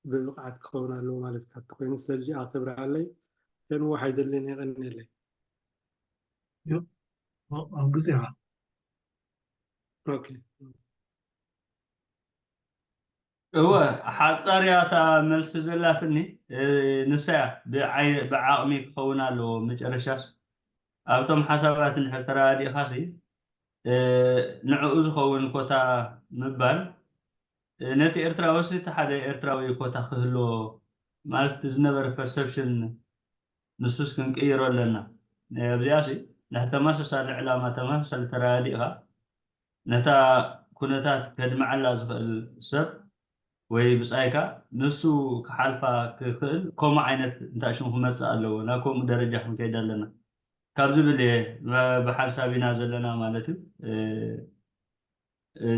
ብብቕዓት ክኸውን ኣለዎ ማለት እዩ። ተኮይኑ ስለዚ ኣተብርሃለይ። ተንዋሕ ኣይደልን። የቐንየለይ። ኣብ ግዜኻ። እወ፣ ሓጻር እያ እታ መልሲ ዘላትኒ። ንሳ እያ፣ ብዓቕሚ ክኸውን ኣለዎ። መጨረሻስ ኣብቶም ሓሳባት እንድሕር ተረዳዲእኻሲ ንዕኡ ዝኸውን ኮታ ምባል፣ ነቲ ኤርትራውስ እቲ ሓደ ኤርትራዊ ኮታ ክህልዎ ማለት ዝነበረ ፐርሰፕሽን ንሱስ ክንቅይሮ ኣለና። ኣብዚኣሲ ንሕተማሰሳሊ ዕላማ ተማሰሳሊ ተረዳዲእኻ ነታ ኩነታት ከድምዓላ ዝኽእል ሰብ ወይ ብጻይካ ንሱ ክሓልፋ ክኽእል ከምኡ ዓይነት እንታይ ሽሙ ክመጽእ ኣለዎ። ናብ ከምኡ ደረጃ ክንከይድ ኣለና ካብ ዝብል እየ ብሓንሳብ ኢና ዘለና ማለት እዩ።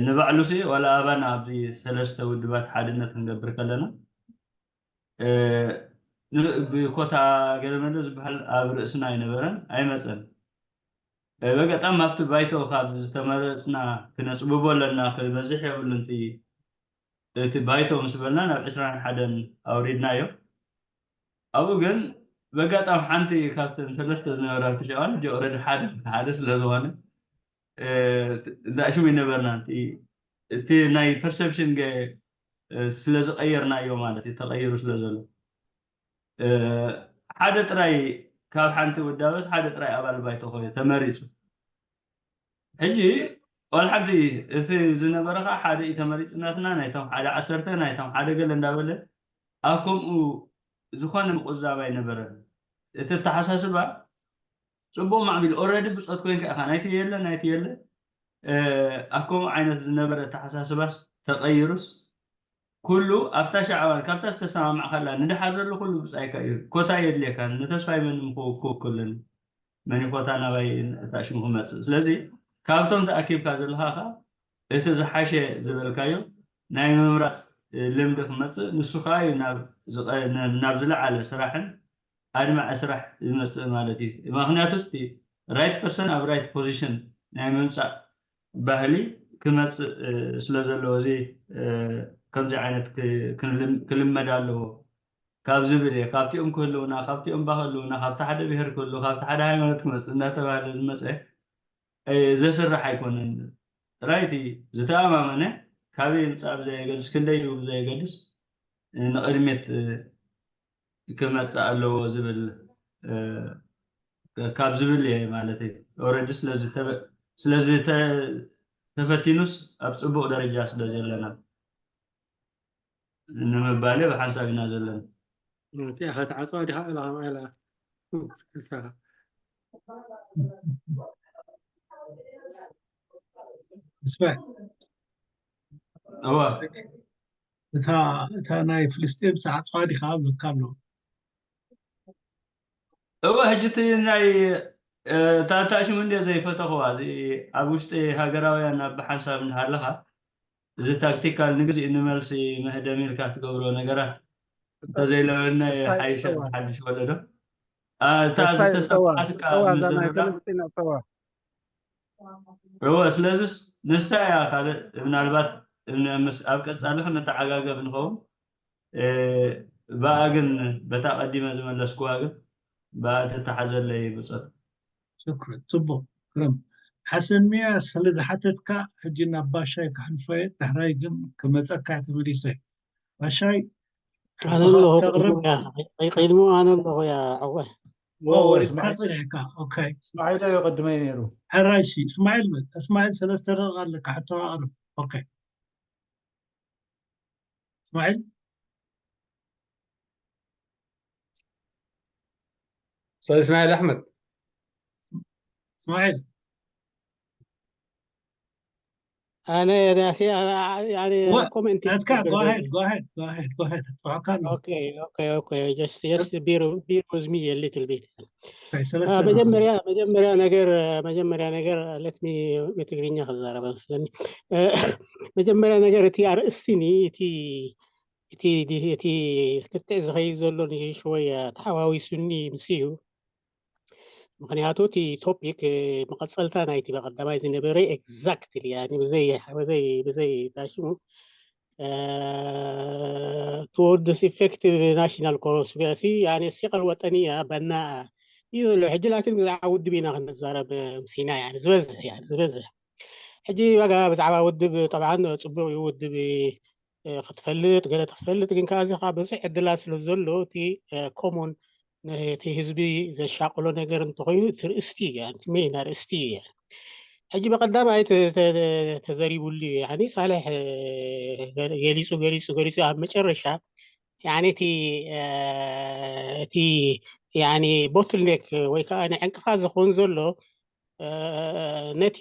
ንባዕሉሲ ዋላ ኣባና ኣብዚ ሰለስተ ውድባት ሓድነት ክንገብር ከለና ብኮታ ገለመለ ዝበሃል ኣብ ርእስና ኣይነበረን ኣይመፀን። በገጣም ኣብቲ ባይቶ ካብ ዝተመረፅና ክነፅብቦ ኣለና ክበዝሕ የብሉን እቲ ባይቶ ምስ በልና ናብ ዕስራን ሓደን ኣውሪድናዮ። ኣብኡ ግን በጋጣም ሓንቲ ካብተን ሰለስተ ዝነበራ ብትሽዓን ሕጂ ኦረዲ ሓደ ሓደ ስለ ዝኾነ እንዳ ሽሙ ይነበርና እቲ ናይ ፐርሰፕሽን ስለ ዝቀየርናዮ ማለት እዩ ተቀይሩ ስለ ዘሎ ሓደ ጥራይ ካብ ሓንቲ ውዳበስ ሓደ ጥራይ ኣባል ባይቶ ኮይኑ ተመሪፁ። ሕጂ ዋላ ሓንቲ እቲ ዝነበረ ከዓ ሓደ እዩ ተመሪፁ ናትና ናይቶም ሓደ ዓሰርተ ናይቶም ሓደ ገለ እንዳበለ ኣብ ከምኡ ዝኾነ ምቁዛብ ኣይነበረን። እቲ ኣተሓሳስባ ፅቡቅ ማዕቢሉ ኦረዲ ብፆት ኮይንካ ኢካ ናይቲ የለ ናይቲ የለ ኣብ ከምኡ ዓይነት ዝነበረ ኣተሓሳስባስ ተቀይሩስ ኩሉ ኣብታ ሻዕባን ካብታ ዝተሰማማዕካላ ንድሓር ዘሎ ኩሉ ብፃይካ እዩ። ኮታ የድልየካን ንተስፋይ መን ምክውክወኩ ኣለኒ መን ኮታ ናባይ እታ ሽሙ ክመፅእ ስለዚ ካብቶም ተኣኪብካ ዘለካ ከ እቲ ዝሓሸ ዝበልካዮ ናይ ምምራፅ ልምዲ ክመፅእ ንሱ ከዓ እዩ ናብ ዝለዓለ ስራሕን ኣድማዒ ስራሕ ዝመፅእ ማለት እዩ። ምክንያቱ እቲ right person ኣብ right position ናይ ምምፃእ ባህሊ ክመፅእ ስለ ዘለዎ እዚ ከምዚ ዓይነት ክልመድ ኣለዎ ካብ ዝብል እየ። ካብቲኦም ክህልውና፣ ካብቲኦም ባ ክህልውና፣ ካብቲ ሓደ ብሄር ክህልው፣ ካብቲ ሓደ ሃይማኖት ክመፅእ እናተባህለ ዝመፀ ዘስርሕ ኣይኮነን። ጥራይ እቲ ዝተኣማመነ ካበይ ይምፃእ ብዘየገድስ ክንደይ ይህቡ ብዘየገድስ ንቕድሚት ክመፅእ ኣለዎ ዝብል ካብ ዝብል እየ ማለት እዩ። ኦረዲ ስለዚ ተፈቲኑስ ኣብ ፅቡቅ ደረጃ ስለ ዘለና ንምባል እየ ብሓንሳብ ኢና ዘለና። እቲኣ ከተዓፅዋ ዲኻ ኢላ ከምኣ ኢላ እስማዕ እዋ እታ እታ ናይ ፍልስጤም ተዓፅዋ ዲኻ ብልካ ኣሎ። እወ ሕጂ እቲ ናይ እታ እታ ሽሙ እንደ ዘይፈተኽዋ እዚ ኣብ ውሽጢ ሃገራውያን ኣብ ሓንሳብ እንዳሃለኻ እዚ ታክቲካል ንግዜኡ ንመልሲ መህደሚ ኢልካ ትገብሮ ነገራት እንተዘይለበና ሓይሻ ሓድሽ ወለዶ እታ ዝተሰማዓትካ ምዝርራ እወ ስለዚስ ንሳ እያ ካልእ ምናልባት ኣብ ቀፃሊ ክንተዓጋገብ ንኸውን ብኣ ግን በታ ቀዲመ ዝመለስኩዋ ግን ብኣ ተተሓዘለይ ብፆት ሽኩር ፅቡቅ ግርም ሓሰንሚያ ስለ ዝሓተትካ ሕጂ ናብ ባሻይ ከሕልፎ እየ ዳሕራይ ግን ክመፀካ ተመሊሰ ባሻይ ኣነ ኣለኹ ቅድሙ ኣነ ኣለኹ ያ ዕወ ወሪድካ ፀኒሕካ ኦኬ እስማዒል ኣዮ ቅድመይ ነይሩ ሕራይ ሺ እስማዒል በል እስማዒል ሰለስተ ደቂቃ ኣለካ ሕቶ ኣቅርብ ኦኬ እስማዒል استاذ اسماعيل احمد اسماعيل ኣነ ራሴ ኣነ What? ኮሜንት Let's go. Go ahead. Go ahead. Go ahead. Go ahead. Go ahead. Okay, okay, okay. Just, just bear, bear with me a little bit. Okay, so let's አ፣ start. መጀመሪያ መጀመሪያ ነገር መጀመሪያ ነገር let me ብትግርኛ ክዛረብ መስለኒ። እ፣ መጀመሪያ ነገር እቲ ኣርእስቲ ኒ እቲ እቲ ዲ- እቲ ክትዕ ዝኸይድ ዘሎ ንሽወያ ተሓዋዊሱኒ ምስ እዩ። ምክንያቱ እቲ ቶፒክ መቐፀልታ ናይቲ በቀዳማይ ዝነበረ exactly ያኒ ብዘይ ብዘይ ብዘይ ታሽሙ towards effective national conspiracy ያኒ ሲቀል ወጠንያ በና እዩ ዘሎ። ሕጂ ላኪን ብዛዕባ ውድብ ኢና ክንዛረብ ምሲና ያኒ ዝበዝሕ ያኒ ዝበዝሕ ሕጂ ዋጋ ብዛዕባ ውድብ ጠብዓን ፅቡቅ እዩ ውድብ እ፣ ክትፈልጥ ገለ ክትፈልጥ ግን ከኣ እዚ ከዓ ብዙሕ ዕድላት ስለ ዘሎ እቲ ኮሞን ነቲ ህዝቢ ዘሻቅሎ ነገር እንተኮይኑ እቲ ርእስቲ እዩ እቲ ሜን ኣርእስቲ እዩ። ሕጂ ብቀዳማይ ተ- ተ- ተዘሪቡሉ እዩ ያኒ ሳልሕ እ፣ ገ- ገሊፁ ገሊፁ ገሊፁ ኣብ መጨረሻ ያኒ እቲ እ፣ እቲ ያኒ ቦትልኔክ ወይ ከዓ ንዕንቅፋት ዝኸውን ዘሎ እ፣ ነቲ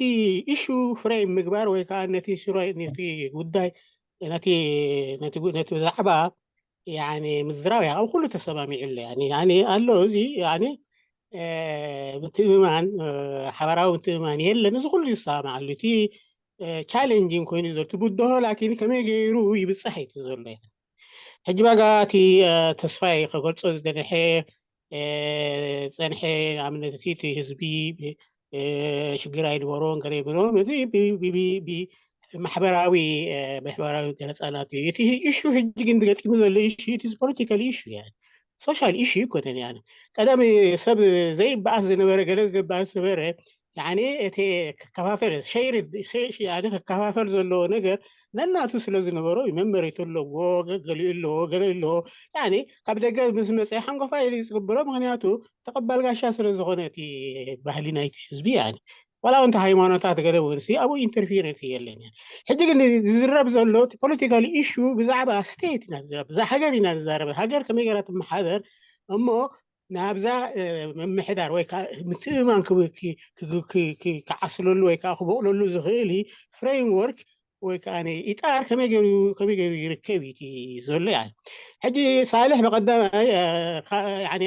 ኢሹ ፍሬም ምግባር ወይ ከዓ ነቲ ሽሮ ነቲ ጉዳይ ነቲ ነቲ ጉ- ነቲ ብዛዕባ ያኒ ምዝራብ ያ ኣብ ኩሉ ተሰማሚዑ ኣሎ ያኒ ያኒ ኣሎ እዚ ያኒ እ፣ ምትእምማን እ፣ ሓበራዊ ምትእምማን የለን እዚ ኩሉ ይሰማማዓሉ እቲ ቻሌንጂን ኮይኑ ዘሎ እቲ ብድሆ ላኪን ከመይ ገይሩ ይብፃሕ እዩ ዘሎ ሕጂ ባጋ እቲ እ፣ ተስፋይ ከገልፆ ዝደንሐ እ፣ ፀንሐ ንኣብነት እቲ እቲ ህዝቢ እ፣ ሽግር ኣይነበሮን ገለ ኣይነበሮን እዚ ብ- ብ- ብ- ብ- ማሕበራዊ እ፣ ማሕበራዊ ገለፃላት እዩ እቲ ኢሹ ሕጂ ግን ገጢሙ ዘሎ ኢሹ እቲ ፖለቲካል ኢሹ ያ ሶሻል ኢሹ ይኮነን ያ ቀደም ሰብ ዘይበኣስ ዝነበረ ገለ ዝበኣስ ዝነበረ ያኒ እቲ ክከፋፈል ሸይር ያኒ ክከፋፈል ዘለዎ ነገር ነናቱ ስለ ዝነበሮ እዩ መመሬቱ ኣለዎ ገሊኡ ኣለዎ ገለ ኣለዎ ያኒ ካብ ደገ ምስ መፀ ሓንጎፋ ኢሉ ዝግብሮ ምክንያቱ ተቐባል ጋሻ ስለ ዝኾነ እቲ ባህሊ ናይቲ ህዝቢ ያኒ ዋላ እንተ ሃይማኖታት ገለ እውን ሲ ኣብኡ ኢንተርፌረንስ የለን ሕጂ ግን ዝዝረብ ዘሎ እቲ ፖለቲካል ኢሹ ብዛዕባ ስቴት ኢና ዝዛረብ ብዛ ሃገር ኢና ዝዛረብ ሃገር ከመይ ገይራ ትመሓደር እሞ ናብዛ ምምሕዳር ወይ ከዓ ምትእማን ክዓስለሉ ወይ ከዓ ክበቕለሉ ዝኽእል ፍሬምወርክ ወይ ከዓ ኢጣር ከመይ ገይሩ ይርከብ እዩ ዘሎ ያ ሕጂ ሳልሕ ብቀዳማይ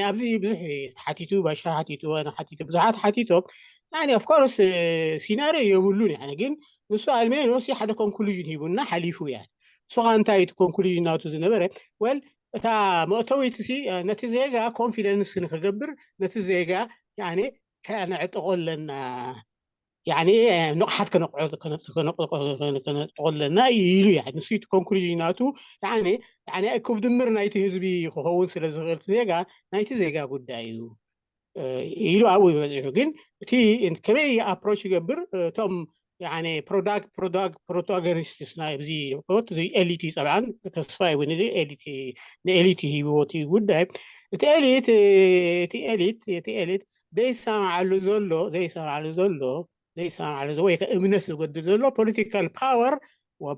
ኣብዚ ብዙሕ ተሓቲቱ ባሻ ሓቲቱ ኣነ ሓቲቱ ብዙሓት ሓቲቶም ኦፍኮርስ ሲናሪዮ የብሉን ግን ንሱ ኣልሜኖስ ሓደ ኮንክሉዥን ሂቡና ሓሊፉ ያ ንሱ ከዓ እንታይ እቲ ኮንክሉዥን ናቱ ዝነበረ ወል እታ መእተዊት ሲ ነቲ ዜጋ ኮንፊደንስ ንክገብር ነቲ ዜጋ ከነዕጥቆ ኣለና ንቕሓት ከነጥቆ ኣለና ኢሉ ንሱ እቲ ኮንክሉዥን ናቱ ክብ ድምር ናይቲ ህዝቢ ክኸውን ስለ ዝኽእል ዜጋ ናይቲ ዜጋ ጉዳይ እዩ ኢሉ ኣብኡ ይበፅሑ ግን እቲ ከመይ ኣፕሮች ይገብር እቶም ፕሮታጎኒስትስ ናይዚ ኤሊት እዩ ፀብዓን ተስፋ እውን እዚ ንኤሊት ሂብዎ እቲ ጉዳይ እቲ ኤሊት እቲ ኤሊት እቲ ኤሊት ዘይሰማዓሉ ዘሎ ዘይሰማዓሉ ዘሎ ዘይሰማዓሉ ዘሎ ወይ እምነት ዝጎድል ዘሎ ፖለቲካል ፓወር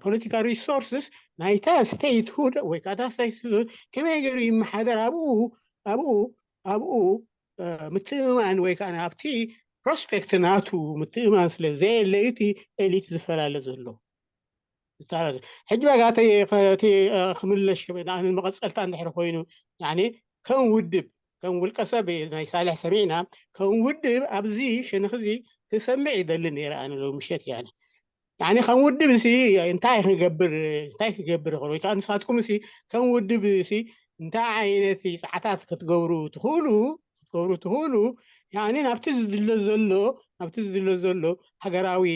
ፖለቲካል ሪሶርስስ ናይታ ስቴት ሁድ ወይ ከዓ ስቴት ከመይ ገይሩ ይመሓደር ኣብኡ ኣብኡ ኣብኡ ምትእምማን ወይ ከዓ ኣብቲ ፕሮስፔክት ናቱ ምትእምማን ስለ ዘየለዩ እቲ ኤሊት ዝፈላለ ዘሎ ሕጂ በጋ ክምለሽ መቐፀልታ እንድሕር ኮይኑ ከም ውድብ ከም ውልቀሰብ ናይ ሳልሕ ሰሚዕና ከም ውድብ ኣብዚ ሸነኽዚ ክሰምዕ ይደሊ ነይረ ኣነ ሎ ምሸት ያ ከም ውድብ ሲ እንታይ ክገብር እንታይ ክገብር ይኽእል ወይ ከዓ ንሳትኩም ሲ ከም ውድብ ሲ እንታይ ዓይነት ፃዕታት ክትገብሩ ትኽእሉ ክትገብሩ ትኽእሉ ናብቲ ዝድለ ዘሎ ናብቲ ዝድለ ዘሎ ሃገራዊ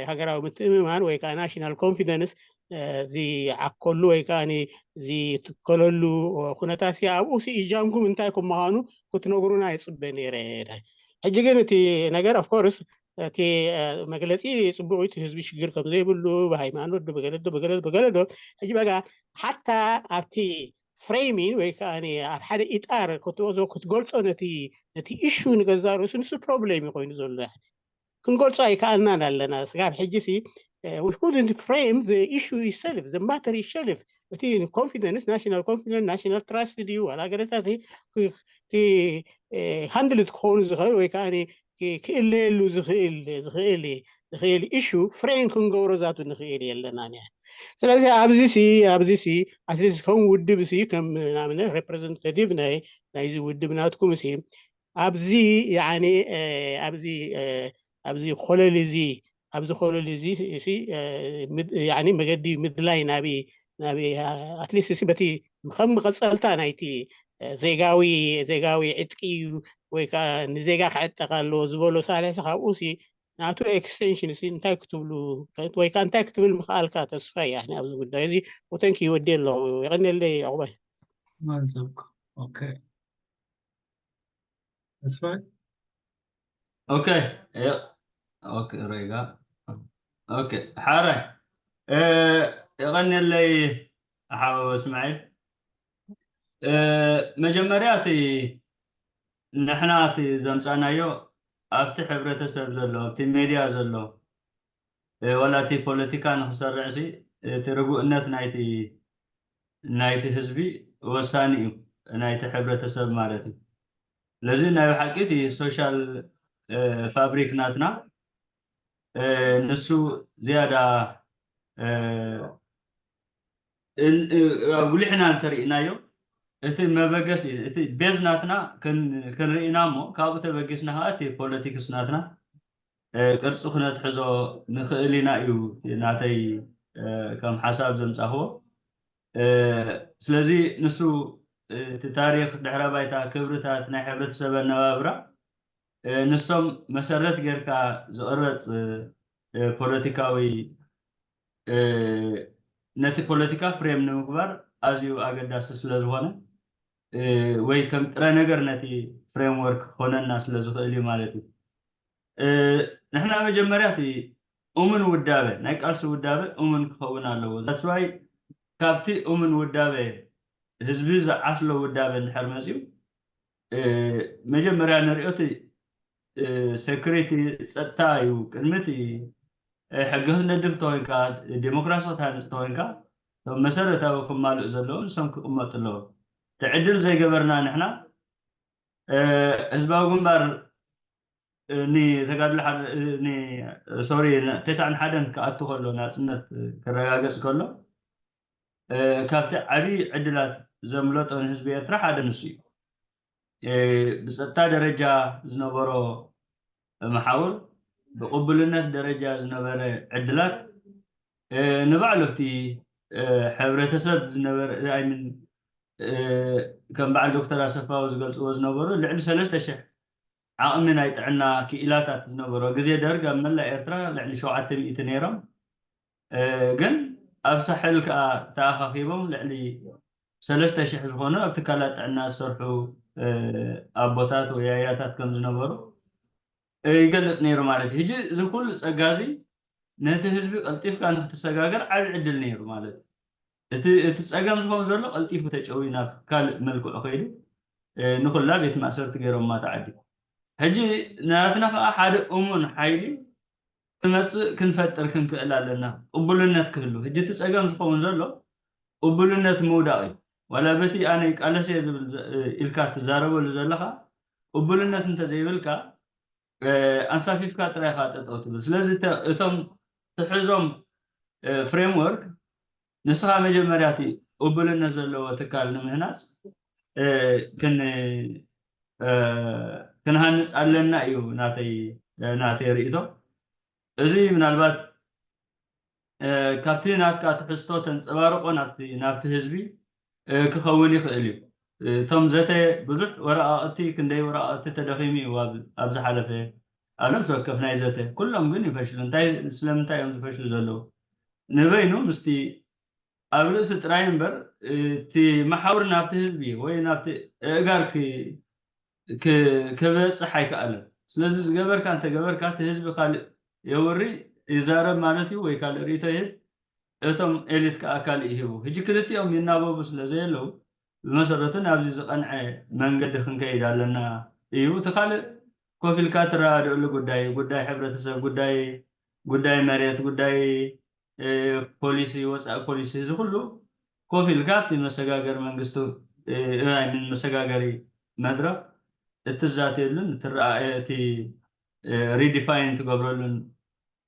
ሃገራዊ ምትእምማን ወይ ከዓ ናሽናል ኮንፊደንስ ዝዓከሉ ወይ ከዓ ዝትከለሉ ኩነታት ኣብኡ ሲ እጃምኩም እንታይ ከም ምዃኑ ክትነግሩና ይፅበ ነይረ ሕጂ ግን እቲ ነገር ኦፍኮርስ እቲ መግለፂ ፅቡቅ እቲ ህዝቢ ሽግር ከምዘይብሉ ብሃይማኖት ብገለዶ ብገለዶ ብገለዶ ሕጂ በጋ ሓታ ኣብቲ ፍሬሚን ወይ ከዓ ኣብ ሓደ ኢጣር ክትወዞ ክትገልፆ ነቲ ነቲ ኢሹ ንገዛ ርእሱ ንሱ ፕሮብሌም እዩ ኮይኑ ዘሎ ክንገልፆ ኣይከኣልናን ኣለና ስጋብ ሕጂ ሲ we couldn't frame the issue itself the matter itself እቲ ኮንፊደንስ ናሽናል ኮንፊደንስ ናሽናል ትራስት ድዩ ዋላ ገለታት ሃንድልት ክኾኑ ዝኽእል ወይ ከዓ ክእለየሉ ዝኽእል ዝኽእል ዝኽእል ኢሹ ፍሬም ክንገብሮ ዛቱ ንኽእል የለና። ስለዚ ኣብዚ ሲ ኣብዚ ሲ ኣትሊስት ከም ውድብ ሲ ከም ንኣብነት ሬፕሬዘንታቲቭ ናይ ናይዚ ውድብ ናትኩም ሲ ኣብዚ ያኒ ኣብዚ ኣብዚ ኮለል እዚ ኣብዚ ኮለል እዚ ሲ መገዲ ምድላይ ናበይ ናበይ ኣትሊስት ሲ በቲ ከም መቐፀልታ ናይቲ ዜጋዊ ዜጋዊ ዕጥቂ እዩ ወይ ከዓ ንዜጋ ክዕጠቕ ኣለዎ ዝበሎ ሳልሕ ሲ ካብኡ ሲ ናቱ ኤክስቴንሽን ሲ እንታይ ክትብሉ ወይ ከዓ እንታይ ክትብል ምኽኣልካ ተስፋ እያ ኣብዚ ጉዳይ እዚ። ወተንክ ይወዲ ኣለኹ። የቐንየለይ ዕቑባይ። ማንዘብኩ ኦኬ ተስፋይ ኦኬ ኦኬ ሬጋ ኦኬ ሓራይ የቐንየለይ ሓወ እስማዒል። መጀመርያ እቲ ንሕና እቲ ዘምፃናዮ ኣብቲ ሕብረተሰብ ዘሎ ኣብቲ ሜድያ ዘሎ ዋላ እቲ ፖለቲካ ንክሰርዕ ሲ እቲ ርጉእነት ናይቲ ናይቲ ህዝቢ ወሳኒ እዩ፣ ናይቲ ሕብረተሰብ ማለት እዩ። ስለዚ ናይ ብሓቂ እቲ ሶሻል ፋብሪክ ናትና ንሱ ዝያዳ ጉሊሕና እንተርኢናዮ እቲ መበገሲ እቲ ቤዝ ናትና ክንርኢና እሞ ካብኡ ተበጊስና ከዓ እቲ ፖለቲክስ ናትና ቅርፂ ክነትሕዞ ንኽእል ኢና እዩ ናተይ ከም ሓሳብ ዘምፃኽዎ። ስለዚ ንሱ እቲ ታሪክ ድሕረ ባይታ ክብርታት ናይ ሕብረተሰብ ኣነባብራ ንሶም መሰረት ጌርካ ዝቕረፅ ፖለቲካዊ ነቲ ፖለቲካ ፍሬም ንምግባር ኣዝዩ ኣገዳሲ ስለዝኾነ ወይ ከም ጥረ ነገር ነቲ ፍሬምወርክ ክኾነና ስለዝኽእል እዩ ማለት እዩ። ንሕና መጀመርያ እቲ እሙን ውዳበ ናይ ቃልሲ ውዳበ እሙን ክኸውን ኣለዎ። ዛትስዋይ ካብቲ እሙን ውዳበ ህዝቢ ዝዓስሎ ውዳበ እንድሕር መፅዩ መጀመርያ ንሪኦ እቲ ሴኩሪቲ ፀጥታ እዩ። ቅድሚ እቲ ሕጊ ክትነድፍ እንተኮይንካ ዴሞክራሲ ክትሃንፅ እንተኮይንካ እቶም መሰረታዊ ክማልኡ ዘለዎም ንሶም ክቕመጡ ኣለዎም። እቲ ዕድል ዘይገበርና ንሕና ህዝባዊ ግንባር ንተጋድሎ ሶሪ ተስዓን ሓደን ክኣቱ ከሎ ናፅነት ክረጋገፅ ከሎ ካብቲ ዓብዪ ዕድላት ዘምለጦ ንህዝቢ ኤርትራ ሓደ ንሱ እዩ። ብፀጥታ ደረጃ ዝነበሮ መሓውር ብቕቡልነት ደረጃ ዝነበረ ዕድላት ንባዕሉ ኣብቲ ሕብረተሰብ ዝነበረ ከም በዓል ዶክተር ኣሰፋዊ ዝገልፅዎ ዝነበሩ ልዕሊ ሰለስተ ሽሕ ዓቕሚ ናይ ጥዕና ክኢላታት ዝነበሮ ግዜ ደርግ ኣብ መላእ ኤርትራ ልዕሊ ሸውዓተ ሚእቲ ነይሮም። ግን ኣብ ሳሕል ከዓ ተኣኻኺቦም ልዕሊ ሰለስተ ሽሕ ዝኾኑ ኣብ ትካላት ጥዕና ዝሰርሑ ኣቦታት ወይ ኣያታት ከም ዝነበሩ ይገልፅ ነይሩ ማለት እዩ። ሕጂ እዚ ኩሉ ፀጋ እዚ ነቲ ህዝቢ ቀልጢፍካ ንክትሰጋገር ዓብዪ ዕድል ነይሩ ማለት እዩ። እቲ እቲ ፀገም ዝኸውን ዘሎ ቀልጢፉ ተጨውዩ ናብ ካልእ መልክዑ ከይዱ ንኩላ ቤት ማእሰርቲ ገይሮማ ተዓዲ። ሕጂ ናትና ከዓ ሓደ እሙን ሓይሊ ክመፅእ ክንፈጥር ክንክእል ኣለና። ቅቡልነት ክህሉ ሕጂ እቲ ፀገም ዝኸውን ዘሎ ቅቡልነት ምውዳቕ እዩ። ዋላ በቲ ኣነ ይቃለስ እየ ዝብል ኢልካ ትዛረበሉ ዘለካ ቅቡልነት እንተዘይብልካ ኣንሳፊፍካ ጥራይ ኢኻ ጠጠው ትብል። ስለዚ እቶም ትሕዞም ፍሬምወርክ ንስኻ መጀመርያ እቲ ቅቡልነት ዘለዎ ትካል ንምህናፅ ክንሃንፅ ኣለና እዩ ናተይ ናተይ ርእይቶ። እዚ ምናልባት ካብቲ ናትካ ትሕዝቶ ተንፀባርቆ ናብቲ ህዝቢ ክኸውን ይኽእል እዩ። እቶም ዘተ ብዙሕ ወረቃቅቲ ክንደይ ወረቃቅቲ ተደኺሙ እዩ ኣብ ዝሓለፈ ኣብ ነፍሲ ወከፍ ናይ ዘተ ኩሎም ግን ይፈሽሉ። እንታይ ስለምንታይ እዮም ዝፈሽሉ ዘለዉ? ንበይኑ ምስቲ ኣብ ርእሲ ጥራይ እምበር እቲ መሓውር ናብቲ ህዝቢ ወይ ናብቲ እእጋር ክበፅሕ ኣይከኣለን። ስለዚ ዝገበርካ እንተገበርካ እቲ ህዝቢ ካልእ የውሪ ይዛረብ ማለት እዩ ወይ ካልእ ርእይቶ ይህብ። እቶም ኤሊት ከዓ ካልእ ይህቡ። ሕጂ ክልቲኦም ይናበቡ ስለ ዘየለዉ ብመሰረቱ ናብዚ ዝቐንዐ መንገዲ ክንከይድ ኣለና እዩ። እቲ ካልእ ኮፍ ኢልካ ትረዳድእሉ ጉዳይ ጉዳይ ሕብረተሰብ ጉዳይ ጉዳይ መሬት ጉዳይ ፖሊሲ ወፃኢ ፖሊሲ እዚ ኩሉ ኮፍ ኢልካ ኣብቲ መሰጋገሪ መንግስቲ መሰጋገሪ መድረክ እትዛተየሉን እቲ ሪዲፋይን ትገብረሉን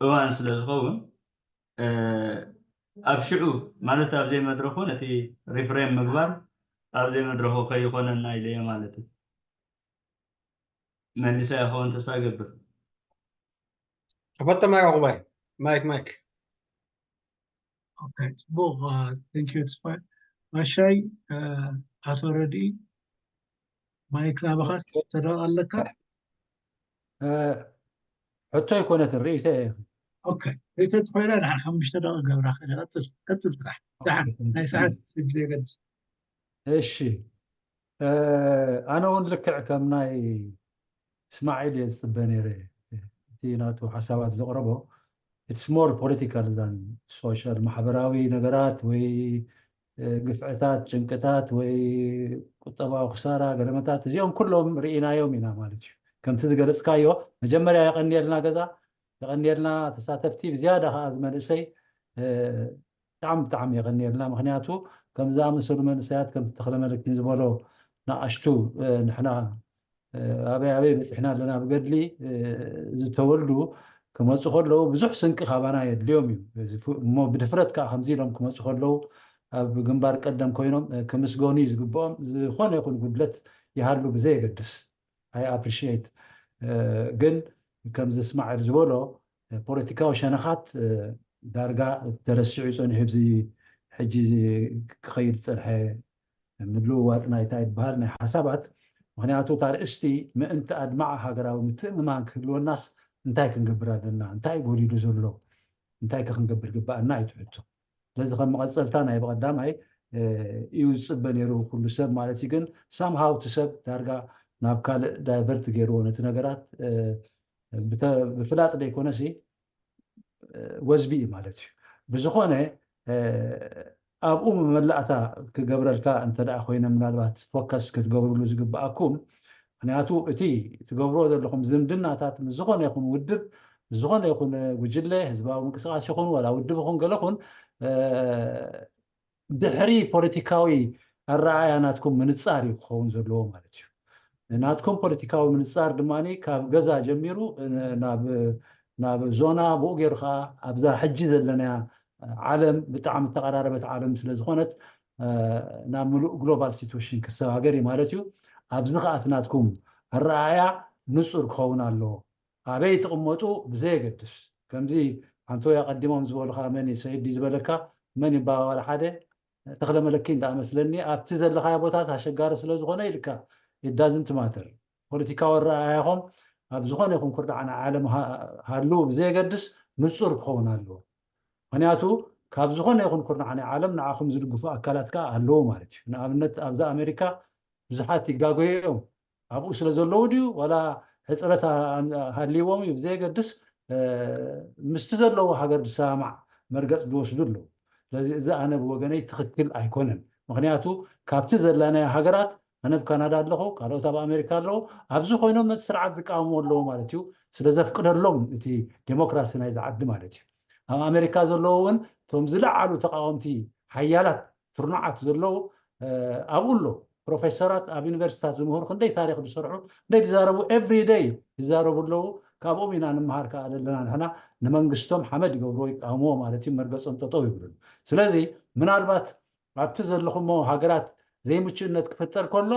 እዋን ስለ ዝኸውን ኣብ ሽዑ ማለት ኣብ ዘይመድረኹ ነቲ ሪፍሬም ምግባር ኣብ ዘይመድረኹ ከይኾነና ኢለ እየ ማለት እዩ። መሊሰ ይኸውን ተስፋ ይገብር። ተፈተ ማይ ዕቑባይ ማይክ ማይክ Okay, ጽቡቕ thank you ተስፋ ማሻይ። ኣቶ ረድኢ ማይክ ናባኻ ተደቕ ኣለካ። ሕቶ ኣይኮነትን ርእይቶ እየ። Okay ርእይቶ ተኮይና ድሓን ሓሙሽተ ደቂ ገብራ ቀጽል ቀጽል ጥራሕ ድሓን ናይ ሰዓት ስግዜ ገድስ እሺ ኣነ እውን ልክዕ ከም ናይ እስማዒል እየ ዝፅበ ነይረ። እቲ ናቱ ሓሳባት ዘቕረቦ it's more political than social ማሕበራዊ ነገራት ወይ ግፍዕታት፣ ጭንቅታት ወይ ቁጠባዊ ክሳራ፣ ገለመታት እዚኦም ኩሎም ርኢናዮም ኢና ማለት እዩ። ከምቲ ዝገለፅካዮ መጀመርያ የቐንየልና ገዛ የቐንየልና ተሳተፍቲ ብዝያዳ ከዓ እዚ መንእሰይ ብጣዕሚ ብጣዕሚ የቐንየልና። ምክንያቱ ከም ዝኣመሰሉ መንእሰያት ከምቲ ተኽለመለኪን ዝበሎ ንኣሽቱ ንሕና ኣበይ ኣበይ በፂሕና ኣለና ብገድሊ ዝተወልዱ ክመፁ ከለዉ ብዙሕ ስንቂ ካባና የድልዮም እዩ። እሞ ብድፍረት ከዓ ከምዚ ኢሎም ክመፁ ከለዉ ኣብ ግንባር ቀደም ኮይኖም ክምስገኑ እዩ ዝግብኦም። ዝኾነ ይኹን ጉድለት ይሃሉ ብዘየገድስ I appreciate ግን ከምዚ እስማዒል ዝበሎ ፖለቲካዊ ሸነኻት ዳርጋ ተረሲዑ ፀኒሑ ብዚ ሕጂ ክኸይድ ዝፀንሐ ምልውዋጥ ናይታ ይበሃል ናይ ሓሳባት። ምክንያቱ እታ ርእስቲ ምእንቲ ኣድማዕ ሃገራዊ ምትእምማን ክህልወናስ እንታይ ክንገብር ኣለና? እንታይ ጎዲሉ ዘሎ? እንታይ ከ ክንገብር ግባኣና እዩ ትሕቶ። ስለዚ ከም መቐፀልታ ናይ ብቐዳማይ እዩ ዝፅበ ነይሩ ኩሉ ሰብ ማለት እዩ። ግን ሳምሃው እቲ ሰብ ዳርጋ ናብ ካልእ ዳይቨርት ገይርዎ ነቲ ነገራት ብፍላጥ ዘይኮነሲ ወዝቢ እዩ ማለት እዩ። ብዝኾነ ኣብኡ መመላእታ ክገብረልካ እንተ ደኣ ኮይነ ምናልባት ፎከስ ክትገብርሉ ዝግብኣኩም ምክንያቱ እቲ ትገብርዎ ዘለኹም ዝምድናታት ምስ ዝኾነ ይኹን ውድብ ምስ ዝኾነ ይኹን ጉጅለ ህዝባዊ ምንቅስቃስ ይኹን ዋላ ውድብ ይኹን ገለኹን ድሕሪ ፖለቲካዊ ኣረኣእያ ናትኩም ምንጻር እዩ ክኸውን ዘለዎ ማለት እዩ። ናትኩም ፖለቲካዊ ምንጻር ድማ ካብ ገዛ ጀሚሩ ናብ ናብ ዞና ብኡ ገይሩ ከዓ ኣብዛ ሕጂ ዘለናያ ዓለም ብጣዕሚ ተቐራረበት ዓለም ስለ ዝኾነት ናብ ምሉእ ግሎባል ሲትዌሽን ክሰጋገር እዩ ማለት እዩ። ኣብዚ ከዓ እቲ ናትኩም ኣረኣእያ ንጹር ክኸውን ኣለዎ። ኣበይ ትቕመጡ ብዘየገድስ ከምዚ ኣንቶይ ኣቐዲሞም ዝበሉኻ መን እዩ ሰይድ ድዩ ዝበለካ መን ይበሃዋል ሓደ ተኽለ መለኪ እንዳኣመስለኒ ኣብቲ ዘለኻዮ ቦታስ ኣሸጋሪ ስለ ዝኾነ ኢልካ it doesn't matter ፖለቲካዊ ኣረኣእያኹም ኣብ ዝኾነ ይኹን ኩርዳዕ ናይ ዓለም ሃልው ብዘየገድስ ንጹር ክኸውን ኣለዎ። ምክንያቱ ካብ ዝኾነ ይኹን ኩርናዕ ናይ ዓለም ንዓኹም ዝድግፉ ኣካላት ከዓ ኣለዉ ማለት እዩ። ንኣብነት ኣብዚ ኣሜሪካ ብዙሓት ይጋገዩ እዮም። ኣብኡ ስለ ዘለዉ ድዩ ዋላ ሕፅረት ሃልይዎም እዩ ብዘየገድስ ምስቲ ዘለዎ ሃገር ዝሰማማዕ መርገፅ ዝወስዱ ኣለዉ። ስለዚ እዚ ኣነ ብወገነይ ትኽክል ኣይኮነን። ምክንያቱ ካብቲ ዘለናዮ ሃገራት ኣነ ኣብ ካናዳ ኣለኹ፣ ካልኦት ኣብ ኣሜሪካ ኣለዉ። ኣብዚ ኮይኖም ነቲ ስርዓት ዝቃወሙ ኣለዉ ማለት እዩ። ስለ ዘፍቅደሎም እቲ ዴሞክራሲ ናይዚ ዓዲ ማለት እዩ። ኣብ ኣሜሪካ ዘለዉ እውን እቶም ዝለዓሉ ተቃወምቲ ሓያላት ትርኑዓት ዘለዉ ኣብኡ ኣለዉ። ፕሮፌሰራት ኣብ ዩኒቨርሲታት ዝምህሩ ክንደይ ታሪክ ዝሰርሑ ክንደይ ዝዛረቡ every day ይዛረቡ ኣለዉ። ካብኦም ኢና ንምሃር ከዓ ዘለና ንሕና ንመንግስቶም ሓመድ ይገብርዎ ይቃወምዎ ማለት እዩ። መርገፆም ጠጠው ይብሉሉ። ስለዚ ምናልባት ኣብቲ ዘለኹሞ ሃገራት ዘይምቹእነት ክፍጠር ከሎ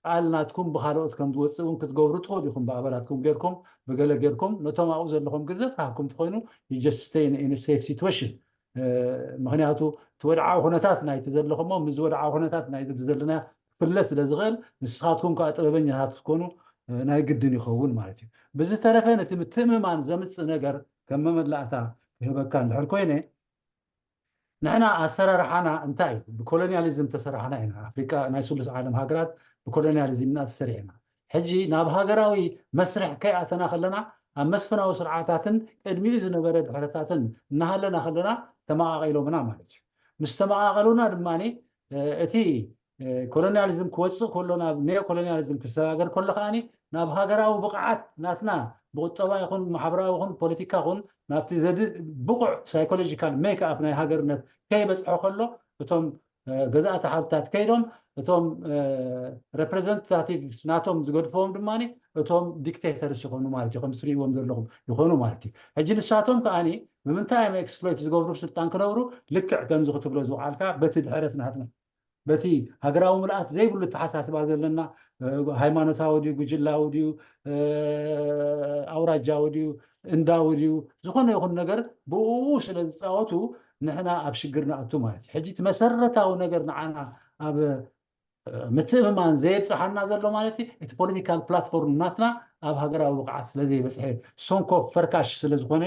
ቃል ናትኩም ብካልኦት ከም ዝወፅእ እውን ክትገብሩ ትኽእሉ ኢኹም። ብኣባላትኩም ጌርኩም ብገለ ጌርኩም ነቶም ኣብኡ ዘለኹም ግን ዘፍራህኩም ትኾይኑ you just stay in a safe situation። ምክንያቱ እቲ ወድዓዊ ኩነታት ናይቲ ዘለኹሞ ምስ ወድዓዊ ኩነታት ናይቲ ዘለና ክፍለ ስለ ዝኽእል ንስኻትኩም ከዓ ጥበበኛታት ክትኮኑ ናይ ግድን ይኸውን ማለት እዩ። ብዝተረፈ ነቲ ምትእምማን ዘምፅእ ነገር ከም መመላእታ ክህበካ እንድሕር ኮይነ ንሕና ኣሰራርሓና እንታይ እዩ? ብኮሎኒያሊዝም ተሰራሕና ኢና። ኣፍሪቃ ናይ ስሉስ ዓለም ሃገራት ብኮሎኒያሊዝም ኢና ተሰሪሕና። ሕጂ ናብ ሃገራዊ መስርሕ ከይኣተና ከለና ኣብ መስፍናዊ ስርዓታትን ቅድሚኡ ዝነበረ ድሕረታትን እናሃለና ከለና ተመቓቒሎምና ማለት እዩ። ምስ ተመቓቐሉና ድማ እቲ ኮሎኒያሊዝም ክወፅእ ከሎ ናብ ኔዮ ኮሎኒያሊዝም ክሰጋገር ከሎ ከዓኒ ናብ ሃገራዊ ብቕዓት ናትና ብቁጠባ ይኹን ማሕበራዊ ይኹን ፖለቲካ ይኹን ናብቲ ዘድ ብቑዕ ሳይኮሎጂካል ሜክ ኣፕ ናይ ሃገርነት ከይበፅሐ ከሎ እቶም ገዛእቲ ሓልታት ከይዶም እቶም representatives ናቶም ዝገድፈዎም ድማ እቶም dictators ይኾኑ ማለት እዩ። ከም ትሪእዎም ዘለኹም ይኾኑ ማለት እዩ። ሕጂ ንሳቶም ከዓኒ ብምንታይ እዮም exploit ዝገብሩ ስልጣን ክነብሩ? ልክዕ ከምዚ ክትብሎ ዝውዓልካ በቲ ድሕረት ናትና በቲ ሃገራዊ ምልኣት ዘይብሉ ኣተሓሳስባ ዘለና ሃይማኖታዊ ድዩ፣ ጉጅላዊ ድዩ፣ ኣውራጃዊ ድዩ፣ እንዳዊ ድዩ፣ ዝኾነ ይኹን ነገር ብኡ ስለ ዝፃወቱ ንሕና ኣብ ሽግር ንኣቱ ማለት እዩ። ሕጂ እቲ መሰረታዊ ነገር ንዓና ኣብ ምትእምማን ዘየብፅሓና ዘሎ ማለት እዩ፣ እቲ political platform ናትና ኣብ ሃገራዊ ብቕዓት ስለ ዘይበፅሐ፣ ሰንኮፍ ፈርካሽ ስለ ዝኾነ፣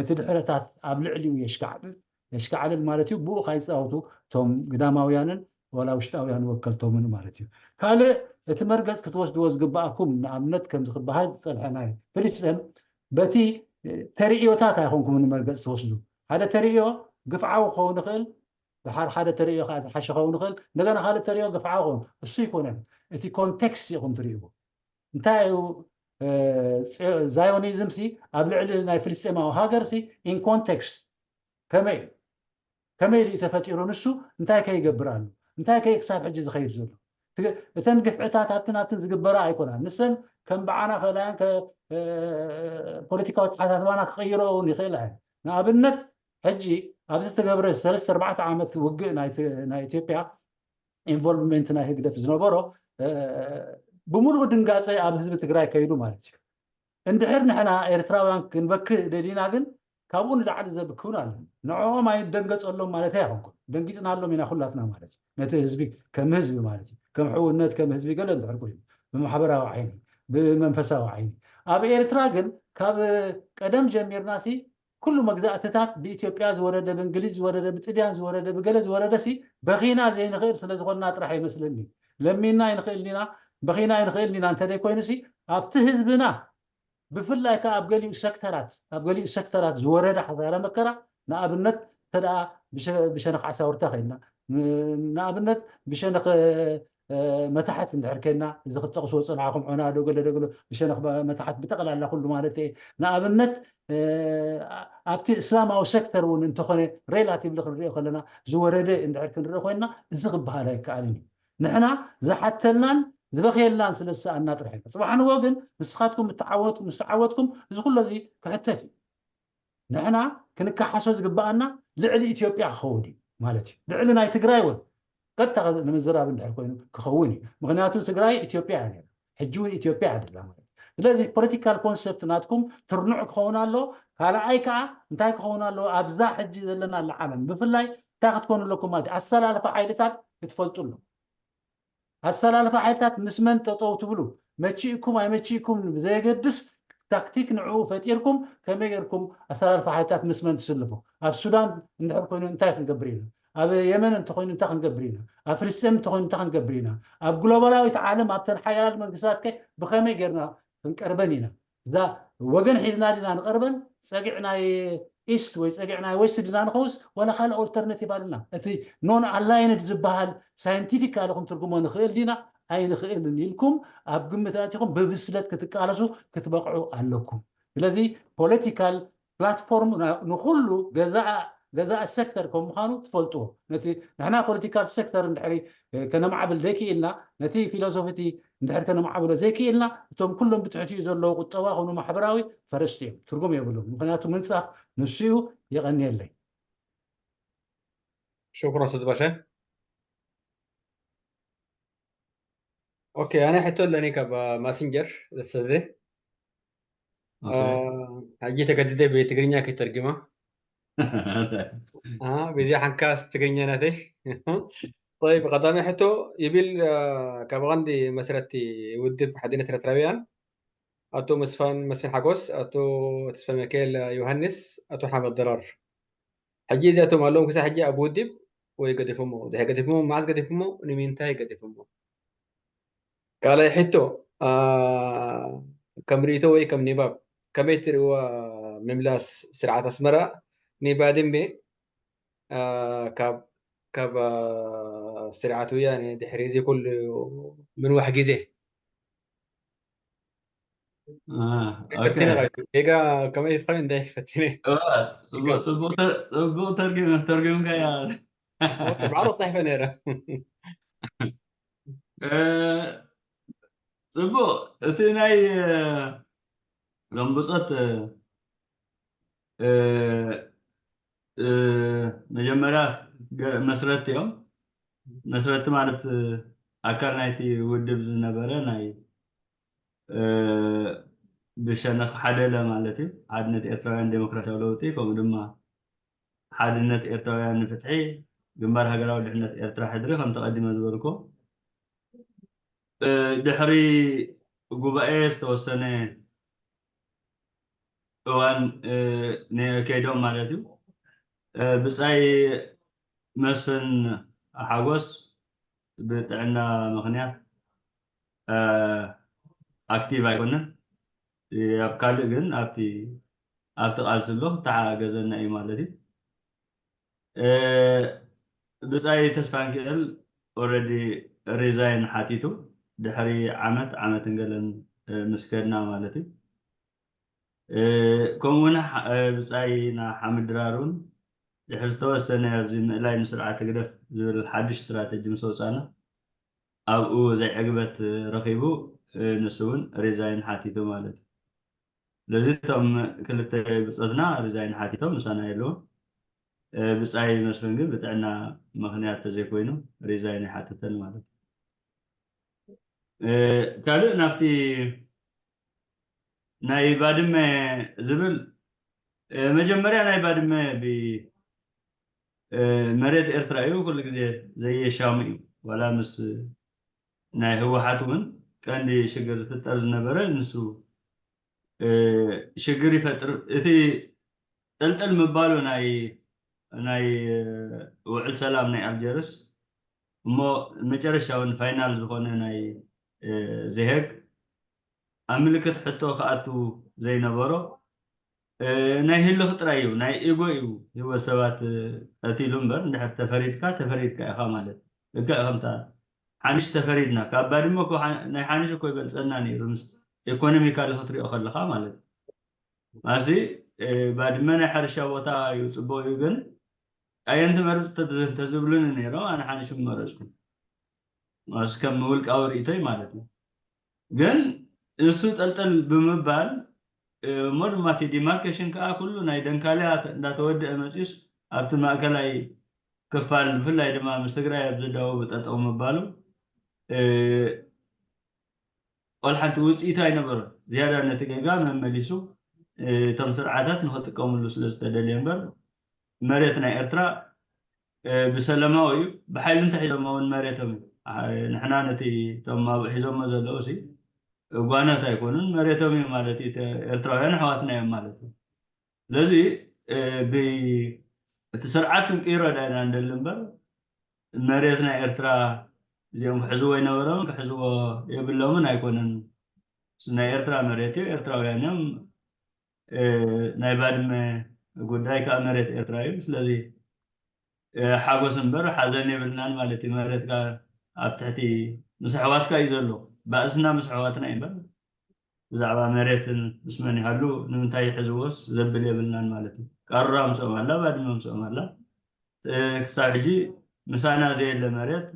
እቲ ድሕረታት ኣብ ልዕሊኡ የሽካዕብል የሽካዕልል ማለት እዩ። ብኡ ካይፃወቱ እቶም ግዳማውያንን ዋላ ውሽጣውያን ወከልቶምን ማለት እዩ። ካልእ እቲ መርገፅ ክትወስድዎ ዝግባኣኩም ንኣብነት ከምዚ ክበሃል ዝፀንሐ ናይ ፍልስጤም በቲ ተርእዮታት ኣይኮንኩም ንመርገፅ ትወስዱ። ሓደ ተርእዮ ግፍዓዊ ክኸውን ይኽእል፣ ድሓር ሓደ ተርእዮ ከዓ ዝሓሸ ክኸውን ይኽእል፣ እንደገና ካልእ ተርእዮ ግፍዓዊ ክኸውን እሱ ኣይኮነን። እቲ ኮንቴክስት ኢኹም ትርእይዎ። እንታይ እዩ ዛዮኒዝም ሲ ኣብ ልዕሊ ናይ ፍልስጤማዊ ሃገር ሲ in context ከመይ ከመይ ኢሉ ተፈጢሩ ንሱ እንታይ ከይገብር ኣሎ እንታይ ከይ ክሳብ ሕጂ ዝኸይድ ዘሎ እተን ግፍዕታት ኣብትን ኣብትን ዝግበራ ኣይኮናን ንሰን ከም ብዓና ክእላያን ፖለቲካዊ ተሓሳስባና ክቕይሮ እውን ይኽእል ኣየ ንኣብነት ሕጂ ኣብዚ ዝተገብረ ሰለስተ ኣርባዕተ ዓመት ውግእ ናይ ኢትዮጵያ ኢንቮልቭመንት ናይ ህግደፍ ዝነበሮ ብምሉእ ድንጋፀ ኣብ ህዝቢ ትግራይ ከይዱ ማለት እዩ። እንድሕር ንሕና ኤርትራውያን ክንበክ ደሊና ግን ካብኡ ንላዕሊ ዘብክውን ኣሎ። ንዕኦም ኣይደንገፀሎም ማለት ኣይኮንኩን። ደንጊፅናሎም ኢና ኩላትና ማለት እዩ። ነቲ ህዝቢ ከም ህዝቢ ማለት እዩ። ከም ሕውነት ከም ህዝቢ ገለ እንድሕር ኮይኑ ብማሕበራዊ ዓይኒ ብመንፈሳዊ ዓይኒ ኣብ ኤርትራ ግን ካብ ቀደም ጀሚርና ሲ ኩሉ መግዛእትታት ብኢትዮጵያ ዝወረደ ብእንግሊዝ ዝወረደ ብጥልያን ዝወረደ ብገለ ዝወረደ ሲ በኺና ዘይንኽእል ስለ ዝኾንና ጥራሕ ይመስለኒ። ለሚንና ኣይንኽእልን ኢና፣ በኺና ኣይንኽእልን ኢና እንተደይ ኮይኑ ሲ ኣብቲ ህዝብና ብፍላይ ከዓ ኣብ ገሊኡ ሰክተራት ኣብ ገሊኡ ሰክተራት ዝወረደ ሓሳረ መከራ ንኣብነት እንተ ብሸነኽ ዓሳውርታ ከይድና ንኣብነት ብሸነኽ መታሕት እንድሕር ከይድና እዚ ክትጠቕስዎ ፅንሓኹም ዖና ዶ ገለ ዶ ገለ ብሸነኽ መታሕት ብጠቕላላ ኩሉ ማለት እየ ንኣብነት ኣብቲ እስላማዊ ሴክተር እውን እንተኾነ ሬላቲቭሊ ክንሪኦ ከለና ዝወረደ እንድሕር ክንርኢ ኮይንና እዚ ክበሃል ኣይከኣልን እዩ ንሕና ዝሓተልናን ዝበኽየልናን ስለ ዝሰኣና ጥራሕ ኢና ፅባሕ ንጎ ግን ንስኻትኩም ምስ ተዓወትኩም እዚ ኩሎ እዚ ክሕተት እዩ ንሕና ክንከሓሶ ዝግበኣና ልዕሊ ኢትዮጵያ ክኸውን እዩ ማለት እዩ ልዕሊ ናይ ትግራይ እውን ቀጥታ ንምዝራብ እንድሕር ኮይኑ ክኸውን እዩ ምክንያቱ ትግራይ ኢትዮጵያ እያ ነራ ሕጂ እውን ኢትዮጵያ እያ ደላ ማለት ስለዚ ፖለቲካል ኮንሰፕት ናትኩም ትርኑዕ ክኸውን ኣሎ ካልኣይ ከዓ እንታይ ክኸውን ኣሎ ኣብዛ ሕጂ ዘለና ዓለም ብፍላይ እንታይ ክትኮኑ ኣለኩም ማለት ኣሰላልፋ ሓይልታት ክትፈልጡ ኣሎ ኣሰላልፋ ሓይልታት ምስ መን ጠጠው ትብሉ መቺእኩም ኣይመቺእኩም ብዘየገድስ ታክቲክ ንዕኡ ፈጢርኩም ከመይ ጌርኩም ኣሰላልፋ ሓይልታት ምስ መን ትስልፉ ኣብ ሱዳን እንድሕር ኮይኑ እንታይ ክንገብር ኢና ኣብ የመን እንተኮይኑ እንታይ ክንገብር ኢና ኣብ ፍልስጤም እንተኮይኑ እንታይ ክንገብር ኢና ኣብ ግሎባላዊት ዓለም ኣብተን ሓያላት መንግስታት ከ ብከመይ ጌርና ክንቀርበን ኢና እዛ ወገን ሒዝና ዲና ንቐርበን ፀግዕ ናይ ኢስት ወይ ፀግዕ ናይ ዌስት ዲና ንኸውስ ዋላ ካልእ ኦልተርናቲቭ ኣለና እቲ ኖን ኣላይንድ ዝበሃል ሳይንቲፊካሊ ክንትርጉሞ ንኽእል ዲና ኣይንኽእልን ኢልኩም ኣብ ግምት ኣቲኹም ብብስለት ክትቃለሱ ክትበቕዑ ኣለኩም ስለዚ ፖለቲካል ፕላትፎርም ንኩሉ ገዛእ ሴክተር ከም ምዃኑ ትፈልጥዎ ነቲ ንሕና ፖለቲካል ሴክተር እንድሕሪ ከነማዕብል ዘይክኢልና ነቲ ፊሎሶፊቲ እንድሕር ከነማዕብሎ ዘይክኢልና እቶም ኩሎም ብትሕቲኡ ዘለዉ ቁጠባ ኮኑ ማሕበራዊ ፈረስቲ እዮም ትርጉም የብሎም ምክንያቱ ምንፃፍ ንሱ እዩ የቐንየለይ ሽኩራን ኡስታዝ ባሻ ኦኬ ኣነ ሕቶ ኣለኒ ካብ ማሲንጀር ዘሰደ ሕጂ ተገድደ ብትግርኛ ከይተርግማ በዚኣ ሓንካስ ትግርኛ ናተይ طيب ቀዳሚ ሕቶ ይብል ካብ ቀንዲ መስረቲ ውድብ ሓድነት ኤርትራውያን ኣቶ መስፋን መስፍን ሓጎስ ኣቶ ተስፋ ሚካኤል ዮሃንስ ኣቶ ሓመድ ደራር ሕጂ እዚኣቶም ኣለዎም ክሳብ ሕጂ ኣብ ውድብ ወይ ገዲፎሞ ድሕሪ ገዲፎሞ መዓስ ገዲፎሞ ንምንታይ ገዲፎሞ ካልኣይ ሕቶ ከም ርእይቶ ወይ ከም ኒባብ ከመይ ትርእይዋ ምምላስ ስርዓት ኣስመራ ንባድመ ካብ ካብ ስርዓት ወያነ ድሕሪ እዚ ኩሉ ምንዋሕ ግዜ ፈቲነ ጌጋ ከመይ ትኾን እንታይ ፈቲነ ጽቡቅ ተርጊም ተርጊምካያ ኦኬ፣ ባዕሉ ተጻሒፈ ነይረ። እ፣ ጽቡቕ። እቲ ናይ፣ እ፣ ሎም ብጾት፣ እ፣ እ፣ እ፣ መጀመርያ ገ-፣ መስረቲ እዮም። መስረቲ ማለት፣ እ፣ ኣካል ናይቲ ውድብ ዝነበረ ናይ፣ እ፣ ብሸነኽ ሓደለ ማለት እዩ። ሓድነት ኤርትራውያን ዴሞክራሲያዊ ለውጢ፣ ከምኡ ድማ ሓድነት ኤርትራውያን ንፍትሒ፣ ግንባር ሃገራዊ ድሕነት ኤርትራ ሕድሪ፣ ከም ተቐዲመ ዝበልኩ፣ እ፣ ድሕሪ ጉባኤ ዝተወሰነ እዋን፣ እ፣ ነ-፣ ከይዶም ማለት እዩ። እ፣ ብጻይ መስፍን ሓጎስ ብጥዕና ምኽንያት፣ እ፣ ኣክቲቭ ኣይኮነን። እ፣ ኣብ ካልእ ግን ኣብቲ፣ ኣብቲ ቃልሲ ኣሎ፣ ክተሓጋገዘና እዩ ማለት እዩ። እ፣ ብጻይ ተስፋንኪኤል ኦልሬዲ ሪዛይን ሓቲቱ ድሕሪ ዓመት፣ ዓመትን ገለን፣ እ፣ ምስ ከድና ማለት እዩ። እ፣ ከምኡ እውን ሓ-፣ እ፣ ብጻይ ና ሓምድ ድራር እውን ድሕሪ ዝተወሰነ ኣብዚ ምእላይ ንስርዓት ህግደፍ ዝብል ሓድሽ ስትራተጂ ምስ ወጻና ኣብኡ ዘይዕግበት ረኺቡ፣ እ፣ ንሱ እውን ሪዛይን ሓቲቱ ማለት እዩ። ስለዚ እቶም ክልተ ብጾትና ሪዛይን ሓቲቶም ምሳና የለውን። እ፣ ብጻይ መስፍን ግን ብጥዕና ምኽንያት ተዘይኮይኑ ሪዛይን ኣይሓተተን ማለት እዩ። እ፣ ካልእ ናብቲ ናይ ባድመ ዝብል፣ እ፣ መጀመርያ ናይ ባድመ ብ-፣ እ፣ መሬት ኤርትራ እዩ፣ ኩሉ ግዜ ዘየሻሙ እዩ። ዋላ ምስ ናይ ህወሓት እውን ቀንዲ ሽግር ዝፍጠር ዝነበረ ንሱ፣ እ፣ ሽግር ይፈጥር። እቲ ጥልጥል ምባሉ ናይ፣ ናይ ውዕል ሰላም ናይ ኣልጀርስ እሞ መጨረሻ እውን ፋይናል ዝኾነ ናይ፣ እ፣ ዘሄግ ኣብ ምልክት ሕቶ ክኣቱ ዘይነበሮ፣ እ፣ ናይ ህልኽ ጥራይ እዩ፣ ናይ ኢጎ እዩ ህይወት ሰባት፣ እ፣ ቀቲሉ እምበር፣ እንድሕር ተፈሪድካ፣ ተፈሪድካ ኢኻ ማለት እዩ። ልክዕ ከምታ ሓንሽ ተፈሪድና፣ ካብ ባድመ እኮ ሓ-፣ ናይ ሓንሽ እኮ ይበልጸና ነይሩ፣ ምስ ኢኮኖሚካሊ ክትሪኦ ከለኻ ማለት እዩ። ማሲ፣ እ፣ ባድመ ናይ ሕርሻ ቦታ እዩ፣ ጽቡቕ እዩ፣ ግን ኣየን ትመርጽ እንተ-፣ እንተዝብሉኒ ነይሮም፣ ኣነ ሓንሽ ምመረጽኩ። ማሲ ከም ውልቃዊ ርእይቶይ ማለት እዩ። ግን ንሱ ጠልጠል ብምባል፣ እ፣ እሞ ድማ እቲ ዲማርኬሽን ከኣ ኩሉ ናይ ደንካልያ ተ-፣ እንዳተወደአ መጺኡስ ኣብቲ ማእከላይ ክፋል ብፍላይ ድማ ምስ ትግራይ ኣብ ዝዳወቡ ጠጠው ምባሉ፣ እ፣ ቆልሓንቲ ውጽኢት ኣይነበሮን። ዝያዳ ነቲ ጌጋ መመሊሱ፣ እ፣ እቶም ስርዓታት ንኽጥቀምሉ ስለ ዝተደልየ እምበር መሬት ናይ ኤርትራ፣ እ፣ ብሰለማዊ እዩ። ብሓይሊ እንተሒዞሞ እውን መሬቶም እዩ። ኣ-፣ ንሕና ነቲ እቶም ኣብኡ ሒዞሞ ዘለዉ ሲ ጓኖት ኣይኮኑን፣ መሬቶም እዩ ማለት እዩ። ተ-፣ ኤርትራውያን ኣሕዋትና እዮም ማለት እዩ። ስለዚ፣ እ፣ ብ-፣ እቲ ስርዓት ክንቅይሮ ዳይና እንደሊ እምበር መሬት ናይ ኤርትራ እዚኦም ክሕዝዎ ይነበሮም ክሕዝዎ የብሎምን ኣይኮነን። ናይ ኤርትራ መሬት እዩ፣ ኤርትራውያን እዮም። እ፣ ናይ ባድመ ጉዳይ ከዓ መሬት ኤርትራ እዩ። ስለዚ፣ እ፣ ሓጎስ እምበር ሓዘን የብልናን ማለት እዩ። መሬትካ ኣብ ትሕቲ ምስ ኣሕዋትካ እዩ ዘሎ። ባእስና ምስ ኣሕዋትና እዩ እምበር ብዛዕባ መሬትን ምስ መን ይሃሉ ንምንታይ ይሕዝዎስ ዘብል የብልናን ማለት እዩ። ቃሩራ ምስኦም ኣላ፣ ባድመ ምስኦም ኣላ። እ፣ ክሳብ ሕጂ ምሳና ዘየለ መሬት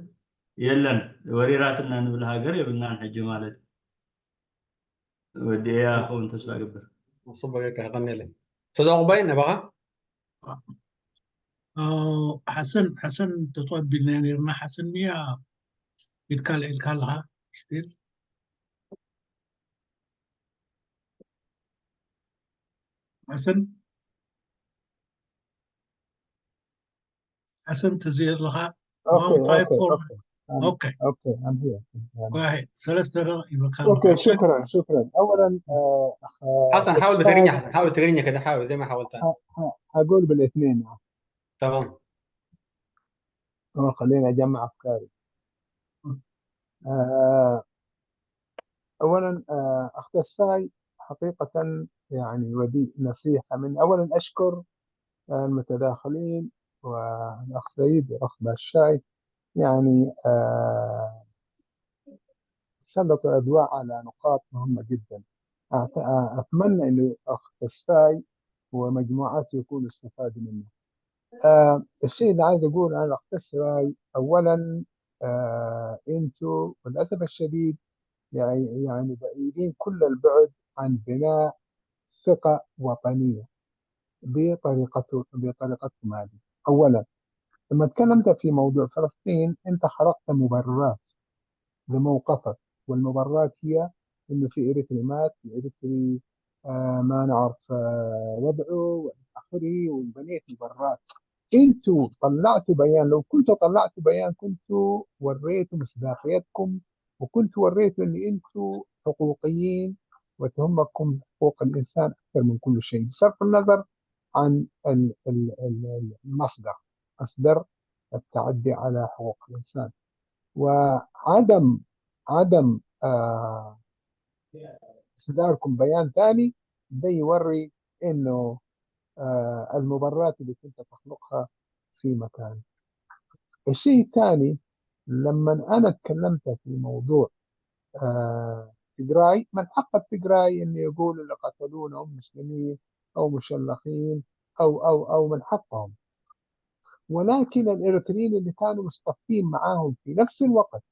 የለን። ወሪራትና ንብል ሃገር የብልናን ሕጂ ማለት እዩ። ወዲኤያ ክኸውን ተስፋ እገብር። ጽቡቅ ጌርካ የቐንየለይ። ተዛቑባይ ነባኻ? ኣዎ፣ ሓሰን ሓሰን ተጠቢልና ነርና። ሓሰን ሚያ ኢድካ ኣልዒልካ ኣለኻ ስቲል። ሓሰን ሓሰን ተዘይ ኣለኻ Okay, one five okay, four okay. I'm, okay okay, I'm here. I'm go ahead ሰለስተ ደቂቕ ይበካ okay, شكرا، شكرا. أولا، آه، أخ- آه، حسن، حاول بتقريني، أستاذ، حسن، حاول تقريني كده، حاول زي ما حاولت أنا. ه- ه- هقول بالاثنين. تمام. آه، خليني أجمع أفكاري. آه، أولا، آه، أخ تسفاي، حقيقة يعني ودي نصيحة من، أولا أشكر، آه، المتداخلين والأخ سعيد والأخ باشاي، يعني، آه، سلطوا الأضواء على نقاط مهمة جدا. أعت-، آه، أتمنى أن الأخ تسفاي ومجموعته يكونوا استفادوا منه. آه الشيء اللي عايز أقول أنا أختصره، أولا، آه أنتوا للأسف الشديد يعني، يعني بعيدين كل البعد عن بناء ثقة وطنية بطريقته، بطريقتكم هذه. أولا، لما تكلمت في موضوع فلسطين، أنت خلقت مبررات لموقفك، والمبررات هي إنه في إريتري مات، في إريتري آه ما نعرف آه وضعه وإلى آخره، وبنيت مبررات. أنتوا طلعتوا بيان، لو كنتوا طلعتوا بيان كنتوا وريتوا مصداقيتكم، وكنتوا وريتوا إن أنتوا حقوقيين وتهمكم حقوق الإنسان أكثر من كل شيء، بصرف النظر عن ال- ال- ال- ال- المصدر، مصدر التعدي على حقوق الإنسان. وعدم عدم آه إصداركم بيان ثاني ده يوري إنه آه المبررات اللي كنت تخلقها في مكان. الشيء الثاني، لما أنا اتكلمت في موضوع آه تجراي، من حق التجراي إنه يقول اللي قتلونا هم مسلمين أو مشلخين أو أو أو من حقهم. ولكن الإريتريين اللي كانوا مصطفين معاهم في نفس الوقت،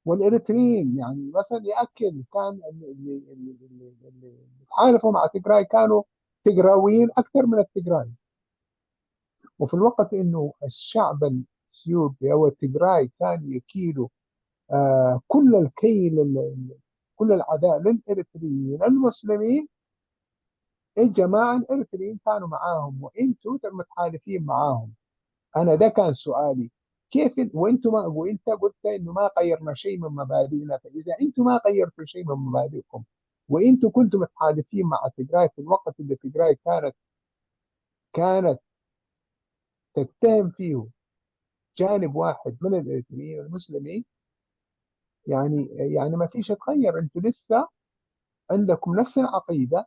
والإريتريين يعني مثلا يأكل كان اللي اللي اللي اللي اللي بيتحالفوا مع تجراي كانوا تجراويين أكثر من التجراي. وفي الوقت إنه الشعب الإثيوبي أو التجراي كان يكيلوا آه كل الكيل ال- ال- كل العداء للإريتريين المسلمين، الجماعة الإريتريين كانوا معاهم وإنتوا متحالفين معاهم. أنا ده كان سؤالي، كيف إن- وإنتوا ما وإنت قلت إنه ما غيرنا شيء من مبادئنا، فإذا إنتوا ما غيرتوا شيء من مبادئكم وإنتوا كنتوا متحالفين مع تجراي في الوقت اللي تجراي كانت كانت تتهم فيه جانب واحد من الإريتريين المسلمين، يعني يعني ما فيش يتغير، انتوا لسه عندكم نفس العقيده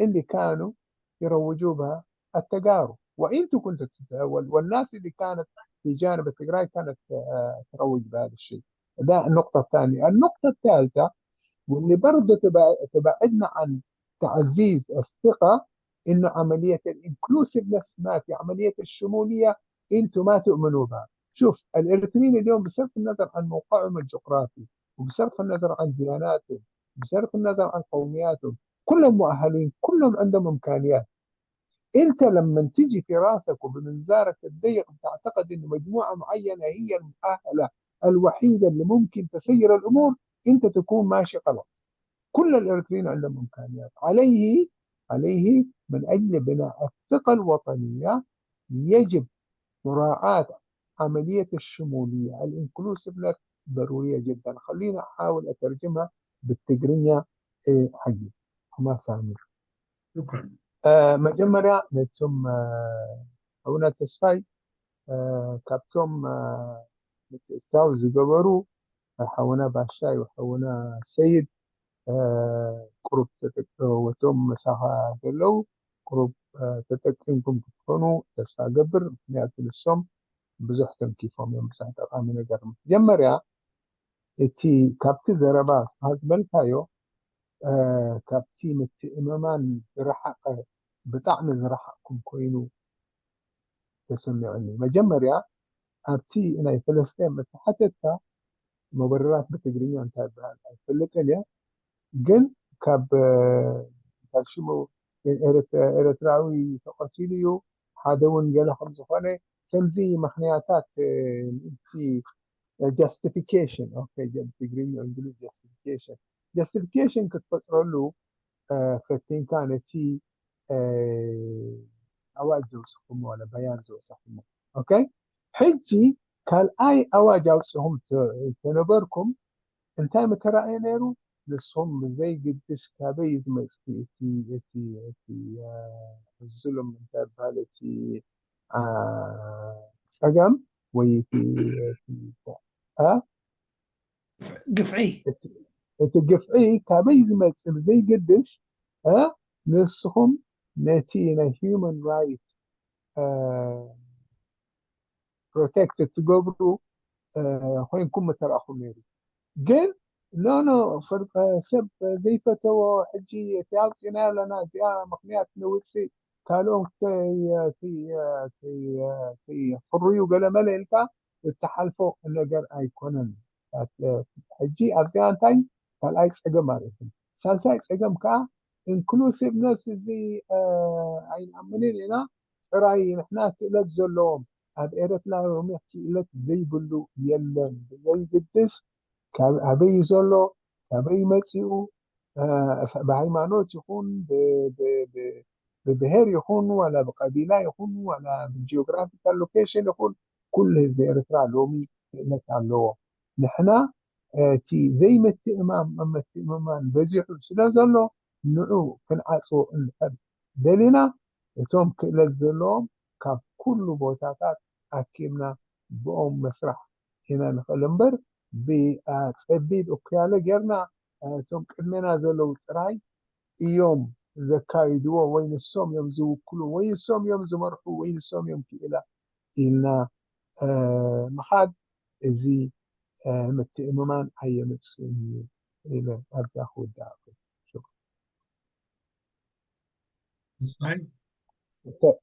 اللي كانوا يروجوا بها التجارب، وانتوا كنتوا تت- وال- والناس اللي كانت في جانب التجراي كانت آه، تروج بهذا الشيء. ده النقطه الثانيه. النقطه الثالثه، واللي برضه تبع- تبعدنا عن تعزيز الثقه، انه عمليه ال inclusiveness ما في، عمليه الشموليه انتوا ما تؤمنوا بها. شوف، الاريتريين اليوم بصرف النظر عن موقعهم الجغرافي، وبصرف النظر عن دياناتهم، بصرف النظر عن قومياتهم، كلهم مؤهلين، كلهم عندهم امكانيات. انت لما تيجي في راسك وبمنظارك الضيق بتعتقد ان مجموعه معينه هي المؤهله الوحيده اللي ممكن تسير الامور، انت تكون ماشي غلط. كل الاريتريين عندهم امكانيات. عليه عليه من اجل بناء الثقه الوطنيه يجب مراعاه عمليه الشموليه، ال inclusiveness، ضروريه جدا. خلينا احاول اترجمها بالتقرينيا. إيه حقي، ما فاهمين. شكرا. መጀመርያ ነቶም ሓውና ተስፋይ ካብቶም ምትእትታው ዝገበሩ፣ ሓውና ባሻይ፣ ሓውና ሰይድ፣ ቁሩብ ወቶም መሳኻ ዘለዉ ቁሩብ ተጠቂምኩም ክትኾኑ ተስፋ ገብር። ምክንያቱ ንሶም ብዙሕ ተንኪፎም እዮም፣ ብዙሕ ጠቃሚ ነገር። መጀመርያ እቲ ካብቲ ዘረባ ስኻ ዝበልካዮ ካብቲ ምትእምማን ዝረሓቐ፣ ብጣዕሚ ዝረሓቕኩም ኮይኑ ተሰሚዑኒ። መጀመርያ ኣብቲ ናይ ፈለስጥኤም መተሓተትካ፣ መበረራት ብትግርኛ እንታይ ይበሃል ኣይፈልጥን እየ፣ ግን ካብ ካብ ሽሙ ኤርትራዊ ተቐቲሉ እዩ፣ ሓደ እውን ገለ ከም ዝኾነ፣ ከምዚ ምኽንያታት እቲ justification፣ okay፣ ትግርኛ እንግሊዝ፣ justification፣ justification ክትፈጥረሉ ፈቲንካ ነቲ ኣዋጅ ዘውፅኹሞ፣ በያን ዘውፅኹሞ። okay፣ ሕጂ ካልኣይ ኣዋጅ ኣውፅኹም ተነበርኩም እንታይ ምተራእየ ነይሩ? ንስኹም ብዘይግድስ ካበይ ዝመፅእ እቲ እቲ እቲ ዝሉም እንታይ ይበሃል፣ እቲ ፀገም ወይ እቲ ግፍዒ፣ እቲ ግፍዒ ካበይ ዝመፅእ ብዘይግድስ፣ ንስኹም ነቲ ናይ human right protect ትገብሩ ኮይንኩም ምተረእኹም ነይሩ። ግን no no፣ ሰብ ዘይፈተዎ ሕጂ እቲ ኣውፂእናዮ ኣለና፣ እዚኣ ምኽንያት ነውፅእ ካልኦም ከይ- ከይ- ከይ- ከይፍርዩ ገለመለ ኢልካ እትሓልፎ ነገር ኣይኮነን። ሕጂ ኣብዚኣ እንታይ ካልኣይ ፀገም ማለት እዩ። ሳልሳይ ፀገም ከዓ ኢንክሉሲቭነስ እዚ ኣይንኣምንን ኢና። ጥራይ ንሕና ክእለት ዘለዎም ኣብ ኤረትራ ሎሚ ክእለት ዘይብሉ የለን። ብዘይግድስ ካብ ኣበይ ዘሎ ካበይ መፂኡ ብሃይማኖት ይኹን ብብሄር ይኹን ዋላ ብቀቢላ ይኹን ዋላ ብጂኦግራፊካል ሎኬሽን ይኹን ኩሉ ህዝቢ ኤርትራ ሎሚ ክእለት ኣለዎ። ንሕና እቲ ዘይምትእማም ምትእምማን በዚሑ ስለ ዘሎ ንዑ ክንዓፅዎ እንድሕር ደሊና እቶም ክእለት ዘለዎም ካብ ኩሉ ቦታታት ኣኪብና ብኦም መስራሕ ኢና ንኽእል እምበር ብፀቢብ እኩያለ ጌርና እቶም ቅድሜና ዘለዉ ጥራይ እዮም ዘካይድዎ ወይ ንሶም እዮም ዝውክሉ ወይ ንሶም እዮም ዝመርሑ ወይ ንሶም እዮም ክኢላ ኢልና ምኻድ እዚ ምትእምማን ኣየምፅእን እዩ ኢለ ኣብዛ ክውዳእ ተስፋይ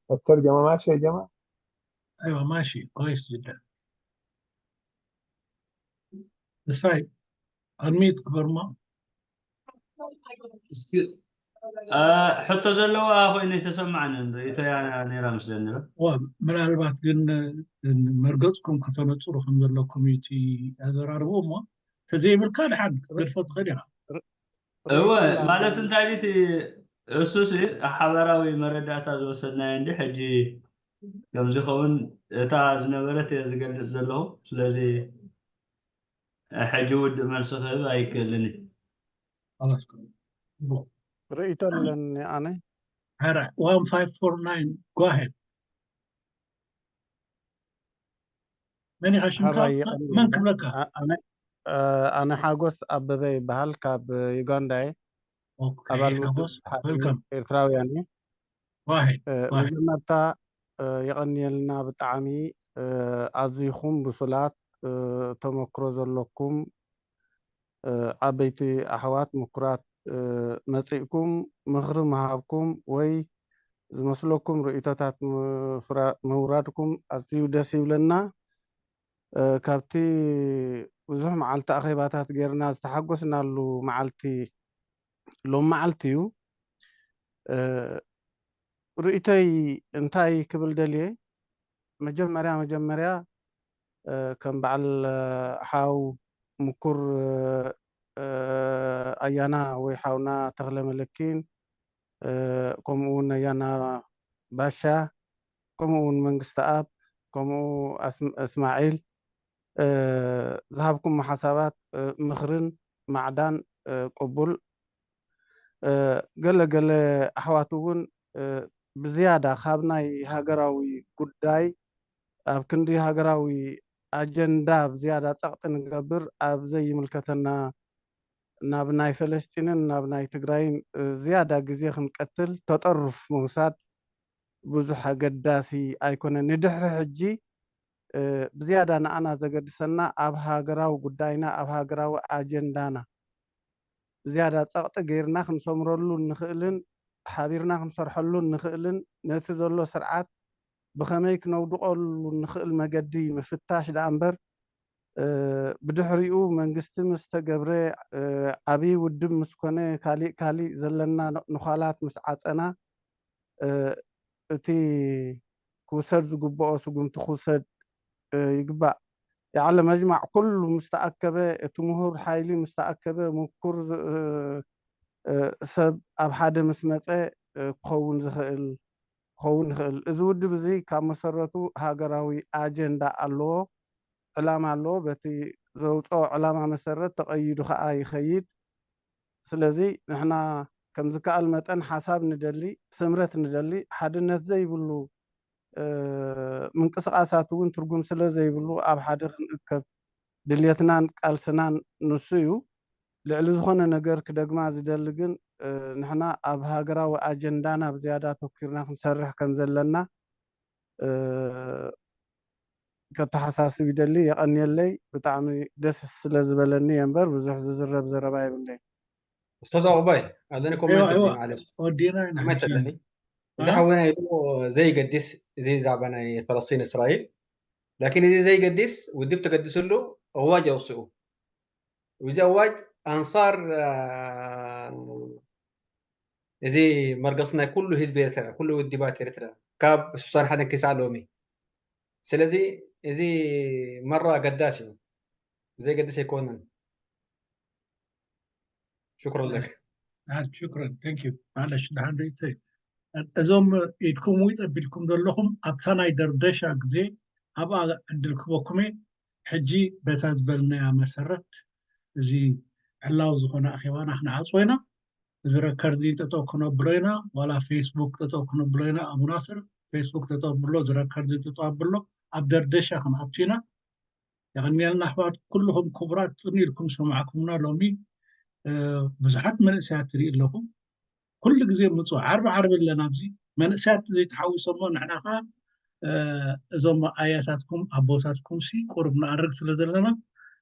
ዶክተር ጀማ ማሽ ጀማ ايوه ماشي كويس جدا ተስፋይ ኣድሚት ክበርማ እስኪ ሕቶ ዘለዋ ኮይኑ ተሰማዕንን ርእቶ ነራ ምስለኒ ምናልባት ግን መርገፅኩም ከተነፅሩ ከም ዘለኩም እቲ ኣዘራርቦ እሞ ተዘይብልካ ድሓን ክትገድፎ ትኽእል ኢኻ እወ ማለት እንታይ እቲ እሱስ ሓበራዊ መረዳእታ ዝወሰድናዮ እንዲ ሕጂ ከምዚ ኸውን እታ ዝነበረት እየ ዝገልፅ ዘለኹ ስለዚ ሕጂ ውድእ መልሲ ክህብ ኣይክእልን ርእይቶ ኣለኒ ኣነ ሐረ one five four nine go ahead መን ኢኻ ሽምካ መን ክብለካ ኣነ ሓጎስ ኣበበ ይበሃል ካብ ዩጋንዳ እየ ኣባል ኤርትራውያን እየ መጀመርታ የቐንየልና ብጣዕሚ ኣዚኹም ብሱላት ተመክሮ ዘለኩም ዓበይቲ ኣሕዋት ምኩራት መፂእኩም ምኽሪ ምሃብኩም ወይ ዝመስለኩም ርእቶታት ምውራድኩም ኣዝዩ ደስ ይብለና። ካብቲ ብዙሕ መዓልቲ ኣኼባታት ጌርና ዝተሓጎስናሉ መዓልቲ ሎም መዓልቲ እዩ። ርእቶይ እንታይ ክብል ደልየ መጀመርያ መጀመርያ ከም በዓል ሓው ምኩር ኣያና ወይ ሓውና ተኽለ መለኪን ከምኡ እውን ኣያና ባሻ ከምኡ እውን መንግስቲ ኣብ ከምኡ እስማዒል ዝሃብኩም ሓሳባት ምኽርን ማዕዳን ቅቡል ገለ ገለ ኣሕዋት እውን ብዝያዳ ካብ ናይ ሃገራዊ ጉዳይ ኣብ ክንዲ ሃገራዊ ኣጀንዳ ብዝያዳ ጸቕጢ ንገብር ኣብ ዘይምልከተና ናብ ናይ ፈለስጢንን ናብ ናይ ትግራይን ዝያዳ ግዜ ክንቀትል ተጠሩፍ ምውሳድ ብዙሕ ኣገዳሲ ኣይኮነን። ንድሕሪ ሕጂ ብዝያዳ ንኣና ዘገድሰና ኣብ ሃገራዊ ጉዳይና ኣብ ሃገራዊ ኣጀንዳና ብዝያዳ ጸቕጢ ገይርና ክንሰምረሉ እንኽእልን ሓቢርና ክንሰርሐሉ እንኽእልን ነቲ ዘሎ ስርዓት ብኸመይ ክነውድቐሉ እንኽእል መገዲ ምፍታሽ ደኣ እምበር ብድሕሪኡ መንግስቲ ምስ ተገብረ ዓብዪ ውድብ ምስ ኮነ ካሊእ ካሊእ ዘለና ንዃላት ምስ ዓፀና እቲ ክውሰድ ዝግብኦ ስጉምቲ ክውሰድ ይግባእ። የዓለ መጅማዕ ኩሉ ምስ ተኣከበ እቲ ምሁር ሓይሊ ምስ ተኣከበ ምኩር ሰብ ኣብ ሓደ ምስ መፀ ክኸውን ዝኽእል ክኸውን ይኽእል። እዚ ውድብ እዚ ካብ መሰረቱ ሃገራዊ ኣጀንዳ ኣለዎ፣ ዕላማ ኣለዎ። በቲ ዘውፅኦ ዕላማ መሰረት ተቐይዱ ከዓ ይኸይድ። ስለዚ ንሕና ከም ዝከኣል መጠን ሓሳብ ንደሊ፣ ስምረት ንደሊ፣ ሓድነት ዘይብሉ ምንቅስቃሳት እውን ትርጉም ስለ ዘይብሉ ኣብ ሓደ ክንእከብ ድልየትናን ቃልስናን ንሱ እዩ። ልዕሊ ዝኾነ ነገር ክደግማ ዝደሊ ግን ንሕና ኣብ ሃገራዊ ኣጀንዳና ብዝያዳ ኣተኪርና ክንሰርሕ ከም ዘለና ከተሓሳስብ ይደሊ። የቐንየለይ። ብጣዕሚ ደስ ስለ ዝበለኒ እየ እምበር ብዙሕ ዝዝረብ ዘረባ የብለይ። ኡስታዝ ኣቑባይ ኣለኒ ኮመንት ማለት ወዲና ኢና ኮመንት ኣለኒ እዚ ሓወና ኢሉ ዘይገድስ፣ እዚ ዛዕባ ናይ ፈለስጢን እስራኤል፣ ላኪን እዚ ዘይገድስ ውድብ ተገድስሉ ኣዋጅ ኣውፅኡ። እዚ ኣዋጅ ኣንሳር እዚ መርገፂ ናይ ኩሉ ህዝቢ ኤርትራ፣ ኩሉ ውድባት ኤርትራ ካብ ስሳን ሓደን ክሳዕ ሎሚ። ስለዚ እዚ መራ ገዳስ እዩ፣ ዘይገድስ ኣይኮነን። ሽክረን ለክ። ሽክረን። Thank you። ማለሽ ደሓን ርእቶ እዩ። እዞም ኢድኩም ውይጥ ኣቢልኩም ዘለኹም ኣብታ ናይ ደርደሻ ግዜ ኣብኣ ዕድል ክበኩም እየ። ሕጂ በታ ዝበልናያ መሰረት እዚ ዕላዊ ዝኾነ ኣኼባና ክንዓፅዎ ኢና። እዚ ረከርዲን ጠጠው ክነብሎ ኢና። ዋላ ፌስቡክ ጠጠው ክነብሎ ኢና። ኣቡ ናስር ፌስቡክ ጠጠው ብሎ፣ እዚ ረከርዲን ጠጠው ኣብሎ። ኣብ ደርደሻ ክንኣቱ ኢና። የቐንየልና ኣሕዋት ኩልኹም ክቡራት፣ ጽን ኢልኩም ሰማዕኩምና። ሎሚ ብዙሓት መንእሰያት ትርኢ ኣለኹም። ኩሉ ግዜ ምጹ ዓርቢ ዓርቢ ኣለና ኣብዚ። መንእሰያት ዘይተሓዊሶሞ ንሕና ኸዓ እዞም ኣያታትኩም ኣቦታትኩም ሲ ቁሩብ ንኣርግ ስለ ዘለና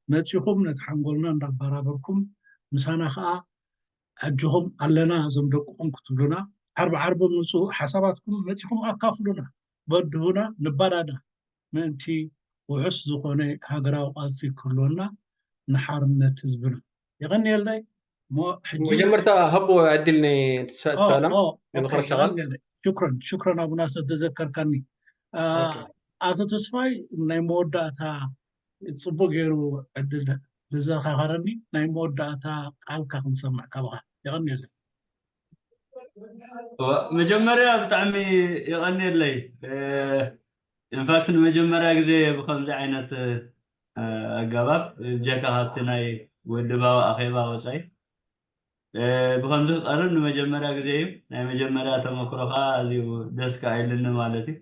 መጺኹም ነቲ ሓንጎልና እንዳባራበርኩም ምሳና ኸዓ ኣጆኹም ኣለና እዞም ደቅኹም ክትብሉና ዓርቢ ዓርቢ ምጹ ሓሳባትኩም መጺኹም ኣካፍሉና። በድሁና ንባዳዳ ምእንቲ ውሑስ ዝኾነ ሃገራዊ ቃልሲ ክህልወና ንሓርነት ህዝብና። የቐንየለይ። እሞ ሕጂ መጀመርታ ሀቦ ዕድል ንሰላም ንኽረሻቓል። ሽክረን ሽክረን ኣቡና ሰብ ተዘከርካኒ። ኣቶ ተስፋይ ናይ መወዳእታ ጽቡቅ ገይሩ ዕድል ተዘኻኸረኒ። ናይ መወዳእታ ቃልካ ክንሰምዕ ካባኻ። የቐንየለይ። መጀመርያ ብጣዕሚ የቐንየለይ። ኢንፋክት ንመጀመርያ ግዜ ብከምዚ ዓይነት ኣገባብ ብጀካ ካብቲ ናይ ውድባዊ ኣኼባ ወፃኢ ብከምዚ ክቐርብ ንመጀመርያ ግዜ እዩ። ናይ መጀመርያ ተመክሮ ከዓ ኣዝዩ ደስ ከዓ ኢልኒ ማለት እዩ።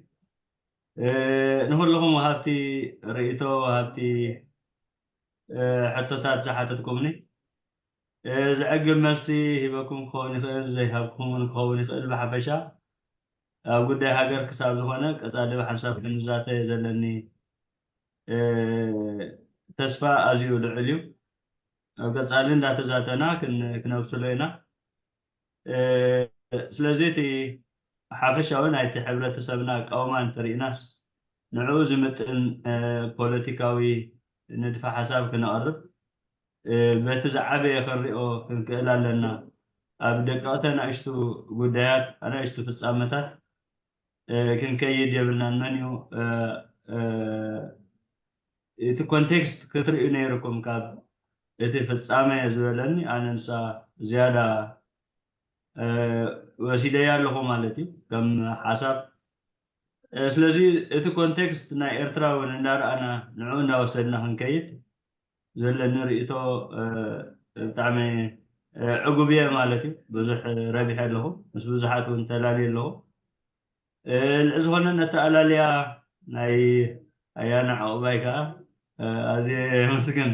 ንኩልኹም ወሃብቲ ርእይቶ፣ ወሃብቲ ሕቶታት ዝሓተትኩምኒ ዘዕግብ መልሲ ሂበኩም ክኸውን ይኽእል፣ ዘይሃብኩም እውን ክኸውን ይኽእል። ብሓፈሻ ኣብ ጉዳይ ሃገር ክሳብ ዝኾነ ቀፃሊ ብሓንሳብ ክንዛተ ዘለኒ ተስፋ ኣዝዩ ልዑል እዩ። ኣብ ቀፃሊ እንዳተዛተና ክነብስሎ ኢና። ስለዚ እቲ ሓፈሻዊ ናይቲ ሕብረተሰብና ኣቃውማ እንተሪእናስ ንዕኡ ዝምጥን ፖለቲካዊ ንድፈ ሓሳብ ክነቕርብ በቲ ዝዓበየ ክንሪኦ ክንክእል ኣለና። ኣብ ደቀቕቲ ኣናእሽቱ ጉዳያት ኣናእሽቱ ፍፃመታት ክንከይድ የብልናን። መን እዩ እቲ ኮንቴክስት ክትርእዩ ነይርኩም ካብ እቲ ፍፃመ ዝበለኒ ኣነ ንሳ ዝያዳ ወሲደያ ኣለኹ ማለት እዩ ከም ሓሳብ። ስለዚ እቲ ኮንቴክስት ናይ ኤርትራ እውን እንዳረኣና ንዕኡ እንዳወሰድና ክንከይድ ዘለኒ ርእይቶ ብጣዕሚ ዕጉብ እየ ማለት እዩ። ብዙሕ ረቢሐ ኣለኹ፣ ምስ ብዙሓት እውን ተላልየ ኣለኹ። ልዕ ዝኾነ ነተኣላልያ ናይ ኣያና ዕቑባይ ከዓ ኣዝየ የመስግን።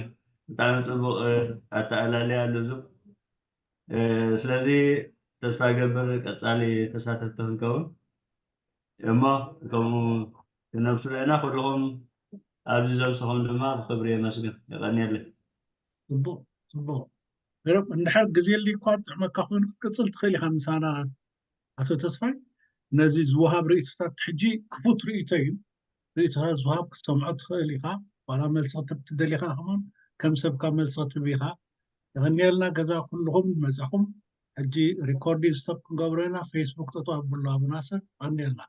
ብጣዕሚ ፅቡቕ ኣተኣላልያ ልዙብ። ስለዚ ተስፋ ይገብር ቀፃሊ ተሳተፍቲ ክንከውን እሞ ከምኡ ክነብስሎ ኢና። ኩልኹም ኣብዚ ዘምሰኹም ድማ ብክብሪ የመስግን። የቐንየለይ። ፅቡቕ ፅቡቕ። ገረብ እንድሕር ግዜ ኣልካ እኳ ጥዕመካ ኮይኑ ክትቅፅል ትኽእል ኢኻ ምሳና ኣቶ ተስፋይ። ነዚ ዝወሃብ ርእይቶታት ሕጂ ክፉት ርእይቶ እዩ። ርእይቶታት ዝወሃብ ክትሰምዖ ትኽእል ኢኻ። ዋላ መልሲ ክትህብ ትደሊ ኢኻ ከማን ከም ሰብካ መልሲ ክትህብ ኢኻ። የቐንየልና ገዛ ኩልኹም መጻኹም። ሕጂ ሪኮርዲንግ ስቶፕ ክንገብሮ ኢና። ፌስቡክ ጠጠው ኣብሎ ኣቡ ናስር። የቐንየልና።